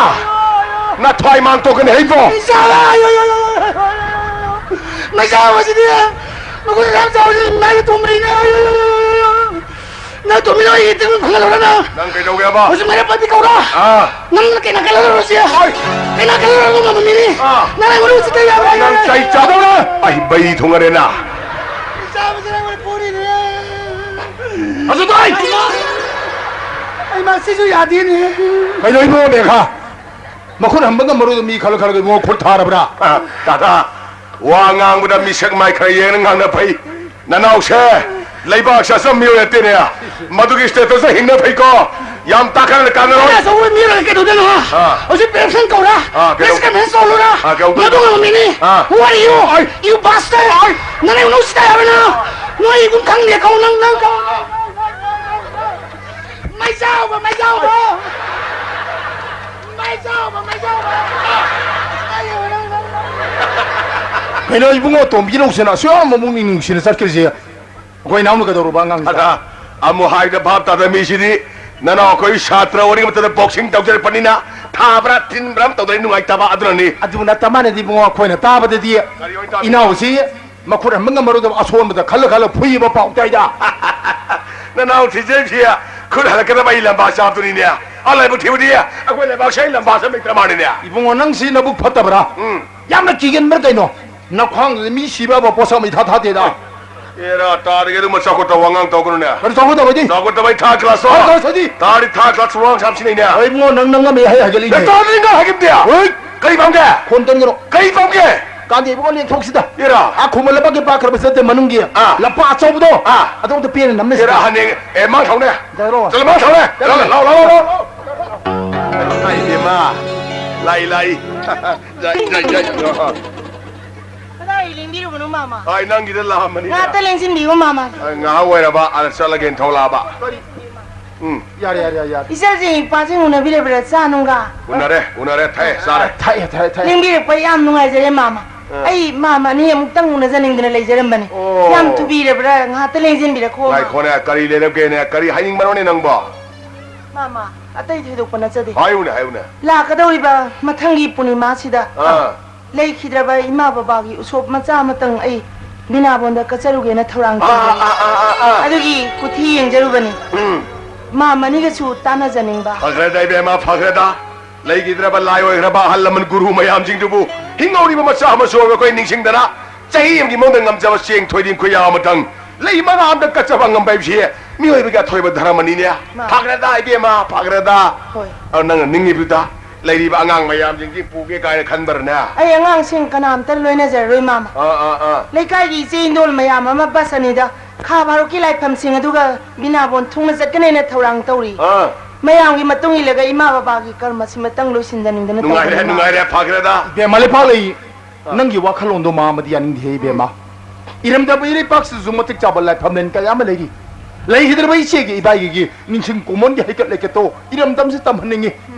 ꯅꯊ꯭ꯋꯥꯏ ꯃꯥꯡ ꯇꯣꯛꯀꯅꯤ ꯍꯩꯕꯣ꯫ ꯃꯩꯆꯥ ꯑꯁꯤꯗꯤ ꯃꯈꯨꯠ ꯌꯥꯝ ꯆꯥꯎꯁꯤ ꯂꯥꯏꯒꯤ ꯊꯣꯡꯕꯩꯅꯦ꯫ ꯅꯪ ꯇꯨꯃꯤꯟ ꯂꯩꯌꯨ, ꯏꯇꯤꯛ ꯐꯪꯍꯜꯂꯨꯔ ꯅꯪ꯫ ꯅꯪ ꯀꯩꯗꯧꯒꯦꯕ? ꯍꯧꯖꯤꯛ ꯃꯔꯦꯞ ꯄꯥꯟꯕꯤ ꯀꯧꯔꯣ꯫ ꯑꯥ꯫ ꯅꯪꯅ ꯀꯩꯅꯣ ꯀꯩꯅꯣ ꯇꯧꯔꯁꯤ꯫ ꯑꯣꯏ꯫ ꯀꯩꯅꯣ ꯀꯩꯅꯣ ꯇꯧꯔ ꯉꯝꯕ ꯃꯤꯅꯤ꯫ ꯑꯥ꯫ ꯅꯪ ꯑꯩꯉꯣꯟꯗ ꯎꯁꯤꯠꯇ ꯌꯥꯕ꯭ꯔꯥ? ꯅꯪ ꯆꯩ ꯆꯥꯗꯧꯔꯦ꯫ ꯑꯩ ꯕꯩ ꯊꯨꯡꯉꯔꯦꯅ꯫ ꯆꯥꯕꯁꯦ ꯅꯪꯉꯣꯟꯗ ꯄꯨꯔꯤꯅꯦ꯫ ꯑꯗꯨ ꯇꯥꯏ꯫ ꯑꯩ ꯃꯥ ꯁꯤꯁꯨ ꯌꯥꯗꯦꯅꯦ꯫ ꯀꯩꯅꯣ ꯏꯕꯨꯡꯉꯣ ꯃꯦꯘꯥ? ꯃꯈꯨꯠ ꯍꯟꯕ ꯉꯝꯃꯔꯣꯏꯗ ꯃꯤ ꯈꯜꯂ ꯈꯜꯂꯒ ꯏꯕꯨꯡꯉꯣ ꯈꯨꯠ ꯊꯥꯔꯕ꯭ꯔꯥ? ꯑ, ꯇꯥꯇꯥ, ꯋꯥ ꯉꯥꯡꯕꯗ ꯃꯤꯁꯛ ꯃꯥꯏ ꯈꯔ ꯌꯦꯡꯅ ꯉꯥꯡꯅ ꯐꯩ꯫ ꯅꯅꯥꯎꯁꯦ ꯂꯩꯕꯥꯛꯁꯦ ꯑꯆꯝꯕ ꯃꯤꯑꯣꯏ ꯅꯠꯇꯦꯅꯦ꯫ ꯃꯗꯨꯒꯤ status ꯍꯤꯡꯅ ꯐꯩꯀꯣ꯫ ꯌꯥꯝ ꯇꯥꯈꯠꯂꯒ ꯀꯥꯟꯅꯔꯣꯏ꯫ ꯑꯩꯅ ꯑꯆꯧꯕ ꯃꯤ ꯑꯣꯏꯔꯒ ꯀꯩꯗꯧꯗꯣꯏꯅꯣ, ꯍꯥ? ꯑꯥ꯫ ꯍꯧꯖꯤꯛ ꯄꯦꯟꯁꯟ ꯀꯧꯔ? ꯑꯥ, ꯀꯩꯗꯧ-, ꯄꯦꯟꯁꯟ ꯀꯧꯔ? ꯑꯥ, ꯀꯩꯗꯧ-, ꯃꯗꯨ ꯉꯝꯕ ꯃꯤꯅꯤ꯫ ꯑꯥ꯫ Who are you? ꯑꯩ You bastard! ꯅꯪ ꯑꯩ ꯎꯅꯧ ꯁꯤꯗ ꯍꯥꯏꯕꯅ? ꯅꯣꯏ ꯏꯒꯨꯝ ꯈꯪꯗꯦ ꯀꯧ ꯅꯪ, ꯅꯪ ꯀꯧ꯫ ꯃꯩꯖꯥꯎꯕ, ꯃꯩꯖꯥꯎꯕ! ꯃꯩꯖꯥꯎꯕ, ꯃꯩꯖꯥꯎꯕ! ꯀꯩꯅꯣ ꯏꯕꯨꯡꯉꯣ ꯇꯣꯝꯕꯤ ꯅꯨꯡꯁꯤꯅ ꯑꯁꯨꯛ ꯌꯥꯝ ꯃꯕꯨꯛꯅꯤꯡ ꯅꯨꯡꯁꯤꯅ ꯆꯠꯈ꯭ꯔꯤꯁꯦ? ꯑꯩꯈꯣꯏ ꯏꯅꯥꯎꯅ ꯀꯩꯗꯧꯔꯨꯕ ꯑꯉꯥꯡꯁꯤꯗ? ꯑꯗ ꯑꯃꯨꯛ ꯍꯥꯏꯗ ꯚꯥꯞ ꯇꯥꯗ ꯃꯤꯁꯤꯗꯤ ꯅꯅꯥꯎ ꯑꯩꯈꯣꯏ ꯁꯥꯇ꯭ꯔ ꯑꯣꯏꯔꯤꯉꯩ ꯃꯇꯝꯗ boxing ꯇꯧꯖꯔꯛꯄꯅꯤꯅ ꯊꯥꯕ꯭ꯔꯥ ꯊꯤꯟꯕ꯭ꯔꯥ ꯑꯃ ꯇꯧꯗ꯭ꯔꯗꯤ ꯅꯨꯡꯉꯥꯏꯇꯕ ꯑꯗꯨꯅꯅꯤ꯫ ꯑꯗꯨ ꯅꯠꯇ ꯃꯥꯅꯗꯤ ꯏꯕꯨꯡꯉꯣ ꯑꯩꯈꯣꯏꯅ ꯇꯥꯕꯗꯗꯤ ꯀꯔꯤ ꯑꯣꯏꯅ ꯇꯥꯕ? ꯏꯅꯥꯎꯁꯤ ꯃꯈꯨꯠ ꯍꯟꯕ ꯉꯝꯃꯔꯣꯏꯗꯕ ꯑꯁꯣꯟꯕꯗ ꯈꯜꯂ ꯈꯜꯂ ꯐꯨꯏꯕ ꯄꯥꯎ ꯇꯥꯏꯗ꯫ ꯅꯅꯥꯎ ꯊꯤꯖꯦꯟꯁꯤ ꯈꯨꯠ ꯍꯜꯂꯛꯀꯗꯕ ꯑꯩ ꯂꯝꯕꯥ ꯆꯥꯕꯗꯨꯅꯤꯅꯦ꯫ ꯑꯂꯥꯏꯕ ꯊꯤꯕꯗꯤ ꯑꯩꯈꯣꯏ ꯂꯩꯕꯥꯛꯁꯦ ꯑꯩ ꯂꯝꯕꯥ ꯆꯥꯕ ꯂꯩꯇ꯭ꯔ ꯃꯥꯜꯂꯤꯅꯦ꯫ ꯏꯕꯨꯡꯉꯣ ꯅꯪꯁꯤ ꯅꯕꯨꯛ ꯐꯠꯇꯕ꯭ꯔꯥ? ꯎꯝ꯫ ꯌꯥꯝꯅ ꯀꯤꯒꯟꯕ꯭ꯔꯥ ꯀꯩꯅꯣ? ꯅꯈ꯭ꯋꯥꯡꯗꯨꯗ ꯃꯤ ꯁꯤꯕ ꯌꯥꯕ ꯄꯣꯠꯁꯛ ꯑꯃ ꯏꯊꯥ ꯊꯥꯗꯦꯗ꯫ ꯑꯦꯔꯥ, ꯇꯥꯔꯒꯦ ꯑꯗꯨꯝꯕ ꯆꯥꯎꯈꯠꯇꯕ ꯋꯥꯉꯥꯡ ꯇꯧꯒꯅꯨꯅꯦ꯫ ꯀꯔꯤ ꯆꯥꯎꯈꯠꯇꯕꯗꯤ? ꯆꯥꯎꯈꯠꯇꯕ ꯑꯩ third class ꯔꯣ? Third class ꯍꯥꯏꯗꯤ? ꯇꯥꯔꯗꯤ third class ꯋꯥꯉꯥꯡ ꯁꯥꯕ ꯁꯤꯅꯩꯅꯦ꯫ ꯍꯣꯏ ꯏꯕꯨꯡꯉꯣ, ꯅꯪ, ꯅꯪ ꯉꯝꯃꯦ ꯍꯥꯏ ꯍꯥꯏꯒꯠꯂꯤꯅꯦ꯫ ꯑꯦ, ꯇꯥꯔꯗꯤ ꯅꯪ ꯍꯥꯏꯒꯠꯇꯦ? ꯍꯣꯏ꯫ ꯀꯔꯤ ꯄꯥꯝꯒꯦ? ꯈꯣꯟ ꯀꯟꯒꯅꯨ꯫ ꯀꯔꯤ ꯄꯥꯝꯒꯦ? ꯀꯥꯟꯗꯦ ꯏꯕꯨꯡꯉꯣ, ꯂꯦꯡꯊꯣꯛꯁꯤꯗ꯫ ꯑꯦꯔꯥ꯫ ꯑꯥ, ꯈꯨꯃꯟ ꯂꯝꯄꯥꯛꯀꯤ ꯄꯥꯛꯈ꯭ꯔꯕ ꯆꯠꯇꯦ ꯃꯅꯨꯡꯒꯤ ꯑꯥ꯫ ꯂꯝꯄꯥꯛ ꯑꯆꯧꯕꯗꯣ꯫ ꯑꯥ꯫ ꯑꯗꯣꯝꯗ ꯄꯦꯟꯅ ꯅꯝꯅꯁꯤꯗ꯫ ꯑꯦꯔꯥ, ꯍꯅꯦ꯫ ꯑꯦ, ꯃꯥꯡ ꯊꯧꯅꯦ꯫ ꯆꯠꯂꯣ꯫ ꯆꯠꯂꯣ, ꯃꯥꯡ ꯊꯧꯅꯦ꯫ ꯆꯠꯂꯣ꯫ ꯂꯥꯎ, ꯂꯥꯎ, ꯂꯥꯎ, ꯂꯥꯎ꯫ ꯑꯩ ꯏꯕꯦꯝꯃ꯫ ꯂꯥꯏ, ꯂꯥꯏ꯫ ꯂꯥꯏ, ꯂꯥꯏ, ꯂꯥꯏ꯫ ꯀꯗꯥꯏ ꯂꯦꯡꯕꯤꯔꯨꯕꯅꯣ, ꯃꯥꯃ? ꯑꯩ ꯅꯪꯒꯤꯗ ꯂꯥꯛꯑꯝꯕꯅꯤ꯫ ꯉꯥꯛꯇ ꯂꯦꯡꯁꯤꯟꯕꯤꯌꯨ, ꯃꯥꯃ꯫ ꯑꯩ ꯉꯥꯏꯍꯥꯛ ꯑꯣꯏꯔꯕ ꯑꯥꯗ ꯆꯠꯂꯒꯦꯅ ꯊꯣꯛꯂꯛꯑꯕ꯫ ꯎꯝ꯫ ꯌꯥꯔꯦ, ꯌꯥꯔꯦ, ꯌꯥꯔꯦ, ꯌꯥꯔꯦ꯫ ꯏꯆꯜꯁꯤꯡ ꯏꯄꯥꯁꯤꯡ ꯎꯅꯕꯤꯔꯕ꯭ꯔꯥ? ꯆꯥ ꯅꯨꯡꯒ? ꯎꯅꯔꯦ, ꯎꯅꯔꯦ, ꯊꯛꯑꯦ, ꯆꯥꯔꯦ꯫ ꯊꯛꯑꯦ, ꯊꯛꯑꯦ, ꯊꯛꯑꯦ꯫ ꯂꯦꯡꯕꯤꯔꯛꯄ ꯌꯥꯝ ꯅꯨꯡꯉꯥꯏꯖꯔꯦ, ꯃꯥꯃ꯫ ꯑꯥ꯫ ꯑꯩ ꯃꯥꯃ ꯑꯅꯤ ꯑꯃꯨꯛꯇꯪ ꯎꯅꯖꯅꯤꯡꯗꯅ ꯂꯩꯖꯔꯝꯕꯅꯤ꯫ ꯑꯣ꯫ ꯌꯥꯝ ꯊꯨꯕꯤꯔꯕ꯭ꯔꯥ? ꯉꯥꯏꯍꯥꯛꯇ ꯂꯦꯡꯁꯤꯟꯕꯤꯔꯛꯈꯣ, ꯃꯥꯃ꯫ ꯉꯥꯏꯈꯣꯅꯦ, ꯀꯔꯤ ꯂꯩꯔꯝꯒꯦꯅꯦ? ꯀꯔꯤ ꯍꯥꯏꯅꯤꯡꯕꯅꯣꯅꯦ ꯅꯪꯕꯣ? ꯃꯥꯃ, ꯑꯇꯩ ꯊꯣꯏꯗꯣꯛꯄ ꯅꯠꯆꯗꯦ꯫ ꯍꯥꯏꯌꯨꯅꯦ, ꯍꯥꯏꯌꯨꯅꯦ꯫ ꯂꯥꯛꯀꯗꯧꯔꯤꯕ ꯃꯊꯪꯒꯤ ꯄꯨꯔꯅꯤꯃꯥꯁꯤꯗ ꯑꯥ꯫ ꯂꯩꯈꯤꯗ꯭ꯔꯕ ꯏꯃꯥ ꯕꯕꯥꯒꯤ ꯎꯁꯣꯞ ꯃꯆꯥ ꯑꯃꯇꯪ ꯑꯩ ꯕꯤꯅꯥꯕꯣꯟꯗ ꯀꯠꯆꯔꯨꯒꯦꯅ ꯊꯧꯔꯥꯡ ꯑꯥ, ꯇꯧꯖꯔꯤ꯫ ꯑꯥ, ꯑꯥ, ꯑꯥ, ꯑꯥ꯫ ꯑꯗꯨꯒꯤ ꯀꯨꯊꯤ ꯌꯦꯡꯖꯔꯨꯕꯅꯤ꯫ ꯎꯝ꯫ ꯃꯥ ꯃꯅꯤꯒꯁꯨ ꯇꯥꯟꯅꯖꯅꯤꯡꯕ꯫ ꯐꯈ꯭ꯔꯦꯗ, ꯏꯕꯦꯝꯃ, ꯐꯈ꯭ꯔꯦꯗ꯫ ꯂꯩꯈꯤꯗ꯭ꯔꯕ ꯂꯥꯏ ꯑꯣꯏꯈ꯭ꯔꯕ ꯑꯍꯜ ꯂꯃꯟ ꯒꯨꯔꯨ ꯃꯌꯥꯝꯁꯤꯡꯗꯨꯕꯨ ꯍꯤꯡꯍꯧꯔꯤꯕ ꯃꯆꯥ ꯃꯁꯨ ꯑꯩꯈꯣꯏ ꯅꯤꯡꯁꯤꯡꯗꯅ ꯆꯍꯤ ꯑꯃꯒꯤ ꯃꯅꯨꯡꯗ ꯉꯝꯖꯕ ꯆꯦꯡ ꯊꯣꯏꯗꯤꯡ ꯈꯨꯌꯥ ꯑꯃꯇꯪ ꯂꯩ ꯃꯉꯥ ꯑꯃꯇꯪ ꯀꯠꯆꯕ ꯉꯝꯕ ꯍꯥꯏꯕꯁꯤ ꯃꯤꯑꯣꯏꯕꯒꯤ ꯑꯊꯣꯏꯕ ꯙꯔꯃꯅꯤꯅꯦ꯫ ꯃꯥ꯫ ꯐꯈ꯭ꯔꯦꯗ, ꯏꯕꯦꯝꯃ, ꯐꯈ꯭ꯔꯦꯗ꯫ ꯍꯣꯏ꯫ ꯑ, ꯅꯪꯅ ꯅꯤꯡꯉꯤꯕꯗꯨꯗ ꯂꯩꯔꯤꯕ ꯑꯉꯥꯡ ꯃꯌꯥꯝꯁꯤꯡꯁꯤ ꯄꯨꯒꯦ ꯀꯥꯏꯅ ꯈꯟꯕ꯭ꯔꯅꯦ? ꯑꯩ ꯑꯉꯥꯡꯁꯤꯡ ꯀꯅꯥꯝꯇ ꯂꯣꯏꯅꯖꯔꯔꯣꯏ, ꯃꯥꯃ꯫ ꯑꯥ, ꯑꯥ, ꯑꯥ꯫ ꯂꯩꯀꯥꯏꯒꯤ ꯏꯆꯦ ꯏꯟꯗꯣꯜ ꯃꯌꯥꯝ ꯑꯃ ꯕꯁ ꯑꯅꯤꯗ ꯈꯥ ꯚꯥꯔꯣꯠꯀꯤ ꯂꯥꯏꯐꯝꯁꯤꯡ ꯑꯗꯨꯒ ꯕꯤꯅꯥꯕꯣꯟ ꯊꯨꯡꯅ ꯆꯠꯀꯅꯦꯅ ꯊꯧꯔꯥꯡ ꯇꯧꯔꯤ꯫ ꯑꯥ꯫ ꯃꯌꯥꯝꯒꯤ ꯃꯇꯨꯡ ꯏꯜꯂꯒ ꯏꯃꯥ ꯕꯕꯥꯒꯤ ꯀꯔꯃꯁꯤꯃꯇꯪ ꯂꯣꯏꯁꯤꯟꯖꯅꯤꯡꯗꯅ ꯅꯨꯡꯉꯥꯏꯔꯦ, ꯇꯧꯕꯅꯤ꯫ ꯅꯨꯡꯉꯥꯏꯔꯦ, ꯐꯈ꯭ꯔꯦꯗ꯫ ꯏꯕꯦꯝꯃ, ꯂꯩꯄꯥꯛ ꯂꯩ꯫ ꯑꯥ꯫ ꯅꯪꯒꯤ ꯋꯥꯈꯜꯂꯣꯟꯗꯣ ꯃꯥꯃꯗꯤ ꯌꯥꯅꯤꯡꯗꯦ, ꯏꯕꯦꯝꯃ꯫ ꯏꯔꯝꯗꯝ ꯏꯔꯩꯄꯥꯛꯁꯤꯗꯁꯨ ꯃꯇꯤꯛ ꯆꯥꯕ ꯂꯥꯏꯐꯝꯂꯦꯟ ꯀꯌꯥ ꯑꯃ ꯂꯩꯔꯤ꯫ ꯂꯩꯈꯤꯗ꯭ꯔꯕ ꯏꯆꯦꯒꯤ ꯏꯕꯥꯏꯒꯤ ꯅꯤꯡꯁꯤꯡ ꯀꯨꯃꯣꯟꯒꯤ ꯍꯩꯀꯠ ꯂꯩꯀꯠꯇꯣ ꯏꯔꯝꯗꯝꯁꯤ ꯇꯝꯍꯟꯅꯤꯡꯉꯤ꯫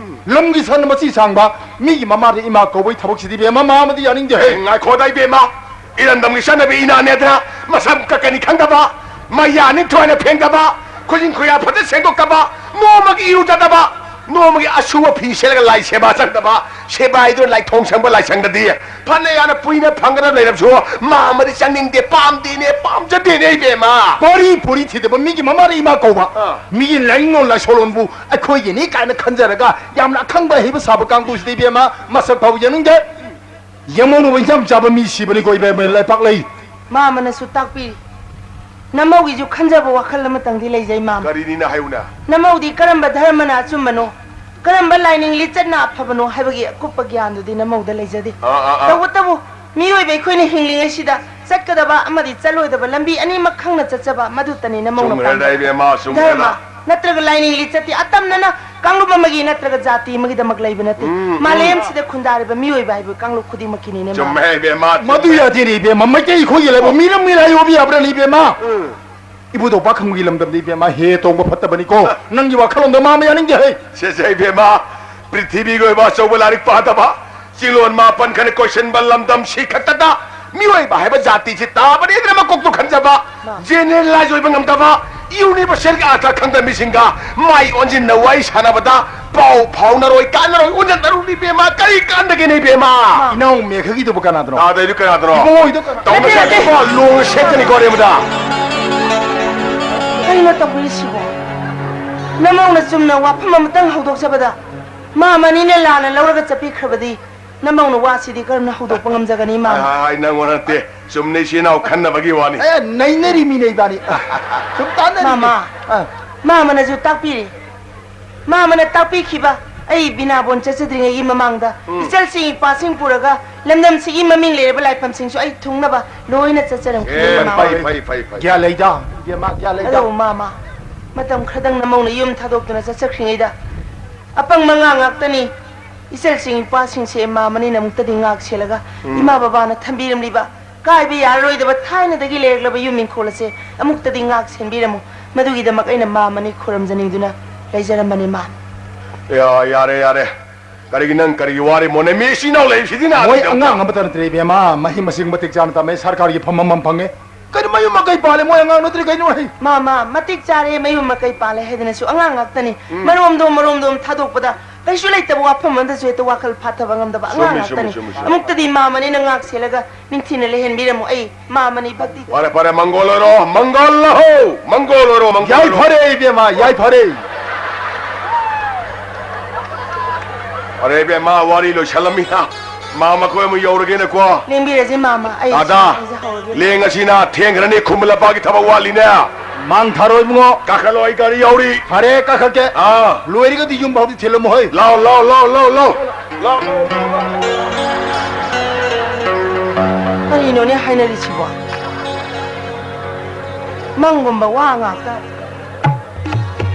ꯂꯝꯒꯤ ꯁꯟ ꯃꯆꯤ ꯁꯥꯡꯕ ꯃꯤꯒꯤ ꯃꯃꯥꯗ ꯏꯃꯥ ꯀꯧꯕꯒꯤ ꯊꯕꯛꯁꯤꯗꯤ, ꯏꯕꯦꯝꯃ, ꯃꯥꯃꯗꯤ ꯌꯥꯅꯤꯡꯗꯦ꯫ ꯍꯦ, ꯉꯥꯏꯈꯣꯗ, ꯏꯕꯦꯝꯃ꯫ ꯏꯔꯝꯗꯝꯒꯤ ꯆꯠꯅꯕꯤ ꯏꯅꯥꯠꯅꯦꯗꯅ ꯃꯁꯝ ꯀꯛꯀꯅꯤ ꯈꯪꯗꯕ, ꯃꯌꯥ ꯅꯤꯡꯊꯣꯏꯅ ꯐꯦꯡꯗꯕ, ꯈꯨꯖꯤꯟ ꯈꯨꯌꯥ ꯐꯖꯅ ꯁꯦꯡꯗꯣꯛꯇꯕ, ꯅꯣꯡꯃꯒꯤ ꯏꯔꯨꯖꯗꯕ, ꯅꯣꯡꯃꯒꯤ ꯑꯁꯨꯕ ꯐꯤ ꯁꯦꯠꯂꯒ ꯂꯥꯏ ꯁꯦꯕꯥ ꯆꯪꯗꯕ, ꯁꯦꯕꯥ ꯍꯥꯏꯗꯨꯅ ꯂꯥꯏꯊꯣꯡ ꯁꯪꯕ ꯂꯥꯏꯁꯪꯗꯗꯤ ꯐꯅ ꯌꯥꯝꯅ ꯄꯨꯏꯅ ꯐꯪꯒꯗꯕ ꯂꯩꯔꯕꯁꯨ ꯃꯥꯃꯗꯤ ꯆꯪꯅꯤꯡꯗꯦ, ꯄꯥꯝꯗꯦꯅꯦ, ꯄꯥꯝꯖꯗꯦꯅꯦ, ꯏꯕꯦꯝꯃ꯫ ꯄꯔꯤ ꯄꯨꯔꯤ ꯊꯤꯗꯕ ꯃꯤꯒꯤ ꯃꯃꯥꯗ ꯏꯃꯥ ꯀꯧꯕ꯫ ꯑꯥ꯫ ꯃꯤꯒꯤ ꯂꯥꯏꯅꯤꯡꯂꯣꯟ ꯂꯥꯏꯁꯣꯜꯂꯣꯟꯕꯨ ꯑꯩꯈꯣꯏꯒꯤꯅꯤ ꯀꯥꯏꯅ ꯈꯟꯖꯔꯒ ꯌꯥꯝꯅ ꯑꯈꯪꯕ ꯑꯍꯩꯕ ꯁꯥꯕ ꯀꯥꯡꯕꯨꯁꯤꯗ, ꯏꯕꯦꯝꯃ, ꯃꯁꯛ ꯐꯥꯎ ꯌꯦꯡꯅꯤꯡꯗꯦ꯫ ꯌꯦꯡꯉꯨ, ꯏꯆꯝ ꯆꯥꯕ ꯃꯤ ꯁꯤꯕꯅꯤꯀꯣ, ꯏꯕꯦꯝꯃ, ꯂꯩꯄꯥꯛ ꯂꯩ꯫ ꯃꯥꯃꯅꯁꯨ ꯇꯥꯛꯄꯤꯔꯤ꯫ ꯅꯃꯧꯒꯤꯁꯨ ꯈꯟꯖꯕ ꯋꯥꯈꯜ ꯑꯃꯇꯪꯗꯤ ꯂꯩꯖꯩ, ꯃꯥꯃ꯫ ꯀꯔꯤꯅꯤꯅ ꯍꯥꯏꯌꯨꯅ? ꯅꯃꯧꯗꯤ ꯀꯔꯝꯕ ꯙꯔꯃꯅ ꯑꯆꯨꯝꯕꯅꯣ, ꯀꯔꯝꯕ ꯂꯥꯏꯅꯤꯡ ꯂꯤꯆꯠꯅ ꯑꯐꯕꯅꯣ ꯍꯥꯏꯕꯒꯤ ꯑꯀꯨꯞꯄ ꯒ꯭ꯌꯥꯟꯗꯨꯗꯤ ꯅꯃꯧꯗ ꯂꯩꯖꯗꯦ꯫ ꯑꯥ, ꯑꯥ, ꯑꯥ꯫ ꯇꯧꯕꯇꯕꯨ ꯃꯤꯑꯣꯏꯕ ꯑꯩꯈꯣꯏꯅ ꯍꯤꯡꯂꯤꯉꯩꯁꯤꯗ ꯆꯠꯀꯗꯕ ꯑꯃꯗꯤ ꯆꯠꯂꯣꯏꯗꯕ ꯂꯝꯕꯤ ꯑꯅꯤꯃꯛ ꯈꯪꯅ ꯆꯠꯆꯕ ꯃꯗꯨꯇꯅꯤ ꯅꯃꯧꯅ ꯆꯨꯝꯈ꯭ꯔꯦꯗ, ꯄꯥꯝꯖꯕ꯫ ꯏꯕꯦꯝꯃ, ꯆꯨꯝꯈ꯭ꯔꯦꯗ꯫ ꯙꯔꯃ ꯅꯠꯇ꯭ꯔꯒ ꯂꯥꯏꯅꯤꯡ ꯂꯤꯆꯠꯇꯤ ꯑꯇꯝꯅꯅ ꯀꯥꯡꯂꯨꯞ ꯑꯃꯒꯤ ꯅꯠꯇ꯭ꯔꯒ ꯖꯥꯇꯤ ꯑꯃꯒꯤꯗꯃꯛ ꯂꯩꯕ ꯅꯠꯇꯦ꯫ ꯎꯝ, ꯎꯝ꯫ ꯃꯥꯂꯦꯝꯁꯤꯗ ꯈꯨꯟꯗꯥꯔꯤꯕ ꯃꯤꯑꯣꯏꯕ ꯍꯥꯏꯕ ꯀꯥꯡꯂꯨꯞ ꯈꯨꯗꯤꯡꯃꯛꯀꯤꯅꯤꯅꯦ, ꯃꯥꯃ꯫ ꯆꯨꯝꯃꯦ, ꯏꯕꯦꯝꯃ, ꯆꯨꯝꯃꯦ꯫ ꯃꯗꯨ ꯌꯥꯗꯦꯅꯦ, ꯏꯕꯦꯝꯃ꯫ ꯃꯩꯇꯩ ꯑꯩꯈꯣꯏꯒꯤ ꯂꯥꯏꯕꯛ ꯃꯤꯔꯝ ꯃꯤꯔꯥꯏ ꯑꯣꯏꯕ ꯌꯥꯕ꯭ꯔꯅꯦ, ꯏꯕꯦꯝꯃ? ꯎꯝ꯫ ꯏꯕꯨꯙꯧ ꯄꯥꯈꯪꯕꯒꯤ ꯂꯝꯗꯝꯗ, ꯏꯕꯦꯝꯃ, ꯍꯦ ꯇꯣꯡꯕ ꯐꯠꯇꯕꯅꯤꯀꯣ꯫ ꯅꯪꯒꯤ ꯋꯥꯈꯜꯂꯣꯟꯗꯣ ꯃꯥꯃ ꯌꯥꯅꯤꯡꯗꯦ ꯍꯦ꯫ ꯁꯦ, ꯁꯦ, ꯏꯕꯦꯝꯃ, ꯄ꯭ꯔꯤꯊꯤꯕꯤꯒꯤ ꯑꯣꯏꯕ ꯑꯆꯧꯕ ꯂꯥꯏꯔꯤꯛ ꯄꯥꯗꯕ, ꯆꯤꯡꯂꯣꯟ ꯃꯥꯄꯟ ꯈꯔ ꯀꯣꯏꯁꯤꯟꯕ ꯂꯝꯗꯝ ꯁꯤ ꯈꯛꯇꯗ ꯃꯤꯑꯣꯏꯕ ꯍꯥꯏꯕ ꯖꯥꯇꯤꯁꯤ ꯇꯥꯕꯅꯦꯗꯅ ꯃꯀꯣꯛꯇꯣ ꯈꯟꯖꯕ, ꯃꯥ꯫ ꯖꯦꯅꯦꯔꯦꯂꯥꯏꯖ ꯑꯣꯏꯕ ꯉꯝꯗꯕ, Universalꯒꯤ ꯑꯥꯔꯊ ꯈꯪꯗꯕ ꯃꯤꯁꯤꯡꯒ ꯃꯥꯏ ꯑꯣꯟꯁꯤꯟꯅ ꯋꯥꯔꯤ ꯁꯥꯟꯅꯕꯗ ꯄꯥꯎ ꯐꯥꯎꯅꯔꯣꯏ, ꯀꯥꯟꯅꯔꯣꯏ, ꯎꯅꯗꯔꯨꯅꯤ ꯏꯕꯦꯝꯃ, ꯀꯔꯤ ꯀꯥꯟꯅꯒꯦꯅꯦ ꯏꯕꯦꯝꯃ? ꯏꯅꯥꯎ ꯃꯦꯘꯒꯤꯗꯨꯕꯨ ꯀꯅꯥꯗꯅꯣ? ꯇꯥꯗꯩꯗꯨ ꯀꯅꯥꯗꯅꯣ? ꯏꯕꯨꯡꯉꯣ ꯍꯣꯏꯗꯣ ꯀꯅꯥ? ꯇꯧꯅ ꯅꯠꯇꯦ, ꯅꯠꯇꯦ꯫ ꯁꯥꯗꯦꯀꯣ, ꯂꯣꯡꯅ ꯁꯦꯠꯀꯅꯤꯀꯣ ꯔꯦꯃꯨꯗꯥ꯫ ꯀꯩꯅꯣ ꯇꯧꯕꯤꯔꯤꯁꯤꯕꯣ? ꯅꯃꯧꯅ ꯆꯨꯝꯅ ꯋꯥꯐꯝ ꯑꯃꯇꯪ ꯍꯧꯗꯣꯛꯆꯕꯗ ꯃꯥ ꯃꯅꯤꯅ ꯂꯥꯟꯅ ꯂꯧꯔꯒ ꯆꯠꯄꯤꯈ꯭ꯔꯕꯗꯤ ꯅꯃꯧꯅ ꯋꯥꯁꯤꯗꯤ ꯀꯔꯝꯅ ꯍꯧꯗꯣꯛꯄ ꯉꯝꯖꯒꯅꯤ, ꯃꯥ? ꯍꯥꯏ, ꯍꯥꯏ, ꯅꯪꯉꯣꯟ ꯅꯠꯇꯦ꯫ ꯆꯨꯝꯅ ꯏꯆꯤꯟ ꯏꯅꯥꯎ ꯈꯟꯅꯕꯒꯤ ꯋꯥꯅꯤ꯫ ꯑꯦ, ꯅꯩꯅꯔꯤ ꯃꯤꯅꯦ ꯏꯕꯥꯅꯤ꯫ ꯁꯨꯝ ꯇꯥꯟꯅꯔꯤ꯫ ꯃꯥꯃ, ꯑ꯫ ꯃꯥꯃꯅꯁꯨ ꯇꯥꯛꯄꯤꯔꯤ꯫ ꯃꯥꯃꯅ ꯇꯥꯛꯄꯤꯈꯤꯕ, ꯑꯩ ꯕꯤꯅꯥꯕꯣꯟ ꯆꯠꯆꯗ꯭ꯔꯤꯉꯩꯒꯤ ꯃꯃꯥꯡꯗ ꯎꯝ꯫ ꯏꯆꯜꯁꯤꯡ ꯏꯄꯥꯁꯤꯡ ꯄꯨꯔꯒ ꯂꯝꯗꯝꯁꯤꯒꯤ ꯃꯃꯤꯡ ꯂꯩꯔꯕ ꯂꯥꯏꯐꯝꯁꯤꯡꯁꯨ ꯑꯩ ꯊꯨꯡꯅꯕ ꯂꯣꯏꯅ ꯆꯠꯆꯔꯝꯈꯤꯅꯤ, ꯑꯦ, ꯃꯃꯥ꯫ ꯐꯩ, ꯐꯩ, ꯐꯩ, ꯐꯩ꯫ ꯒ꯭ꯌꯥꯟ ꯂꯩꯗ, ꯏꯕꯦꯝꯃ, ꯒ꯭ꯌꯥꯟ ꯂꯩꯗ꯫ ꯑꯗꯨꯕꯨ ꯃꯥꯃ, ꯃꯇꯝ ꯈꯔꯗꯪ ꯅꯃꯧꯅ ꯌꯨꯝ ꯊꯥꯗꯣꯛꯇꯨꯅ ꯆꯠꯆꯈ꯭ꯔꯤꯉꯩꯗ ꯑꯄꯪ ꯃꯉꯥ ꯉꯥꯛꯇꯅꯤ ꯏꯆꯜꯁꯤꯡ ꯏꯄꯥꯁꯤꯡꯁꯦ ꯃꯥꯃꯅꯤꯅ ꯑꯃꯨꯛꯇꯗꯤ ꯉꯥꯛ ꯁꯦꯜꯂꯒ ꯎꯝ꯫ ꯏꯃꯥ ꯕꯕꯥꯅ ꯊꯝꯕꯤꯔꯝꯂꯤꯕ ꯀꯥꯏꯕ ꯌꯥꯔꯔꯣꯏꯗꯕ ꯊꯥꯏꯅꯗꯒꯤ ꯂꯩꯔꯛꯂꯕ ꯌꯨꯝ ꯏꯪꯈꯣꯜ ꯑꯁꯦ ꯑꯃꯨꯛꯇꯗꯤ ꯉꯥꯛ ꯁꯦꯟꯕꯤꯔꯝꯃꯨ꯫ ꯃꯗꯨꯒꯤꯗꯃꯛ ꯑꯩꯅ ꯃꯥꯃꯅꯤ ꯈꯨꯔꯨꯝꯖꯅꯤꯡꯗꯨꯅ ꯂꯩꯖꯔꯝꯕꯅꯤ, ꯃꯥꯃ꯫ ꯌꯥ-, ꯌꯥꯔꯦ, ꯌꯥꯔꯦ꯫ ꯀꯔꯤꯒꯤ ꯅꯪ ꯀꯔꯤꯒꯤ ꯋꯥꯔꯤꯃꯣꯅꯦ? ꯃꯤ ꯏꯆꯤꯟ ꯏꯅꯥꯎ ꯂꯩꯔꯤꯁꯤꯗꯤ ꯅꯍꯥꯟ ꯃꯣꯏ ꯂꯩꯇꯕ ꯑꯉꯥꯡ ꯑꯃꯠꯇ ꯅꯠꯇ꯭ꯔꯦ, ꯏꯕꯦꯝꯃ꯫ ꯃꯍꯩ ꯃꯁꯤꯡ ꯃꯇꯤꯛ ꯆꯥꯅ ꯇꯝꯃꯦ, ꯁꯔꯀꯥꯔꯒꯤ ꯐꯝꯐꯝ ꯑꯃ ꯐꯪꯉꯦ꯫ ꯀꯔꯤ ꯃꯌꯨꯝ ꯃꯀꯩ ꯄꯥꯜꯂꯦ? ꯃꯣꯏ ꯑꯉꯥꯡ ꯅꯠꯇ꯭ꯔꯦ ꯀꯩꯅꯣ? ꯍꯩ꯫ ꯃꯥ, ꯃꯥ, ꯃꯇꯤꯛ ꯆꯥꯔꯦ, ꯃꯌꯨꯝ ꯃꯀꯩ ꯄꯥꯜꯂꯦ ꯍꯥꯏꯗꯅꯁꯨ ꯑꯉꯥꯡ ꯉꯥꯛꯇꯅꯤ꯫ ꯎꯝ꯫ ꯃꯔꯣꯝꯗꯣꯝ, ꯃꯔꯣꯝꯗꯣꯝ ꯊꯥꯗꯣꯛꯄꯗ ꯀꯩꯁꯨ ꯂꯩꯇꯕ ꯋꯥꯐꯝ ꯑꯃꯗꯁꯨ ꯍꯦꯛꯇ ꯋꯥꯈꯜ ꯐꯥꯊꯕ ꯉꯝꯗꯕ ꯑꯉꯥꯡ ꯆꯨꯝꯃꯤ, ꯆꯨꯝꯃꯤ, ꯉꯥꯛꯇꯅꯤ꯫ ꯆꯨꯝꯃꯤ, ꯆꯨꯝꯃꯤ꯫ ꯑꯃꯨꯛꯇꯗꯤ ꯃꯥꯃꯅꯤꯅ ꯉꯥꯛ ꯁꯦꯜꯂꯒ ꯅꯤꯡꯊꯤꯅ ꯂꯩꯍꯟꯕꯤꯔꯝꯃꯨ꯫ ꯑꯩ ꯃꯥꯃꯅꯤ ꯚꯛꯇꯤ ꯐꯔꯦ, ꯐꯔꯦ, ꯃꯪꯒꯣꯜ ꯑꯣꯏꯔꯣ, ꯃꯪꯒꯣꯜ ꯂꯍꯧ, ꯃꯪꯒꯣꯜ ꯑꯣꯏꯔꯣ, ꯃꯪꯒꯣꯜ ꯑꯣꯏꯔꯣ꯫ ꯌꯥꯏꯐꯔꯦ, ꯏꯕꯦꯝꯃ, ꯌꯥꯏꯐꯔꯦ꯫ ꯐꯔꯦ, ꯏꯕꯦꯝꯃ, ꯋꯥꯔꯤ ꯂꯣꯏꯁꯜꯂꯝꯃꯤꯅ ꯃꯥ ꯃꯈꯣꯏ ꯑꯃꯨꯛ ꯌꯧꯔꯒꯦꯅꯀꯣ꯫ ꯂꯦꯡꯕꯤꯔꯁꯤ, ꯃꯥꯃ, ꯑꯩ ꯑꯗꯥ, ꯁꯤꯗ ꯍꯧꯔꯒꯦ꯫ ꯂꯦꯡꯉꯁꯤꯅ ꯊꯦꯡꯈ꯭ꯔꯅꯤ, ꯈꯨꯃꯟ ꯂꯝꯄꯥꯛꯀꯤ ꯊꯕꯛ ꯋꯥꯠꯂꯤꯅꯦ꯫ ꯃꯥꯡ ꯊꯥꯔꯣꯏ, ꯏꯕꯨꯡꯉꯣ꯫ ꯀꯥꯈꯠꯂꯣ, ꯑꯩ ꯒꯥꯔꯤ ꯌꯧꯔꯤ꯫ ꯐꯔꯦ, ꯀꯥꯈꯠꯀꯦ꯫ ꯑꯥ꯫ ꯂꯣꯏꯔꯒꯗꯤ ꯌꯨꯝ ꯐꯥꯎꯗꯤ ꯊꯤꯜꯂꯝꯃꯣ ꯍꯣꯏ꯫ ꯂꯥꯎ, ꯂꯥꯎ, ꯂꯥꯎ, ꯂꯥꯎ, ꯂꯥꯎ꯫ ꯂꯥꯎ꯫ ꯀꯔꯤꯅꯣꯅꯦ ꯍꯥꯏꯅꯔꯤꯁꯤꯕꯣ? ꯃꯪꯒꯨꯝꯕ ꯋꯥ ꯉꯥꯛꯇ꯫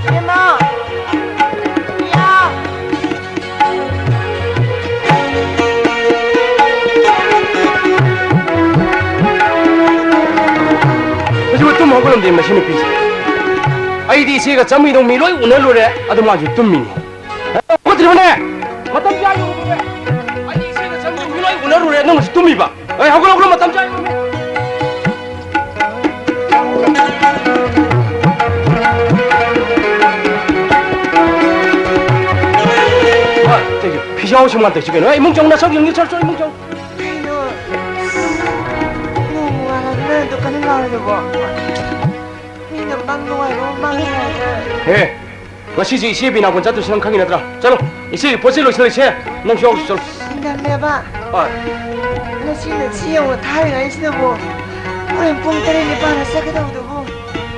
ꯏꯕꯦꯝꯃ! ꯏꯌꯥ! ꯃꯁꯤꯕꯨ ꯇꯨꯝ ꯍꯧꯒꯠꯂꯝꯗꯦ, ꯃꯁꯤ ꯅꯨꯄꯤꯁꯦ꯫ ꯑꯩꯗꯤ ꯏꯆꯦꯒ ꯆꯪꯃꯤꯗꯧ ꯃꯤ ꯂꯣꯏ ꯎꯅꯔꯨꯔꯦ, ꯑꯗꯨ ꯃꯥꯁꯨ ꯇꯨꯝꯃꯤꯅꯤ꯫ ꯍꯧꯒꯠꯇ꯭ꯔꯤꯕꯅꯦ? ꯃꯇꯝ ꯆꯥ ꯌꯧꯔꯨꯔꯦ꯫ ꯑꯩꯗꯤ ꯏꯆꯦꯒ ꯆꯪꯃꯤꯗꯧ ꯃꯤ ꯂꯣꯏ ꯎꯅꯔꯨꯔꯦ, ꯅꯪꯅꯁꯨ ꯇꯨꯝꯃꯤꯕ꯫ ꯑꯩ ꯍꯧꯒꯠꯂꯣ, ꯍꯧꯒꯠꯂꯣ, ꯃꯇꯝ ꯆꯥ ꯌꯧꯔꯨꯔꯦ꯫ ꯌꯥꯎꯁꯤ ꯃꯥꯟ ꯇꯧꯁꯤ ꯀꯩꯅꯣ? ꯑꯦ, ꯏꯃꯨꯡ ꯆꯪꯅ ꯆꯪ ꯌꯦꯡꯒꯦ, ꯆꯠ, ꯆꯠ, ꯏꯃꯨꯡ ꯆꯪ꯫ ꯀꯩꯅꯣ? ꯅꯣꯡ ꯉꯥꯜꯂꯛꯄꯅ ꯗꯨꯀꯥꯟ ꯉꯥꯜꯂꯗꯨꯕꯣ? ꯃꯤꯅ ꯄꯪ ꯅꯨꯡꯉꯥꯏꯕ ꯃꯥꯡꯉꯦ ꯍꯥꯏꯕ꯫ ꯍꯦ, ꯉꯁꯤꯁꯦ ꯏꯆꯦ ꯕꯤꯅꯥꯄꯣꯟ ꯆꯠꯇꯣꯏꯁꯤ ꯅꯪ ꯈꯪꯉꯤ ꯅꯠꯇ꯭ꯔꯥ? ꯆꯠꯂꯣ, ꯏꯆꯦꯒꯤ ꯄꯣꯠ ꯆꯩ ꯂꯣꯏꯁꯤꯜꯂꯁꯦ, ꯅꯪꯁꯨ ꯌꯥꯎꯁꯤ ꯆꯠꯂꯣ꯫ ꯁꯤꯟꯊꯝꯅꯦꯕ꯫ ꯍꯣꯏ꯫ ꯉꯁꯤꯅ ꯁꯤ ꯌꯦꯡꯉꯣ, ꯊꯥꯔꯤꯉꯩꯁꯤꯗꯕꯨ꯫ ꯍꯣꯔꯦꯟ ꯄꯨꯡ ꯇꯔꯦꯠ ꯅꯤꯄꯥꯟꯗ ꯆꯠꯀꯗꯧꯕꯗꯨꯕꯨ꯫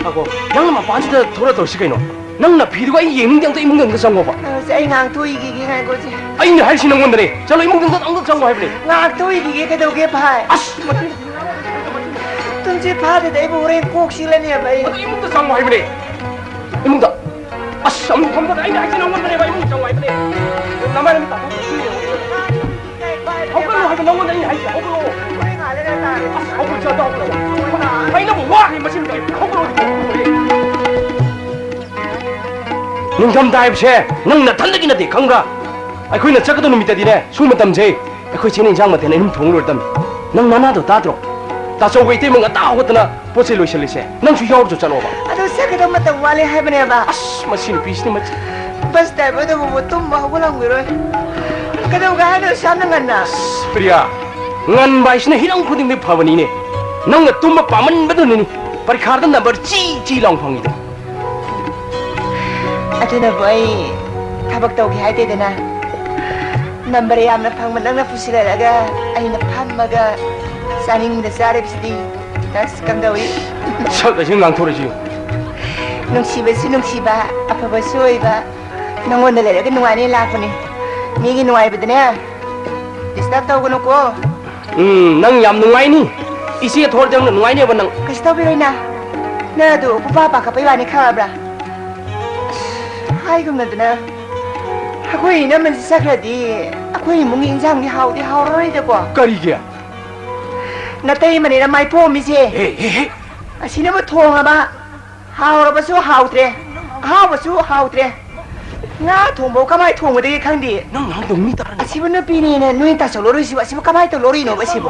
ꯉꯥꯏꯈꯣ, ꯅꯪꯅ ꯃꯄꯥꯟꯁꯤꯗ ꯊꯣꯔꯛ ꯇꯧꯔꯤꯁꯤ ꯀꯩꯅꯣ? ꯅꯪ ꯅꯐꯤꯗꯨꯒ ꯑꯩ ꯌꯦꯡꯅꯤꯡꯗꯦ, ꯑꯝꯇ ꯏꯃꯨꯡꯗ ꯑꯝꯇ ꯆꯪꯉꯣꯕ꯫ ꯑꯁ, ꯑꯩ ꯉꯥꯡꯊꯣꯛꯏꯈꯤꯒꯦ, ꯉꯥꯏꯈꯣꯁꯦ꯫ ꯑꯩꯅ ꯍꯥꯏꯔꯤꯁꯤ ꯅꯪꯉꯣꯟꯗꯅꯦ꯫ ꯆꯠꯂꯣ, ꯏꯃꯨꯡꯗ ꯑꯝꯇ, ꯑꯝꯇ ꯆꯪꯉꯣ ꯍꯥꯏꯕꯅꯦ꯫ ꯉꯥꯡꯊꯣꯛꯏꯈꯤꯒꯦ, ꯀꯩꯗꯧꯒꯦ ꯚꯥꯏ? ꯑꯁ, ꯃꯁꯤ ꯇꯨꯝꯁꯤꯠ ꯐꯥꯗ꯭ꯔꯗꯤ ꯑꯩꯕꯨ ꯍꯣꯔꯦꯟ ꯀꯣꯛ ꯆꯤꯛꯂꯅꯦꯕ ꯑꯩ꯫ ꯑꯗꯨ ꯏꯃꯨꯡꯗ ꯆꯪꯉꯣ ꯍꯥꯏꯕꯅꯦ꯫ ꯏꯃꯨꯡꯗ꯫ ꯑꯁ, ꯑꯃꯨꯛ ꯐꯝꯗꯅ ꯑꯩꯅ ꯍꯥꯏꯁꯤ ꯅꯪꯉꯣꯟꯗꯅꯦꯕ, ꯏꯃꯨꯡꯗ ꯆꯪꯉꯣ ꯍꯥꯏꯕꯅꯦ꯫ ꯅꯃꯥꯏ ꯅꯃꯤꯠ ꯇꯥꯊꯣꯛ꯫ ꯍꯧꯒꯠꯂꯣ ꯍꯥꯏꯕ ꯅꯪꯉꯣꯟꯗ ꯑꯩꯅ ꯍꯥꯏꯁꯦ, ꯍꯧꯒꯠꯂꯣ꯫ ꯑꯁ, ꯍꯧꯒꯠꯂꯁꯤ, ꯑꯗꯣ ꯍꯧꯒꯠꯂꯣ꯫ ꯑꯩꯅꯕꯨ ꯋꯥꯔꯦ ꯃꯁꯤ ꯅꯨꯄꯤꯁꯦ, ꯍꯧꯒꯠꯂꯣ꯫ ꯅꯤꯡꯊꯝꯊꯥ ꯍꯥꯏꯕꯁꯦ ꯅꯪ ꯅꯊꯟꯗꯒꯤ ꯅꯠꯇꯦ, ꯈꯪꯕ꯭ꯔꯥ? ꯑꯩꯈꯣꯏꯅ ꯆꯠꯀꯗꯧ ꯅꯨꯃꯤꯠꯇꯗꯤꯅꯦ, ꯁꯨꯝ ꯃꯇꯝꯁꯦ ꯑꯩꯈꯣꯏ ꯆꯦꯅ ꯏꯟꯁꯥꯡ ꯃꯊꯦꯜ ꯑꯍꯨꯝ ꯊꯣꯡ ꯂꯣꯏꯔꯗꯝꯅꯤ꯫ ꯅꯪ ꯅꯅꯥꯗꯣ ꯇꯥꯗ꯭ꯔꯣ? ꯇꯥꯆꯧꯒ ꯏꯇꯩꯃ ꯉꯟꯇꯥ ꯍꯧꯒꯠꯇꯅ ꯄꯣꯠ ꯆꯩ ꯂꯣꯏꯁꯤꯜꯂꯤꯁꯦ꯫ ꯅꯪꯁꯨ ꯌꯥꯎꯔꯨꯆꯣ, ꯆꯠꯂꯣꯕ꯫ ꯑꯗꯨ ꯆꯠꯀꯗꯧ ꯃꯇꯝ ꯋꯥꯠꯂꯤ ꯍꯥꯏꯕꯅꯦꯕ꯫ ꯑꯁ, ꯃꯁꯤ ꯅꯨꯄꯤꯁꯤꯅ ꯃꯆꯤꯟ꯫ ꯕꯁ ꯗ꯭ꯔꯥꯏꯚꯔꯗꯨꯕꯨ ꯇꯨꯝꯕ ꯍꯧꯒꯠꯂꯝꯈꯤꯔꯣꯏ꯫ ꯀꯩꯗꯧꯒꯦ ꯍꯥꯏꯅꯣ ꯑꯁꯨꯛ ꯌꯥꯝꯅ ꯉꯟꯅ? ꯑꯁ, ꯄ꯭ꯔꯤꯌꯥ, ꯉꯟꯕ ꯍꯥꯏꯁꯤꯅ ꯍꯤꯔꯝ ꯈꯨꯗꯤꯡꯗꯤ ꯐꯕꯅꯤꯅꯦ꯫ ꯅꯪꯅ ꯇꯨꯝꯕ ꯄꯥꯝꯃꯟꯕꯗꯨꯅꯅꯤ ꯄꯔꯤꯈꯥꯗ ꯅꯝꯕꯔ ꯆꯤ ꯆꯤ ꯂꯥꯎ ꯐꯪꯉꯤꯗꯣ꯫ ꯑꯗꯨꯅꯕꯨ ꯑꯩ ꯊꯕꯛ ꯇꯧꯒꯦ ꯍꯥꯏꯗꯦꯗꯅ꯫ ꯅꯝꯕꯔ ꯌꯥꯝꯅ ꯐꯪꯕ ꯅꯪꯅ ꯄꯨꯁꯤꯜꯂꯛꯑꯒ ꯑꯩꯅ ꯐꯝꯃꯒ ꯆꯥꯅꯤꯡꯕꯗ ꯆꯥꯔꯤꯕꯁꯤꯗꯤ꯫ ꯑꯁ, ꯀꯝꯗꯧꯏ? ꯁꯛ ꯑꯁꯤ ꯉꯥꯡꯊꯣꯔꯛꯏꯁꯤ꯫ ꯅꯨꯡꯁꯤꯕꯁꯨ ꯅꯨꯡꯁꯤꯕ, ꯑꯐꯕꯁꯨ ꯑꯣꯏꯕ, ꯅꯪꯉꯣꯟꯗ ꯂꯩꯔꯒ ꯅꯨꯡꯉꯥꯏꯅꯤ ꯂꯥꯛꯄꯅꯤ꯫ ꯃꯤꯒꯤ ꯅꯨꯡꯉꯥꯏꯕꯗꯅꯦ, disturb ꯇꯧꯒꯅꯨꯀꯣ꯫ ꯎꯝ, ꯅꯪ ꯌꯥꯝ ꯅꯨꯡꯉꯥꯏꯅꯤ꯫ ꯏꯆꯦ ꯊꯣꯔꯗꯤ ꯅꯪꯅ ꯅꯨꯡꯉꯥꯏꯅꯦꯕ ꯅꯪ꯫ ꯀꯩꯁꯨ ꯇꯧꯕꯤꯔꯣꯏꯅ꯫ ꯅꯪ ꯑꯗꯨ ꯈꯨꯄꯥ ꯄꯥꯈꯠꯄꯩ ꯋꯥꯅꯤ, ꯈꯪꯉꯕ꯭ꯔꯥ? ꯑꯁ, ꯍꯥꯏꯒꯨꯝꯅꯗꯅ, ꯑꯩꯈꯣꯏ ꯏꯅꯝꯃꯁꯤ ꯆꯠꯈ꯭ꯔꯗꯤ ꯑꯩꯈꯣꯏ ꯏꯃꯨꯡꯒꯤ ꯏꯟꯖꯥꯡꯗꯤ ꯍꯥꯎꯗꯤ ꯍꯥꯎꯔꯔꯣꯏꯗꯀꯣ꯫ ꯀꯔꯤꯒꯤ? ꯅꯇꯩꯃꯅꯤꯅ ꯃꯥꯏ ꯄꯣꯝꯃꯤꯁꯦ꯫ ꯍꯦ, ꯍꯦ, ꯍꯦ꯫ ꯑꯁꯤꯅꯕꯨ ꯊꯣꯡꯉꯕ꯫ ꯍꯥꯎꯔꯕꯁꯨ ꯍꯥꯎꯇ꯭ꯔꯦ, ꯑꯍꯥꯎꯕꯁꯨ ꯍꯥꯎꯇ꯭ꯔꯦ꯫ ꯉꯥ ꯊꯣꯡꯕ ꯀꯃꯥꯏ ꯊꯣꯡꯒꯗꯒꯦ ꯈꯪꯗꯦ꯫ ꯅꯪ ꯉꯥꯡꯗꯣ ꯃꯤ ꯇꯥꯔꯅꯤ꯫ ꯑꯁꯤꯕꯨ ꯅꯨꯄꯤꯅꯦꯅ ꯅꯣꯏ ꯇꯥꯆꯧ ꯂꯧꯔꯨꯏꯁꯤꯕꯨ, ꯑꯁꯤꯕꯨ ꯀꯃꯥꯏ ꯇꯧ ꯂꯧꯔꯤꯅꯣꯕ ꯑꯁꯤꯕꯨ?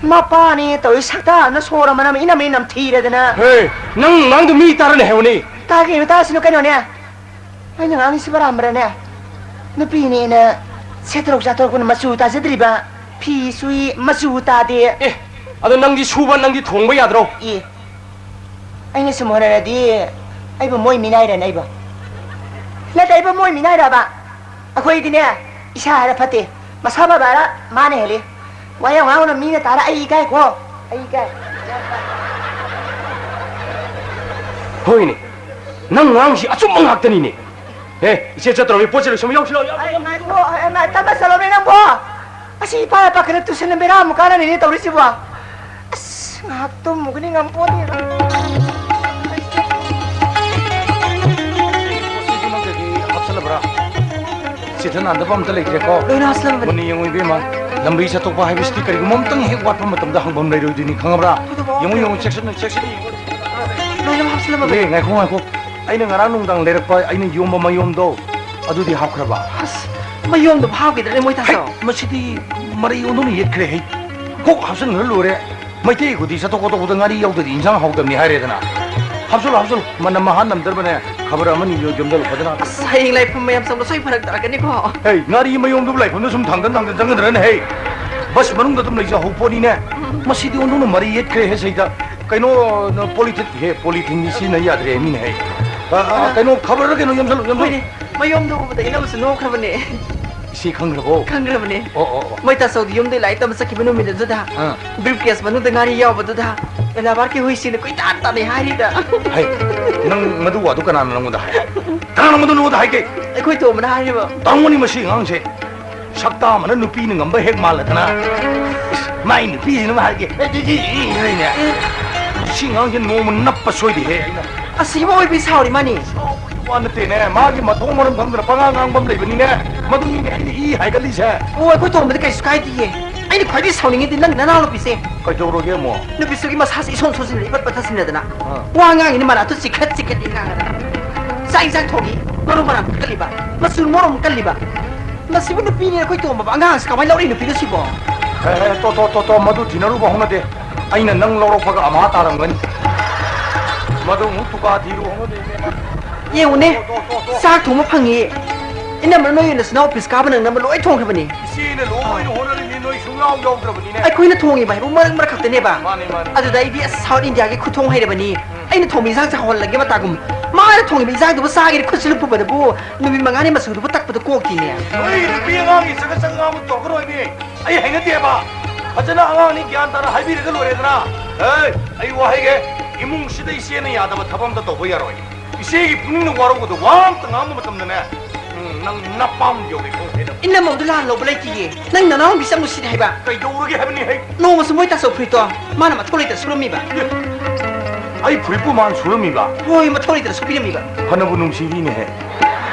ꯃꯄꯥꯅꯦ ꯇꯧꯔꯤ ꯁꯛꯇꯥ ꯑꯃꯅ ꯁꯣꯔ ꯑꯃꯅ ꯏꯅꯝ ꯏꯅꯝ ꯊꯤꯔꯗꯅ꯫ ꯍꯦ, ꯅꯪ ꯉꯥꯡꯗꯣ ꯃꯤ ꯇꯥꯔꯅꯤ ꯍꯥꯏꯕꯅꯤ꯫ ꯇꯥꯒꯦ ꯇꯥꯁꯤꯅꯨ ꯀꯩꯅꯣꯅꯦ꯫ ꯑꯩꯅ ꯉꯥꯡꯉꯤꯁꯤ ꯕꯔꯥꯝꯕꯔꯅꯦ꯫ ꯅꯨꯄꯤꯅꯦꯅ ꯁꯦꯠꯇꯣꯔꯛ ꯆꯥꯊꯣꯔꯛꯄꯅ ꯃꯆꯨ ꯇꯥꯖꯗ꯭ꯔꯤꯕ, ꯐꯤ ꯁꯨꯏ ꯃꯆꯨ ꯇꯥꯗꯦ꯫ ꯑꯦ, ꯑꯗꯣ ꯅꯪꯗꯤ ꯁꯨꯕ, ꯅꯪꯗꯤ ꯊꯣꯡꯕ ꯌꯥꯗ꯭ꯔꯣ? ꯑꯦ, ꯑꯩꯅ ꯁꯨꯝ ꯍꯣꯠꯅꯔꯗꯤ ꯑꯩꯕꯨ ꯃꯣꯏ ꯃꯤꯅꯥꯏꯔꯅꯦ ꯑꯩꯕꯨ? ꯅꯠꯇꯦ, ꯑꯩꯕꯨ ꯃꯣꯏ ꯃꯤꯅꯥꯏꯔꯕ? ꯑꯩꯈꯣꯏꯗꯤꯅꯦ, ꯏꯁꯥ ꯍꯥꯏꯔ ꯐꯠꯇꯦ, ꯃꯁꯥ ꯐꯕ ꯍꯥꯏꯔ ꯃꯥꯅ ꯍꯦꯜꯂꯤ꯫ ꯋꯥ ꯌꯥꯝ ꯉꯥꯡꯒꯅꯨ, ꯃꯤꯅ ꯇꯥꯔ ꯑꯩ ꯏꯀꯥꯏꯀꯣ, ꯑꯩ ꯏꯀꯥꯏ꯫ ꯍꯣꯏꯅꯦ, ꯅꯪ ꯉꯥꯡꯁꯤ ꯑꯆꯨꯝꯕ ꯉꯥꯛꯇꯅꯤꯅꯦ꯫ ꯑꯦ, ꯏꯆꯦ ꯆꯠꯇ꯭ꯔꯕꯤ, ꯄꯣꯠꯁꯦ ꯂꯣꯏꯁꯟꯕ ꯌꯥꯎꯁꯤ ꯂꯥꯎ, ꯌꯥꯎꯁꯤ, ꯑꯩ ꯌꯥꯎꯁꯤ꯫ ꯉꯥꯏꯈꯣ, ꯑꯦ, ꯃꯥ ꯇꯞꯅ ꯆꯠꯂꯣꯅꯦ ꯅꯪꯕꯣ꯫ ꯑꯁꯤ ꯏꯄꯥ ꯏꯄꯥ ꯈꯔ ꯇꯨꯁꯟꯅ ꯕꯦꯔꯥ ꯑꯃꯨꯛ ꯀꯥꯟꯅꯅꯤꯅꯦ ꯇꯧꯔꯤꯁꯤꯕꯣ꯫ ꯑꯁ, ꯉꯥꯏꯍꯥꯛ ꯇꯨꯝꯃꯨꯒꯅꯤ ꯉꯝꯄꯣꯠꯇꯦꯗ꯫ ꯄꯣꯠꯁꯤꯡꯗꯨ ꯅꯪ ꯀꯩꯀꯩ ꯍꯥꯞꯆꯜꯂꯕ꯭ꯔꯥ? ꯆꯤꯊ ꯅꯥꯟꯗꯕ ꯑꯝꯇ ꯂꯩꯇ꯭ꯔꯦꯀꯣ꯫ ꯂꯣꯏꯅ ꯍꯥꯞꯆꯜꯂꯕꯅꯤ꯫ ꯃꯨꯟꯅ ꯌꯦꯡꯉꯨ ꯏꯕꯦꯝꯃ, ꯂꯝꯕꯤ ꯆꯠꯊꯣꯛꯄ ꯍꯥꯏꯕꯁꯤꯗꯤ ꯀꯔꯤꯒꯨꯝꯕ ꯑꯝꯇꯪ ꯍꯦꯛ ꯋꯥꯠꯄ ꯃꯇꯝꯗ ꯍꯪꯐꯝ ꯂꯩꯔꯣꯏꯗꯣꯏꯅꯤ, ꯈꯪꯉꯕ꯭ꯔꯥ? ꯑꯗꯨꯕꯨ ꯌꯦꯡꯉꯨ, ꯌꯦꯡꯉꯨ, ꯆꯦꯛꯁꯤꯟꯅ, ꯆꯦꯛꯁꯤꯟꯅ ꯌꯦꯡꯉꯨ꯫ ꯂꯣꯏꯅ ꯍꯥꯞꯆꯜꯂꯕꯅꯤ꯫ ꯑꯦ, ꯉꯥꯏꯈꯣ, ꯉꯥꯏꯈꯣ꯫ ꯑꯩꯅ ꯉꯔꯥꯡ ꯅꯨꯡꯗꯥꯡ ꯂꯩꯔꯛꯄ ꯑꯩꯅ ꯌꯣꯝꯕ ꯃꯌꯣꯝꯗꯣ, ꯑꯗꯨꯗꯤ ꯍꯥꯞꯈ꯭ꯔꯕ? ꯑꯁ, ꯃꯌꯣꯝꯗꯨꯕꯨ ꯍꯥꯞꯈꯤꯗ꯭ꯔꯦ ꯃꯣꯏ ꯍꯩ, ꯇꯥꯆꯧ꯫ ꯃꯁꯤꯗꯤ ꯃꯔꯩ ꯑꯣꯟꯗꯨꯅ ꯌꯦꯠꯈ꯭ꯔꯦ ꯍꯩ꯫ ꯀꯣꯛ ꯍꯥꯞꯆꯤꯟꯈ꯭ꯔ ꯂꯣꯏꯔꯦ꯫ ꯃꯩꯇꯩ ꯈꯨꯗꯤ ꯆꯠꯊꯣꯛ ꯈꯣꯠꯇꯣꯛꯄꯗ ꯉꯥꯔꯤ ꯌꯥꯎꯗ꯭ꯔꯗꯤ ꯏꯟꯁꯥꯡ ꯍꯥꯎꯇꯕꯅꯤ ꯍꯥꯏꯔꯦꯗꯅ꯫ ꯍꯥꯞꯆꯜꯂꯨ, ꯍꯥꯞꯆꯜꯂꯨ꯫ ꯃꯅꯝ ꯃꯍꯥ ꯅꯝꯗ꯭ꯔꯕꯅꯦ꯫ ꯈꯕꯔ ꯑꯃꯅꯤ ꯌꯣ-, ꯌꯣꯝꯖꯜꯂꯨ ꯐꯖꯅ꯫ ꯑꯁ, ꯍꯌꯦꯡ ꯂꯥꯏꯐꯝ ꯃꯌꯥꯝ ꯆꯪꯕ ꯁꯣꯏ ꯐꯔꯛ ꯇꯥꯔꯛꯀꯅꯤꯀꯣ꯫ ꯍꯩ, ꯉꯥꯔꯤ ꯃꯌꯣꯝꯗꯨꯕꯨ ꯂꯥꯏꯐꯝꯗ ꯁꯨꯝ ꯊꯥꯡꯗꯟ ꯊꯥꯡꯗꯟ ꯆꯪꯒꯗ꯭ꯔꯅꯦ ꯍꯩ? ꯕꯁ ꯃꯅꯨꯡꯗ ꯑꯗꯨꯝ ꯂꯩꯖꯍꯧ ꯄꯣꯠꯅꯤꯅꯦ꯫ ꯎꯝ꯫ ꯃꯁꯤꯗꯤ ꯑꯣꯟꯊꯣꯛꯅ ꯃꯔꯩ ꯌꯦꯠꯈ꯭ꯔꯦ ꯍꯦ ꯁꯩꯗ꯫ ꯀꯩꯅꯣ, ꯄꯣꯂꯤꯊꯤꯟ, ꯍꯦ, ꯄꯣꯂꯤꯊꯤꯟꯗꯤ ꯁꯤꯖꯤꯟꯅ ꯌꯥꯗ꯭ꯔꯦ ꯃꯤꯅ ꯍꯩ꯫ ꯑ, ꯑ, ꯑ, ꯑ꯫ ꯀꯩꯅꯣ, ꯈꯕꯔꯗ ꯀꯩꯅꯣ ꯌꯣꯝꯁꯜꯂꯨ, ꯌꯣꯝꯁꯜꯂꯨ꯫ ꯍꯣꯏꯅꯦ, ꯃꯌꯣꯝꯗꯣ ꯎꯕꯗ ꯏꯅꯝꯃꯁꯨ ꯅꯣꯛꯈ꯭ꯔꯕꯅꯦ꯫ ꯏꯆꯦ ꯈꯪꯈ꯭ꯔꯕꯣ? ꯈꯪꯈ꯭ꯔꯕꯅꯦ꯫ ꯑꯣ, ꯑꯣ, ꯑꯣ꯫ ꯃꯣꯏ ꯇꯥꯆꯧꯗꯤ ꯌꯨꯝꯗꯩ ꯂꯥꯏꯔꯤꯛ ꯇꯝꯕ ꯆꯠꯈꯤꯕ ꯅꯨꯃꯤꯠ ꯑꯗꯨꯗ ꯑꯥ꯫ Briefcase ꯃꯅꯨꯡꯗ ꯉꯥꯔꯤ ꯌꯥꯎꯕꯗꯨꯗ ꯑꯦꯂꯥꯕꯥꯔꯠꯀꯤ ꯍꯨꯏꯁꯤꯡꯅ ꯀꯣꯏꯇꯥꯟ ꯇꯥꯟꯅꯩ ꯍꯥꯏꯔꯤꯗ꯫ ꯍꯩ, ꯅꯪ ꯃꯗꯨ ꯋꯥꯗꯨ ꯀꯅꯥꯅ ꯅꯪꯉꯣꯟꯗ ꯍꯥꯏ? ꯀꯅꯥꯅ ꯃꯗꯨ ꯅꯉꯣꯟꯗ ꯍꯥꯏꯒꯦ? ꯑꯩꯈꯣꯏ ꯇꯣꯝꯕꯅ ꯍꯥꯏꯔꯤꯕ꯫ ꯇꯥꯡꯃꯅꯤ ꯃꯁꯤ ꯑꯉꯥꯡꯁꯦ꯫ ꯁꯛꯇꯥ ꯑꯃꯅ ꯅꯨꯄꯤꯅ ꯉꯝꯕ ꯍꯦꯛ ꯃꯥꯜꯂꯗꯅ꯫ ꯏꯁ, ꯃꯥꯏ ꯅꯨꯄꯤꯁꯤꯅ ꯑꯃ ꯍꯥꯏꯒꯦ꯫ ꯑꯦ, ꯑꯦ, ꯑꯦ, ꯑꯦ, ꯑꯦ, ꯑꯦ꯫ ꯁꯤ ꯑꯉꯥꯡꯁꯦ ꯅꯣꯡꯃ ꯅꯞꯄ ꯁꯣꯏꯗꯦꯍꯦ ꯑꯩꯅ꯫ ꯑꯁꯤꯕ ꯑꯣꯏꯕꯤ ꯁꯥꯎꯔꯤ ꯃꯥꯅꯤ꯫ ꯁꯥꯎꯕꯒꯤ ꯋꯥ ꯅꯠꯇꯦꯅꯦ, ꯃꯥꯒꯤ ꯃꯊꯣꯡ ꯃꯔꯝ ꯈꯪꯗꯅ ꯄꯉꯥꯡ ꯉꯥꯡꯕ ꯑꯃ ꯂꯩꯕꯅꯤꯅꯦ꯫ ꯃꯗꯨꯅꯤꯅꯦ ꯑꯩꯅ ꯏ ꯍꯥꯏꯒꯠꯂꯤꯁꯦ꯫ ꯑꯣ, ꯑꯩꯈꯣꯏ ꯇꯣꯝꯕꯗꯤ ꯀꯩꯁꯨ ꯀꯥꯏꯗꯤꯌꯦ꯫ ꯑꯩꯅ ꯈ꯭ꯋꯥꯏꯗꯒꯤ ꯁꯥꯎꯅꯤꯡꯉꯤꯗꯤ ꯅꯪ ꯅꯅꯥꯎꯅꯨꯄꯤꯁꯦ꯫ ꯀꯩꯗꯧꯔꯒꯦ ꯑꯃꯨꯛ? ꯅꯨꯄꯤꯁꯨꯒꯤ ꯃꯁꯥꯁꯦ ꯏꯁꯣꯟ ꯁꯣꯟꯁꯤꯟꯅ ꯏꯄꯠ ꯄꯠꯊꯁꯤꯟꯅꯗꯅ꯫ ꯑꯥ꯫ ꯋꯥ ꯉꯥꯡꯉꯤꯅ ꯃꯔꯥꯠꯇꯨ ꯆꯤꯛꯈꯠ ꯆꯤꯛꯈꯠ ꯉꯥꯡꯉꯗꯅ꯫ ꯆꯥꯛ ꯏꯟꯁꯥꯡ ꯊꯣꯡꯉꯤ, ꯃꯔꯨ ꯃꯔꯥꯡ ꯀꯜꯂꯤꯕ, ꯃꯆꯨ ꯃꯔꯨ ꯑꯃꯨꯛ ꯀꯜꯂꯤꯕ꯫ ꯃꯁꯤꯕꯨ ꯅꯨꯄꯤꯅꯦ ꯑꯩꯈꯣꯏ ꯇꯣꯝꯕꯕꯨ ꯑꯉꯥꯡꯁꯤ ꯀꯃꯥꯏꯅ ꯂꯧꯔꯛꯏ ꯅꯨꯄꯤꯅꯣ ꯁꯤꯕꯣ? ꯑꯦ, ꯑꯦ, ꯇꯣ, ꯇꯣ, ꯇꯣ, ꯇꯣ, ꯃꯗꯨ ꯊꯤꯅꯔꯨꯕ ꯍꯧꯅꯗꯦ꯫ ꯑꯩꯅ ꯅꯪ ꯂꯧꯔꯛꯄꯒ ꯑꯃꯍꯥ ꯇꯥꯔꯝꯒꯅꯤ꯫ ꯃꯗꯨ ꯑꯃꯨꯛ ꯇꯨꯀꯥ ꯊꯤꯔꯨ ꯍꯧꯅꯗꯦ, ꯏꯕꯦꯝꯃ꯫ ꯌꯦꯡꯉꯨꯅꯦ, ꯇꯣ, ꯇꯣ, ꯇꯣ, ꯇꯣ꯫ ꯆꯥꯛ ꯊꯣꯡꯕ ꯐꯪꯉꯤ꯫ ꯏꯅꯝꯃꯅ ꯅꯣꯏ ꯅꯆꯤꯟ ꯅꯅꯥꯎ ꯑꯣꯐꯤꯁ ꯀꯥꯕ ꯅꯪꯅꯕ ꯂꯣꯏ ꯊꯣꯡꯈ꯭ꯔꯕꯅꯤ꯫ ꯏꯆꯦꯅ ꯂꯣꯏꯅ ꯍꯣꯠꯅꯔꯤꯅꯤ, ꯅꯣꯏ ꯁꯨꯡꯌꯥꯎ ꯌꯥꯎꯗ꯭ꯔꯕꯅꯤꯅꯦ꯫ ꯑꯩꯈꯣꯏꯅ ꯊꯣꯡꯉꯤꯕ ꯍꯥꯏꯕꯨ ꯃꯔꯛ ꯃꯔꯛ ꯈꯛꯇꯅꯦꯕ꯫ ꯃꯥꯅꯤ, ꯃꯥꯅꯤ꯫ ꯑꯗꯨꯗ ꯑꯩꯗꯤ ꯑꯁ ꯁꯥꯎꯠ ꯏꯟꯗꯤꯌꯥꯒꯤ ꯈꯨꯊꯣꯡ ꯍꯩꯔꯕꯅꯤ꯫ ꯎꯝ꯫ ꯑꯩꯅ ꯊꯣꯡꯕ ꯏꯟꯁꯥꯡꯁꯦ ꯍꯥꯎꯍꯜꯂꯒꯦ ꯃꯇꯥꯒꯨꯝ꯫ ꯃꯥꯅ ꯊꯣꯡꯉꯤꯕ ꯏꯟꯁꯥꯡꯗꯨꯕꯨ ꯆꯥꯒꯦꯗꯤ ꯈꯨꯠꯁꯤꯅ ꯄꯨꯕꯗꯕꯨ ꯅꯨꯃꯤꯠ ꯃꯉꯥꯅꯤ ꯃꯆꯨꯗꯨꯕꯨ ꯇꯛꯄꯗ ꯀꯣꯛꯇꯤꯅꯦ꯫ ꯅꯣꯏ ꯅꯨꯄꯤ ꯑꯉꯥꯡꯒꯤ ꯆꯒꯠ ꯆꯒꯠ ꯉꯥꯡꯕ ꯇꯧꯔꯛꯀꯅꯣ ꯍꯥꯏꯕꯅꯤ꯫ ꯑꯩ ꯍꯩꯅꯗꯦꯕ꯫ ꯐꯖꯅ ꯑꯉꯥꯡꯅꯤ ꯒ꯭ꯌꯥꯟ ꯇꯥꯅ ꯍꯥꯏꯕꯤꯔꯒ ꯂꯣꯏꯔꯦꯗꯅ꯫ ꯑꯦ, ꯑꯩ ꯋꯥ ꯍꯥꯏꯒꯦ, ꯏꯃꯨꯡꯁꯤꯗ ꯏꯆꯦꯅ ꯌꯥꯗꯕ ꯊꯕꯛ ꯑꯝꯇ ꯇꯧꯕ ꯌꯥꯔꯣꯏ꯫ ꯏꯆꯦꯒꯤ ꯄꯨꯛꯅꯤꯡꯅ ꯋꯥꯔꯧꯒꯗꯕ ꯋꯥ ꯑꯝꯇ ꯉꯥꯡꯕ ꯃꯇꯝꯗꯅꯦ, ꯎꯝ, ꯅꯪ ꯅꯄꯥꯝ ꯌꯧꯒꯦ ꯈꯣꯡ ꯍꯦꯟꯅ꯫ ꯏꯅꯝꯃꯕꯨ ꯂꯥꯟ ꯂꯧꯕ ꯂꯩꯇꯤꯌꯦ꯫ ꯅꯪ ꯅꯅꯥꯎ ꯅꯨꯄꯤ ꯆꯞ ꯅꯨꯡꯁꯤꯗꯦ ꯍꯥꯏꯕ꯫ ꯀꯩꯗꯧꯔꯒꯦ ꯍꯥꯏꯕꯅꯤ ꯍꯩ? ꯅꯣꯡꯃꯁꯨ ꯃꯣꯏ ꯇꯥꯆꯧ ꯐꯨꯔꯤꯠꯇꯣ ꯃꯥꯅ ꯃꯊꯧ ꯂꯩꯇ ꯁꯨꯔꯝꯃꯤꯕ꯫ ꯑꯦ, ꯑꯩ ꯐꯨꯔꯤꯠꯄꯨ ꯃꯥꯅ ꯁꯨꯔꯝꯃꯤꯕ? ꯍꯣꯏ, ꯃꯊꯧ ꯂꯩꯇ ꯁꯨꯕꯤꯔꯝꯃꯤꯕ꯫ ꯐꯅꯕꯨ ꯅꯨꯡꯁꯤꯔꯤꯅꯦꯍꯦ꯫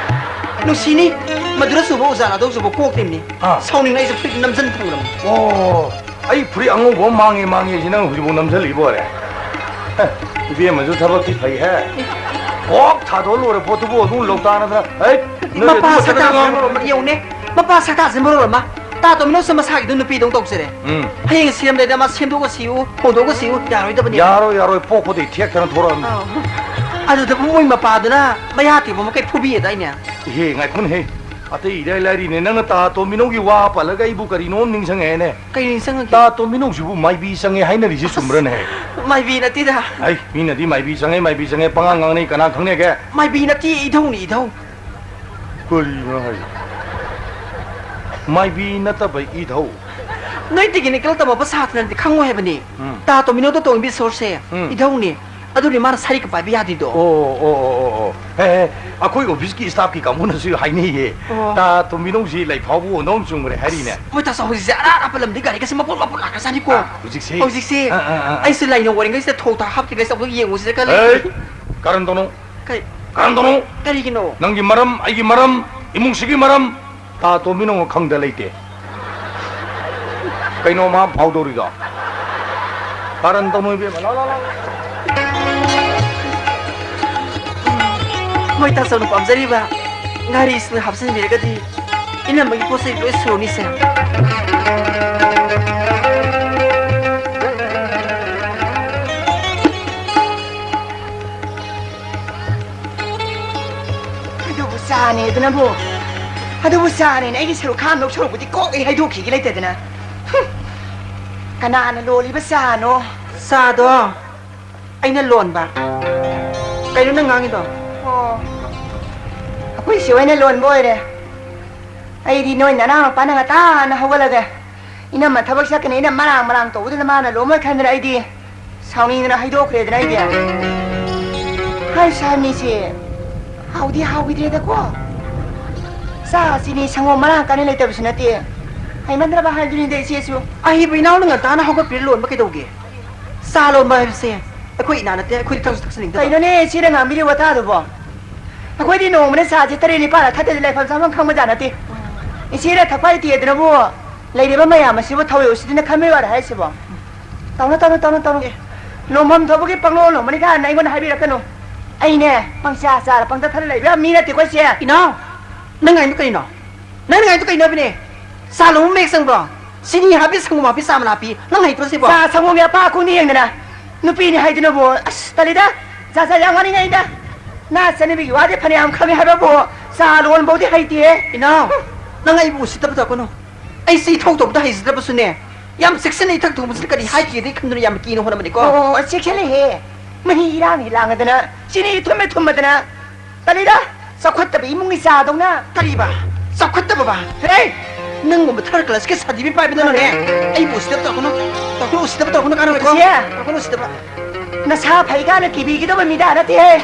ꯅꯨꯡꯁꯤꯅꯤ꯫ ꯃꯗꯨꯗ ꯆꯨꯕ ꯎꯖꯥꯂꯥꯗꯧ ꯆꯨꯕ ꯀꯣꯛꯇꯤꯝꯅꯤ꯫ ꯑꯥ꯫ ꯁꯥꯎꯅꯤꯡꯅ ꯑꯩꯁꯨ ꯐꯨꯔꯤꯠ ꯅꯝꯖꯟ ꯊꯝꯂꯝꯃꯤ꯫ ꯑꯣ, ꯑꯩ ꯐꯨꯔꯤꯠ ꯑꯉꯧꯕ ꯑꯃ ꯃꯥꯡꯉꯦ, ꯃꯥꯡꯉꯦ ꯁꯤ ꯅꯪ ꯍꯧꯖꯤꯛꯐꯥꯎ ꯅꯝꯖꯜꯂꯤꯕ ꯑꯣꯏꯔꯦ? ꯍꯦ, ꯏꯕꯦꯝꯃꯁꯨ ꯊꯕꯛꯇꯤ ꯐꯩ ꯍꯦ꯫ ꯀꯣꯛ ꯊꯥꯗꯣꯛꯑ ꯂꯣꯏꯔ ꯄꯣꯠꯇꯨꯕꯨ ꯑꯗꯨꯝ ꯂꯧꯇꯥꯅꯗꯅ, ꯍꯩꯠ, ꯅꯣꯏ ꯑꯗꯨꯝꯕ ꯃꯄꯥ ꯆꯒꯠ ꯆꯒꯠ ꯁꯛꯇꯥꯁꯦ ꯉꯥꯡꯕ ꯃꯔꯣꯜ ꯑꯃ ꯌꯦꯡꯉꯨꯅꯦ꯫ ꯃꯄꯥ ꯁꯛꯇꯥꯁꯦ ꯃꯔꯣꯜ ꯑꯃ꯫ ꯇꯥ ꯇꯣꯝꯕꯤꯅꯧꯁꯦ ꯃꯁꯥꯒꯤꯗꯨ ꯅꯨꯄꯤꯗꯧ ꯇꯧꯖꯔꯦ꯫ ꯎꯝ꯫ ꯍꯌꯦꯡ ꯁꯤꯔꯝꯗꯥꯏꯗ ꯃꯥ ꯁꯦꯝꯗꯣꯛꯑ ꯁꯤꯎ, ꯍꯣꯡꯗꯣꯛꯑ ꯁꯤꯎ, ꯌꯥꯔꯣꯏꯗꯕꯅꯤ꯫ ꯌꯥꯔꯣꯏ, ꯌꯥꯔꯣꯏ, ꯄꯣꯛꯄꯗꯩ ꯊꯦꯛꯇꯅ ꯊꯣꯔꯛꯑꯕꯅꯤ꯫ ꯑꯧ꯫ ꯑꯗꯨꯗꯕꯨ ꯃꯣꯏ ꯃꯄꯥꯗꯨꯅ ꯃꯌꯥ ꯇꯦꯛꯄ ꯃꯈꯩ ꯐꯨꯕꯤꯌꯦꯗꯥꯏꯅꯦ? ꯏꯍꯦ, ꯉꯥꯏꯈꯣꯅꯦꯍꯦ꯫ ꯑꯇꯩ ꯏꯔꯥꯏ ꯂꯥꯏꯔꯤꯅꯦ꯫ ꯅꯪꯅ ꯇꯥ ꯇꯣꯝꯕꯤꯅꯧꯒꯤ ꯋꯥ ꯄꯜꯂꯒ ꯑꯩꯕꯨ ꯀꯔꯤꯅꯣꯝ ꯅꯤꯡꯁꯤꯡꯉꯛꯑꯦꯅꯦ꯫ ꯀꯩ ꯅꯤꯡꯁꯤꯡꯉꯛꯀꯦ? ꯇꯥ ꯇꯣꯝꯕꯤꯅꯧꯁꯤꯕꯨ ꯃꯥꯏꯕꯤ ꯆꯪꯉꯦ ꯍꯥꯏꯅꯔꯤꯁꯦ ꯆꯨꯝꯕ꯭ꯔꯅꯦ? ꯃꯥꯏꯕꯤ ꯅꯠꯇꯦꯗ꯫ ꯑꯩ, ꯃꯤꯅꯗꯤ ꯃꯥꯏꯕꯤ ꯆꯪꯉꯦ, ꯃꯥꯏꯕꯤ ꯆꯪꯉꯦ ꯄꯉꯥꯡ ꯉꯥꯡꯅꯩ, ꯀꯅꯥ ꯈꯪꯅꯦꯒꯦ? ꯃꯥꯏꯕꯤ ꯅꯠꯇꯦ, ꯏꯙꯧꯅꯤ, ꯏꯙꯧ꯫ ꯀꯔꯤꯅꯣ ꯍꯥꯏꯁꯦ? ꯃꯥꯏꯕꯤ ꯅꯠꯇꯕ ꯏꯙꯧ? ꯅꯣꯏ ꯇꯦꯛꯅꯤꯀꯦꯜ ꯇꯝꯃꯛꯄ ꯁꯥꯇ꯭ꯔꯅꯗꯤ ꯈꯪꯉꯣꯏ ꯍꯥꯏꯕꯅꯤ꯫ ꯎꯝ꯫ ꯇꯥ ꯇꯣꯝꯕꯤꯅꯧꯗ ꯇꯣꯡꯕꯤ ꯁꯣꯔꯁꯦ ꯎꯝ꯫ ꯏꯙꯧꯅꯤ꯫ ꯑꯗꯨꯅꯤ ꯃꯥꯅ ꯁꯥꯔꯤꯀ ꯄꯥꯏꯕ ꯌꯥꯗ꯭ꯔꯤꯗꯣ꯫ ꯑꯣ, ꯑꯣ, ꯑꯣ, ꯑꯣ, ꯑꯣ꯫ ꯍꯦ, ꯍꯦ, ꯑꯩꯈꯣꯏ ꯑꯣꯐꯤꯁꯀꯤ ꯁ꯭ꯇꯥꯐꯀꯤ ꯀꯥꯡꯕꯨꯅꯁꯨ ꯍꯥꯏꯅꯩꯌꯦ꯫ ꯑꯣ꯫ ꯇꯥ ꯇꯣꯝꯕꯤꯅꯧꯁꯤ ꯂꯩꯐꯥꯎꯕ ꯑꯣꯟꯊꯣꯛ ꯆꯨꯝꯈ꯭ꯔꯦ ꯍꯥꯏꯔꯤꯅꯦ꯫ ꯃꯣꯏ ꯇꯥ ꯆꯥꯎ ꯍꯧꯖꯤꯛꯁꯦ ꯑꯔꯥꯞ ꯑꯔꯥꯞꯄ ꯂꯝꯗꯤ ꯒꯥꯔꯤꯒꯁꯦ ꯃꯄꯨꯟ ꯃꯄꯨꯟ ꯂꯥꯛꯈ꯭ꯔꯖꯥꯠꯅꯤꯀꯣ꯫ ꯑꯥ, ꯍꯧꯖꯤꯛꯁꯦ? ꯍꯧꯖꯤꯛꯁꯦ꯫ ꯑꯥ, ꯑꯥ, ꯑꯥ, ꯑꯥ꯫ ꯑꯩꯁꯦ ꯂꯥꯏꯅ ꯋꯥꯔꯤꯉꯩꯁꯤꯗ ꯊꯣꯛ ꯊꯥꯛ ꯍꯥꯞꯇ꯭ꯔꯤꯉꯩꯁꯤꯗ ꯑꯃꯨꯛ ꯌꯦꯡꯉꯨꯁꯤꯔ ꯈꯜꯂꯤ꯫ ꯑꯦ, ꯀꯔꯟ ꯇꯧꯅꯨ꯫ ꯀꯩ? ꯀꯔꯟ ꯇꯧꯅꯨ꯫ ꯀꯔꯤꯒꯤꯅꯣ? ꯅꯪꯒꯤ ꯃꯔꯝ, ꯑꯩꯒꯤ ꯃꯔꯝ, ꯏꯃꯨꯡꯁꯤꯒꯤ ꯃꯔꯝ, ꯇꯥ ꯇꯣꯝꯕꯤꯅꯧꯅ ꯈꯪꯗ ꯂꯩꯇꯦ꯫ ꯀꯩꯅꯣ ꯃꯥ ꯐꯥꯎꯗꯧꯔꯤꯗꯣ? ꯀꯔꯟ ꯇꯧꯅꯨ ꯏꯕꯦꯝꯃ꯫ ꯂꯥꯎ, ꯂꯥꯎ, ꯂꯥꯎ꯫ ꯃꯣꯏ ꯇꯥꯆꯧꯅ ꯄꯥꯝꯖꯔꯤꯕ ꯉꯥꯔꯤꯁꯤꯡ ꯍꯥꯞꯆꯤꯟꯕꯤꯔꯒꯗꯤ ꯏꯅꯝꯃꯒꯤ ꯄꯣꯠ ꯆꯩ ꯂꯣꯏ ꯁꯨꯔꯅꯤꯁꯦ꯫ ꯑꯗꯨꯕꯨ ꯆꯥꯅꯦꯗꯅꯕꯨ꯫ ꯑꯗꯨꯕꯨ ꯆꯥꯅꯦꯅ ꯑꯩꯒꯤ ꯁꯔꯨꯛ ꯈꯥ ꯑꯃ ꯂꯧ ꯁꯔꯨꯛꯄꯨꯗꯤ ꯀꯣꯛ ꯑꯩ ꯍꯥꯏꯗꯣꯛꯈꯤꯒꯦ ꯂꯩꯇꯗꯅ꯫ ꯍꯨꯝ! ꯀꯅꯥꯅ ꯂꯣꯜꯂꯤꯕ ꯆꯥꯅꯣ? ꯆꯥꯗꯣ ꯑꯩꯅ ꯂꯣꯟꯕ꯫ ꯀꯩꯅꯣ ꯅꯪ ꯉꯥꯡꯉꯤꯗꯣ? ꯑꯣ, ꯑꯩꯈꯣꯏ ꯏꯆꯦ ꯍꯣꯏꯅ ꯂꯣꯟꯕ ꯑꯣꯏꯔꯦ꯫ ꯑꯩꯗꯤ ꯅꯣꯏ ꯅꯅꯥꯎ ꯅꯨꯄꯥꯅ ꯉꯟꯇꯥꯅ ꯍꯧꯒꯠꯂꯒ ꯏꯅꯝꯃ ꯊꯕꯛ ꯆꯠꯀꯅꯤ, ꯏꯅꯝꯃ ꯃꯔꯥꯡ ꯃꯔꯥꯡ ꯇꯧꯕꯗꯨꯗ ꯃꯥꯅ ꯂꯣꯟꯕ ꯈꯟꯗꯅ ꯑꯩꯗꯤ ꯁꯥꯎꯅꯤꯡꯗꯅ ꯍꯩꯗꯣꯛꯈ꯭ꯔꯦꯗꯅ ꯑꯩꯗꯤ꯫ ꯍꯥꯏ ꯁꯥꯃꯤꯁꯦ ꯍꯥꯎꯗꯤ ꯍꯥꯎꯈꯤꯗ꯭ꯔꯦꯗꯀꯣ꯫ ꯆꯥ, ꯆꯤꯅꯤ, ꯁꯪꯒꯣꯝ ꯃꯔꯥꯡ ꯀꯥꯏꯅ ꯂꯩꯇꯕꯁꯨ ꯅꯠꯇꯦ꯫ ꯍꯩꯃꯟꯗ꯭ꯔꯕ ꯍꯥꯏꯕꯗꯨꯅꯤꯗ ꯏꯆꯦꯁꯨ꯫ ꯑꯍꯩꯕ ꯏꯅꯥꯎꯅ ꯉꯟꯇꯥꯅ ꯍꯧꯒꯠꯄꯤꯔ ꯂꯣꯟꯕ ꯀꯩꯗꯧꯒꯦ? ꯆꯥ ꯂꯣꯟꯕ ꯍꯥꯏꯕꯁꯦ ꯑꯩꯈꯣꯏ ꯏꯅꯥ ꯅꯠꯇꯦ, ꯑꯩꯈꯣꯏꯗꯤ ꯊꯛꯁꯨ ꯊꯛꯆꯅꯤꯡꯗꯕ꯫ ꯀꯩꯅꯣꯅꯦ ꯏꯆꯦꯅ ꯉꯥꯡꯕꯤꯔꯤꯕ ꯋꯥꯇꯥꯗꯨꯕꯣ? ꯑꯩꯈꯣꯏꯗꯤ ꯅꯣꯡꯃꯅ ꯆꯥꯁꯦ ꯇꯔꯦꯠ ꯅꯤꯄꯥꯜ ꯊꯛꯇꯗꯤ ꯂꯩꯐꯝ ꯆꯥꯐꯝ ꯈꯪꯕꯖꯥꯠ ꯅꯠꯇꯦ꯫ ꯏꯆꯦꯅ ꯊꯛꯄ ꯍꯩꯇꯦꯗꯅꯕꯨ ꯂꯩꯔꯤꯕ ꯃꯌꯥꯝ ꯑꯁꯤꯕꯨ ꯊꯧꯋꯦ ꯎꯁꯤꯠꯇꯅ ꯈꯟꯕꯩ ꯋꯥꯔ ꯍꯥꯏꯁꯤꯕꯣ? ꯇꯧꯅꯨ, ꯇꯧꯅꯨ, ꯇꯧꯅꯨ, ꯇꯧꯅꯨ꯫ ꯑꯦ꯫ ꯂꯣꯡꯐꯝ ꯊꯣꯛꯄꯒꯤ ꯄꯪꯂꯣ ꯂꯣꯡꯕꯅꯤ ꯀꯥꯏꯅ ꯑꯩꯉꯣꯟꯗ ꯍꯥꯏꯕꯤꯔꯛꯀꯅꯨ꯫ ꯑꯩꯅꯦ ꯄꯪꯆꯥ ꯆꯥꯔ ꯄꯪꯊꯛ ꯊꯛꯂ ꯂꯩꯕ ꯃꯤ ꯅꯠꯇꯦꯀꯣ ꯏꯆꯦ꯫ ꯏꯅꯥꯎ, ꯅꯪ ꯍꯥꯏꯗꯣ ꯀꯩꯅꯣ? ꯅꯪ ꯍꯥꯏꯗꯣ ꯀꯩꯅꯣ ꯍꯥꯏꯕꯅꯦ? ꯆꯥ ꯂꯣꯡꯕ ꯃꯌꯦꯛ ꯆꯪꯕ꯭ꯔꯣ? ꯆꯤꯅꯤ ꯍꯥꯞꯄꯤ, ꯁꯪꯒꯣꯝ ꯍꯥꯞꯄꯤ, ꯆꯥ ꯃꯅꯥ ꯍꯥꯞꯄꯤ꯫ ꯅꯪ ꯍꯩꯇ꯭ꯔꯣ ꯁꯤꯕꯣ? ꯆꯥ ꯁꯪꯒꯣꯝꯒꯤ ꯑꯄꯥ ꯑꯀꯨꯡꯗꯤ ꯌꯦꯡꯗꯅ ꯅꯨꯄꯤꯅꯤ ꯍꯥꯏꯗꯨꯅꯕꯨ꯫ ꯑꯁ, ꯇꯜꯂꯤꯗ꯫ ꯖꯥꯠ ꯖꯥꯠ ꯌꯥꯝ ꯉꯥꯡꯅꯤꯡꯉꯛꯏꯗ꯫ ꯅꯥꯠ ꯆꯠꯅꯕꯤꯒꯤ ꯋꯥꯗꯤ ꯐꯅꯌꯥꯝ ꯈꯪꯉꯦ ꯍꯥꯏꯕꯕꯨ ꯆꯥ ꯂꯣꯟꯕꯧꯗꯤ ꯍꯩꯇꯦꯍꯦ꯫ ꯏꯅꯥꯎ, ꯅꯪ ꯑꯩꯕꯨ ꯎꯁꯤꯠꯇꯕ ꯇꯧꯔꯛꯀꯅꯨ꯫ ꯑꯩꯁꯦ ꯏꯊꯧ ꯇꯧꯕꯗ ꯍꯩꯖꯗ꯭ꯔꯕꯁꯨꯅꯦ, ꯌꯥꯝ ꯆꯦꯛꯁꯤꯟꯅ ꯏꯊꯛ ꯊꯣꯡꯕꯁꯤꯗ ꯀꯔꯤ ꯍꯥꯏꯈꯤꯒꯦꯗꯤ ꯈꯟꯗꯨꯅ ꯌꯥꯝꯅ ꯀꯤꯅ ꯍꯣꯠꯅꯕꯅꯤꯀꯣ꯫ ꯑꯣ, ꯆꯦꯛꯁꯤꯜꯂꯦꯍꯦ꯫ ꯃꯍꯤ ꯏꯔꯥꯡ ꯍꯦꯛ ꯂꯥꯡꯉꯗꯅ, ꯆꯤꯅꯤ ꯊꯨꯝꯃꯦ ꯊꯨꯝꯃꯗꯅ꯫ ꯇꯜꯂꯤꯗ, ꯆꯥꯎꯈꯠꯇꯕ ꯏꯃꯨꯡꯒꯤ ꯆꯥꯗꯧꯅ꯫ ꯀꯔꯤꯕ? ꯆꯥꯎꯈꯠꯇꯕꯕ? ꯍꯦ! ꯅꯪꯒꯨꯝꯕ ꯊꯥꯔꯠ ꯀ꯭ꯂꯥꯁꯀꯤ ꯁꯥꯔꯇꯤꯐꯤꯀꯦꯠ ꯄꯥꯏꯕꯗꯅꯅꯦ, ꯑꯩꯕꯨ ꯎꯁꯤꯠꯇꯕ ꯇꯧꯔꯛꯀꯅꯨ꯫ ꯇꯧꯔꯛꯀꯅꯨ, ꯎꯁꯤꯠꯇꯕ ꯇꯧꯔꯛꯀꯅꯨ, ꯀꯥꯟꯅꯔꯣꯏꯀꯣ꯫ ꯏꯆꯦ! ꯇꯧꯔꯛꯀꯅꯨ, ꯎꯁꯤꯠꯇꯕ꯫ ꯅꯁꯥ ꯐꯩ ꯀꯥꯏꯅ ꯀꯤꯕꯤꯒꯗꯕ ꯃꯤꯗꯥ ꯅꯠꯇꯦꯍꯦ꯫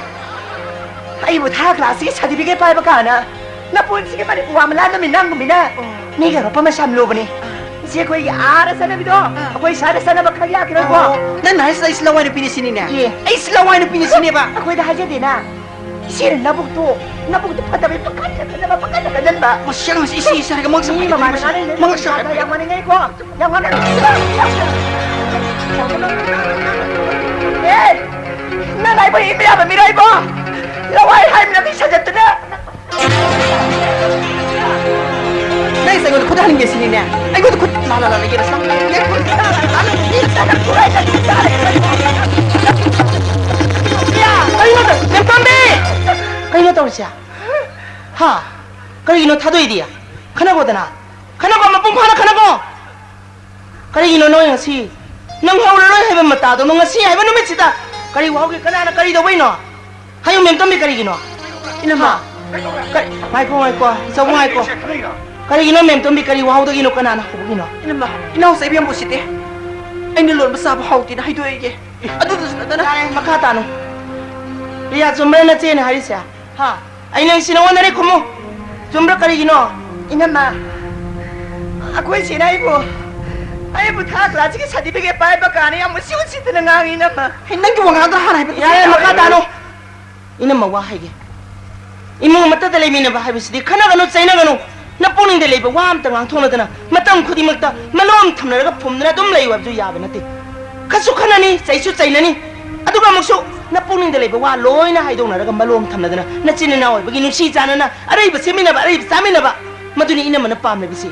ꯑꯩꯕꯨ ꯊꯥꯔꯠ ꯀ꯭ꯂꯥꯁꯀꯤ ꯁꯥꯔꯇꯤꯐꯤꯀꯦꯠ ꯄꯥꯏꯕ ꯀꯥꯏꯅ꯫ ꯅꯄꯨꯟꯁꯤꯒꯤ ꯃꯅꯤꯄꯨꯔ ꯋꯥ ꯃꯂꯥꯟꯗꯃꯤ ꯅꯪꯒꯨꯝꯕꯤꯅ꯫ ꯑꯣ꯫ ꯃꯤꯒ ꯍꯧꯔꯛꯄ ꯃꯁꯤ ꯌꯥꯝ ꯂꯨꯕꯅꯤ꯫ ꯑꯥ꯫ ꯏꯆꯦ ꯑꯩꯈꯣꯏꯒꯤ ꯑꯥꯗ ꯆꯠꯅꯕꯤꯗꯣ, ꯑꯥ꯫ ꯑꯩꯈꯣꯏ ꯁ꯭ꯋꯥꯏꯗ ꯆꯠꯅꯕ ꯈꯔ ꯌꯥꯈꯤꯔꯣꯏꯀꯣ? ꯑꯣ, ꯅꯪꯅ ꯍꯥꯏꯁꯤꯗ ꯑꯩꯁꯤ ꯂꯋꯥꯏ ꯅꯨꯄꯤꯅꯤ ꯁꯤꯅꯤꯅꯦ? ꯑꯦ꯫ ꯑꯩꯁꯤ ꯂꯋꯥꯏ ꯅꯨꯄꯤꯅꯤ ꯁꯤꯅꯦꯕ? ꯑꯩꯈꯣꯏꯗ ꯍꯥꯏꯖꯗꯦꯅ꯫ ꯏꯆꯦꯅ ꯅꯕꯨꯛꯇꯣ, ꯅꯕꯨꯛꯇꯣ ꯐꯠꯇꯕꯩ ꯄꯪꯈꯟꯗ ꯈꯟꯖꯟꯕ, ꯄꯪꯈꯟꯗ ꯈꯟꯖꯟꯕ꯫ ꯃꯁꯤ ꯑꯉꯥꯡꯁꯤ ꯏꯁꯤ ꯏꯁꯤ ꯍꯥꯏꯔꯒ ꯃꯉꯛ ꯃꯤ ꯁꯝꯕ ꯃꯃꯥꯅ ꯍꯩꯇ꯭ꯔꯤꯕꯁꯤ꯫ ꯉꯥꯡꯅꯩ, ꯃꯉꯛ ꯁꯝꯕ ꯌꯥꯝ ꯍꯩꯇ꯭ꯔꯤꯕꯁꯤ꯫ ꯉꯥꯡꯅꯤꯡꯉꯦꯀꯣ? ꯌꯥꯝ ꯉꯥꯡꯅꯩ꯫ ꯑꯦ! ꯅꯪ ꯑꯩꯕꯨ ꯏꯕ ꯌꯥꯕ ꯃꯤꯔꯣ ꯑꯩꯕꯣ? ꯂꯋꯥꯏ ꯍꯥꯏꯕꯅ ꯃꯤ ꯁꯟꯖꯠꯇꯨꯅ꯫ ꯅꯪꯁꯦ ꯑꯩꯉꯣꯟꯗ ꯈꯨꯠ ꯍꯟꯒꯦ ꯁꯤꯅꯤꯅꯦ? ꯑꯩꯉꯣꯟꯗ ꯈꯨꯠ ꯂꯥ ꯂꯥ ꯂꯥ ꯂꯩꯒꯦ ꯁꯤꯅꯤ꯫ ꯀꯩꯅꯣ ꯇꯧ-, ꯃꯦꯝꯇꯣꯟꯕꯤ! ꯀꯩꯅꯣ ꯇꯧꯔꯤꯁꯦ? ꯍꯥ? ꯀꯔꯤꯒꯤꯅꯣ ꯊꯥꯗꯣꯛꯏꯗꯤ? ꯈꯟꯅꯒꯣꯗꯅ꯫ ꯈꯟꯅꯒꯣ, ꯃꯄꯨꯡ ꯐꯥꯅ ꯈꯟꯅꯒꯣ꯫ ꯀꯔꯤꯒꯤꯅꯣ ꯅꯣꯏ ꯉꯁꯤ ꯅꯪ ꯍꯧꯔꯔꯣꯏ ꯍꯥꯏꯕ ꯃꯇꯥꯗꯧꯅ ꯉꯁꯤ ꯍꯥꯏꯕ ꯅꯨꯃꯤꯠꯁꯤꯗ ꯀꯔꯤ ꯋꯥꯍꯧꯒꯦ? ꯀꯅꯥꯅ ꯀꯔꯤ ꯇꯧꯕꯩꯅꯣ? ꯍꯥꯏꯌꯨ, ꯃꯦꯝꯇꯣꯝꯕꯤ, ꯀꯔꯤꯒꯤꯅꯣ? ꯏꯅꯝꯃ꯫ ꯍꯥ? ꯀꯔꯤ? ꯉꯥꯏꯈꯣ, ꯉꯥꯏꯈꯣ, ꯏꯆꯧꯕꯨ ꯉꯥꯏꯈꯣ꯫ ꯀꯔꯤꯒꯤꯅꯣ ꯃꯦꯝꯇꯣꯝꯕꯤ? ꯀꯔꯤ ꯋꯥꯍꯧꯗꯒꯤꯅꯣ? ꯀꯅꯥꯅ ꯍꯧꯕꯒꯤꯅꯣ? ꯏꯅꯝꯃ, ꯏꯅꯥꯎ ꯆꯥꯏꯕꯦꯝꯕꯨ ꯁꯤꯗꯦ꯫ ꯑꯩꯅ ꯂꯣꯟꯕ ꯆꯥꯕ ꯍꯥꯎꯇꯦꯅ ꯍꯥꯏꯗꯣꯛꯏꯒꯦ꯫ ꯑꯗꯨꯗꯁꯨ ꯅꯠꯇꯅ ꯌꯥꯔꯦ, ꯃꯈꯥ ꯇꯥꯅꯨ꯫ ꯔꯤꯌꯥ, ꯆꯨꯝꯕ꯭ꯔꯥ ꯅꯆꯦꯅ ꯍꯥꯏꯔꯤꯁꯦ? ꯍꯥ? ꯑꯩ ꯅꯪ ꯁꯤ ꯅꯉꯣꯟꯗꯅꯦ ꯈꯨꯝꯃꯨ꯫ ꯆꯨꯝꯕ꯭ꯔꯥ ꯀꯔꯤꯒꯤꯅꯣ? ꯏꯅꯝꯃ, ꯑꯩꯈꯣꯏ ꯆꯦꯅ ꯑꯩꯕꯨ, ꯑꯩꯕꯨ ꯊꯥꯔꯠ ꯀ꯭ꯂꯥꯁꯀꯤ ꯁꯥꯔꯇꯤꯐꯤꯀꯦꯠ ꯄꯥꯏꯕ ꯀꯥꯟꯗ ꯌꯥꯝ ꯎꯁꯤꯠ ꯎꯁꯤꯠꯇꯅ ꯉꯥꯡꯉꯤ, ꯏꯅꯝꯃ꯫ ꯑꯩ ꯅꯪꯒꯤ ꯋꯥꯉꯥꯡꯗꯣ ꯍꯥꯟꯅ ꯍꯥꯏꯐꯦꯠ ꯌꯥꯔꯦ, ꯃꯈꯥ ꯇꯥꯅꯨ꯫ ꯏꯅꯝꯃ, ꯋꯥ ꯍꯥꯏꯒꯦ꯫ ꯏꯃꯨꯡ ꯑꯃꯠꯇꯗ ꯂꯩꯃꯤꯟꯅꯕ ꯍꯥꯏꯕꯁꯤꯗꯤ ꯈꯟꯅꯒꯅꯨ, ꯆꯩꯅꯒꯅꯨ꯫ ꯅꯄꯨꯛꯅꯤꯡꯗ ꯂꯩꯕ ꯋꯥ ꯑꯝꯇ ꯉꯥꯡꯊꯣꯛꯅꯗꯅ, ꯃꯇꯝ ꯈꯨꯗꯤꯡꯃꯛꯇ ꯃꯂꯣꯝ ꯊꯝꯅꯔꯒ ꯐꯨꯝꯗꯅ ꯑꯗꯨꯝ ꯂꯩꯌꯨ ꯍꯥꯏꯕꯁꯨ ꯌꯥꯕ ꯅꯠꯇꯦ꯫ ꯈꯠꯁꯨ ꯈꯠꯅꯅꯤ, ꯆꯩꯁꯨ ꯆꯩꯅꯅꯤ꯫ ꯑꯗꯨꯒ ꯑꯃꯨꯛꯁꯨ ꯅꯄꯨꯛꯅꯤꯡꯗ ꯂꯩꯕ ꯋꯥ ꯂꯣꯏꯅ ꯍꯥꯏꯗꯣꯛꯅꯔꯒ ꯃꯂꯣꯝ ꯊꯝꯅꯗꯅ, ꯅꯆꯤꯟ ꯅꯅꯥꯎ ꯑꯣꯏꯕꯒꯤ ꯅꯨꯡꯁꯤ ꯆꯥꯟꯅꯅ ꯑꯔꯩꯕ ꯁꯦꯝꯃꯤꯟꯅꯕ, ꯑꯔꯩꯕ ꯆꯥꯃꯤꯟꯅꯕ, ꯃꯗꯨꯅꯤ ꯏꯅꯝꯃꯅ ꯄꯥꯝꯂꯤꯕꯁꯤ꯫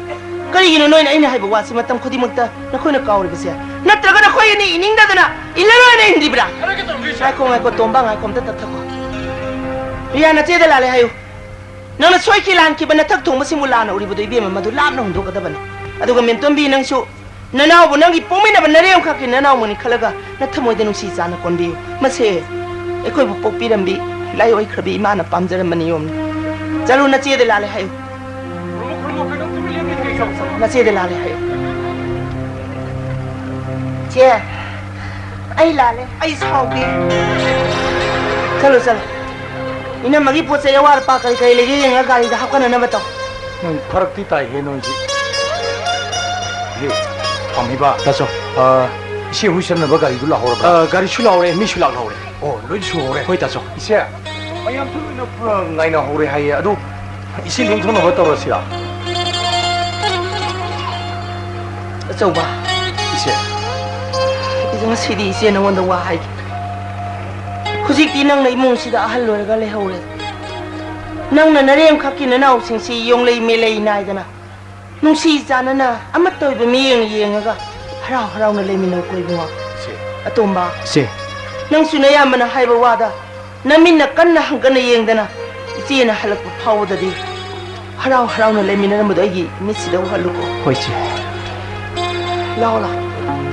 ꯀꯔꯤꯒꯤꯅꯣ ꯅꯣꯏꯅ ꯑꯩꯅ ꯍꯥꯏꯕ ꯋꯥꯁꯤ ꯃꯇꯝ ꯈꯨꯗꯤꯡꯃꯛꯇ ꯅꯈꯣꯏꯅ ꯀꯥꯎꯔꯤꯕꯁꯦ? ꯅꯠꯇ꯭ꯔꯒ ꯅꯈꯣꯏ ꯑꯅꯤ ꯏꯅꯤꯡꯗꯗꯅ ꯏꯜꯂꯔꯣꯏꯅ ꯏꯟꯗ꯭ꯔꯤꯕ꯭ꯔꯥ? ꯉꯥꯏꯈꯣ, ꯉꯥꯏꯈꯣ, ꯇꯣꯝꯕ, ꯉꯥꯏꯈꯣ, ꯑꯝꯇ ꯇꯞꯊꯈꯣ꯫ ꯔꯤꯌꯥ, ꯅꯆꯦꯗ ꯂꯥꯜꯂꯦ ꯍꯥꯏꯌꯨ꯫ ꯅꯪꯅ ꯁꯣꯏꯈꯤ ꯂꯥꯟꯈꯤꯕ ꯅꯊꯛ ꯊꯣꯡꯕꯁꯤꯡꯕꯨ ꯂꯥꯟꯅ ꯎꯔꯤꯕꯗꯨ, ꯏꯕꯦꯝꯃ, ꯃꯗꯨ ꯂꯥꯞꯅ ꯍꯨꯟꯗꯣꯛꯀꯗꯕꯅꯤ꯫ ꯑꯗꯨꯒ ꯃꯦꯝꯇꯣꯝꯕꯤ, ꯅꯪꯁꯨ ꯅꯅꯥꯎꯕꯨ ꯅꯪꯒꯤ ꯄꯣꯛꯃꯤꯟꯅꯕ ꯅꯔꯦꯝꯈꯛꯀꯤ ꯅꯅꯥꯎꯃꯛꯅꯤ ꯈꯜꯂꯒ ꯅꯊꯃꯣꯏꯗ ꯅꯨꯡꯁꯤ ꯆꯥꯟꯅ ꯀꯣꯟꯕꯤꯌꯨ꯫ ꯃꯁꯦ ꯑꯩꯈꯣꯏꯕꯨ ꯄꯣꯛꯄꯤꯔꯝꯕꯤ ꯏꯂꯥꯏ ꯑꯣꯏꯈ꯭ꯔꯕꯤ ꯏꯃꯥꯅ ꯄꯥꯝꯖꯔꯝꯕ ꯅꯤꯌꯣꯝꯅꯤ꯫ ꯆꯠꯂꯨ, ꯅꯆꯦꯗ ꯂꯥꯜꯂꯦ ꯍꯥꯏꯌꯨ꯫ ꯅꯆꯦꯗ ꯂꯥꯜꯂꯦ ꯍꯥꯏꯌꯨ꯫ ꯆꯦ, ꯑꯩ ꯂꯥꯜꯂꯦ꯫ ꯑꯩ ꯁꯥꯎꯗꯦ꯫ ꯆꯠꯂꯨ, ꯆꯠꯂꯨ꯫ ꯏꯅꯝꯃꯒꯤ ꯄꯣꯠ ꯆꯩ ꯑꯋꯥꯠ ꯑꯄꯥ ꯀꯔꯤ ꯀꯔꯤ ꯂꯩꯒꯦ ꯌꯦꯡꯉꯒ ꯒꯥꯔꯤꯗ ꯍꯥꯞꯀꯠꯅꯅꯕ ꯇꯧ꯫ ꯅꯪ ꯐꯔꯛꯇꯤ ꯇꯥꯏꯍꯦ ꯅꯣꯏꯁꯤ꯫ ꯍꯦ, ꯄꯥꯝꯍꯩꯕ꯫ ꯇꯥꯆꯧ꯫ ꯑ, ꯏꯆꯦ ꯍꯣꯏ ꯆꯠꯅꯕ ꯒꯥꯔꯤꯗꯨ ꯂꯥꯛꯍꯧꯔꯕ꯭ꯔꯥ? ꯑ, ꯒꯥꯔꯤꯁꯨ ꯂꯥꯛꯍꯧꯔꯦ, ꯃꯤꯁꯨ ꯂꯥꯛꯍꯧꯔꯦ꯫ ꯑꯣ, ꯂꯣꯏ ꯁꯨꯍꯧꯔꯦ꯫ ꯍꯣꯏ, ꯇꯥꯆꯧ꯫ ꯏꯆꯦ, ꯃꯌꯥꯝꯁꯨ ꯂꯣꯏꯅ, ꯑ, ꯉꯥꯏꯅꯍꯧꯔꯦ ꯍꯥꯏꯌꯦ꯫ ꯑꯗꯨ ꯏꯆꯦ ꯂꯦꯡꯊꯣꯛꯅꯕ ꯇꯧꯔꯁꯤꯔꯥ? ꯑꯆꯧꯕ꯫ ꯏꯆꯦ꯫ ꯏꯆꯦ, ꯉꯁꯤꯗꯤ ꯏꯆꯦ ꯅꯉꯣꯟꯗ ꯋꯥ ꯍꯥꯏꯒꯦ꯫ ꯍꯧꯖꯤꯛꯇꯤ ꯅꯪꯅ ꯏꯃꯨꯡꯁꯤꯗ ꯑꯍꯜ ꯑꯣꯏꯔꯒ ꯂꯩꯍꯧꯔꯦ꯫ ꯅꯪꯅ ꯅꯔꯦꯝꯈꯛꯀꯤ ꯅꯅꯥꯎꯁꯤꯡꯁꯤ ꯌꯣꯡꯂꯩ ꯃꯦꯂꯩ ꯅꯥꯏꯗꯅ ꯅꯨꯡꯁꯤ ꯆꯥꯟꯅꯅ ꯑꯃꯠꯇ ꯑꯣꯏꯕ ꯃꯤꯠꯌꯦꯡ ꯌꯦꯡꯉꯒ ꯍꯔꯥꯎ ꯍꯔꯥꯎꯅ ꯂꯩꯃꯤꯟꯅꯧꯀꯣ ꯏꯕꯨꯡꯉꯣ꯫ ꯏꯆꯦ꯫ ꯑꯇꯣꯝꯕ, ꯏꯆꯦ꯫ ꯅꯪꯁꯨ ꯅꯌꯥꯝꯕꯅ ꯍꯥꯏꯕ ꯋꯥꯗ ꯅꯃꯤꯠꯅ ꯀꯟꯅ ꯍꯪꯒꯠꯅ ꯌꯦꯡꯗꯅ ꯏꯆꯦꯅ ꯍꯜꯂꯛꯄ ꯐꯥꯎꯕꯗꯗꯤ ꯍꯔꯥꯎ ꯍꯔꯥꯎꯅ ꯂꯩꯃꯤꯟꯅꯔꯝꯕꯗꯣ ꯑꯩꯒꯤ ꯃꯤꯠꯁꯤꯗ ꯎꯍꯜꯂꯨꯀꯣ꯫ ꯍꯣꯏ, ꯏꯆꯦ꯫ ꯂꯥꯛꯑꯣ, ꯂꯥꯛꯑꯣ꯫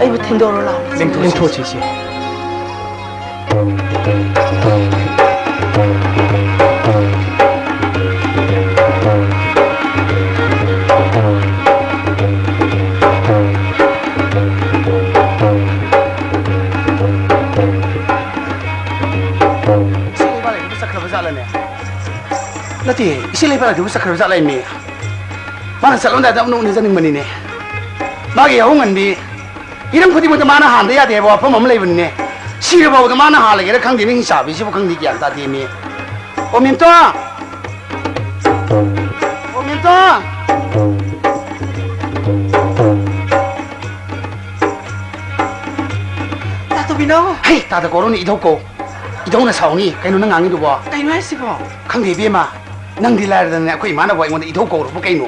ꯑꯩꯕꯨ ꯊꯤꯟꯗꯣꯔꯣ, ꯂꯥꯛꯑꯣ꯫ ꯂꯦꯡꯊꯣꯛꯁꯤ, ꯂꯦꯡꯊꯣꯛꯁꯤ, ꯏꯆꯦ꯫ ꯏꯆꯦ ꯂꯩꯕꯥꯛ ꯂꯩꯕꯤꯕꯨ ꯆꯠꯈ꯭ꯔꯕ ꯖꯥꯠꯂꯅꯦ? ꯅꯠꯇꯦ, ꯏꯆꯦ ꯂꯩꯕꯥꯛ ꯂꯩꯕꯤꯕꯨ ꯆꯠꯈ꯭ꯔꯕ ꯖꯥꯠꯂ ꯏꯃꯤ? ꯃꯥꯅ ꯆꯠꯂꯝꯗꯥꯏꯗ ꯑꯃꯨꯛ ꯎꯅꯖꯅꯤꯡꯕꯅꯤꯅꯦ꯫ ꯃꯥꯒꯤ ꯌꯥꯍꯧ ꯉꯟꯕꯤ, ꯍꯤꯔꯝ ꯈꯨꯗꯤꯡꯃꯛꯇ ꯃꯥꯅ ꯍꯥꯟꯗ ꯌꯥꯗꯦ ꯍꯥꯏꯕ ꯋꯥꯐꯝ ꯑꯃ ꯂꯩꯕꯅꯤꯅꯦ꯫ ꯁꯤꯔꯐꯥꯎꯗ ꯃꯥꯅ ꯍꯥꯜꯂꯒꯦꯔꯥ ꯈꯪꯗꯦꯅꯦ, ꯍꯤꯡꯆꯥꯕꯤꯁꯤꯕꯨ ꯈꯪꯗꯦ, ꯒ꯭ꯌꯥꯟ ꯇꯥꯗꯦ ꯃꯤ꯫ ꯑꯣ, ꯃꯦꯝꯇꯣꯟ! ꯑꯣ, ꯃꯦꯝꯇꯣꯟ! ꯇꯥ ꯇꯣꯝꯕꯤꯅꯧ! ꯍꯩ, ꯇꯥꯗ ꯀꯧꯔꯨꯅꯦ, ꯏꯙꯧ ꯀꯧ꯫ ꯏꯙꯧꯅ ꯁꯥꯎꯅꯤ꯫ ꯀꯩꯅꯣ ꯅꯪ ꯉꯥꯡꯉꯤꯗꯨꯕꯣ? ꯀꯩꯅꯣ ꯍꯥꯏꯁꯤꯕꯣ? ꯈꯪꯗꯦ, ꯏꯕꯦꯝꯃ꯫ ꯅꯪꯗꯤ ꯂꯥꯏꯔꯗꯅꯅꯦ, ꯑꯩꯈꯣꯏ ꯏꯃꯥꯅꯕꯨ ꯑꯩꯉꯣꯟꯗ ꯏꯙꯧ ꯀꯧꯔꯕ ꯀꯩꯅꯣ?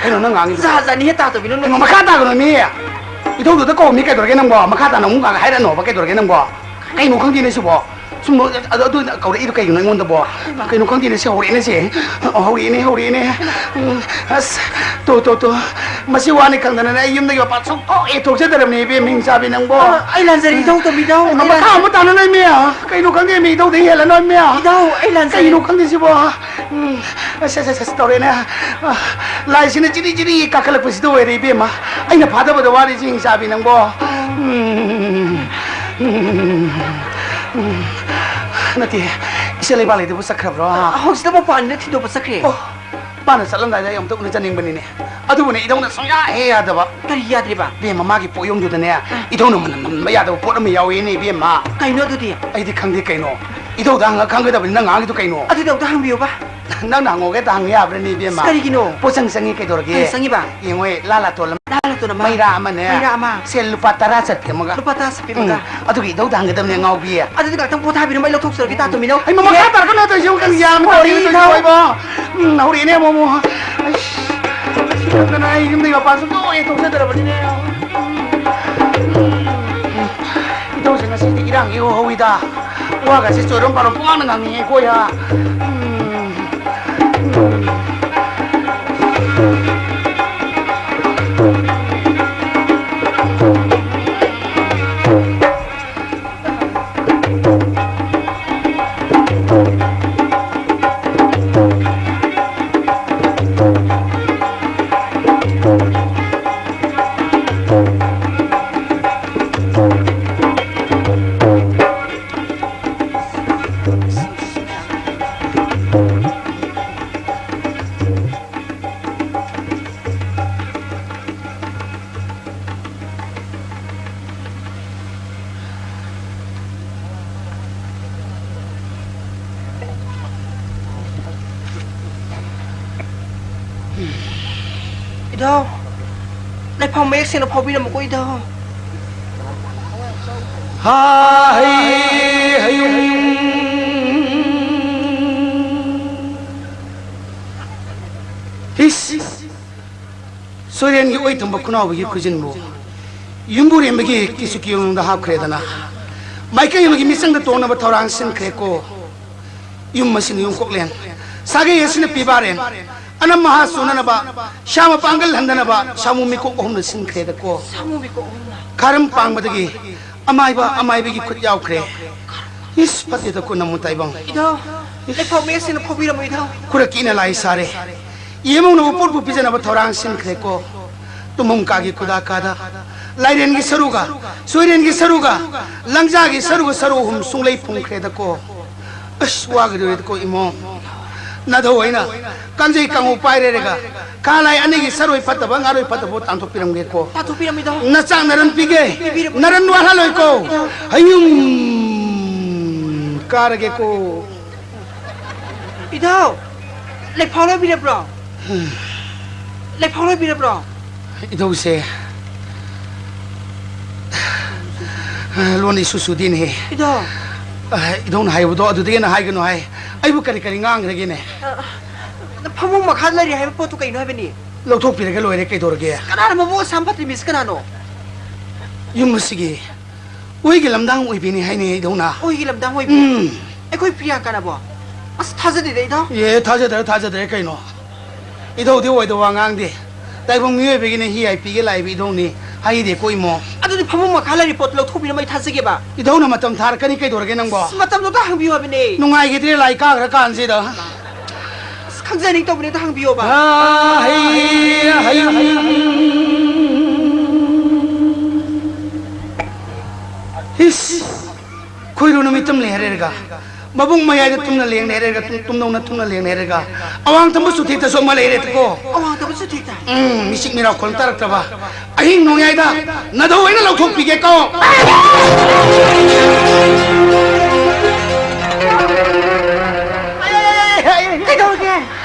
ꯀꯩꯅꯣ ꯅꯪ ꯉꯥꯡꯉꯤꯗꯣ? ꯖꯥꯠ ꯖꯥꯠꯅꯤꯍꯦ, ꯇꯥ ꯇꯣꯝꯕꯤꯅꯧ, ꯅꯪ ꯀꯩꯅꯣ, ꯃꯈꯥ ꯇꯥꯒꯅꯣ ꯃꯤ꯫ ꯏꯙꯧꯗꯨꯗ ꯀꯧ ꯃꯤ ꯀꯩꯗꯧꯔꯒꯦ ꯅꯪꯕꯣ? ꯃꯈꯥ ꯇꯥꯅ ꯑꯃꯨꯛ ꯉꯥꯡ-, ꯍꯥꯏꯔꯛꯑꯅꯣꯕ ꯀꯩꯗꯧꯔꯒꯦ ꯅꯪꯕꯣ? ꯀꯩꯅꯣ ꯈꯪꯗꯦꯅꯦ ꯁꯤꯕꯣ? ꯁꯨꯝ ꯑꯗꯨ, ꯑꯗꯨ ꯀꯧꯔꯛꯏꯗꯣ ꯀꯩꯒꯤꯅꯣ ꯑꯩꯉꯣꯟꯗꯕꯣ? ꯍꯩꯃꯥ꯫ ꯀꯩꯅꯣ ꯈꯪꯗꯦꯅꯦ ꯁꯤ, ꯍꯧꯔꯛꯑꯦꯅꯦ ꯁꯤ꯫ ꯍꯧꯔꯛꯑꯦꯅꯦ, ꯍꯧꯔꯛꯑꯦꯅꯦ꯫ ꯎꯝ, ꯑꯁ, ꯇꯣ, ꯇꯣ, ꯇꯣ꯫ ꯃꯁꯤ ꯋꯥꯅꯤ ꯈꯪꯗꯅꯅꯦ ꯑꯩ ꯌꯨꯝꯗꯒꯤ ꯃꯄꯥꯟ ꯁꯨꯡꯊꯣꯛ ꯍꯦꯛ ꯊꯣꯛꯆꯗ꯭ꯔꯕꯅꯦ ꯏꯕꯦꯝꯃ, ꯍꯤꯡꯆꯥꯕꯤ ꯅꯪꯕꯣ꯫ ꯑ, ꯑꯩ ꯂꯥꯟꯖꯔꯦ, ꯏꯙꯧ ꯇꯣꯝꯕꯤꯅꯧ, ꯑꯩ ꯃꯈꯥ ꯂꯥꯟꯖꯔꯦ꯫ ꯑꯃꯨꯛ ꯇꯥꯅ ꯂꯩꯃꯤ꯫ ꯀꯩꯅꯣ ꯈꯪꯗꯦ ꯃꯤ, ꯏꯙꯧꯗꯒꯤ ꯍꯦꯜꯂꯅꯣ ꯃꯤ꯫ ꯏꯙꯧ, ꯑꯩ ꯂꯥꯟꯖꯔꯦ꯫ ꯀꯩꯅꯣ ꯈꯪꯗꯦ ꯁꯤꯕꯣ? ꯎꯝ, ꯑꯁ, ꯑꯁ, ꯑꯁ, ꯑꯁ, ꯇꯧꯔꯦꯅꯦ꯫ ꯑ, ꯂꯥꯏꯁꯤꯅ ꯆꯤꯔꯤ ꯆꯤꯔꯤ ꯀꯥꯈꯠꯂꯛꯄꯁꯤꯗ ꯑꯣꯏꯔꯦ ꯏꯕꯦꯝꯃ꯫ ꯑꯩꯅ ꯐꯥꯗꯕꯗ ꯋꯥꯔꯤꯁꯤ ꯍꯤꯡꯆꯥꯕꯤ ꯅꯪꯕꯣ꯫ ꯎꯝ, ꯎꯝ, ꯎꯝ, ꯎꯝ꯫ ꯅꯠꯇꯦ, ꯏꯆꯦ ꯂꯩꯕꯥꯛ ꯂꯩꯗꯨꯕꯨ ꯆꯠꯈ꯭ꯔꯕ꯭ꯔꯣ? ꯍꯧꯖꯤꯛꯇ ꯃꯄꯥꯟꯗ ꯊꯤꯟꯗꯣꯛꯄ ꯆꯠꯈ꯭ꯔꯦ꯫ ꯑꯣ, ꯃꯥꯅ ꯆꯠꯂꯝꯗꯥꯏꯗ ꯑꯩ ꯑꯃꯨꯛꯇ ꯎꯅꯖꯅꯤꯡꯕꯅꯤꯅꯦ꯫ ꯑꯗꯨꯕꯨꯅꯦ, ꯏꯙꯧꯅ ꯁꯨꯡꯌꯥ ꯍꯦꯛ ꯌꯥꯗꯕ꯫ ꯀꯔꯤ ꯌꯥꯗ꯭ꯔꯤꯕ? ꯏꯕꯦꯝꯃ, ꯃꯥꯒꯤ ꯄꯣꯠꯌꯣꯝꯗꯨꯗꯅꯦ, ꯑ꯫ ꯏꯙꯧꯅ ꯃꯅꯝ ꯅꯝꯕ ꯌꯥꯗꯕ ꯄꯣꯠ ꯑꯃ ꯌꯥꯎꯋꯦꯅꯦ, ꯏꯕꯦꯝꯃ꯫ ꯀꯩꯅꯣ ꯑꯗꯨꯗꯤ? ꯑꯩꯗꯤ ꯈꯪꯗꯦ ꯀꯩꯅꯣ꯫ ꯏꯙꯧꯗ ꯍꯪꯉ ꯈꯪꯒꯗꯕꯅꯤ, ꯅꯪ ꯉꯥꯡꯉꯤꯗꯣ ꯀꯩꯅꯣ? ꯑꯗꯨꯗꯤ ꯑꯃꯨꯛꯇ ꯍꯪꯕꯤꯌꯨꯕ꯫ ꯅꯪꯅ ꯍꯪꯉꯣꯒ ꯍꯦꯛꯇ ꯍꯪ ꯌꯥꯕ꯭ꯔꯅꯦ, ꯏꯕꯦꯝꯃ? ꯀꯔꯤꯒꯤꯅꯣ? ꯄꯣꯠꯆꯪ ꯆꯪꯉꯤ, ꯀꯩꯗꯧꯔꯒꯦ? ꯀꯔꯤ ꯆꯪꯉꯤꯕ? ꯌꯦꯡꯉꯣ, ꯂꯥ ꯂꯥꯇꯣꯟ ꯑꯃ꯫ ꯂꯥ ꯂꯥꯇꯣꯟ ꯑꯃ꯫ ꯃꯩꯔꯥ ꯑꯃꯅꯦ꯫ ꯃꯩꯔꯥ ꯑꯃ꯫ ꯁꯦ ꯂꯨꯄꯥ ꯇꯔꯥ ꯆꯠꯄꯤ ꯑꯃꯒ꯫ ꯂꯨꯄꯥ ꯇꯔꯥ ꯆꯠꯄꯤ ꯑꯃꯒ꯫ ꯎꯝ, ꯑꯗꯨꯒꯤ ꯏꯙꯧꯗ ꯍꯪꯒꯗꯕꯅꯦ, ꯑꯉꯥꯎꯕꯤ꯫ ꯑꯗꯨꯗꯤ ꯉꯥꯛꯇꯪ ꯄꯣꯊꯥꯕꯤꯔꯝꯃꯣ, ꯑꯩ ꯂꯧꯊꯣꯛꯆꯔꯒꯦ, ꯇꯥ ꯇꯣꯝꯕꯤꯅꯧ꯫ ꯑꯩ ꯃꯃꯥ ꯏꯍꯦ! ꯈꯥ ꯇꯥꯔꯛꯀꯅꯣ, ꯇꯧꯔꯤꯁꯦ ꯑꯃꯨꯛ ꯀꯔꯤ ꯌꯥꯝ ꯁꯣꯔꯤ, ꯇꯧꯔꯤꯕ ꯏꯙꯧ꯫ ꯇꯧꯔꯤꯕ? ꯎꯝ, ꯍꯧꯔꯛꯑꯦꯅꯦ ꯑꯃꯨꯛ ꯑꯃꯨꯛ꯫ ꯑꯩꯁ, ꯁꯤ ꯈꯪꯗꯅ ꯑꯩ ꯌꯨꯝꯗꯒꯤ ꯃꯄꯥꯟ ꯁꯨꯡꯊꯣꯛ ꯍꯦꯛ ꯊꯣꯛꯆꯗ꯭ꯔꯕꯅꯤꯅꯦ꯫ ꯏꯙꯧꯁꯦ ꯉꯁꯤꯗꯤ ꯏꯔꯥꯡ ꯏꯍꯧ ꯍꯧꯏꯗ꯫ ꯋꯥꯒꯁꯦ ꯆꯣꯏꯔꯣꯝ ꯄꯥꯔꯣꯝ ꯄꯨꯡꯉꯥꯡꯗ ꯉꯥꯡꯉꯤꯍꯦ ꯀꯣ ꯌꯥ꯫ ꯎꯝ꯫ ꯏꯙꯧ, ꯂꯩꯐꯝ ꯃꯌꯦꯛ ꯁꯦꯡꯅ ꯐꯥꯎꯕꯤꯔꯝꯃꯨꯀꯣ, ꯏꯙꯧ꯫ ꯍꯥꯏ, ꯍꯌꯨꯝ꯫ ꯏꯁ, ꯁꯣꯏꯔꯦꯟꯒꯤ ꯑꯣꯏ ꯊꯨꯝꯕ ꯈꯨꯅꯥꯎꯕꯤꯒꯤ ꯈꯨꯖꯤꯟꯕꯨ ꯌꯨꯝꯕꯨꯔꯦꯝꯕꯒꯤ ꯀꯤꯁꯨ ꯀꯤꯌꯣꯡꯗ ꯍꯥꯞꯈ꯭ꯔꯦꯗꯅ, ꯃꯥꯏꯀꯩ ꯑꯃꯒꯤ ꯃꯤꯆꯪꯗ ꯇꯣꯡꯅꯕ ꯊꯧꯔꯥꯡ ꯁꯤꯟꯈ꯭ꯔꯦꯀꯣ꯫ ꯌꯨꯝ ꯑꯁꯤꯅ ꯌꯨꯝꯀꯣꯛꯂꯦꯟ, ꯁꯥꯒꯩ ꯑꯁꯤꯅ ꯄꯤꯕꯥꯔꯦꯟ, ꯑꯅꯝ ꯃꯍꯥ ꯆꯨꯅꯅꯕ, ꯁꯥ ꯃꯄꯥꯡꯒꯜ ꯍꯟꯗꯅꯕ ꯁꯥꯃꯨ ꯃꯤꯀꯣꯛ ꯑꯍꯨꯝꯅ ꯁꯤꯟꯈ꯭ꯔꯦꯗꯀꯣ꯫ ꯁꯥꯃꯨ ꯃꯤꯀꯣꯛ ꯑꯍꯨꯝꯅ? ꯈꯥꯔꯝ ꯄꯥꯡꯕꯗꯒꯤ ꯑꯃꯥꯏꯕ ꯑꯃꯥꯏꯕꯒꯤ ꯈꯨꯠ ꯌꯥꯎꯈ꯭ꯔꯦ꯫ ꯏꯁ, ꯐꯠꯇꯦꯗꯀꯣ ꯅꯃꯨ ꯇꯥꯏꯕꯪ꯫ ꯏꯙꯧ, ꯂꯩꯐꯝ ꯃꯌꯦꯛ ꯁꯦꯡꯅ ꯐꯥꯎꯕꯤꯔꯝꯃꯨ, ꯏꯙꯧ꯫ ꯈꯨꯔꯛꯀꯤꯅ ꯂꯥꯏ ꯁꯥꯔꯦ꯫ ꯌꯦꯃꯧꯅꯕ ꯄꯣꯠꯄꯨ ꯄꯤꯖꯅꯕ ꯊꯧꯔꯥꯡ ꯁꯤꯟꯈ꯭ꯔꯦꯀꯣ꯫ ꯇꯨꯝꯐꯝ ꯀꯥꯒꯤ ꯈꯨꯗꯥ ꯀꯥꯗ, ꯂꯥꯏꯔꯦꯟꯒꯤ ꯁꯔꯨꯒ, ꯁꯣꯏꯔꯦꯟꯒꯤ ꯁꯔꯨꯒ, ꯂꯪꯖꯥꯒꯤ ꯁꯔꯨꯒ, ꯁꯔꯨ ꯑꯍꯨꯝ ꯁꯨꯡꯂꯩ ꯐꯨꯡꯈ꯭ꯔꯦꯗꯀꯣ꯫ ꯑꯁ, ꯋꯥꯒꯗꯧꯔꯦꯗꯀꯣ ꯏꯃꯣꯝ꯫ ꯅꯥꯙꯧ ꯑꯩꯅ ꯀꯥꯡꯖꯩ ꯀꯥꯡꯉꯧ ꯄꯥꯏꯔꯦꯔꯒ ꯀꯥꯂꯥꯏ ꯑꯅꯤꯒꯤ ꯁꯔꯣꯏ ꯐꯠꯇꯕ, ꯉꯥꯔꯣꯏ ꯐꯠꯇꯕ ꯇꯥꯟꯊꯣꯛꯄꯤꯔꯝꯒꯦꯀꯣ꯫ ꯇꯥꯟꯊꯣꯛꯄꯤꯔꯝꯃꯤꯗꯣ꯫ ꯅꯆꯥꯛ ꯅꯔꯟ ꯄꯤꯒꯦ, ꯄꯤꯕꯤꯔꯝꯃꯨ꯫ ꯅꯔꯟ ꯋꯥꯠꯍꯜꯂꯣꯏꯀꯣ꯫ ꯍꯌꯨꯝ ꯀꯥꯔꯒꯦꯀꯣ꯫ ꯏꯙꯧ, ꯂꯩꯐꯥꯎ ꯂꯣꯏꯕꯤꯔꯕ꯭ꯔꯣ? ꯂꯩꯐꯥꯎ ꯂꯣꯏꯕꯤꯔꯕ꯭ꯔꯣ? ꯏꯙꯧꯁꯦ, ꯂꯣꯟ ꯏꯁꯨ ꯁꯨꯗꯦꯅꯦꯍꯦ꯫ ꯏꯙꯧ꯫ ꯏꯙꯧꯅ ꯍꯥꯏꯕꯗꯣ ꯑꯗꯨꯗꯒꯤ ꯍꯦꯟꯅ ꯍꯥꯏꯒꯅꯨ ꯍꯥꯏ꯫ ꯑꯩꯕꯨ ꯀꯔꯤ ꯀꯔꯤ ꯉꯥꯡꯈ꯭ꯔꯒꯦꯅꯦ? ꯑ, ꯐꯃꯨꯡ ꯃꯈꯥꯗ ꯂꯩꯔꯤ ꯍꯥꯏꯕ ꯄꯣꯠꯇꯨ ꯀꯩꯅꯣ ꯍꯥꯏꯕꯅꯤ? ꯂꯧꯊꯣꯛꯄꯤꯔꯒ ꯂꯣꯏꯔꯦ, ꯀꯩꯗꯧꯔꯒꯦ? ꯀꯅꯥꯅ ꯃꯕꯨꯛ ꯑꯁꯥꯝ ꯐꯠꯇ꯭ꯔꯤ ꯃꯤꯁꯤ ꯀꯅꯥꯅꯣ? ꯌꯨꯝ ꯑꯁꯤꯒꯤ ꯑꯣꯏꯒꯤ ꯂꯝꯗꯥꯡ ꯑꯣꯏꯕꯤꯅꯤ ꯍꯥꯏꯅꯦ, ꯏꯙꯧꯅ꯫ ꯑꯣꯏꯒꯤ ꯂꯝꯗꯥꯡ ꯑꯣꯏꯕꯤ? ꯎꯝ꯫ ꯑꯩꯈꯣꯏ ꯄ꯭ꯔꯤꯌꯥꯡꯀꯥꯅꯕꯣ? ꯑꯁ, ꯊꯥꯖꯗꯦꯗ, ꯏꯙꯧ꯫ ꯑꯦ, ꯊꯥꯖꯗ꯭ꯔꯦ, ꯊꯥꯖꯗ꯭ꯔꯦ ꯀꯩꯅꯣ? ꯏꯙꯧꯗꯤ ꯑꯣꯏꯗ ꯋꯥ ꯉꯥꯡꯗꯦ꯫ ꯇꯥꯏꯕꯪ ꯃꯤꯑꯣꯏꯕꯒꯤꯅ ꯍꯤ ꯍꯥꯏ ꯄꯤꯒꯦ ꯂꯥꯛꯏꯕ ꯏꯙꯧꯅꯤ꯫ ꯍꯩꯗꯦꯀꯣ, ꯏꯃꯣ꯫ ꯑꯗꯨꯗꯤ ꯐꯃꯨꯡ ꯃꯈꯥ ꯂꯩꯔꯤ ꯄꯣꯠꯇꯣ ꯂꯧꯊꯣꯛꯄꯤꯔꯝꯃꯣ, ꯑꯩ ꯊꯥꯖꯒꯦꯕ꯫ ꯏꯙꯧꯅ ꯃꯇꯝ ꯊꯥꯔꯛꯀꯅꯤ, ꯀꯩꯗꯧꯔꯒꯦ ꯅꯪꯕꯣ? ꯑꯁ, ꯃꯇꯝꯗꯣ ꯑꯝꯇ ꯍꯪꯕꯤꯌꯨ ꯍꯥꯏꯕꯅꯦ꯫ ꯅꯨꯡꯉꯥꯏꯈꯤꯗ꯭ꯔꯦ, ꯂꯥꯏ ꯀꯥꯈ꯭ꯔ ꯀꯥꯟꯁꯤꯗ꯫ ꯑꯁ, ꯈꯪꯖꯅꯤꯡ ꯇꯧꯕꯅꯦ, ꯑꯝꯇ ꯍꯪꯕꯤꯌꯣꯕ꯫ ꯑꯥ, ꯍꯩ, ꯍꯩ꯫ ꯏꯁ, ꯈꯣꯏꯔꯨꯅ ꯃꯤꯇꯝ ꯂꯩ ꯍꯥꯏꯔꯦꯔꯒ, ꯃꯕꯨꯡ ꯃꯌꯥꯏꯗ ꯇꯨꯝꯅ ꯂꯦꯡꯅ ꯍꯥꯏꯔꯦꯔꯒ, ꯇꯨꯝ-, ꯇꯨꯝꯅꯧꯅ ꯇꯨꯝꯅ ꯂꯦꯡꯅ ꯍꯥꯏꯔꯦꯔꯒ, ꯑꯋꯥꯡ ꯊꯪꯕ ꯆꯨꯊꯦꯛꯇꯁꯨ ꯑꯃ ꯂꯩꯔꯦ ꯀꯣ꯫ ꯑꯋꯥꯡ ꯊꯪꯕ ꯆꯨꯊꯦꯛꯇ? ꯎꯝ, ꯃꯤꯁꯤꯛ ꯃꯤꯔꯥꯎ ꯈꯣꯜ ꯇꯥꯔꯛꯇ꯭ꯔꯕ꯫ ꯑꯍꯤꯡ ꯅꯣꯡꯌꯥꯏꯗ ꯅꯙꯧ ꯑꯩꯅ ꯂꯧꯊꯣꯛꯄꯤꯒꯦ ꯀꯣ꯫ ꯀꯩꯗꯧꯔꯒꯦ?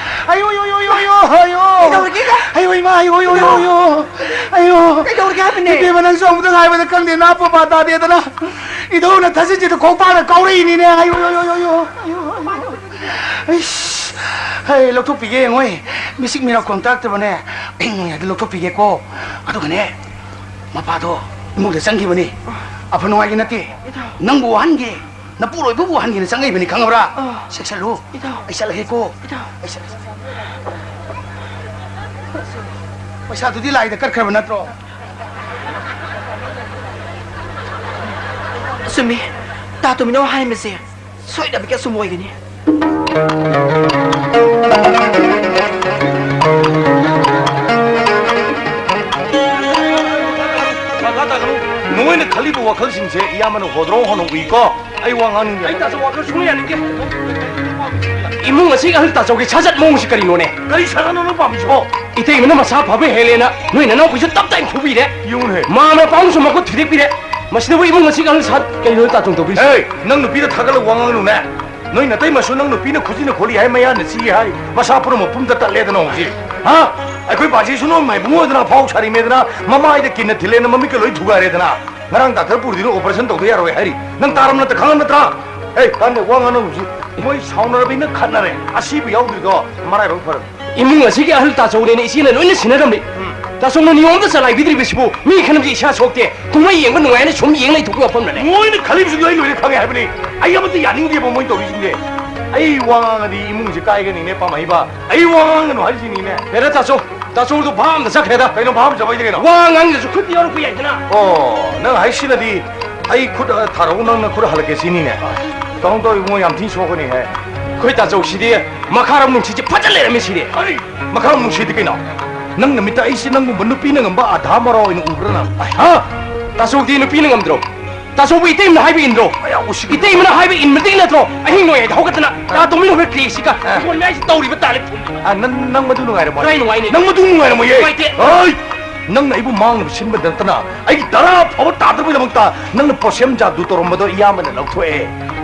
ꯑꯌꯣ, ꯌꯣ, ꯌꯣ, ꯌꯣ, ꯌꯣ, ꯑꯌꯣ꯫ ꯀꯩꯗꯧꯔꯒꯦ? ꯑꯌꯣ, ꯏꯃꯥ, ꯑꯌꯣ, ꯌꯣ, ꯌꯣ, ꯌꯣ꯫ ꯑꯌꯣ꯫ ꯀꯩꯗꯧꯔꯒꯦ ꯍꯥꯏꯕꯅꯦ? ꯏꯕꯦꯝꯃ, ꯅꯪꯁꯨ ꯑꯃꯨꯛꯇꯪ ꯍꯥꯏꯕꯗ ꯈꯪꯗꯦ, ꯅꯥ ꯄꯣꯄꯥ ꯇꯥꯗꯦꯗꯅ꯫ ꯏꯙꯧꯅ ꯊꯥꯖꯤꯟꯁꯤꯗ ꯈꯣꯡꯄꯥꯛꯅ ꯀꯥꯎꯔꯛꯏꯅꯤꯅꯦ꯫ ꯑꯌꯣ, ꯌꯣ, ꯌꯣ, ꯌꯣ, ꯌꯣ꯫ ꯑꯌꯣ, ꯑꯌꯣ꯫ ꯑꯩꯁ, ꯍꯩ, ꯂꯧꯊꯣꯛꯄꯤꯒꯦ ꯌꯦꯡꯉꯣꯏ꯫ ꯃꯤꯁꯤꯛ ꯃꯤꯔꯥꯎ ꯈꯣꯟ ꯇꯥꯔꯛꯇꯕꯅꯦ꯫ ꯑꯍꯤꯡ ꯅꯣꯡꯌꯥꯏꯗ ꯂꯧꯊꯣꯛꯄꯤꯒꯦꯀꯣ꯫ ꯑꯗꯨꯒꯅꯦ, ꯃꯄꯥꯗꯣ ꯏꯃꯨꯡꯗ ꯆꯪꯈꯤꯕꯅꯤ꯫ ꯑꯐ ꯅꯨꯡꯉꯥꯏꯒꯤ ꯅꯠꯇꯦ꯫ ꯏꯙꯧ꯫ ꯅꯪꯕꯨ ꯋꯥꯍꯟꯒꯦ꯫ ꯅꯄꯨꯔꯣꯏꯕꯕꯨ ꯍꯟꯒꯦꯅ ꯆꯪꯉꯛꯏꯕꯅꯤ, ꯈꯪꯉꯕ꯭ꯔꯥ? ꯑꯥ꯫ ꯆꯦꯛꯁꯜꯂꯨ꯫ ꯏꯙꯧ꯫ ꯑꯩ ꯆꯠꯂꯒꯦꯀꯣ꯫ ꯏꯙꯧ꯫ ꯑꯩ ꯆꯠꯂꯒꯦ꯫ ꯄꯩꯁꯥꯗꯨꯗꯤ ꯂꯥꯏꯗ ꯀꯠꯈ꯭ꯔꯕ ꯅꯠꯇ꯭ꯔꯣ? ꯆꯨꯝꯃꯤ꯫ ꯇꯥ ꯇꯣꯝꯕꯤꯅꯧ ꯍꯥꯏꯔꯤꯕꯁꯦ ꯁꯣꯏꯗꯅꯃꯛꯀꯤ ꯑꯆꯨꯝꯕ ꯑꯣꯏꯒꯅꯤ꯫ ꯃꯈꯥ ꯇꯥꯒꯅꯨ꯫ ꯅꯣꯏꯅ ꯈꯜꯂꯤꯕ ꯋꯥꯈꯜꯁꯤꯡꯁꯦ ꯏꯌꯥꯝꯕꯅ ꯍꯣꯗ꯭ꯔꯣꯡ ꯍꯣꯟꯅ ꯎꯏꯀꯣ꯫ ꯑꯩ ꯋꯥ ꯉꯥꯡꯅꯤꯡꯗꯦ꯫ ꯑꯩ ꯇꯥꯆꯧ ꯋꯥꯈꯜ ꯁꯨꯡꯌꯥ ꯌꯥꯅꯤꯡꯗꯦ꯫ ꯏꯃꯨꯡ ꯑꯁꯤꯒꯤ ꯑꯍꯜ ꯇꯥꯆꯧꯒꯤ ꯁꯥꯖꯠ ꯃꯑꯣꯡꯁꯤ ꯀꯔꯤꯅꯣꯅꯦ? ꯀꯔꯤ ꯁꯥꯖꯠꯅꯣ ꯅꯪ ꯄꯥꯝꯃꯤꯁꯤꯕꯣ? ꯏꯇꯩꯃꯅ ꯃꯁꯥ ꯐꯕ ꯍꯦꯜꯂꯦꯅ ꯅꯣꯏ ꯅꯅꯥꯎꯄꯤꯁꯨ ꯇꯞ ꯇꯥꯏꯅ ꯐꯨꯕꯤꯔꯦ꯫ ꯌꯦꯡꯉꯨꯅꯦ꯫ ꯃꯥ ꯑꯃꯅ ꯄꯥꯎꯁꯨ ꯃꯈꯨꯠ ꯊꯨꯗꯦꯛꯄꯤꯔꯦ꯫ ꯃꯁꯤꯗꯕꯨ ꯏꯃꯨꯡ ꯑꯁꯤꯒꯤ ꯑꯍꯜ ꯁꯥ-, ꯀꯩꯅꯣ ꯇꯥꯆꯧ ꯇꯧꯕꯤꯔꯤꯁꯤ? ꯍꯦ, ꯅꯪ ꯅꯨꯄꯤꯗ ꯊꯥꯒꯠꯂꯒ ꯋꯥ ꯉꯥꯡꯒꯅꯨꯅꯦ꯫ ꯅꯣꯏ ꯅꯇꯩꯃꯁꯨ ꯅꯪ ꯅꯨꯄꯤꯅ ꯈꯨꯖꯤꯅ ꯈꯣꯠꯂꯤ ꯍꯥꯏ, ꯃꯌꯥꯅ ꯆꯤꯛꯏ ꯍꯥꯏ, ꯃꯁꯥ ꯄꯨꯝꯅꯃꯛ ꯄꯨꯝꯗ ꯇꯠꯂꯦꯗꯅ ꯍꯧꯖꯤꯛ꯫ ꯍꯥ? ꯑꯩꯈꯣꯏ ꯄꯥꯁꯤꯁꯨ ꯅꯣꯏ ꯃꯥꯏꯕꯨꯡ ꯑꯣꯏꯗꯅ ꯐꯥꯎ ꯁꯥꯔꯤꯃꯦꯗꯅ, ꯃꯃꯥꯏꯗ ꯀꯤꯟꯅ ꯊꯤꯜꯂꯦꯅ ꯃꯃꯤꯠꯀ ꯂꯣꯏ ꯊꯨꯒꯥꯏꯔꯦꯗꯅ꯫ ꯉꯔꯥꯡ ꯗꯥꯛꯇꯔ ꯄꯨꯔꯗꯤꯅ operation ꯇꯧꯗ ꯌꯥꯔꯣꯏ ꯍꯥꯏꯔꯤ꯫ ꯅꯪ ꯇꯥꯔꯝ ꯅꯠꯇ꯭ꯔꯥ, ꯈꯪꯉꯝ ꯅꯠꯇ꯭ꯔꯥ? ꯑꯦ, ꯇꯥꯟꯅ ꯋꯥ ꯉꯥꯡꯅꯕꯁꯤ꯫ ꯃꯣꯏ ꯁꯥꯎꯅꯔꯕꯅꯤꯅ ꯈꯠꯅꯔꯦ꯫ ꯑꯁꯤꯕꯨ ꯌꯥꯎꯗ꯭ꯔꯤꯗꯣ ꯃꯔꯥꯏꯕꯛ ꯐꯔꯕꯅꯤ꯫ ꯏꯃꯨꯡ ꯑꯁꯤꯒꯤ ꯑꯍꯜ ꯇꯥꯆꯧꯅꯦꯅ ꯏꯆꯦꯅ ꯂꯣꯏꯅ ꯁꯤꯟꯅꯔꯝꯃꯤ꯫ ꯎꯝ꯫ ꯇꯥꯆꯧꯅ ꯅꯤꯌꯣꯝꯗ ꯆꯂꯥꯏꯕꯤꯗ꯭ꯔꯤꯕꯁꯤꯕꯨ ꯃꯤ ꯈꯟꯅꯕꯁꯤ ꯏꯁꯥ ꯁꯣꯛꯇꯦ꯫ ꯀꯨꯝꯍꯩ ꯌꯦꯡꯕ ꯅꯨꯡꯉꯥꯏꯅ ꯁꯨꯝ ꯌꯦꯡ ꯂꯩꯊꯣꯛꯄ ꯋꯥꯐꯝꯅꯅꯦ꯫ ꯃꯣꯏꯅ ꯈꯜꯂꯤꯕꯁꯤꯡꯗꯣ ꯑꯩ ꯂꯣꯏꯅ ꯈꯪꯉꯦ ꯍꯥꯏꯕꯅꯤ꯫ ꯑꯩ ꯑꯃꯠꯇ ꯌꯥꯅꯤꯡꯗꯦꯕ ꯃꯣꯏꯅ ꯇꯧꯔꯤꯁꯤꯡꯁꯦ꯫ ꯑꯩ ꯋꯥ ꯉꯥꯡꯉꯗꯤ ꯏꯃꯨꯡꯁꯦ ꯀꯥꯏꯒꯅꯤꯅꯦ, ꯄꯥꯃꯩꯕ꯫ ꯑꯩ ꯋꯥ ꯉꯥꯡꯒꯅꯨ ꯍꯥꯏꯁꯤꯅꯤꯅꯦ꯫ ꯍꯦꯔꯥ ꯇꯥꯆꯧ, ꯇꯥꯆꯧꯗꯣ ꯚꯥꯞ ꯑꯝꯗ ꯆꯠꯈ꯭ꯔꯦꯗ꯫ ꯀꯩꯅꯣ ꯚꯥꯞ ꯑꯝ ꯆꯠꯄ ꯍꯥꯏꯗꯤ ꯀꯩꯅꯣ? ꯋꯥ ꯉꯥꯡꯗ꯭ꯔꯁꯨ ꯈꯨꯠ ꯌꯧꯔꯛꯄ ꯌꯥꯏꯗꯅ꯫ ꯑꯣ, ꯅꯪ ꯍꯥꯏꯁꯤꯅꯗꯤ ꯑꯩ ꯈꯨꯠ, ꯑ, ꯊꯥꯔꯛꯎ, ꯅꯪꯅ ꯈꯨꯠ ꯍꯜꯂꯛꯀꯦ ꯁꯤꯅꯤꯅꯦ꯫ ꯇꯧ ꯇꯧ ꯏꯕꯨꯡꯉꯣ, ꯌꯥꯝ ꯊꯤꯅ ꯁꯣꯛꯀꯅꯤ ꯍꯦ꯫ ꯑꯩꯈꯣꯏ ꯇꯥꯆꯧꯁꯤꯗꯤ ꯃꯈꯥꯔꯣꯝ ꯅꯨꯡꯁꯤꯠꯁꯦ ꯐꯖ ꯂꯩꯔꯝꯃꯤ ꯁꯤꯗꯤ꯫ ꯀꯔꯤ? ꯃꯈꯥꯔꯣꯝ ꯅꯨꯡꯁꯤꯠꯇꯤ ꯀꯩꯅꯣ? ꯅꯪ ꯅꯃꯤꯠꯇ ꯑꯩꯁꯦ ꯅꯪꯒꯨꯝꯕ ꯅꯨꯄꯤꯅ ꯉꯝꯕ ꯑꯙꯥ ꯃꯣꯔꯥ ꯑꯣꯏꯅ ꯎꯕ꯭ꯔꯥ ꯅꯪ? ꯍꯥ? ꯇꯥꯆꯧꯗꯤ ꯅꯨꯄꯤꯅ ꯉꯝꯗ꯭ꯔꯣ? ꯇꯥꯆꯧꯕꯨ ꯏꯇꯩꯃꯅ ꯍꯥꯏꯕ ꯏꯟꯗ꯭ꯔꯣ? ꯑꯌꯥ, ꯎꯁꯤꯠ- ꯏꯇꯩꯃꯅ ꯍꯥꯏꯕ ꯏꯟꯕꯗꯤ ꯅꯠꯇ꯭ꯔꯣ ꯑꯍꯤꯡ ꯅꯣꯡꯌꯥꯏꯗ ꯍꯧꯒꯠꯇꯅ ꯆꯥ ꯇꯧꯃꯤꯟꯅꯕ ꯀ꯭ꯔꯦꯁꯤꯒ ꯑ꯫ ꯍꯤꯡꯒꯣꯜ ꯃꯌꯥꯏꯁꯤ ꯇꯧꯔꯤꯕ ꯇꯥꯂꯦ꯫ ꯑ, ꯅꯪ, ꯅꯪ ꯃꯗꯨ ꯅꯨꯡꯉꯥꯏꯔꯝꯃꯣꯏ꯫ ꯀꯔꯥꯏ ꯅꯨꯡꯉꯥꯏꯅꯤ? ꯅꯪ ꯃꯗꯨ ꯅꯨꯡꯉꯥꯏꯔꯝꯃꯣꯏꯌꯦ꯫ ꯅꯨꯡꯉꯥꯏꯇꯦ꯫ ꯍꯣꯏ! ꯅꯪꯅ ꯑꯩꯕꯨ ꯃꯥꯡꯅꯕ ꯁꯤꯟꯕꯗ ꯅꯠꯇꯅ ꯑꯩꯒꯤ ꯇꯔꯥ ꯐꯥꯎꯕ ꯇꯥꯗ꯭ꯔꯕꯒꯤꯗꯃꯛꯇ ꯅꯪꯅ ꯄꯣꯁꯦꯝ ꯖꯥꯗꯨ ꯇꯧꯔꯝꯕꯗꯣ ꯏꯌꯥꯝꯕꯅ ꯂꯧꯊꯣꯛꯑꯦ꯫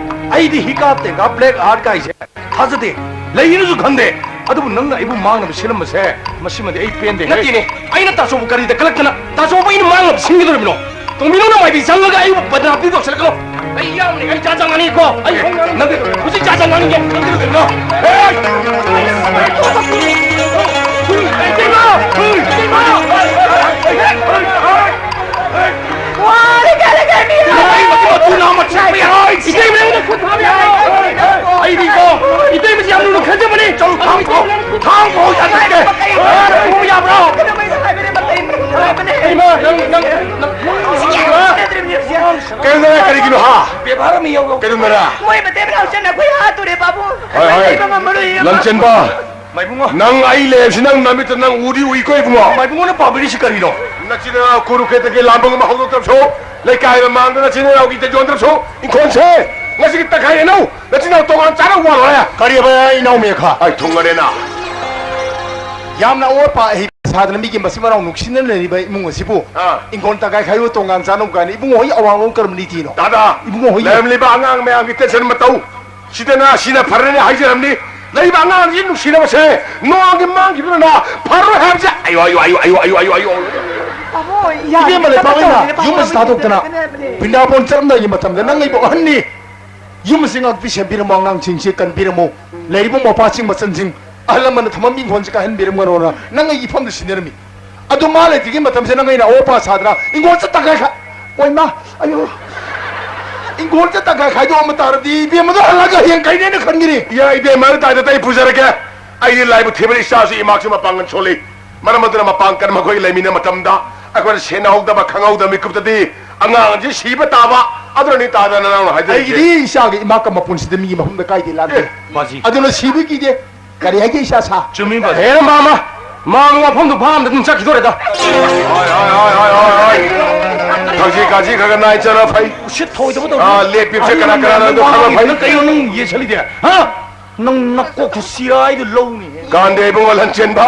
ꯑꯩꯗꯤ ꯍꯤꯀꯥꯞ ꯇꯦꯡꯀꯥꯞ ꯕ꯭ꯂꯦꯛ ꯑꯥꯔꯠ ꯀꯥꯏꯁꯦ ꯊꯥꯖꯗꯦ, ꯂꯩꯅꯁꯨ ꯈꯟꯗꯦ꯫ ꯑꯗꯨꯕꯨ ꯅꯪꯅ ꯑꯩꯕꯨ ꯃꯥꯡꯅꯕ ꯁꯤꯜꯂꯝꯕꯁꯦ, ꯃꯁꯤꯃꯗꯤ ꯑꯩ ꯄꯦꯟꯗꯦ꯫ ꯅꯠꯇꯦꯅꯦ, ꯑꯩꯅ ꯇꯥꯆꯧꯕꯨ ꯀꯔꯤꯗ ꯀꯜꯂꯛꯇꯅ ꯇꯥꯆꯧꯕꯨ ꯑꯩꯅ ꯃꯥꯡꯅꯕ ꯁꯤꯟꯒꯗꯧꯔꯤꯕꯅꯣ? ꯇꯣꯝꯕꯤꯅꯧꯅ ꯃꯥꯏꯕꯤ ꯆꯪꯉꯒ ꯑꯩꯕꯨ ꯕꯗꯅꯥꯝ ꯄꯤꯕ ꯇꯧꯁꯤꯜꯂꯛꯀꯅꯣ꯫ ꯑꯩ ꯌꯥꯎꯅꯤ, ꯑꯩ ꯆꯥ ꯆꯥ ꯉꯥꯡꯅꯤꯀꯣ꯫ ꯑꯩ ꯅꯪ ꯍꯧꯖꯤꯛ ꯆꯥ ꯆꯥ ꯉꯥꯡꯅꯤꯡꯉꯦ꯫ ꯅꯪ ꯀꯩꯗꯧꯗꯣꯏꯅꯣ? ꯍꯦ! ꯋꯥꯔꯦ, ꯀꯔꯦ, ꯀꯔꯦ, ꯃꯤ ꯏꯇꯩꯃ ꯃꯇꯨ ꯅꯥꯝꯃ ꯆꯥꯛꯄ ꯌꯥꯔꯣꯏ! ꯏꯇꯩꯃ ꯅꯪꯅ ꯈꯨꯠ ꯊꯥꯕ ꯌꯥꯔꯣꯏ! ꯑꯩꯗꯤꯀꯣ, ꯏꯇꯩꯃꯁꯤ ꯌꯥꯝ ꯂꯨꯅ ꯈꯟꯖꯕꯅꯤ! ꯆꯧ ꯊꯥꯡ ꯐꯥꯎ, ꯊꯥꯡ ꯐꯥꯎ ꯌꯥꯟꯊꯠꯀꯦ! ꯊꯣꯡ ꯌꯥꯕ꯭ꯔꯣ? ꯀꯩꯗꯧꯕꯩꯅꯣ ꯍꯥꯏꯕꯅꯦ, ꯃꯇꯩ ꯃꯇꯩ ꯍꯥꯏꯕꯅꯦ! ꯏꯃꯥ, ꯅꯪ, ꯅꯪ, ꯅꯪ, ꯅꯪ, ꯅꯪ, ꯅꯪ, ꯅꯪ, ꯅꯪ, ꯅꯪ, ꯅꯪ, ꯀꯩꯅꯣ ꯅꯪ ꯀꯔꯤꯒꯤꯅꯣ, ꯍꯥ? ꯕꯦꯕꯥꯔ ꯑꯃ ꯌꯥꯎꯕ ꯀꯩꯅꯣ ꯅꯪ? ꯃꯣꯏ ꯃꯇꯩ ꯃꯅꯥꯎ ꯆꯟꯅ ꯑꯩꯈꯣꯏ ꯍꯥꯠꯇꯣꯔꯦ, ꯄꯥꯕꯨꯡ꯫ ꯍꯣꯏ, ꯍꯣꯏ꯫ ꯂꯩꯕ ꯉꯝꯃꯔꯣꯏ, ꯏꯕꯦꯝꯃ꯫ ꯂꯟꯆꯦꯟꯕ, ꯃꯥꯏꯕꯨꯡꯉꯣ꯫ ꯅꯪ ꯑꯩ ꯂꯩꯔꯁꯤ ꯅꯪ ꯅꯃꯤꯠꯇ ꯅꯪ ꯎꯗꯤ ꯎꯏꯀꯣ, ꯏꯕꯨꯡꯉꯣ꯫ ꯃꯥꯏꯕꯨꯡꯉꯣꯅ ꯄꯥꯝꯕꯤꯔꯤꯁꯤ ꯀꯔꯤꯅꯣ? ꯅꯆꯤꯟ ꯅꯅꯥꯎ ꯀꯨꯔꯨꯈꯦꯇ꯭ꯔꯒꯤ ꯂꯥꯟꯕ ꯑꯃ ꯍꯧꯗꯣꯛꯇ꯭ꯔꯕꯁꯨ, ꯂꯩꯀꯥꯏ ꯃꯃꯥꯡꯗ ꯅꯆꯤꯟ ꯅꯅꯥꯎꯒꯤ ꯏꯖꯠ ꯌꯣꯟꯗ꯭ꯔꯕꯁꯨ, ꯏꯪꯈꯣꯜꯁꯦ ꯉꯁꯤꯒꯤ ꯇꯪꯈꯥꯏ ꯍꯦꯟꯅꯧ, ꯅꯆꯤꯟ ꯅꯅꯥꯎ ꯇꯣꯉꯥꯟ ꯆꯥꯅ ꯋꯥꯜꯂꯣ ꯍꯥꯏ꯫ ꯀꯔꯤꯕ, ꯏꯅꯥꯎ ꯃꯦꯈꯥ? ꯑꯩ ꯊꯨꯡꯉꯔꯦꯅ꯫ ꯌꯥꯝꯅ ꯑꯋꯥꯠꯄ ꯑꯍꯩꯕ ꯁꯥꯗꯅ ꯃꯤꯒꯤ ꯃꯆꯤꯟ ꯃꯅꯥꯎ ꯅꯨꯡꯁꯤꯅꯅ ꯂꯩꯔꯤꯕ ꯏꯃꯨꯡ ꯑꯁꯤꯕꯨ ꯑꯥ꯫ ꯏꯪꯈꯣꯜ ꯇꯪꯈꯥꯏ ꯈꯥꯏꯌꯨ, ꯇꯣꯉꯥꯟ ꯆꯥꯅꯧ ꯀꯥꯏꯅ ꯏꯕꯨꯡꯉꯣ ꯍꯣꯏ ꯑꯋꯥꯡꯂꯣꯝ ꯀꯔꯝꯕ ꯅꯤꯇꯤꯅꯣ? ꯗꯥꯗꯥ, ꯏꯕꯨꯡꯉꯣ ꯍꯣꯏ ꯂꯩꯔꯝꯂꯤꯕ ꯑꯉꯥꯡ ꯃꯌꯥꯝꯒꯤ ꯇꯦꯟꯁꯟ ꯃꯇꯧ ꯁꯤꯗꯅ ꯁꯤꯅ ꯐꯔꯅꯤ ꯍꯥꯏꯖꯔꯝꯅꯤ꯫ ꯂꯩꯔꯤꯕ ꯑꯉꯥꯡꯁꯤ ꯅꯨꯡꯁꯤꯅꯕꯁꯦ ꯅꯣꯡꯃꯒꯤ ꯃꯥꯡꯈꯤꯕꯅ ꯐꯔꯣꯏ ꯍꯥꯏꯕꯁꯦ꯫ ꯑꯌꯣ, ꯑꯌꯣ, ꯑꯌꯣ꯫ ꯏꯕꯦꯝꯃ ꯂꯩꯄꯥꯛꯂꯩꯃ, ꯌꯨꯝ ꯑꯁꯤ ꯊꯥꯗꯣꯛꯇꯅ ꯕ꯭ꯔꯤꯟꯗꯥꯕꯣꯟ ꯆꯠꯂꯝꯗꯥꯏꯒꯤ ꯃꯇꯝꯗ ꯅꯪ ꯑꯩꯕꯨ ꯑꯍꯟꯅꯤ꯫ ꯌꯨꯝ ꯑꯁꯤ ꯉꯥꯛꯄꯤ ꯁꯦꯝꯕꯤꯔꯝꯃꯣ, ꯑꯉꯥꯡꯁꯤꯡꯁꯤ ꯀꯟꯕꯤꯔꯝꯃꯣ꯫ ꯂꯩꯔꯤꯕ ꯃꯄꯥꯁꯤꯡ ꯃꯆꯟꯁꯤꯡ ꯑꯍꯜ ꯂꯃꯟꯅ ꯊꯝꯃꯝꯕ ꯏꯪꯈꯣꯜꯁꯤ ꯀꯥꯏꯍꯟꯕꯤꯔꯝꯒꯅꯣꯅ ꯅꯪ ꯑꯩꯒꯤ ꯏꯐꯝꯗ ꯁꯤꯟꯅꯔꯝꯃꯤ꯫ ꯑꯗꯨ ꯃꯥ ꯂꯩꯇ꯭ꯔꯤꯉꯩ ꯃꯇꯝꯁꯦ ꯅꯪ ꯑꯩꯅ ꯑꯋꯥ ꯄꯥ ꯁꯥꯗꯅ ꯏꯪꯈꯣꯜ ꯆꯠ ꯇꯪꯈꯥꯏ ꯈꯥ-, ꯑꯣꯏ ꯃꯥ, ꯑꯌꯣ꯫ ꯏꯪꯈꯣꯜꯁꯦ ꯇꯪꯈꯥꯏ ꯈꯥꯏꯗꯣꯛꯑꯝꯕ ꯇꯥꯔꯗꯤ ꯏꯕꯦꯝꯃꯗꯣ ꯍꯜꯂꯛꯑꯒ ꯍꯌꯦꯡ ꯀꯩꯅꯦꯅ ꯈꯟꯒꯅꯤ꯫ ꯏꯌꯥ, ꯏꯕꯦꯝꯃ, ꯇꯥꯏꯗ ꯑꯩ ꯄꯨꯖꯔꯒꯦ꯫ ꯑꯩꯗꯤ ꯂꯥꯏꯕꯛ ꯊꯤꯕꯅ ꯏꯆꯥꯁꯨ ꯏꯃꯥꯁꯨ ꯃꯄꯥꯡꯒꯜ ꯁꯣꯜꯂꯤ꯫ ꯃꯔꯝ ꯑꯗꯨꯅ ꯃꯄꯥꯡꯒꯜ ꯀꯟꯕ ꯃꯈꯣꯏꯒ ꯂꯩꯃꯤꯟꯅ ꯃꯇꯝꯗ ꯑꯩꯈꯣꯏꯅ ꯁꯦꯟꯅꯍꯧꯗꯕ, ꯈꯪꯍꯧꯗꯕ ꯃꯤꯀꯨꯞꯇꯗꯤ ꯑꯉꯥꯡ ꯑꯁꯤ ꯁꯤꯕ ꯇꯥꯕ꯫ ꯑꯗꯨꯅꯅꯤ ꯇꯥꯗ ꯅꯅꯥꯎꯅ ꯍꯥꯏꯖꯔꯤꯁꯦ꯫ ꯑꯩꯒꯤꯗꯤ ꯏꯆꯥꯒ ꯏꯃꯥꯒ ꯃꯄꯨꯟꯁꯤꯗ ꯃꯤꯒꯤ ꯃꯐꯝꯗ ꯀꯥꯏꯗꯦ ꯂꯥꯟꯗꯦ꯫ ꯑꯦ, ꯕꯥꯖꯤ꯫ ꯑꯗꯨꯅ ꯁꯤꯕ ꯀꯤꯗꯦ꯫ ꯀꯔꯤ ꯍꯥꯏꯒꯦ, ꯏꯆꯥ ꯁꯥ? ꯆꯨꯝꯃꯤ, ꯕꯥꯖꯤ꯫ ꯍꯦꯔꯥ, ꯃꯥꯃ, ꯃꯥꯃ ꯋꯥꯐꯝꯗꯣ ꯐꯥꯝꯗ ꯑꯗꯨꯝ ꯆꯠꯈꯤꯗꯣꯔꯦꯗ꯫ ꯍꯣꯏ, ꯍꯣꯏ, ꯍꯣꯏ, ꯍꯣꯏ, ꯍꯣꯏ, ꯍꯣꯏ꯫ ꯊꯛꯁꯤ ꯈꯥꯁꯤ ꯈꯔ ꯈꯔ ꯅꯥꯏ ꯆꯠꯅ ꯐꯩ꯫ ꯎꯁꯤꯠ ꯊꯑꯣꯏꯗꯕ ꯇꯧꯅꯨ꯫ ꯑꯥ, ꯂꯦꯞꯄꯤꯕꯁꯦ ꯀꯅꯥ ꯀꯅꯥꯅꯣ ꯑꯗꯨ ꯈꯪꯕ ꯐꯩ꯫ ꯅꯪ ꯀꯩꯅꯣ ꯅꯪ ꯌꯦꯠꯁꯜꯂꯤꯗꯦ? ꯍꯥ? ꯅꯪ ꯅꯀꯣꯛꯇꯨ ꯁꯤꯔꯥꯏꯗꯨ ꯂꯧꯅꯤ꯫ ꯒꯥꯟꯙꯤ ꯏꯕꯨꯡꯉꯣ ꯂꯟꯆꯦꯟꯕ,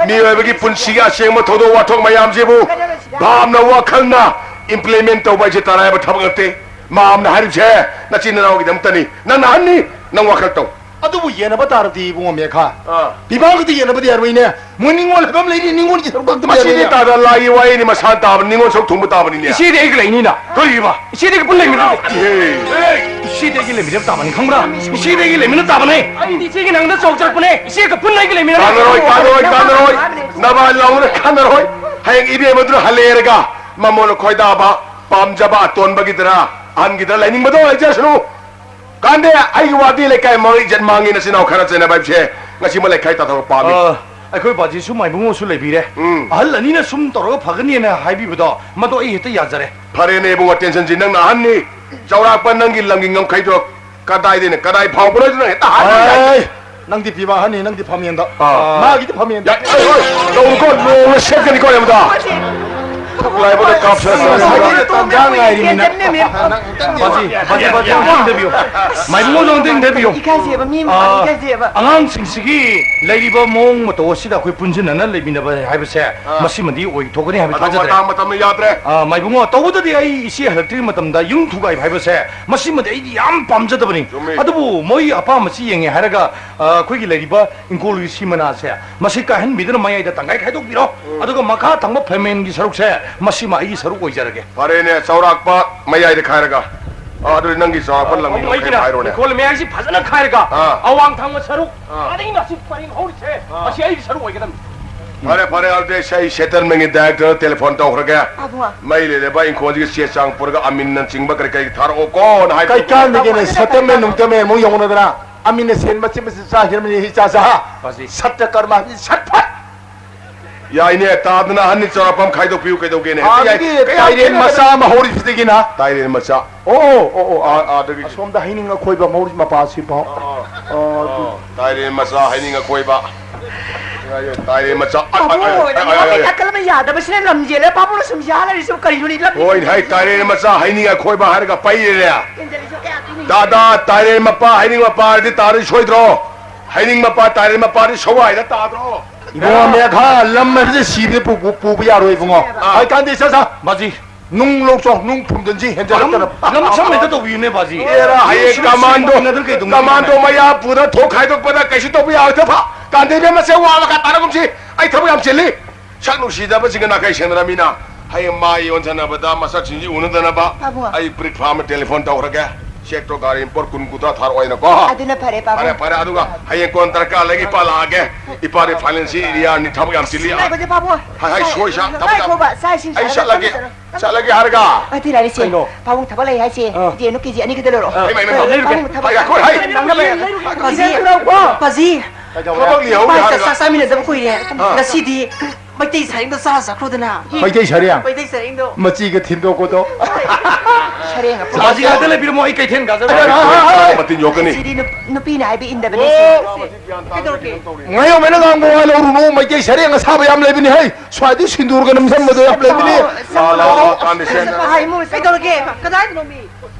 ꯃꯤꯑꯣꯏꯕꯒꯤ ꯄꯨꯟꯁꯤꯒꯤ ꯑꯁꯦꯡꯕ ꯊꯧꯗꯣꯛ ꯋꯥꯊꯣꯛ ꯃꯌꯥꯝꯁꯤꯕꯨ ꯚꯥꯞꯅ, ꯋꯥꯈꯜꯅ implement ꯇꯧꯕ ꯍꯥꯏꯁꯦ ꯇꯔꯥꯏꯕ ꯊꯕꯛ ꯅꯠꯇꯦ꯫ ꯃꯥꯝꯅ ꯍꯥꯏꯔꯤꯕꯁꯦ ꯅꯆꯤꯟ ꯅꯅꯥꯎꯒꯤꯗꯃꯛꯇꯅꯤ꯫ ꯅꯪ ꯑꯍꯟꯅꯤ, ꯅꯪ ꯋꯥꯈꯜ ꯇꯧ꯫ ꯑꯗꯨꯕꯨ ꯌꯦꯟꯅꯕ ꯇꯥꯔꯗꯤ ꯏꯕꯨꯡꯉꯣ ꯃꯦꯈꯥ꯫ ꯑꯥ꯫ ꯄꯤꯕꯥ ꯈꯛꯇ ꯌꯦꯟꯅꯕꯗꯤ ꯌꯥꯔꯣꯏꯅꯦ꯫ ꯃꯣꯏ ꯅꯤꯡꯉꯣꯜ ꯍꯥꯏꯕ ꯑꯃ ꯂꯩꯔꯤ, ꯅꯤꯡꯉꯣꯜꯒꯤ ꯁꯔꯨꯛ ꯈꯛꯇ ꯃꯁꯤꯗꯤ ꯌꯥꯔꯣꯏꯅꯦ꯫ ꯇꯥꯗ ꯂꯥꯏꯒꯤ ꯋꯥꯔꯤꯅꯤ, ꯃꯁꯥꯅ ꯇꯥꯕꯅꯤ, ꯅꯤꯡꯉꯣꯜ ꯁꯔꯨꯛ ꯊꯨꯡꯕ ꯇꯥꯕꯅꯤꯅꯦ꯫ ꯏꯆꯦꯗꯤ ꯑꯩꯒ ꯂꯩꯅꯤꯅ꯫ ꯀꯔꯤꯕ? ꯏꯆꯦꯗꯤ ꯑꯩꯒ ꯄꯨꯟꯅ ꯂꯩꯃꯤꯟꯅꯕ꯫ ꯏꯍꯦ꯫ ꯏꯆꯦꯗꯤ ꯑꯩꯒ ꯂꯩꯃꯤꯟꯅꯕ ꯇꯥꯕꯅꯤ, ꯈꯪꯕ꯭ꯔꯥ? ꯏꯆꯦꯗꯤ ꯑꯩꯒ ꯂꯩꯃꯤꯟꯅꯕ ꯇꯥꯕꯅꯦ꯫ ꯑꯩꯗꯤ ꯏꯆꯦꯒꯤ ꯅꯪꯗ ꯆꯥꯎꯖꯔꯛꯄꯅꯦ꯫ ꯏꯆꯦꯒ ꯄꯨꯟꯅ ꯑꯩꯒ ꯂꯩꯃꯤꯟꯅꯕ꯫ ꯀꯥꯟꯅꯔꯣꯏ, ꯀꯥꯟꯅꯔꯣꯏ, ꯀꯥꯟꯅꯔꯣꯏ꯫ ꯅꯕꯥ ꯂꯥꯎꯅ ꯀꯥꯟꯅꯔꯣꯏ꯫ ꯍꯌꯦꯡ ꯏꯕꯦꯝꯃꯗꯨꯅ ꯍꯜꯂꯦꯔꯒ ꯃꯃꯣꯟꯅ ꯈꯣꯏꯗꯥꯕ, ꯄꯥꯝꯖꯕ ꯑꯇꯣꯟꯕꯒꯤꯗꯔ, ꯑꯍꯟꯒꯤꯗꯔ ꯂꯩꯅꯤꯡꯕꯗꯣ ꯂꯩꯖꯁꯅꯨ꯫ ꯀꯥꯟꯗꯦ, ꯑꯩꯒꯤ ꯋꯥꯗꯤ ꯂꯩꯀꯥꯏ ꯃꯔꯣꯏ ꯏꯖꯠ ꯃꯥꯡꯉꯤ, ꯅꯆꯤꯟ ꯅꯅꯥꯎ ꯈꯠꯅ ꯆꯩꯅꯕ ꯍꯥꯏꯕꯁꯦ ꯉꯁꯤꯃ ꯂꯩꯀꯥꯏ ꯇꯥꯊꯣꯛꯄ ꯄꯥꯝꯃꯤ꯫ ꯑ, ꯑꯩꯈꯣꯏ ꯕꯥꯖꯤꯁꯨ ꯃꯥꯏꯕꯨꯡꯉꯣꯁꯨ ꯂꯩꯕꯤꯔꯦ꯫ ꯎꯝ꯫ ꯑꯍꯜ ꯑꯅꯤꯅ ꯁꯨꯝ ꯇꯧꯔꯒ ꯐꯒꯅꯤꯅ ꯍꯥꯏꯕꯤꯕꯗꯣ, ꯃꯗꯣ ꯑꯩ ꯍꯦꯛꯇ ꯌꯥꯖꯔꯦ꯫ ꯐꯔꯦꯅꯦ ꯏꯕꯨꯡꯉꯣ, tension ꯁꯤ ꯅꯪꯅ ꯑꯍꯟꯅꯤ꯫ ꯆꯥꯎꯔꯥꯛꯄ ꯅꯪꯒꯤ ꯂꯝꯒꯤ ꯉꯝꯈꯩꯗꯣ ꯀꯗꯥꯏꯗꯩꯅ ꯀꯗꯥꯏ ꯐꯥꯎꯕꯅꯣ ꯍꯥꯏꯗꯨ ꯅꯪ ꯍꯦꯛꯇ ꯍꯥꯏꯕ ꯌꯥꯏ꯫ ꯑꯩ, ꯅꯪꯗꯤ ꯄꯤꯕꯥ ꯑꯍꯟꯅꯤ, ꯅꯪꯗꯤ ꯐꯝꯃꯦꯟꯗꯣ꯫ ꯑꯥ꯫ ꯃꯥꯒꯤꯗꯤ ꯐꯝꯃꯦꯟꯗꯣ꯫ ꯌꯥꯏ, ꯑꯩ, ꯍꯣꯏ, ꯇꯧꯅꯨꯀꯣ, ꯅꯣꯡꯅ ꯁꯦꯠꯀꯅꯤꯀꯣ, ꯌꯦꯡꯕꯗ꯫ ꯂꯥꯏꯕꯗ ꯀꯥꯞꯁ-, ꯉꯁꯥꯏꯒꯤ ꯇꯥꯟꯖꯥ ꯉꯥꯏꯔꯤꯃꯤꯅ꯫ ꯕꯥꯖꯤ, ꯕꯥꯖꯤ, ꯕꯥꯖꯤ, ꯑꯝꯇ ꯏꯟꯊꯕꯤꯌꯨ꯫ ꯃꯥꯏꯕꯨꯡꯉꯣꯗꯣ ꯑꯝꯇ ꯏꯟꯊꯕꯤꯌꯨ꯫ ꯏꯀꯥꯏꯖꯩꯕ, ꯃꯤ ꯃꯃꯥꯡꯗ ꯑꯥ, ꯏꯀꯥꯏꯖꯩꯕ꯫ ꯑꯉꯥꯡꯁꯤꯡꯁꯤꯒꯤ ꯂꯩꯔꯤꯕ ꯃꯑꯣꯡ ꯃꯇꯧ ꯑꯁꯤꯗ ꯑꯩꯈꯣꯏ ꯄꯨꯟꯁꯤꯟꯅꯅ ꯂꯩꯃꯤꯟꯅꯕ ꯍꯥꯏꯕꯁꯦ ꯑꯥ꯫ ꯃꯁꯤꯃꯗꯤ ꯑꯣꯏꯊꯣꯛꯀꯅꯤ ꯍꯥꯏꯕ ꯃꯇꯝ, ꯊꯥꯖꯗ꯭ꯔꯦ꯫ ꯃꯇꯥꯡ ꯃꯇꯝꯅ ꯌꯥꯗ꯭ꯔꯦ꯫ ꯑꯥ, ꯃꯥꯏꯕꯨꯡꯉꯣ, ꯇꯧꯕꯗꯗꯤ ꯑꯩ ꯏꯆꯦ ꯍꯜꯂꯛꯇ꯭ꯔꯤꯉꯩ ꯃꯇꯝꯗ ꯌꯨꯝ ꯊꯨꯒꯥꯏꯕ ꯍꯥꯏꯕꯁꯦ, ꯃꯁꯤꯃꯗꯤ ꯑꯩꯗꯤ ꯌꯥꯝ ꯄꯥꯝꯖꯗꯕꯅꯤ꯫ ꯆꯨꯝꯃꯤ꯫ ꯑꯗꯨꯕꯨ ꯃꯣꯏ ꯑꯄꯥꯝꯕꯁꯤ ꯌꯦꯡꯉꯦ ꯍꯥꯏꯔꯒ, ꯑꯥ, ꯑꯩꯈꯣꯏꯒꯤ ꯂꯩꯔꯤꯕ ꯏꯪꯈꯣꯜꯒꯤ ꯁꯤ ꯃꯅꯥꯁꯦ, ꯃꯁꯤ ꯀꯥꯏꯍꯟꯕꯤꯗꯅ ꯃꯌꯥꯏꯗ ꯇꯪꯈꯥꯏ ꯈꯥꯏꯗꯣꯛꯄꯤꯔꯣ꯫ ꯎꯝ꯫ ꯑꯗꯨꯒ ꯃꯈꯥ ꯊꯪꯕ ꯐꯦꯃꯦꯟꯒꯤ ꯁꯔꯨꯛꯁꯦ, ꯃꯁꯤꯃ ꯑꯩꯒꯤ ꯁꯔꯨꯛ ꯑꯣꯏꯖꯔꯒꯦ꯫ ꯐꯔꯦꯅꯦ, ꯆꯥꯎꯔꯥꯛꯄ ꯃꯌꯥꯏꯗ ꯈꯥꯏꯔꯒ꯫ ꯑꯥ, ꯑꯗꯨꯗꯤ ꯅꯪꯒꯤ ꯆꯥꯎꯔꯥꯛꯄ ꯂꯝꯒꯤ ꯑꯥ, ꯃꯈꯩ ꯑꯩꯒꯤꯅ ꯍꯥꯏꯔꯣꯅꯦ꯫ ꯏꯪꯈꯣꯜ ꯃꯌꯥꯏꯁꯤ ꯐꯖꯅ ꯈꯥꯏꯔꯒ, ꯑꯥ꯫ ꯑꯋꯥꯡ ꯊꯪꯕ ꯁꯔꯨꯛ, ꯑꯥ꯫ ꯑꯗꯒꯤ ꯉꯁꯤ ꯄꯔꯦꯡ ꯍꯧꯔꯤꯁꯦ, ꯑꯥ꯫ ꯃꯁꯤ ꯑꯩꯒꯤ ꯁꯔꯨꯛ ꯑꯣꯏꯒꯗꯕꯅꯤ꯫ ꯐꯔꯦ, ꯐꯔꯦ, ꯑꯗꯨꯗꯤ ꯑꯩ settlement ꯒꯤ director ꯗ telephone ꯇꯧꯈ꯭ꯔꯒꯦ꯫ ꯄꯥꯕꯨꯡ꯫ ꯃꯩ ꯂꯩꯔꯕ ꯏꯪꯈꯣꯜꯁꯤꯒꯤ ꯆꯦ ꯆꯥꯡ ꯄꯨꯔꯒ ꯑꯃꯤꯟꯅ ꯆꯤꯡꯕ ꯀꯔꯤ ꯀꯔꯤ ꯊꯥꯔꯛꯑꯣꯀꯣꯅ ꯍꯥꯏ꯫ ꯀꯩ ꯀꯥꯟꯗꯒꯦꯅꯦ? Settlement ꯅꯨꯡꯇꯃꯦꯟ ꯑꯃꯨꯛ ꯌꯧꯅꯗꯅ ꯑꯃꯤꯟꯅ ꯁꯦꯟ ꯃꯆꯤꯠ ꯃꯆꯤꯠ ꯆꯥꯈꯤꯔꯝꯃꯅꯤ, ꯏꯆꯥ ꯆꯥꯍꯥ꯫ ꯕꯥꯖꯤ꯫ ꯁꯠꯇ ꯀꯔꯃ ꯍꯥꯏꯕꯁꯤ ꯁꯠ ꯐꯠ꯫ ꯌꯥꯏꯅꯦ, ꯇꯥꯗꯅ ꯑꯍꯟꯅꯤ ꯆꯥꯎꯔꯥꯛꯄ ꯑꯃ ꯈꯥꯏꯗꯣꯛꯄꯤꯌꯨ, ꯀꯩꯗꯧꯒꯦꯅꯦ? ꯍꯦꯛꯇ ꯌꯥꯏ꯫ ꯑꯗꯒꯤ ꯀꯌꯥꯝ ꯇꯥꯏꯔꯦꯟ ꯈꯦꯠꯅꯗꯅ ꯃꯆꯥ ꯑꯃ ꯍꯧꯔꯤꯁꯤꯗꯒꯤꯅ꯫ ꯇꯥꯏꯔꯦꯟ ꯃꯆꯥ꯫ ꯑꯣ, ꯑꯣ, ꯑꯣ, ꯑꯥ, ꯑꯥ, ꯑꯗꯒꯤ ꯑꯁꯣꯝꯗ ꯍꯩꯅꯤꯡ ꯑꯈꯣꯏꯕ ꯃꯧꯔꯤ ꯃꯄꯥꯁꯤꯐꯥꯎ꯫ ꯑꯥ, ꯑꯥ, ꯑꯥ, ꯑꯥ, ꯇꯥꯏꯔꯦꯟ ꯃꯆꯥ, ꯍꯩꯅꯤꯡ ꯑꯈꯣꯏꯕ꯫ ꯌꯥꯏ, ꯌꯥꯏ, ꯇꯥꯏꯔꯦꯟ ꯃꯆꯥ꯫ ꯑ, ꯑ, ꯑ, ꯄꯥꯕꯨꯡ, ꯑ, ꯑ, ꯑ, ꯑ, ꯅꯥꯀꯜ ꯑꯃ ꯌꯥꯗꯕꯁꯤꯅ ꯂꯝ ꯌꯦꯜꯂꯦ, ꯄꯥꯕꯨꯡꯅ ꯁꯨꯝ ꯌꯥꯜꯂꯔꯤꯁꯤꯕꯨ ꯀꯔꯤꯅꯣꯅꯦ? ꯂꯝ ꯍꯣꯏ, ꯍꯥꯏ, ꯇꯥꯏꯔꯦꯟ ꯃꯆꯥ, ꯍꯩꯅꯤꯡ ꯑꯈꯣꯏꯕ ꯍꯥꯏꯔꯒ ꯄꯩꯔꯦꯅꯦ꯫ ꯀꯦꯟꯖꯔꯤꯁꯤꯕꯨ ꯀꯌꯥ ꯄꯤꯅꯤ? ꯗꯥꯗꯥ, ꯇꯥꯏꯔꯦꯟ ꯃꯄꯥ, ꯍꯩꯅꯤꯡ ꯃꯄꯥ ꯍꯥꯏꯔꯗꯤ ꯇꯥꯔꯣꯏ ꯁꯣꯏꯗ꯭ꯔꯣ? ꯍꯩꯅꯤꯡ ꯃꯄꯥ, ꯇꯥꯏꯔꯦꯟ ꯃꯄꯥꯗꯤ ꯁꯋꯥꯏꯗ ꯇꯥꯗ꯭ꯔꯣ? ꯏꯕꯨꯡꯉꯣ, ꯃꯦꯘꯥ, ꯂꯝ ꯍꯥꯏꯕꯁꯦ ꯁꯤꯕꯗ ꯄꯨ-, ꯄꯨ-, ꯄꯨꯕ ꯌꯥꯔꯣꯏ, ꯏꯕꯨꯡꯉꯣ꯫ ꯑꯥ꯫ ꯍꯥꯏꯀꯥꯟꯗꯦ, ꯁꯥ, ꯁꯥ꯫ ꯕꯥꯖꯤ꯫ ꯅꯨꯡ ꯂꯧꯆꯣ, ꯅꯨꯡ ꯐꯨꯝꯖꯤꯟꯁꯤ, ꯍꯦꯟꯖꯜꯂꯛꯇꯅ꯫ ꯂꯝ, ꯂꯝꯁꯝ ꯍꯦꯛꯇ ꯇꯧꯕꯤꯌꯨꯅꯦ, ꯕꯥꯖꯤ꯫ ꯑꯦꯔꯥ, ꯍꯌꯦꯡ ꯁꯤ ꯀꯃꯥꯟꯗꯣ, ꯁꯤꯟꯅꯗꯅ ꯀꯩꯗꯧꯅꯤ? ꯀꯃꯥꯟꯗꯣ ꯃꯌꯥ ꯄꯨꯔ ꯊꯣꯛ ꯈꯥꯏꯗꯣꯛꯄꯗ ꯀꯩꯁꯨ ꯇꯧꯕ ꯌꯥꯔꯣꯏꯗ, ꯐ-, ꯀꯥꯟꯗꯦꯕꯤ ꯃꯁꯦ ꯋꯥ ꯃꯈꯥ ꯇꯥꯔꯒꯨꯝꯁꯤ꯫ ꯑꯩ ꯊꯕꯛ ꯌꯥꯝ ꯆꯤꯜꯂꯤ꯫ ꯁꯛ ꯅꯨꯡꯁꯤꯗꯕꯁꯤꯡꯒ ꯅꯥꯈꯩ ꯁꯦꯟꯅꯔꯝꯃꯤꯅ꯫ ꯍꯌꯦꯡ ꯃꯥꯏ ꯑꯣꯟꯁꯤꯟꯅꯕꯗ ꯃꯁꯛꯁꯤꯡꯁꯤ ꯎꯅꯗꯅꯕ ꯄꯥꯕꯨꯡ꯫ ꯑꯩ ꯄ꯭ꯔꯤꯛꯐꯥꯝꯗ telephone ꯇꯧꯈ꯭ꯔꯒꯦ꯫ ꯆꯦꯛꯇꯣ ꯒꯥꯔꯤ ꯄꯣꯠ ꯀꯨꯟ ꯀꯨꯟꯊ꯭ꯔꯥ ꯊꯥꯔꯛꯑꯣ ꯍꯥꯏꯅꯀꯣ꯫ ꯑꯗꯨꯅ ꯐꯔꯦ, ꯄꯥꯕꯨꯡ꯫ ꯐꯔꯦ, ꯐꯔꯦ, ꯑꯗꯨꯒ ꯍꯌꯦꯡ ꯀꯣꯟꯅ ꯗꯔꯀꯥꯔ ꯂꯩꯔꯒ ꯏꯄꯥ ꯂꯥꯛꯑꯒꯦ꯫ ꯏꯄꯥꯗꯤ finance area ꯅꯤ ꯊꯕꯛ ꯌꯥꯝ ꯆꯤꯜꯂꯤ꯫ ꯉꯥꯏꯈꯣꯁꯦ, ꯄꯥꯕꯨꯡ꯫ ꯍꯥꯏ, ꯍꯥꯏ, ꯁꯣꯏ ꯁꯥ-, ꯊꯕꯛ ꯌꯥꯝ-, ꯉꯥꯏꯈꯣꯕ, ꯆꯥꯛ ꯏꯁꯤꯡ ꯑꯩ ꯆꯥꯔꯒ ꯆꯠꯂꯒꯦ꯫ ꯆꯠꯂꯁꯤ꯫ ꯆꯠꯂꯒꯦ ꯍꯥꯏꯔꯒ꯫ ꯑ, ꯇꯤꯂꯥꯏꯔꯤꯁꯦ, ꯀꯩꯅꯣ? ꯄꯥꯕꯨꯡ ꯊꯕꯛ ꯂꯩ ꯍꯥꯏꯁꯦ, ꯑꯥ꯫ ꯌꯦꯟꯗꯣ ꯀꯦꯖꯤ ꯑꯅꯤ ꯈꯛꯇ ꯂꯩꯔꯛꯑꯣ꯫ ꯑꯥ, ꯏꯃꯥꯏ, ꯏꯃꯥꯏ, ꯏꯃꯥꯏ꯫ ꯄꯥꯕꯨꯡ ꯊꯕꯛ ꯍꯥꯏ, ꯍꯥꯏ, ꯍꯥꯏ꯫ ꯅꯪꯅꯕ ꯂꯩꯔꯛꯑꯣ꯫ ꯄꯥꯖꯤ, ꯄꯥꯖꯤ, ꯀꯩꯗꯧꯔꯦ? ꯏꯄꯥ ꯆꯥꯛ ꯆꯥꯃꯤꯟꯅꯗꯕ ꯀꯨꯏꯔꯦ꯫ ꯑꯥ꯫ ꯉꯁꯤꯗꯤ ꯃꯩꯇꯩ ꯁꯔꯦꯡꯗꯣ ꯆꯥ ꯆꯠꯈ꯭ꯔꯣꯗꯅ꯫ ꯃꯩꯇꯩ ꯁꯔꯦꯡ? ꯃꯩꯇꯩ ꯁꯔꯦꯡꯗꯣ꯫ ꯃꯆꯤꯒ ꯊꯤꯟꯗꯣꯛꯄꯗꯣ꯫ ꯁꯔꯦꯡ ꯑꯐꯨꯠꯄ꯫ ꯕꯥꯖꯤ ꯉꯥꯛꯇ ꯂꯩꯕꯤꯔꯝꯃꯣ, ꯑꯩ ꯀꯩꯊꯦꯜ ꯀꯥꯖꯔꯒꯦ꯫ ꯍꯥꯏ, ꯍꯥꯏ, ꯍꯥꯏ, ꯍꯥꯏ꯫ ꯃꯇꯤꯟ ꯌꯣꯛꯀꯅꯤ꯫ ꯁꯤꯗꯤ ꯅꯨꯞ-, ꯅꯨꯄꯤꯅ ꯍꯥꯏꯕ ꯏꯟꯗꯕꯅꯦ ꯑꯣ꯫ ꯁꯤ꯫ ꯀꯩꯗꯧꯔꯒꯦ? ꯉꯥꯌꯣꯝꯕꯅ ꯉꯥꯡꯕ ꯋꯥ ꯂꯧꯔꯨꯅꯨ, ꯃꯩꯇꯩ ꯁꯔꯦꯡ ꯑꯁꯥꯕ ꯌꯥꯝ ꯂꯩꯕꯅꯤ ꯍꯩ꯫ ꯁ꯭ꯋꯥꯏꯗ ꯁꯤꯟꯗꯨꯔꯒ ꯅꯝꯁꯟꯕꯗꯣ ꯌꯥꯝ ꯂꯩꯕꯅꯤ꯫ ꯂꯥꯎ, ꯂꯥꯎ, ꯂꯥꯎ, ꯀꯥꯟꯗꯦꯁꯦ꯫ ꯍꯥꯏ, ꯃꯣꯏ ꯀꯩꯗꯧꯔꯒꯦ? ꯀꯗꯥꯏꯗꯅꯣ ꯃꯤ?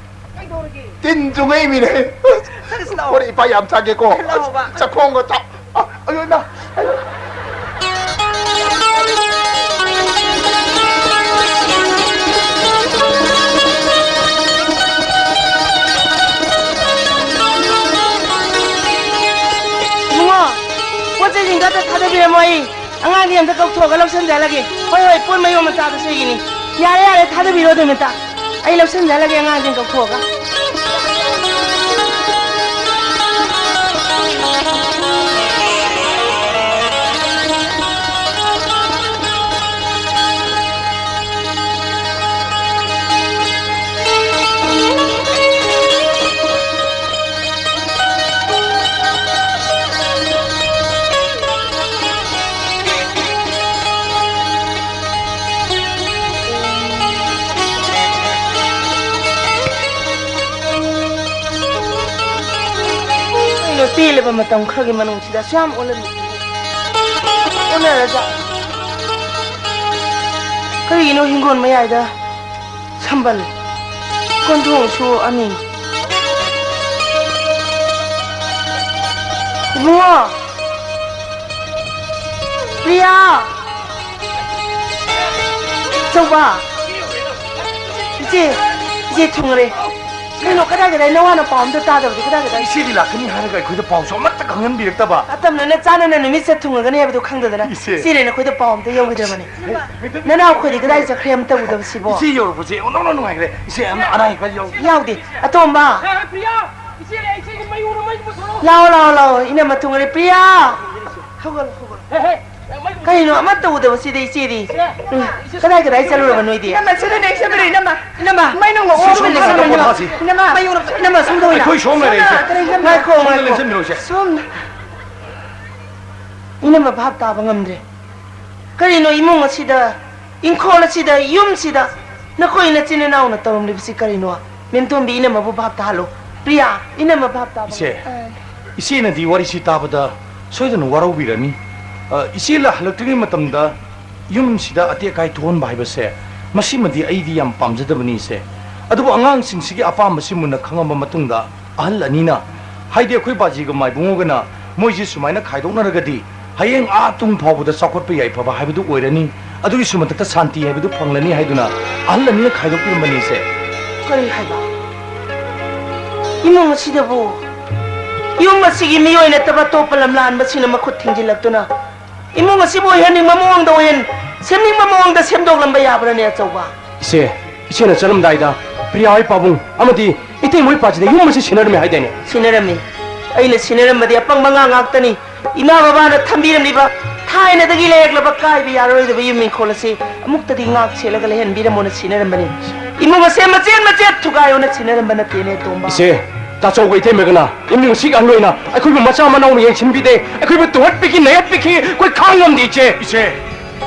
ꯀꯩꯗꯧꯔꯒꯦ? ꯇꯤꯟ ꯆꯨꯡꯉꯛꯏ ꯃꯤꯅꯦ꯫ ꯆꯠꯂꯁꯤ ꯂꯥꯛꯑꯣ꯫ ꯍꯣꯔꯦꯟ ꯏꯄꯥ ꯌꯥꯝ ꯆꯥꯒꯦꯀꯣ꯫ ꯂꯥꯛꯑꯣꯕ꯫ ꯆꯥꯛꯈꯣꯡꯒ ꯆꯥꯛ-, ꯑ, ꯑꯌꯣ ꯏꯃꯥ꯫ ꯏꯕꯨꯡꯉꯣ, ꯄꯣꯠ ꯆꯩꯁꯤꯡꯗꯣ ꯑꯝꯇ ꯊꯥꯗꯕꯤꯔꯝꯃꯣ, ꯑꯩ ꯑꯉꯥꯡꯗꯤ ꯑꯝꯇ ꯀꯧꯊꯣꯛꯑꯒ ꯂꯧꯁꯟꯖꯍꯜꯂꯒꯦ꯫ ꯍꯣꯏ, ꯍꯣꯏ, ꯄꯣꯠ ꯃꯌꯣꯝ ꯃꯆꯥꯗꯨꯁꯨ ꯑꯩꯒꯤꯅꯤ꯫ ꯌꯥꯔꯦ, ꯌꯥꯔꯦ, ꯊꯥꯗꯕꯤꯔꯣ ꯑꯗꯨꯝ ꯍꯦꯛꯇ꯫ ꯑꯩ ꯂꯧꯁꯟꯖꯍꯜꯂꯒꯦ ꯑꯉꯥꯡꯁꯤꯡ ꯀꯧꯊꯣꯛꯑꯒ꯫ ꯇꯦꯜꯂꯕ ꯃꯇꯝ ꯈꯔꯒꯤ ꯃꯅꯨꯡꯁꯤꯗ ꯑꯁꯨꯛ ꯌꯥꯝ ꯑꯣꯟꯍꯟ-, ꯑꯣꯟꯅꯔꯖꯥꯠ꯫ ꯀꯔꯤꯒꯤꯅꯣ ꯍꯤꯡꯒꯣꯜ ꯃꯌꯥꯏꯗ ꯁꯝꯕꯜ, ꯀꯣꯟꯊꯣꯡꯁꯨ ꯑꯅꯤ? ꯏꯕꯨꯡꯉꯣ! ꯄ꯭ꯔꯤꯌꯥ! ꯑꯆꯧꯕ! ꯏꯆꯦ! ꯏꯆꯦ ꯊꯨꯡꯉꯔꯦ꯫ ꯀꯩꯅꯣ, ꯀꯗꯥꯏ ꯀꯗꯥꯏ ꯅꯋꯥꯅ ꯄꯥꯎ ꯑꯝꯇ ꯇꯥꯗꯕꯗꯤ ꯀꯗꯥꯏ ꯀꯗꯥꯏ? ꯏꯆꯦꯗꯤ ꯂꯥꯛꯀꯅꯤ ꯍꯥꯏꯔꯒ ꯑꯩꯈꯣꯏꯗ ꯄꯥꯎꯁꯨ ꯑꯃꯠꯇ ꯈꯪꯍꯟꯕꯤꯔꯛꯇꯕ꯫ ꯃꯇꯝꯅ ꯆꯥꯅꯅ ꯅꯨꯃꯤꯠꯁꯦ ꯊꯨꯡꯉꯒꯅꯤ ꯍꯥꯏꯕꯗꯨ ꯈꯪꯗꯗꯅ ꯏꯆꯦ꯫ ꯏꯆꯦꯅ ꯅꯈꯣꯏꯗ ꯄꯥꯎ ꯑꯝꯇ ꯌꯧꯈꯤꯗ꯭ꯔꯕꯅꯤ꯫ ꯅꯅꯥꯎ ꯑꯩꯈꯣꯏꯗꯤ ꯀꯗꯥꯏ ꯆꯠꯈ꯭ꯔꯦ ꯑꯃꯇ ꯎꯗꯕꯁꯤꯕꯣ? ꯏꯆꯦ ꯌꯧꯔꯛꯄꯁꯦ ꯑꯣꯟꯊꯣꯛꯅ ꯅꯨꯡꯉꯥꯏꯈ꯭ꯔꯦ꯫ ꯏꯆꯦ, ꯑꯅꯥ ꯑꯌꯦꯛ ꯌꯥꯎ- ꯌꯥꯎꯗꯦ꯫ ꯑꯇꯣꯝꯕ! ꯄ꯭ꯔꯤꯌꯥ! ꯏꯆꯦ, ꯏꯆꯦꯒꯤ ꯃꯌꯨꯝꯗ ꯃꯩ ꯃꯨꯠꯊꯠꯂꯣ꯫ ꯂꯥꯛꯑꯣ, ꯂꯥꯛꯑꯣ, ꯂꯥꯛꯑꯣ, ꯏꯅꯝꯃ ꯊꯨꯡꯉꯔꯦ꯫ ꯄ꯭ꯔꯤꯌꯥ! ꯍꯧꯒꯠꯂꯣ, ꯍꯧꯒꯠꯂꯣ꯫ ꯍꯦ, ꯍꯦ, ꯃꯩ ꯃꯨꯠꯊꯠꯂꯣ꯫ ꯀꯩꯅꯣ, ꯑꯃꯠꯇ ꯎꯗꯕꯁꯤꯗ ꯏꯆꯦꯗꯤ? ꯏꯆꯦ, ꯎꯝ꯫ ꯏꯆꯦ, ꯀꯗꯥꯏ ꯀꯗꯥꯏ ꯆꯠꯂꯨꯔꯕ ꯅꯣꯏꯗꯤ? ꯏꯅꯝꯃ, ꯁꯤꯗ ꯂꯩ, ꯁꯤꯗ ꯂꯩ, ꯏꯅꯝꯃ꯫ ꯏꯅꯝꯃ, ꯃꯩ ꯅꯨꯡ ꯁꯤ ꯁꯣꯝꯗ ꯂꯩꯁꯦ, ꯂꯩꯁꯦ, ꯏꯅꯝꯃ꯫ ꯄꯣꯊꯥꯁꯤ꯫ ꯏꯅꯝꯃ, ꯃꯩ ꯅꯨꯡ, ꯏꯅꯝꯃ, ꯁꯣꯝꯗ ꯑꯣꯏꯅ꯫ ꯑꯩꯈꯣꯏ ꯁꯣꯝ ꯂꯩꯔꯦ, ꯏꯆꯦ꯫ ꯁꯣꯝꯗ, ꯀꯔꯤ ꯏꯅꯝꯃ? ꯉꯥꯏꯈꯣ, ꯁꯣꯝꯗ ꯉꯥꯏꯈꯣ꯫ ꯂꯦꯡꯁꯤꯟꯕꯤꯔꯣ, ꯏꯆꯦ꯫ ꯁꯣꯝꯗ꯫ ꯏꯅꯝꯃ ꯚꯥꯞ ꯇꯥꯕ ꯉꯝꯗ꯭ꯔꯦ꯫ ꯀꯔꯤꯅꯣ ꯏꯃꯨꯡ ꯑꯁꯤꯗ, ꯏꯪꯈꯣꯜ ꯑꯁꯤꯗ, ꯌꯨꯝꯁꯤꯗ ꯅꯈꯣꯏ ꯅꯆꯤꯟ ꯅꯅꯥꯎꯅ ꯇꯧꯔꯝꯂꯤꯕꯁꯤ ꯀꯔꯤꯅꯣ? ꯃꯦꯝꯇꯣꯝꯕꯤ, ꯏꯅꯝꯃꯕꯨ ꯚꯥꯞ ꯇꯥꯍꯜꯂꯨ꯫ ꯄ꯭ꯔꯤꯌꯥ, ꯏꯅꯝꯃ ꯚꯥꯞ ꯇꯥꯕ ꯏꯆꯦ, ꯉꯝꯗ꯭ꯔꯦ꯫ ꯏꯆꯦꯅꯗꯤ ꯋꯥꯔꯤꯁꯤ ꯇꯥꯕꯗ ꯁꯣꯏꯗꯅ ꯋꯥꯔꯧꯕꯤꯔꯅꯤ꯫ ꯑ, ꯏꯆꯦ ꯂꯥ-, ꯍꯜꯂꯛꯇ꯭ꯔꯤꯉꯩ ꯃꯇꯝꯗ ꯌꯨꯝꯁꯤꯗ ꯑꯇꯦꯛ ꯑꯀꯥꯏ ꯊꯣꯛꯍꯟꯕ ꯍꯥꯏꯕꯁꯦ, ꯃꯁꯤꯃꯗꯤ ꯑꯩꯗꯤ ꯌꯥꯝ ꯄꯥꯝꯖꯗꯕꯅꯤ, ꯏꯆꯦ꯫ ꯑꯗꯨꯕꯨ ꯑꯉꯥꯡꯁꯤꯡꯁꯤꯒꯤ ꯑꯄꯥꯝꯕꯁꯤ ꯃꯨꯟꯅ ꯈꯪꯉꯕ ꯃꯇꯨꯡꯗ, ꯑꯍꯜ ꯑꯅꯤꯅ, ꯍꯥꯏꯗꯤ ꯑꯩꯈꯣꯏ ꯕꯥꯖꯤꯒ ꯃꯥꯏꯕꯨꯡꯉꯣꯒꯅ ꯃꯣꯏꯁꯤ ꯁꯨꯃꯥꯏꯅ ꯈꯥꯏꯗꯣꯛꯅꯔꯒꯗꯤ ꯍꯌꯦꯡ ꯑꯥ ꯇꯨꯡ ꯐꯥꯎꯕꯗ ꯆꯥꯎꯈꯠꯄ ꯌꯥꯏꯐꯕ ꯍꯥꯏꯕꯗꯨ ꯑꯣꯏꯔꯅꯤ, ꯑꯗꯨꯒꯤꯁꯨ ꯃꯊꯛꯇ ꯁꯥꯟꯇꯤ ꯍꯥꯏꯕꯗꯨ ꯐꯪꯂꯅꯤ ꯍꯥꯏꯗꯨꯅ ꯑꯍꯜ ꯑꯅꯤꯅ ꯈꯥꯏꯗꯣꯛꯄꯤꯔꯝꯕꯅꯤ, ꯏꯆꯦ꯫ ꯀꯔꯤ ꯍꯥꯏꯕ? ꯏꯃꯨꯡ ꯑꯁꯤꯗꯕꯨ ꯌꯨꯝ ꯑꯁꯤꯒꯤ ꯃꯤꯑꯣꯏ ꯅꯠꯇꯕ ꯑꯇꯣꯞꯄ ꯂꯝꯂꯥꯟꯕꯁꯤꯡꯅ ꯃꯈꯨꯠ ꯊꯤꯡꯖꯤꯜꯂꯛꯇꯨꯅ ꯏꯃꯨꯡ ꯑꯁꯤꯕꯨ ꯑꯣꯏꯍꯟꯅꯤꯡꯕ ꯃꯑꯣꯡꯗ ꯑꯣꯏꯍꯟ-, ꯁꯦꯝꯅꯤꯡꯕ ꯃꯑꯣꯡꯗ ꯁꯦꯝꯗꯣꯛꯂꯝꯕ ꯌꯥꯕ꯭ꯔꯅꯦ, ꯑꯆꯧꯕ? ꯏꯆꯦ, ꯏꯆꯦꯅ ꯆꯠꯂꯝꯗꯥꯏꯗ ꯄ꯭ꯔꯤꯌꯥ ꯍꯣꯏ ꯄꯥꯕꯨꯡ ꯑꯃꯗꯤ ꯏꯇꯩꯃ ꯍꯣꯏ ꯄꯥꯖꯤꯗ ꯌꯨꯝ ꯑꯁꯤ ꯁꯤꯟꯅꯔꯝꯃꯦ ꯍꯥꯏꯗꯥꯏꯅꯦ? ꯁꯤꯟꯅꯔꯝꯃꯤ꯫ ꯑꯩꯅ ꯁꯤꯟꯅꯔꯝꯕꯗꯤ ꯑꯄꯪꯕ ꯉꯥ ꯉꯥꯛꯇꯅꯤ꯫ ꯏꯃꯥ ꯕꯕꯥꯅ ꯊꯝꯕꯤꯔꯝꯂꯤꯕ ꯊꯥꯏꯅꯗꯒꯤ ꯂꯩꯔꯛꯂꯕ ꯀꯥꯏꯕ ꯌꯥꯔꯔꯣꯏꯗꯕ ꯌꯨꯝ ꯏꯪꯈꯣꯜ ꯑꯁꯤ ꯑꯃꯨꯛꯇꯗꯤ ꯉꯥꯛ ꯁꯦꯜꯂꯒ ꯂꯩꯍꯟꯕꯤꯔꯝꯃꯣꯅ ꯁꯤꯟꯅꯔꯝꯕꯅꯤ꯫ ꯏꯃꯨꯡ ꯑꯁꯦ ꯃꯆꯦꯠ ꯃꯆꯦꯠ ꯊꯨꯒꯥꯏꯌꯣꯅ ꯁꯤꯟꯅꯔꯝꯕ ꯅꯠꯇꯦꯅꯦ, ꯇꯣꯝꯕ꯫ ꯏꯆꯦ, ꯇꯥꯆꯧꯒ ꯏꯇꯩꯃꯒꯅ ꯏꯃꯨꯡ ꯑꯁꯤꯒꯤ ꯑꯍꯜ ꯑꯣꯏꯅ ꯑꯩꯈꯣꯏꯕꯨ ꯃꯆꯥ ꯃꯅꯥꯎꯅ ꯌꯦꯡꯁꯤꯟꯕꯤꯗꯦ, ꯑꯩꯈꯣꯏꯕꯨ ꯇꯨꯍꯠꯄꯤꯈꯤ, ꯅꯩꯍꯠꯄꯤꯈꯤ, ꯑꯩꯈꯣꯏ ꯈꯥꯡ ꯉꯝꯗꯦ, ꯏꯆꯦ꯫ ꯏꯆꯦ,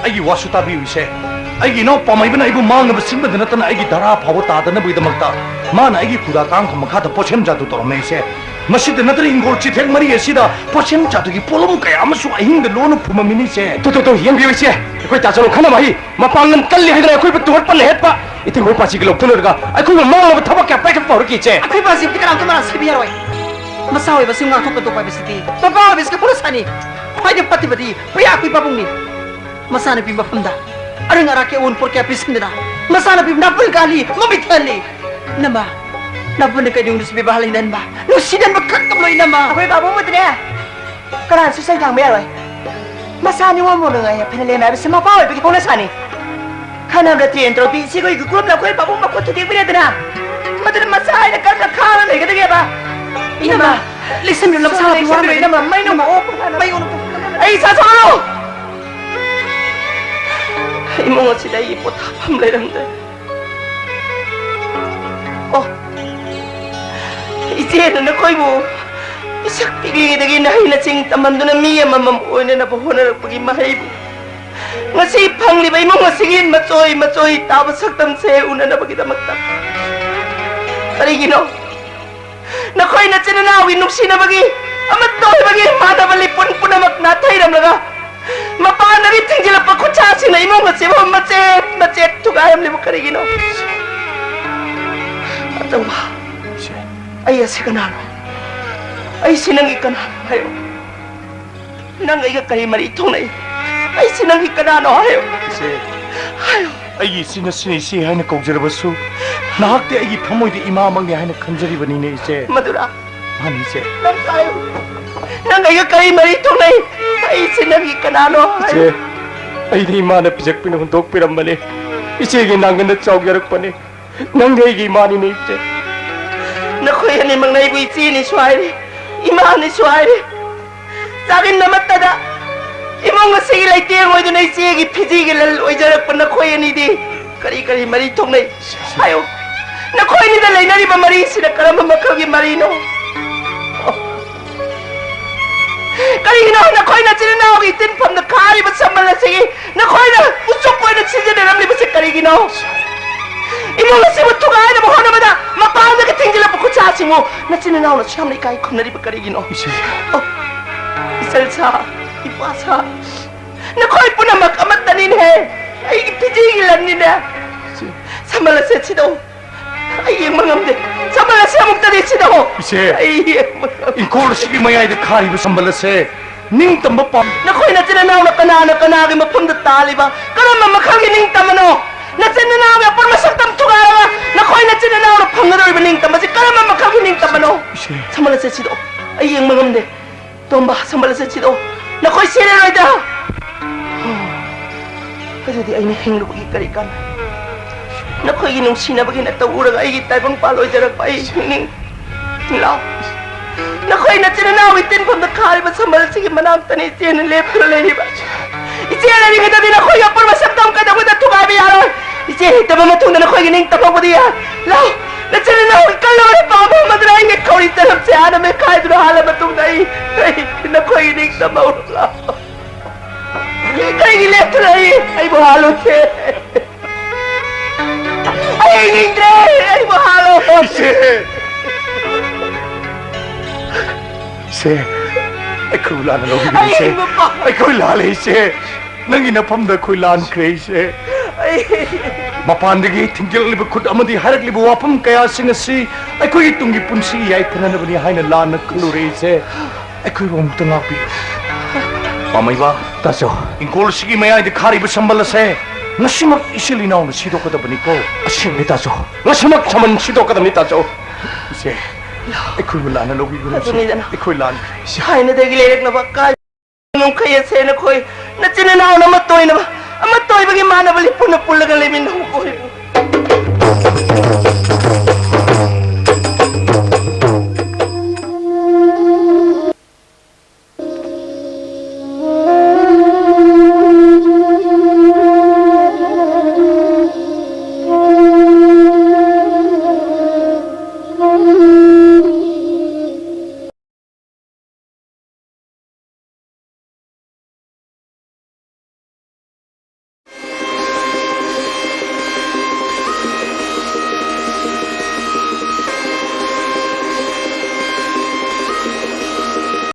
ꯑꯩꯒꯤ ꯋꯥꯁꯨ ꯇꯥꯕꯤꯌꯨ, ꯏꯆꯦ꯫ ꯑꯩꯒꯤ ꯏꯅꯥꯎ ꯄꯥꯃꯩꯕꯅ ꯑꯩꯕꯨ ꯃꯥꯡꯅꯕ ꯁꯤꯟꯕꯗ ꯅꯠꯇꯅ ꯑꯩꯒꯤ ꯙꯔꯥ ꯐꯥꯎꯕ ꯇꯥꯗꯅꯕꯒꯤꯗꯃꯛꯇ ꯃꯥꯅ ꯑꯩꯒꯤ ꯈꯨꯗꯥ ꯀꯥꯡꯈ ꯃꯈꯥꯗ ꯄꯣꯠꯁꯦꯝ ꯖꯥꯗꯨ ꯇꯧꯔꯝꯃꯦ, ꯏꯆꯦ꯫ ꯃꯁꯤꯗ ꯅꯠꯇꯅ ꯍꯤꯡꯒꯣꯜ ꯆꯤꯊꯦꯛ ꯃꯔꯤ ꯑꯁꯤꯗ ꯄꯣꯠꯁꯦꯝ ꯆꯥꯗꯨꯒꯤ ꯄꯣꯠꯂꯝ ꯀꯌꯥ ꯑꯃꯁꯨ ꯑꯍꯤꯡꯗ ꯂꯣꯟꯅ ꯐꯨꯝꯃꯝꯃꯤꯅꯤ, ꯏꯆꯦ꯫ ꯇꯨ, ꯇꯨ, ꯇꯨ, ꯌꯦꯡꯕꯤꯌꯨ, ꯏꯆꯦ꯫ ꯑꯩꯈꯣꯏ ꯇꯥꯆꯧꯅ ꯈꯟꯅꯕ ꯍꯩ, ꯃꯄꯥꯡꯒꯜ ꯀꯜꯂꯤ ꯍꯥꯏꯗꯅ ꯑꯩꯈꯣꯏꯕꯨ ꯇꯨꯍꯠꯄ ꯅꯩꯍꯠꯄ꯫ ꯏꯇꯤꯡ ꯍꯣꯏ ꯄꯥꯁꯤꯒ ꯂꯧꯊꯣꯛꯅꯔꯒ ꯑꯩꯈꯣꯏꯕꯨ ꯃꯥꯡꯅꯕ ꯊꯕꯛ ꯀꯌꯥ ꯄꯥꯏꯈꯠꯄ ꯍꯧꯔꯛꯈꯤ, ꯏꯆꯦ꯫ ꯑꯩꯈꯣꯏ ꯄꯥꯁꯤꯕꯨꯗꯤ ꯀꯅꯥꯝꯇ ꯃꯔꯥ ꯁꯤꯕ ꯌꯥꯔꯣꯏ꯫ ꯃꯆꯥ ꯑꯣꯏꯕꯁꯤ ꯉꯥꯛꯊꯣꯛ ꯀꯟꯊꯣꯛꯄ ꯍꯥꯏꯕꯁꯤꯗꯤ ꯃꯄꯥ ꯑꯣꯏꯕꯁꯤꯒꯤ ꯍꯧꯅꯁꯥꯅꯤ꯫ ꯈ꯭ꯋꯥꯏꯗꯒꯤ ꯐꯠꯇꯕꯗꯤ ꯄꯨꯌꯥ ꯑꯩꯈꯣꯏ ꯄꯥꯕꯨꯡꯅꯤ꯫ ꯃꯆꯥꯅꯨꯄꯤ ꯃꯐꯝꯗ ꯑꯔꯪ ꯑꯔꯥꯛꯀꯤ ꯑꯑꯣꯟꯄꯣꯠ ꯀꯌꯥ ꯄꯤꯁꯤꯟꯗꯅ ꯃꯆꯥꯅꯨꯄꯤ ꯅꯥꯄꯨꯟ ꯀꯥꯜꯂꯤ, ꯃꯃꯤꯠ ꯊꯜꯂꯤ꯫ ꯏꯅꯝꯃ, ꯅꯥꯄꯨꯟꯅ ꯀꯩꯗꯧꯅꯨꯡꯗꯁꯨ ꯕꯦꯕꯥꯔ ꯂꯩꯅꯍꯟꯕ, ꯅꯨꯡꯁꯤꯅꯍꯟꯕ ꯈꯛꯇꯃꯛ, ꯏꯅꯝꯃ꯫ ꯑꯩꯈꯣꯏ ꯄꯥꯕꯨꯡꯕꯨꯗꯤꯅꯦ, ꯀꯅꯥꯅꯁꯨ ꯆꯩ ꯊꯥꯡꯕ ꯌꯥꯔꯣꯏ꯫ ꯃꯆꯥ ꯅꯤꯉꯣꯜ ꯃꯣꯟꯅꯉꯥꯏ ꯐꯅ ꯂꯦꯝꯃꯦ ꯍꯥꯏꯕꯁꯤ ꯃꯄꯥ ꯑꯣꯏꯕꯒꯤ ꯍꯧꯅꯁꯥꯅꯤ꯫ ꯈꯟꯅꯕꯗ ꯇ꯭ꯔꯦꯟ ꯇꯧꯔꯛꯄꯤ ꯏꯆꯦꯈꯣꯏ ꯒꯨꯀꯨꯜꯅ ꯑꯩꯈꯣꯏ ꯄꯥꯕꯨꯡ ꯃꯈꯨꯠ ꯊꯨꯗꯦꯛꯄꯤꯔꯦꯗꯅ꯫ ꯃꯗꯨꯅ ꯃꯆꯥ ꯍꯥꯏꯅ ꯀꯔꯝꯅ ꯈꯥꯡꯉ ꯂꯩꯒꯗꯒꯦꯕ? ꯏꯅꯝꯃ, ꯏꯅꯝꯃ, ꯂꯤꯁꯤꯟꯕꯤꯌꯨ, ꯂꯝꯁꯥꯡ ꯍꯥꯞꯄꯤꯌꯨ, ꯂꯤꯁꯤꯟꯕꯤꯌꯨ, ꯍꯥꯏꯕꯤꯌꯨ꯫ ꯏꯅꯝꯃ, ꯃꯩ ꯅꯨꯡ ꯑꯣꯛꯄ ꯀꯥꯟꯗ ꯃꯩ ꯑꯣꯟ-, ꯑꯩ ꯏꯁꯥ ꯁꯣꯛꯍꯜꯂꯨ! ꯏꯃꯨꯡ ꯑꯁꯤꯗ ꯑꯩꯒꯤ ꯄꯣꯊꯥꯐꯝ ꯂꯩꯔꯝꯗ꯭ꯔꯦ꯫ ꯑꯣ, ꯏꯆꯦꯅ ꯅꯈꯣꯏꯕꯨ ꯏꯁꯛ ꯄꯤꯛꯂꯤꯉꯩꯗꯒꯤ ꯅꯍꯩ ꯅꯁꯤꯡ ꯇꯝꯍꯟꯗꯨꯅ ꯃꯤ ꯑꯃꯃꯝ ꯑꯣꯏꯅꯅꯕ ꯍꯣꯠꯅꯔꯛꯄꯒꯤ ꯃꯍꯩꯕꯨ ꯉꯁꯤ ꯐꯪꯂꯤꯕ ꯏꯃꯨꯡ ꯑꯁꯤꯒꯤ ꯃꯆꯣꯏ ꯃꯆꯣꯏ ꯇꯥꯕ ꯁꯛꯇꯝꯁꯦ ꯎꯅꯅꯕꯒꯤꯗꯃꯛꯇ꯫ ꯀꯔꯤꯒꯤꯅꯣ? ꯅꯈꯣꯏ ꯅꯆꯤꯟ ꯅꯅꯥꯎꯒꯤ ꯅꯨꯡꯁꯤꯅꯕꯒꯤ ꯑꯃꯠꯇ ꯑꯣꯏꯕꯒꯤ ꯃꯥꯟꯅꯕ ꯂꯤꯄꯨꯟ ꯄꯨꯝꯅꯃꯛ ꯅꯥꯊꯩꯔꯝꯂꯒ ꯃꯄꯥꯟꯗꯒꯤ ꯊꯤꯡꯖꯤꯜꯂꯛꯄ ꯈꯨꯠꯁꯥꯁꯤꯡꯅ ꯏꯃꯨꯡ ꯑꯁꯤꯕꯨ ꯃꯆꯦꯠ ꯃꯆꯦꯠ ꯊꯨꯒꯥꯏꯔꯝꯂꯤꯕ ꯀꯔꯤꯒꯤꯅꯣ? ꯑꯆꯧꯕ, ꯏꯆꯦ꯫ ꯑꯩ ꯑꯁꯤ ꯀꯅꯥꯅꯣ? ꯑꯩꯁꯤ ꯅꯪꯒꯤ ꯀꯅꯥꯅꯣ ꯍꯥꯏꯌꯨ? ꯅꯪ ꯑꯩꯒ ꯀꯔꯤ ꯃꯔꯤ ꯊꯣꯛꯅꯩ? ꯑꯩꯁꯤ ꯅꯪꯒꯤ ꯀꯅꯥꯅꯣ ꯍꯥꯏꯌꯨ? ꯏꯆꯦ, ꯍꯥꯏꯌꯨ꯫ ꯑꯩꯒꯤ ꯏꯆꯤꯟ ꯑꯁꯤꯅ ꯏꯆꯦ ꯍꯥꯏꯅ ꯀꯧꯖꯔꯕꯁꯨ, ꯅꯍꯥꯛꯇꯤ ꯑꯩꯒꯤ ꯊꯃꯣꯏꯗ ꯏꯃꯥꯃꯛꯅꯤ ꯍꯥꯏꯅ ꯈꯟꯖꯔꯤꯕꯅꯤꯅꯦ, ꯏꯆꯦ꯫ ꯃꯗꯨꯔꯥ? ꯃꯥꯅꯤ, ꯏꯆꯦ꯫ ꯅꯪ ꯇꯥꯏꯌꯨ꯫ ꯅꯪ ꯑꯩꯒ ꯀꯔꯤ ꯃꯔꯤ ꯊꯣꯛꯅꯩ? ꯑꯩꯁꯤ ꯅꯪꯒꯤ ꯀꯅꯥꯅꯣ ꯍꯥꯏꯌꯨ? ꯏꯆꯦ, ꯑꯩꯗꯤ ꯏꯃꯥꯅ ꯄꯤꯖꯛꯄꯤꯅ ꯍꯨꯟꯗꯣꯛꯄꯤꯔꯝꯕꯅꯤ꯫ ꯏꯆꯦꯒꯤ ꯅꯥꯡꯒꯟꯗ ꯆꯥꯎꯖꯔꯛꯄꯅꯤ꯫ ꯅꯪꯗꯤ ꯑꯩꯒꯤ ꯏꯃꯥꯅꯤꯅꯦ, ꯏꯆꯦ꯫ ꯅꯈꯣꯏ ꯑꯅꯤꯃꯛꯅ ꯑꯩꯕꯨ ꯏꯆꯦꯅꯤꯁꯨ ꯍꯥꯏꯔꯤ, ꯏꯃꯥꯅꯤꯁꯨ ꯍꯥꯏꯔꯤ꯫ ꯆꯥꯛꯂꯦꯟ ꯑꯃꯠꯇꯗ ꯏꯃꯨꯡ ꯑꯁꯤꯒꯤ ꯂꯩꯇꯦꯡ ꯑꯣꯏꯗꯨꯅ ꯏꯆꯦꯒꯤ ꯐꯤꯖꯤꯒꯤ ꯂꯜ ꯑꯣꯏꯖꯔꯛꯄ ꯅꯈꯣꯏ ꯑꯅꯤꯗꯤ ꯀꯔꯤ ꯀꯔꯤ ꯃꯔꯤ ꯊꯣꯛꯅꯩ? ꯍꯥꯏꯌꯨ꯫ ꯅꯈꯣꯏ ꯑꯅꯤꯗ ꯂꯩꯅꯔꯤꯕ ꯃꯔꯤꯁꯤꯅ ꯀꯔꯝꯕ ꯃꯈꯜꯒꯤ ꯃꯔꯤꯅꯣ? ꯀꯔꯤꯒꯤꯅꯣ ꯅꯈꯣꯏ ꯅꯆꯤꯟ ꯏꯅꯥꯎꯒꯤ ꯏꯇꯤꯟꯐꯝꯗ ꯈꯥꯔꯤꯕ ꯁꯝꯕꯜ ꯑꯁꯤꯒꯤ ꯅꯈꯣꯏꯅ ꯎꯆꯨꯞ ꯑꯣꯏꯅ ꯁꯤꯖꯤꯟꯅꯔꯝꯂꯤꯕꯁꯤ ꯀꯔꯤꯒꯤꯅꯣ? ꯏꯃꯨꯡ ꯑꯁꯤꯕꯨ ꯊꯨꯒꯥꯏꯅꯕ ꯍꯣꯠꯅꯕꯗ ꯄꯥꯝꯗꯒ ꯊꯤꯡꯖꯤꯜꯂꯛꯄ ꯈꯨꯠꯁꯥꯁꯤꯡꯕꯨ ꯅꯆꯤꯟ ꯅꯅꯥꯎꯅꯁꯨ ꯌꯥꯝꯅ ꯏꯀꯥꯏ ꯈꯨꯝꯅꯔꯤꯕ ꯀꯔꯤꯒꯤꯅꯣ? ꯏꯆꯦ꯫ ꯑꯣ, ꯏꯆꯜꯁꯥ, ꯏꯄ꯭ꯋꯥꯁꯥ, ꯅꯈꯣꯏ ꯄꯨꯝꯅꯃꯛ ꯑꯃꯠꯇꯅꯤꯅꯦ꯫ ꯑꯩꯒꯤ ꯐꯤꯖꯤꯒꯤ ꯂꯟꯅꯤꯅꯦ꯫ ꯏꯆꯦ꯫ ꯁꯝꯕꯜ ꯑꯁꯦ ꯁꯤꯗꯧ꯫ ꯑꯩ ꯌꯦꯡꯕ ꯉꯝꯗꯦ꯫ ꯁꯝꯕꯜ ꯑꯁꯦ ꯑꯃꯨꯛꯇꯗꯤ ꯁꯤꯗꯧ꯫ ꯏꯆꯦ꯫ ꯑꯩ ꯌꯦꯡꯕ ꯉꯝꯗꯦ꯫ ꯏꯪꯈꯣꯜ ꯑꯁꯤꯒꯤ ꯃꯌꯥꯏꯗ ꯈꯥꯔꯤꯕ ꯁꯝꯕꯜ ꯑꯁꯦ ꯅꯤꯡꯇꯝꯕ ꯄꯥꯝ- ꯅꯈꯣꯏ ꯅꯆꯤꯟ ꯅꯅꯥꯎꯅ ꯀꯅꯥꯅ ꯀꯅꯥꯒꯤ ꯃꯐꯝꯗ ꯇꯥꯜꯂꯤꯕ? ꯀꯔꯝꯕ ꯃꯈꯜꯒꯤ ꯅꯤꯡꯇꯝꯕꯅꯣ? ꯅꯆꯤꯟ ꯅꯅꯥꯎꯒꯤ ꯑꯄꯨꯟꯕ ꯁꯛꯇꯝ ꯊꯨꯒꯥꯏꯔꯒ ꯅꯈꯣꯏ ꯅꯆꯤꯟ ꯅꯅꯥꯎꯅ ꯐꯪꯒꯗꯧꯔꯤꯕ ꯅꯤꯡꯇꯝꯕꯁꯤ ꯀꯔꯝꯕ ꯃꯈꯜꯒꯤ ꯅꯤꯡꯇꯝꯕꯅꯣ? ꯏꯆꯦ꯫ ꯁꯝꯕꯜ ꯑꯁꯦ ꯁꯤꯗꯣ꯫ ꯑꯩ ꯌꯦꯡꯕ ꯉꯝꯗꯦ꯫ ꯇꯣꯝꯕ, ꯁꯝꯕꯜ ꯑꯁꯦ ꯁꯤꯗꯣ꯫ ꯅꯈꯣꯏ ꯁꯤꯔꯔꯣꯏꯗ꯫ ꯑꯗꯨꯗꯤ ꯑꯩꯅ ꯍꯤꯡꯂꯨꯕꯒꯤ ꯀꯔꯤ ꯀꯥꯟꯅꯩ? ꯅꯈꯣꯏꯒꯤ ꯅꯨꯡꯁꯤꯅꯕꯒꯤ ꯅꯠꯇ ꯎꯔꯒ ꯑꯩꯒꯤ ꯇꯥꯏꯕꯪ ꯄꯥꯜ ꯑꯣꯏꯖꯔꯛꯄ ꯑꯩ ꯍꯤꯡꯅꯤꯡ-, ꯂꯥꯎ꯫ ꯅꯈꯣꯏ ꯅꯆꯤꯟ ꯅꯅꯥꯎꯒꯤ ꯇꯤꯟꯐꯝꯗ ꯈꯥꯔꯤꯕ ꯁꯝꯕꯜ ꯑꯁꯤꯒꯤ ꯃꯅꯥꯛꯇꯅꯤ ꯏꯆꯦꯅ ꯂꯦꯞꯇꯨꯅ ꯂꯩꯔꯤꯕ꯫ ꯏꯆꯦ ꯂꯩꯔꯤꯉꯩꯗꯗꯤ ꯅꯈꯣꯏꯒꯤ ꯑꯄꯨꯟꯕ ꯁꯛꯇꯝ ꯀꯩꯗꯧꯕꯗ ꯊꯨꯒꯥꯏꯕ ꯌꯥꯔꯣꯏ꯫ ꯏꯆꯦ ꯂꯩꯇꯕ ꯃꯇꯨꯡꯗ ꯅꯈꯣꯏꯒꯤ ꯅꯤꯡꯇꯝꯍꯧꯕꯗꯤ ꯌꯥꯏ꯫ ꯂꯥꯎ, ꯅꯆꯤꯟ ꯅꯅꯥꯎꯒꯤ ꯀꯜꯂꯕ ꯄꯥꯝꯕ ꯑꯃꯗꯨꯅ ꯑꯩꯒꯤ ꯈꯧꯔꯤ ꯇꯔꯞꯁꯦ ꯍꯥꯟꯅ ꯃꯦꯠꯈꯥꯏꯗꯨꯅ ꯍꯥꯜꯂ ꯃꯇꯨꯡꯗ ꯑꯩ, ꯑꯩ ꯅꯈꯣꯏꯒꯤ ꯅꯤꯡꯇꯝꯍꯧꯔꯣ꯫ ꯂꯥꯎ꯫ ꯀꯩꯒꯤ ꯂꯦꯞꯇꯨꯅ ꯂꯩ? ꯑꯩꯕꯨ ꯍꯥꯜꯂꯣꯁꯦ꯫ ꯑꯩ ꯍꯤꯡꯅꯤꯡꯗ꯭ꯔꯦ꯫ ꯑꯩꯕꯨ ꯍꯥꯜꯂꯣ꯫ ꯏꯆꯦ! ꯏꯆꯦ, ꯑꯩꯈꯣꯏꯕꯨ ꯂꯥꯟꯅ ꯂꯧꯕꯤꯒꯅꯨ, ꯑꯩ ꯏꯆꯦ꯫ ꯍꯤꯡꯕ ꯄꯥꯝ- ꯑꯩꯈꯣꯏ ꯂꯥꯜꯂꯦ, ꯏꯆꯦ꯫ ꯅꯪꯒꯤ ꯅꯐꯝꯗ ꯑꯩꯈꯣꯏ ꯂꯥꯟꯈ꯭ꯔꯦ, ꯏꯆꯦ꯫ ꯑꯩ ꯃꯄꯥꯟꯗꯒꯤ ꯊꯤꯡꯖꯤꯜꯂꯛꯂꯤꯕ ꯈꯨꯠ ꯑꯃꯗꯤ ꯍꯥꯏꯔꯛꯂꯤꯕ ꯋꯥꯐꯝ ꯀꯌꯥꯁꯤꯡ ꯑꯁꯤ ꯑꯩꯈꯣꯏꯒꯤ ꯇꯨꯡꯒꯤ ꯄꯨꯟꯁꯤ ꯌꯥꯏꯐꯅꯅꯕꯅꯤ ꯍꯥꯏꯅ ꯂꯥꯟꯅ ꯈꯜꯂꯨꯔꯦ, ꯏꯆꯦ꯫ ꯑꯩꯈꯣꯏꯕꯨ ꯑꯃꯨꯛꯇ ꯉꯥꯛꯄꯤꯌꯨ꯫ ꯄꯥꯃꯩꯕ꯫ ꯇꯥꯆꯧ꯫ ꯏꯪꯈꯣꯜ ꯑꯁꯤꯒꯤ ꯃꯌꯥꯏꯗ ꯈꯥꯔꯤꯕ ꯁꯝꯕꯜ ꯑꯁꯦ ꯉꯁꯤꯃꯛ ꯏꯆꯤꯜ ꯏꯅꯥꯎꯅ ꯁꯤꯗꯣꯛꯀꯗꯕꯅꯤꯀꯣ꯫ ꯑꯁꯦꯡꯕꯅꯤ, ꯇꯥꯆꯧ꯫ ꯉꯁꯤꯃꯛ ꯁꯝꯕꯜ ꯁꯤꯗꯣꯛꯀꯗꯕꯅꯤ, ꯇꯥꯆꯧ꯫ ꯏꯆꯦ, ꯑꯩꯈꯣꯏꯕꯨ ꯂꯥꯟꯅ ꯂꯧꯕꯤꯒꯅꯨ, ꯏꯆꯦ꯫ ꯑꯗꯨꯅꯤꯗꯅ꯫ ꯑꯩꯈꯣꯏ ꯂꯥꯟꯈ꯭ꯔꯦ, ꯏꯆꯦ꯫ ꯊꯥꯏꯅꯗꯒꯤ ꯂꯩꯔꯛꯂꯕ ꯀꯥꯏ- ꯉꯝꯈꯩ ꯑꯁꯦ ꯅꯈꯣꯏ ꯅꯆꯤꯟ ꯅꯅꯥꯎꯅ ꯑꯃꯠꯇ ꯑꯣꯏꯅꯕ, ꯑꯃꯠꯇ ꯑꯣꯏꯕꯒꯤ ꯃꯥꯟꯅꯕ ꯂꯤꯄꯨꯟꯅ ꯄꯨꯜꯂꯒ ꯂꯩꯃꯤꯟꯅꯧꯀꯣ꯫